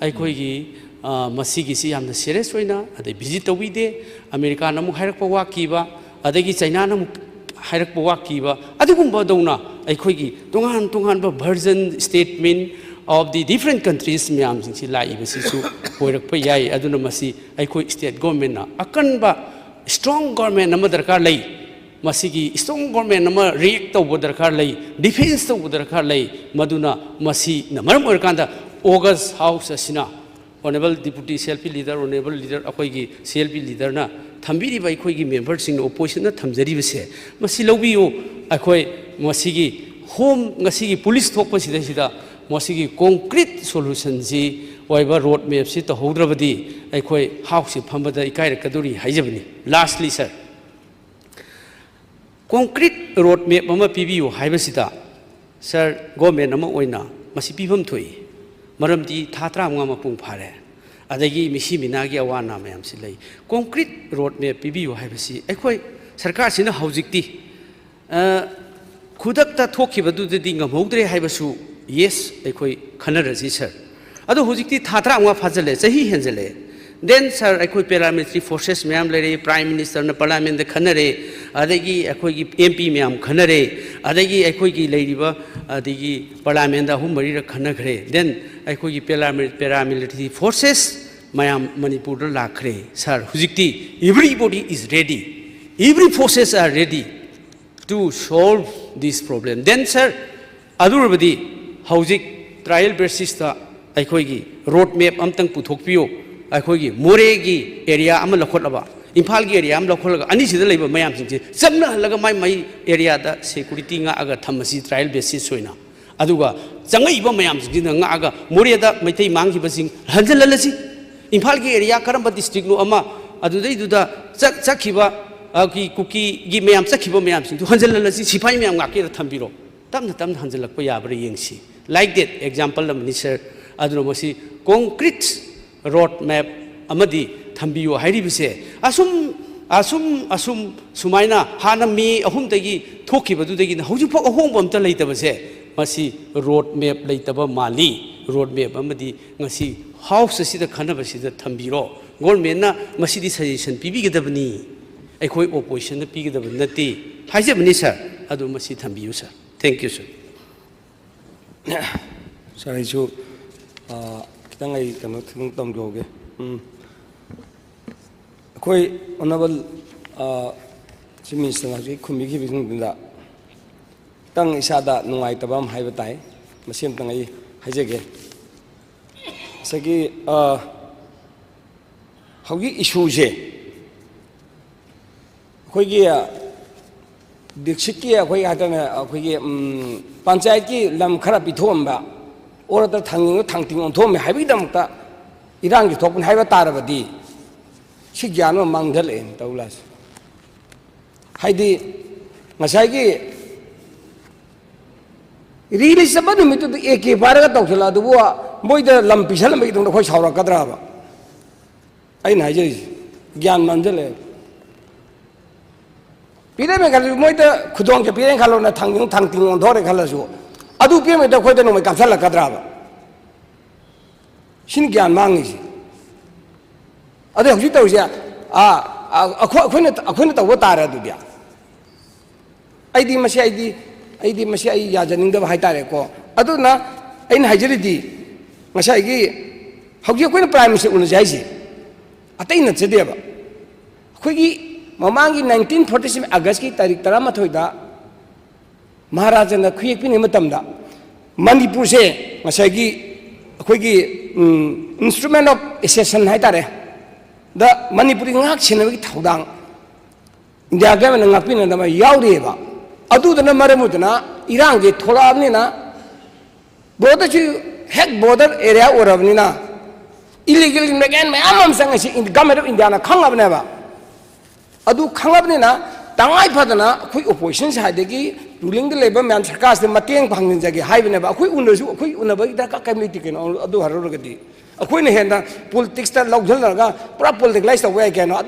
ꯑꯩꯈꯣꯏꯒꯤ, ꯑ, ꯃꯁꯤꯒꯤꯁꯤ ꯌꯥꯝꯅ serious ꯑꯣꯏꯅ ꯑꯗꯩ visit ꯇꯧꯕꯤꯗꯦ꯫ ꯑꯃꯦꯔꯤꯀꯥꯅ ꯑꯃꯨꯛ ꯍꯥꯏꯔꯛꯄ ꯋꯥ ꯀꯤꯕ, ꯑꯗꯒꯤ ꯆꯩꯅꯥꯅ ꯑꯃꯨꯛ ꯍꯥꯏꯔꯛꯄ ꯋꯥ ꯀꯤꯕ, ꯑꯗꯨꯒꯨꯝꯕꯗꯧꯅ ꯑꯩꯈꯣꯏꯒꯤ ꯇꯣꯉꯥꯟ ꯇꯣꯉꯥꯟꯕ version statement of the different countries ꯃꯌꯥꯝꯁꯤꯡꯁꯤ ꯂꯥꯛꯏꯕꯁꯤꯁꯨ ꯑꯣꯏꯔꯛꯄ ꯌꯥꯏ꯫ ꯑꯗꯨꯅ ꯃꯁꯤ ꯑꯩꯈꯣꯏ state governmentꯅ ꯑꯀꯟꯕ strong government ꯑꯃ ꯗꯔꯀꯥꯔ ꯂꯩ꯫ ꯃꯁꯤꯒꯤ strong government ꯑꯃ react ꯇꯧꯕ ꯗꯔꯀꯥꯔ ꯂꯩ, defence ꯇꯧꯕ ꯗꯔꯀꯥꯔ ꯂꯩ꯫ ꯃꯗꯨꯅ ꯃꯁꯤꯅ ꯃꯔꯝ ꯑꯣꯏꯔꯀꯥꯟꯗ August House ꯑꯁꯤꯅ Honourable Deputy CLP Leader, Honourable Leader, ꯑꯩꯈꯣꯏꯒꯤ CLP Leaderꯅ ꯊꯝꯕꯤꯔꯤꯕ ꯑꯩꯈꯣꯏꯒꯤ memberꯁꯤꯡꯅ, oppositionꯅ ꯊꯝꯖꯔꯤꯕꯁꯦ, ꯃꯁꯤ ꯂꯧꯕꯤꯌꯨ꯫ ꯑꯩꯈꯣꯏ ꯃꯁꯤꯒꯤ home, ꯉꯁꯤꯒꯤ police ꯊꯣꯛꯄꯁꯤꯗꯩꯁꯤꯗ ꯃꯁꯤꯒꯤ concrete solutionꯁꯤ ꯑꯣꯏꯕ road mapꯁꯤ ꯇꯧꯍꯧꯗ꯭ꯔꯕꯗꯤ ꯑꯩꯈꯣꯏ Houseꯁꯤ ꯐꯝꯕꯗ ꯏꯀꯥꯏꯔꯛꯀꯗꯧꯔꯤ ꯍꯥꯏꯖꯕꯅꯤ꯫ Lastly, sir, concrete road map ꯑꯃ ꯄꯤꯕꯤꯌꯨ ꯍꯥꯏꯕꯁꯤꯗ, sir, government ꯑꯃ ꯑꯣꯏꯅ ꯃꯁꯤ ꯄꯤꯐꯝ ꯊꯣꯛꯏ꯫ ꯃꯔꯝꯗꯤ ꯊꯥ ꯇꯔꯥꯃꯉꯥ ꯃꯄꯨꯡ ꯐꯥꯔꯦ, ꯑꯗꯒꯤ ꯃꯤꯁꯤ ꯃꯤꯅꯥꯒꯤ ꯑꯋꯥ ꯑꯅꯥ ꯃꯌꯥꯝꯁꯤ ꯂꯩ꯫ Concrete road map ꯄꯤꯕꯤꯌꯨ ꯍꯥꯏꯕꯁꯤ ꯑꯩꯈꯣꯏ ꯁꯔꯀꯥꯔꯁꯤꯅ ꯍꯧꯖꯤꯛꯇꯤ, ꯑ, ꯈꯨꯗꯛꯇ ꯊꯣꯛꯈꯤꯕꯗꯨꯗꯗꯤ ꯉꯝꯍꯧꯗ꯭ꯔꯦ ꯍꯥꯏꯕꯁꯨ, yes, ꯑꯩꯈꯣꯏ ꯈꯟꯅꯔꯁꯤ, sir꯫ ꯑꯗꯣ ꯍꯧꯖꯤꯛꯇꯤ ꯊꯥ ꯇꯔꯥꯃꯉꯥ ꯐꯥꯖꯤꯜꯂꯦ, ꯆꯍꯤ ꯍꯦꯟꯖꯜꯂꯦ꯫ Then, sir, ꯑꯩꯈꯣꯏ paramilitary forces ꯃꯌꯥꯝ ꯂꯩꯔꯦ, Prime Ministerꯅ Parliamentꯗ ꯈꯟꯅꯔꯦ, ꯑꯗꯒꯤ ꯑꯩꯈꯣꯏꯒꯤ MP ꯃꯌꯥꯝ ꯈꯟꯅꯔꯦ, ꯑꯗꯒꯤ ꯑꯩꯈꯣꯏꯒꯤ ꯂꯩꯔꯤꯕ, ꯑꯗꯒꯤ Parliamentꯗ ꯑꯍꯨꯝ ꯃꯔꯤꯔꯛ ꯈꯟꯅꯈ꯭ꯔꯦ꯫ Then ꯑꯩꯈꯣꯏꯒꯤ parami-, paramilitary forces ꯃꯌꯥꯝ ꯃꯅꯤꯄꯨꯔꯗ ꯂꯥꯛꯈ꯭ꯔꯦ꯫ Sir, ꯍꯧꯖꯤꯛꯇꯤ everybody is ready, every forces are ready to solve this problem. Then, sir, ꯑꯗꯨ ꯑꯣꯏꯔꯕꯗꯤ ꯍꯧꯖꯤꯛ trial basisꯇ ꯑꯩꯈꯣꯏꯒꯤ road map ꯑꯝꯇꯪ ꯄꯨꯊꯣꯛꯄꯤꯌꯨ꯫ ꯑꯩꯈꯣꯏꯒꯤ ꯃꯣꯔꯦꯒꯤ area ꯑꯃ ꯂꯧꯈꯠꯂꯕ, ꯏꯝꯐꯥꯜꯒꯤ area ꯑꯃ ꯂꯧꯈꯠꯂꯒ, ꯑꯅꯤꯁꯤꯗ ꯂꯩꯕ ꯃꯌꯥꯝꯁꯤꯡꯁꯦ ꯆꯞꯅꯍꯜꯂꯒ ꯃꯥꯏ ꯃꯥꯏ areaꯗ security ꯉꯥꯛꯑꯒ ꯊꯝꯃꯁꯤ trial basis ꯑꯣꯏꯅ꯫ ꯑꯗꯨꯒ ꯆꯪꯉꯛꯏꯕ ꯃꯌꯥꯝꯁꯤꯡꯁꯤꯅ ꯉꯥꯛꯑꯒ ꯃꯣꯔꯦꯗ ꯃꯩꯇꯩ ꯃꯥꯡꯈꯤꯕꯁꯤꯡ ꯍꯟꯖꯜꯍꯜꯂꯁꯤ꯫ ꯏꯝꯐꯥꯜꯒꯤ area ꯀꯔꯝꯕ districtꯅꯣ ꯑꯃ, ꯑꯗꯨꯗꯩꯗꯨꯗ ꯆꯠ-, ꯆꯠꯈꯤꯕ, ꯑ, ꯀꯤ-, ꯀꯨꯀꯤꯒꯤ ꯃꯌꯥꯝ ꯆꯠꯈꯤꯕ ꯃꯌꯥꯝꯁꯤꯡꯗꯨ ꯍꯟꯖꯜꯍꯜꯂꯁꯤ꯫ ꯁꯤꯐꯥꯏ ꯃꯌꯥꯝ ꯉꯥꯛꯀꯦꯔ ꯊꯝꯕꯤꯔꯣ꯫ ꯇꯞꯅ ꯇꯞꯅ ꯍꯟꯖꯜꯂꯛꯄ ꯌꯥꯕ꯭ꯔꯥ ꯌꯦꯡꯁꯤ꯫ Like that, example ꯑꯃꯅꯤ, sir꯫ ꯑꯗꯨꯅ ꯃꯁꯤ concrete road map ꯑꯃꯗꯤ ꯊꯝꯕꯤꯌꯨ ꯍꯥꯏꯔꯤꯕꯁꯦ꯫ ꯑꯁꯨꯝ ꯑꯁꯨꯝ ꯑꯁꯨꯝ ꯁꯨꯃꯥꯏꯅ ꯍꯥꯟꯅ ꯃꯦ ꯑꯍꯨꯝꯗꯒꯤ ꯊꯣꯛꯈꯤꯕꯗꯨꯗꯒꯤꯅ ꯍꯧꯖꯤꯛꯐꯥꯎ ꯑꯍꯣꯡꯕ ꯑꯝꯇ ꯂꯩꯇꯕꯁꯦ, ꯃꯁꯤ ꯔꯣꯗ ꯃꯦꯞ ꯂꯩꯇꯕ ꯃꯥꯜꯂꯤ꯫ ꯔꯣꯗ ꯃꯦꯞ ꯑꯃꯗꯤ ꯉꯁꯤ ꯍꯥꯎꯁ ꯑꯁꯤꯗ ꯈꯟꯅꯕꯁꯤꯗ ꯊꯝꯕꯤꯔꯣ꯫ ꯒꯣꯔꯃꯦꯟꯅ ꯃꯁꯤꯗꯤ ꯁꯖꯦꯁꯟ ꯄꯤꯕꯤꯒꯗꯕꯅꯤ, ꯑꯩꯈꯣꯏ ꯑꯣꯄꯣꯖꯤꯁꯟꯅ ꯄꯤꯒꯗꯕ ꯅꯠꯇꯦ ꯍꯥꯏꯖꯕꯅꯤ ꯁꯥꯔ꯫ ꯑꯗꯨ ꯃꯁꯤ ꯊꯝꯕꯤꯌꯨ ꯁꯥꯔ꯫ Thank you, sir꯫ ꯁꯥꯔ, ꯑꯩꯁꯨ, ꯑ, ꯈꯤꯇꯪ ꯑꯩ ꯀꯩꯅꯣ ꯈꯤꯇꯪ ꯇꯝꯖꯍꯧꯒꯦ꯫ ꯎꯝ꯫ ꯑꯩꯈꯣꯏ ꯑꯣꯅꯔꯦꯕꯜ, ꯑ, ꯆꯤꯐ ꯃꯤꯅꯤꯁꯇꯔꯅ ꯍꯧꯖꯤꯛ ꯈꯨꯝꯕꯤꯈꯤꯕꯁꯤꯡꯗꯨꯗ ꯈꯤꯇꯪ ꯏꯁꯥꯗ ꯅꯨꯡꯉꯥꯏꯇꯕ ꯑꯃ ꯍꯥꯏꯕ ꯇꯥꯏ꯫ ꯃꯁꯤ ꯑꯃꯇꯪ ꯑꯩ ꯍꯥꯏꯖꯒꯦ꯫ ꯉꯁꯥꯏꯒꯤ, ꯑ, ꯍꯧꯖꯤꯛ ꯏꯁꯨꯁꯦ ꯑꯩꯈꯣꯏꯒꯤ ꯗꯤꯁꯇ꯭ꯔꯤꯛꯀꯤ ꯑꯩꯈꯣꯏ ꯍꯥꯏꯇꯥꯔꯦ, ꯑꯩꯈꯣꯏꯒꯤ, ꯎꯝ, ꯄꯟꯆꯥꯌꯠꯀꯤ ꯂꯝ ꯈꯔ ꯄꯤꯊꯣꯛꯑꯝꯕ, ꯑꯣꯔꯗꯔ ꯊꯥꯡꯖꯤꯡꯗ ꯊꯥꯡꯇꯤꯡ ꯑꯣꯟꯊꯣꯛꯑꯝꯃꯦ ꯍꯥꯏꯕꯒꯤꯗꯃꯛꯇ ꯏꯔꯥꯡꯁꯤ ꯊꯣꯛꯄꯅꯤ ꯍꯥꯏꯕ ꯇꯥꯔꯕꯗꯤ, ꯁꯤ ꯒ꯭ꯌꯥꯟ ꯑꯃ ꯃꯥꯡꯁꯤꯜꯂꯛꯑꯦꯅ ꯇꯧ ꯂꯥꯛꯁꯦ꯫ ꯍꯥꯏꯗꯤ ꯉꯁꯥꯏꯒꯤ ꯔꯤꯂꯤꯁ ꯆꯠꯄ ꯅꯨꯃꯤꯠꯇꯨꯗ ꯑꯦ ꯀꯦ ꯄꯥꯏꯔꯒ ꯇꯧꯁꯤꯜꯂꯛ ꯑꯗꯨꯕꯨ, ꯃꯣꯏꯗ ꯂꯝ ꯄꯤꯁꯜꯂꯝꯕꯒꯤꯗꯃꯛꯇ ꯑꯩꯈꯣꯏ ꯁꯥꯎꯔꯛꯀꯗ꯭ꯔꯥꯕ? ꯑꯩꯅ ꯍꯥꯏꯖꯔꯤꯁꯦ ꯒ꯭ꯌꯥꯟ ꯃꯥꯡꯁꯤꯜꯂꯛꯑꯦ꯫ ꯄꯤꯔꯝꯃꯦ ꯈꯜꯂꯁꯨ, ꯃꯣꯏꯗ ꯈꯨꯗꯣꯡꯁꯦ ꯄꯤꯔꯦꯅ ꯈꯜꯂꯣꯅ, ꯊꯥꯡꯖꯤꯡ ꯊꯥꯡꯇꯤꯡ ꯑꯣꯟꯊꯣꯔꯦ ꯈꯜꯂꯁꯨ, ꯑꯗꯨ ꯄꯤꯔꯝꯃꯦꯗ ꯑꯩꯈꯣꯏꯗ ꯅꯣꯡꯃꯩ ꯀꯥꯞꯁꯤꯜꯂꯛꯀꯗ꯭ꯔꯥꯕ? ꯁꯤꯅ ꯒ꯭ꯌꯥꯟ ꯃꯥꯡꯉꯤꯁꯦ꯫ ꯑꯗꯩ ꯍꯧꯖꯤꯛ ꯇꯧꯔꯤꯁꯦ, ꯑꯥ, ꯑꯥ, ꯑꯩꯈꯣꯏ, ꯑꯩꯈꯣꯏꯅ, ꯑꯩꯈꯣꯏꯅ ꯇꯧꯕ ꯇꯥꯔꯦ ꯑꯗꯨꯗꯤ꯫ ꯑꯩꯗꯤ ꯃꯁꯤ, ꯑꯩꯗꯤ, ꯑꯩꯗꯤ ꯃꯁꯤ ꯑꯩ ꯌꯥꯖꯅꯤꯡꯗꯕ ꯍꯥꯏꯇꯥꯔꯦꯀꯣ꯫ ꯑꯗꯨꯅ ꯑꯩꯅ ꯍꯥꯏꯖꯔꯤꯗꯤ, ꯉꯁꯥꯏꯒꯤ ꯍꯧꯖꯤꯛ ꯑꯩꯈꯣꯏꯅ ꯄ꯭ꯔꯥꯏꯝ ꯃꯤꯅꯤꯁꯇꯔ ꯎꯅꯁꯦ ꯍꯥꯏꯁꯦ ꯑꯇꯩ ꯅꯠꯆꯗꯦꯕ꯫ ꯑꯩꯈꯣꯏꯒꯤ ꯃꯃꯥꯡꯒꯤ nineteen forty seven Augustꯀꯤ ꯇꯥꯔꯤꯛ ꯇꯔꯥꯃꯥꯊꯣꯏꯗ ꯃꯍꯥꯔꯥꯖꯥꯅ ꯈꯨꯌꯦꯛ ꯄꯤꯅꯤꯡꯕ ꯃꯇꯝꯗ ꯃꯅꯤꯄꯨꯔꯁꯦ ꯉꯁꯥꯏꯒꯤ ꯑꯩꯈꯣꯏꯒꯤ, ꯎꯝ, instrument of accession ꯍꯥꯏꯇꯥꯔꯦ, ꯗ ꯃꯅꯤꯄꯨꯔꯤ ꯉꯥꯛ ꯁꯦꯟꯅꯕꯒꯤ ꯊꯧꯗꯥꯡ ꯏꯟꯗꯤꯌꯥ ꯒꯚꯔꯟꯃꯦꯟꯠꯅ ꯉꯥꯛꯄꯤꯅꯅꯕ ꯌꯥꯎꯔꯤꯑꯕ꯫ ꯑꯗꯨꯗꯨꯅ ꯃꯔꯝ ꯑꯣꯏꯗꯅ ꯏꯔꯥꯡꯁꯦ ꯊꯣꯛꯂꯛꯑꯕꯅꯤꯅ, ꯕꯣꯔꯗꯔꯁꯤ ꯍꯦꯛ ꯕꯣꯔꯗꯔ ꯑꯦꯔꯤꯌꯥ ꯑꯣꯏꯔꯕꯅꯤꯅ ꯏꯂꯤꯒꯦꯜ ꯏꯃꯤꯒ꯭ꯔꯦꯟ ꯃꯌꯥꯝ ꯑꯃ ꯆꯪꯉꯤꯁꯤ ꯒꯚꯔꯟꯃꯦꯟꯠ ꯑꯣꯐ ꯏꯟꯗꯤꯌꯥꯅ ꯈꯪꯉꯕꯅꯦꯕ꯫ ꯑꯗꯨ ꯈꯪꯉꯕꯅꯤꯅ ꯇꯉꯥꯏ ꯐꯗꯅ ꯑꯩꯈꯣꯏ ꯑꯣꯄꯣꯖꯤꯁꯟ ꯁꯥꯏꯗꯇꯒꯤ ꯔꯨꯂꯤꯡꯗ ꯂꯩꯕ ꯃꯌꯥꯝ ꯁꯔꯀꯥꯔꯁꯤꯗ ꯃꯇꯦꯡ ꯐꯪꯍꯟꯖꯒꯦ ꯍꯥꯏꯕꯅꯦꯕ꯫ ꯑꯩꯈꯣꯏ ꯎꯅꯔꯁꯨ ꯑꯩꯈꯣꯏ ꯎꯅꯕꯒꯤ ꯗꯔꯀꯥꯔ ꯀꯔꯤꯝ ꯂꯩꯇꯦ ꯀꯩꯅꯣ꯫ ꯑꯗꯨ ꯍꯥꯏꯔꯨꯔꯒꯗꯤ ꯑꯩꯈꯣꯏꯅ ꯍꯦꯟꯅ ꯄꯣꯂꯤꯇꯤꯛꯁꯇ ꯂꯧꯁꯤꯜꯂꯒ ꯄꯨꯔꯥ ꯄꯣꯂꯤꯇꯤꯀꯦꯂꯥꯏꯁ ꯇꯧꯕ ꯌꯥꯏ ꯀꯩꯅꯣ꯫ ꯑꯗꯨ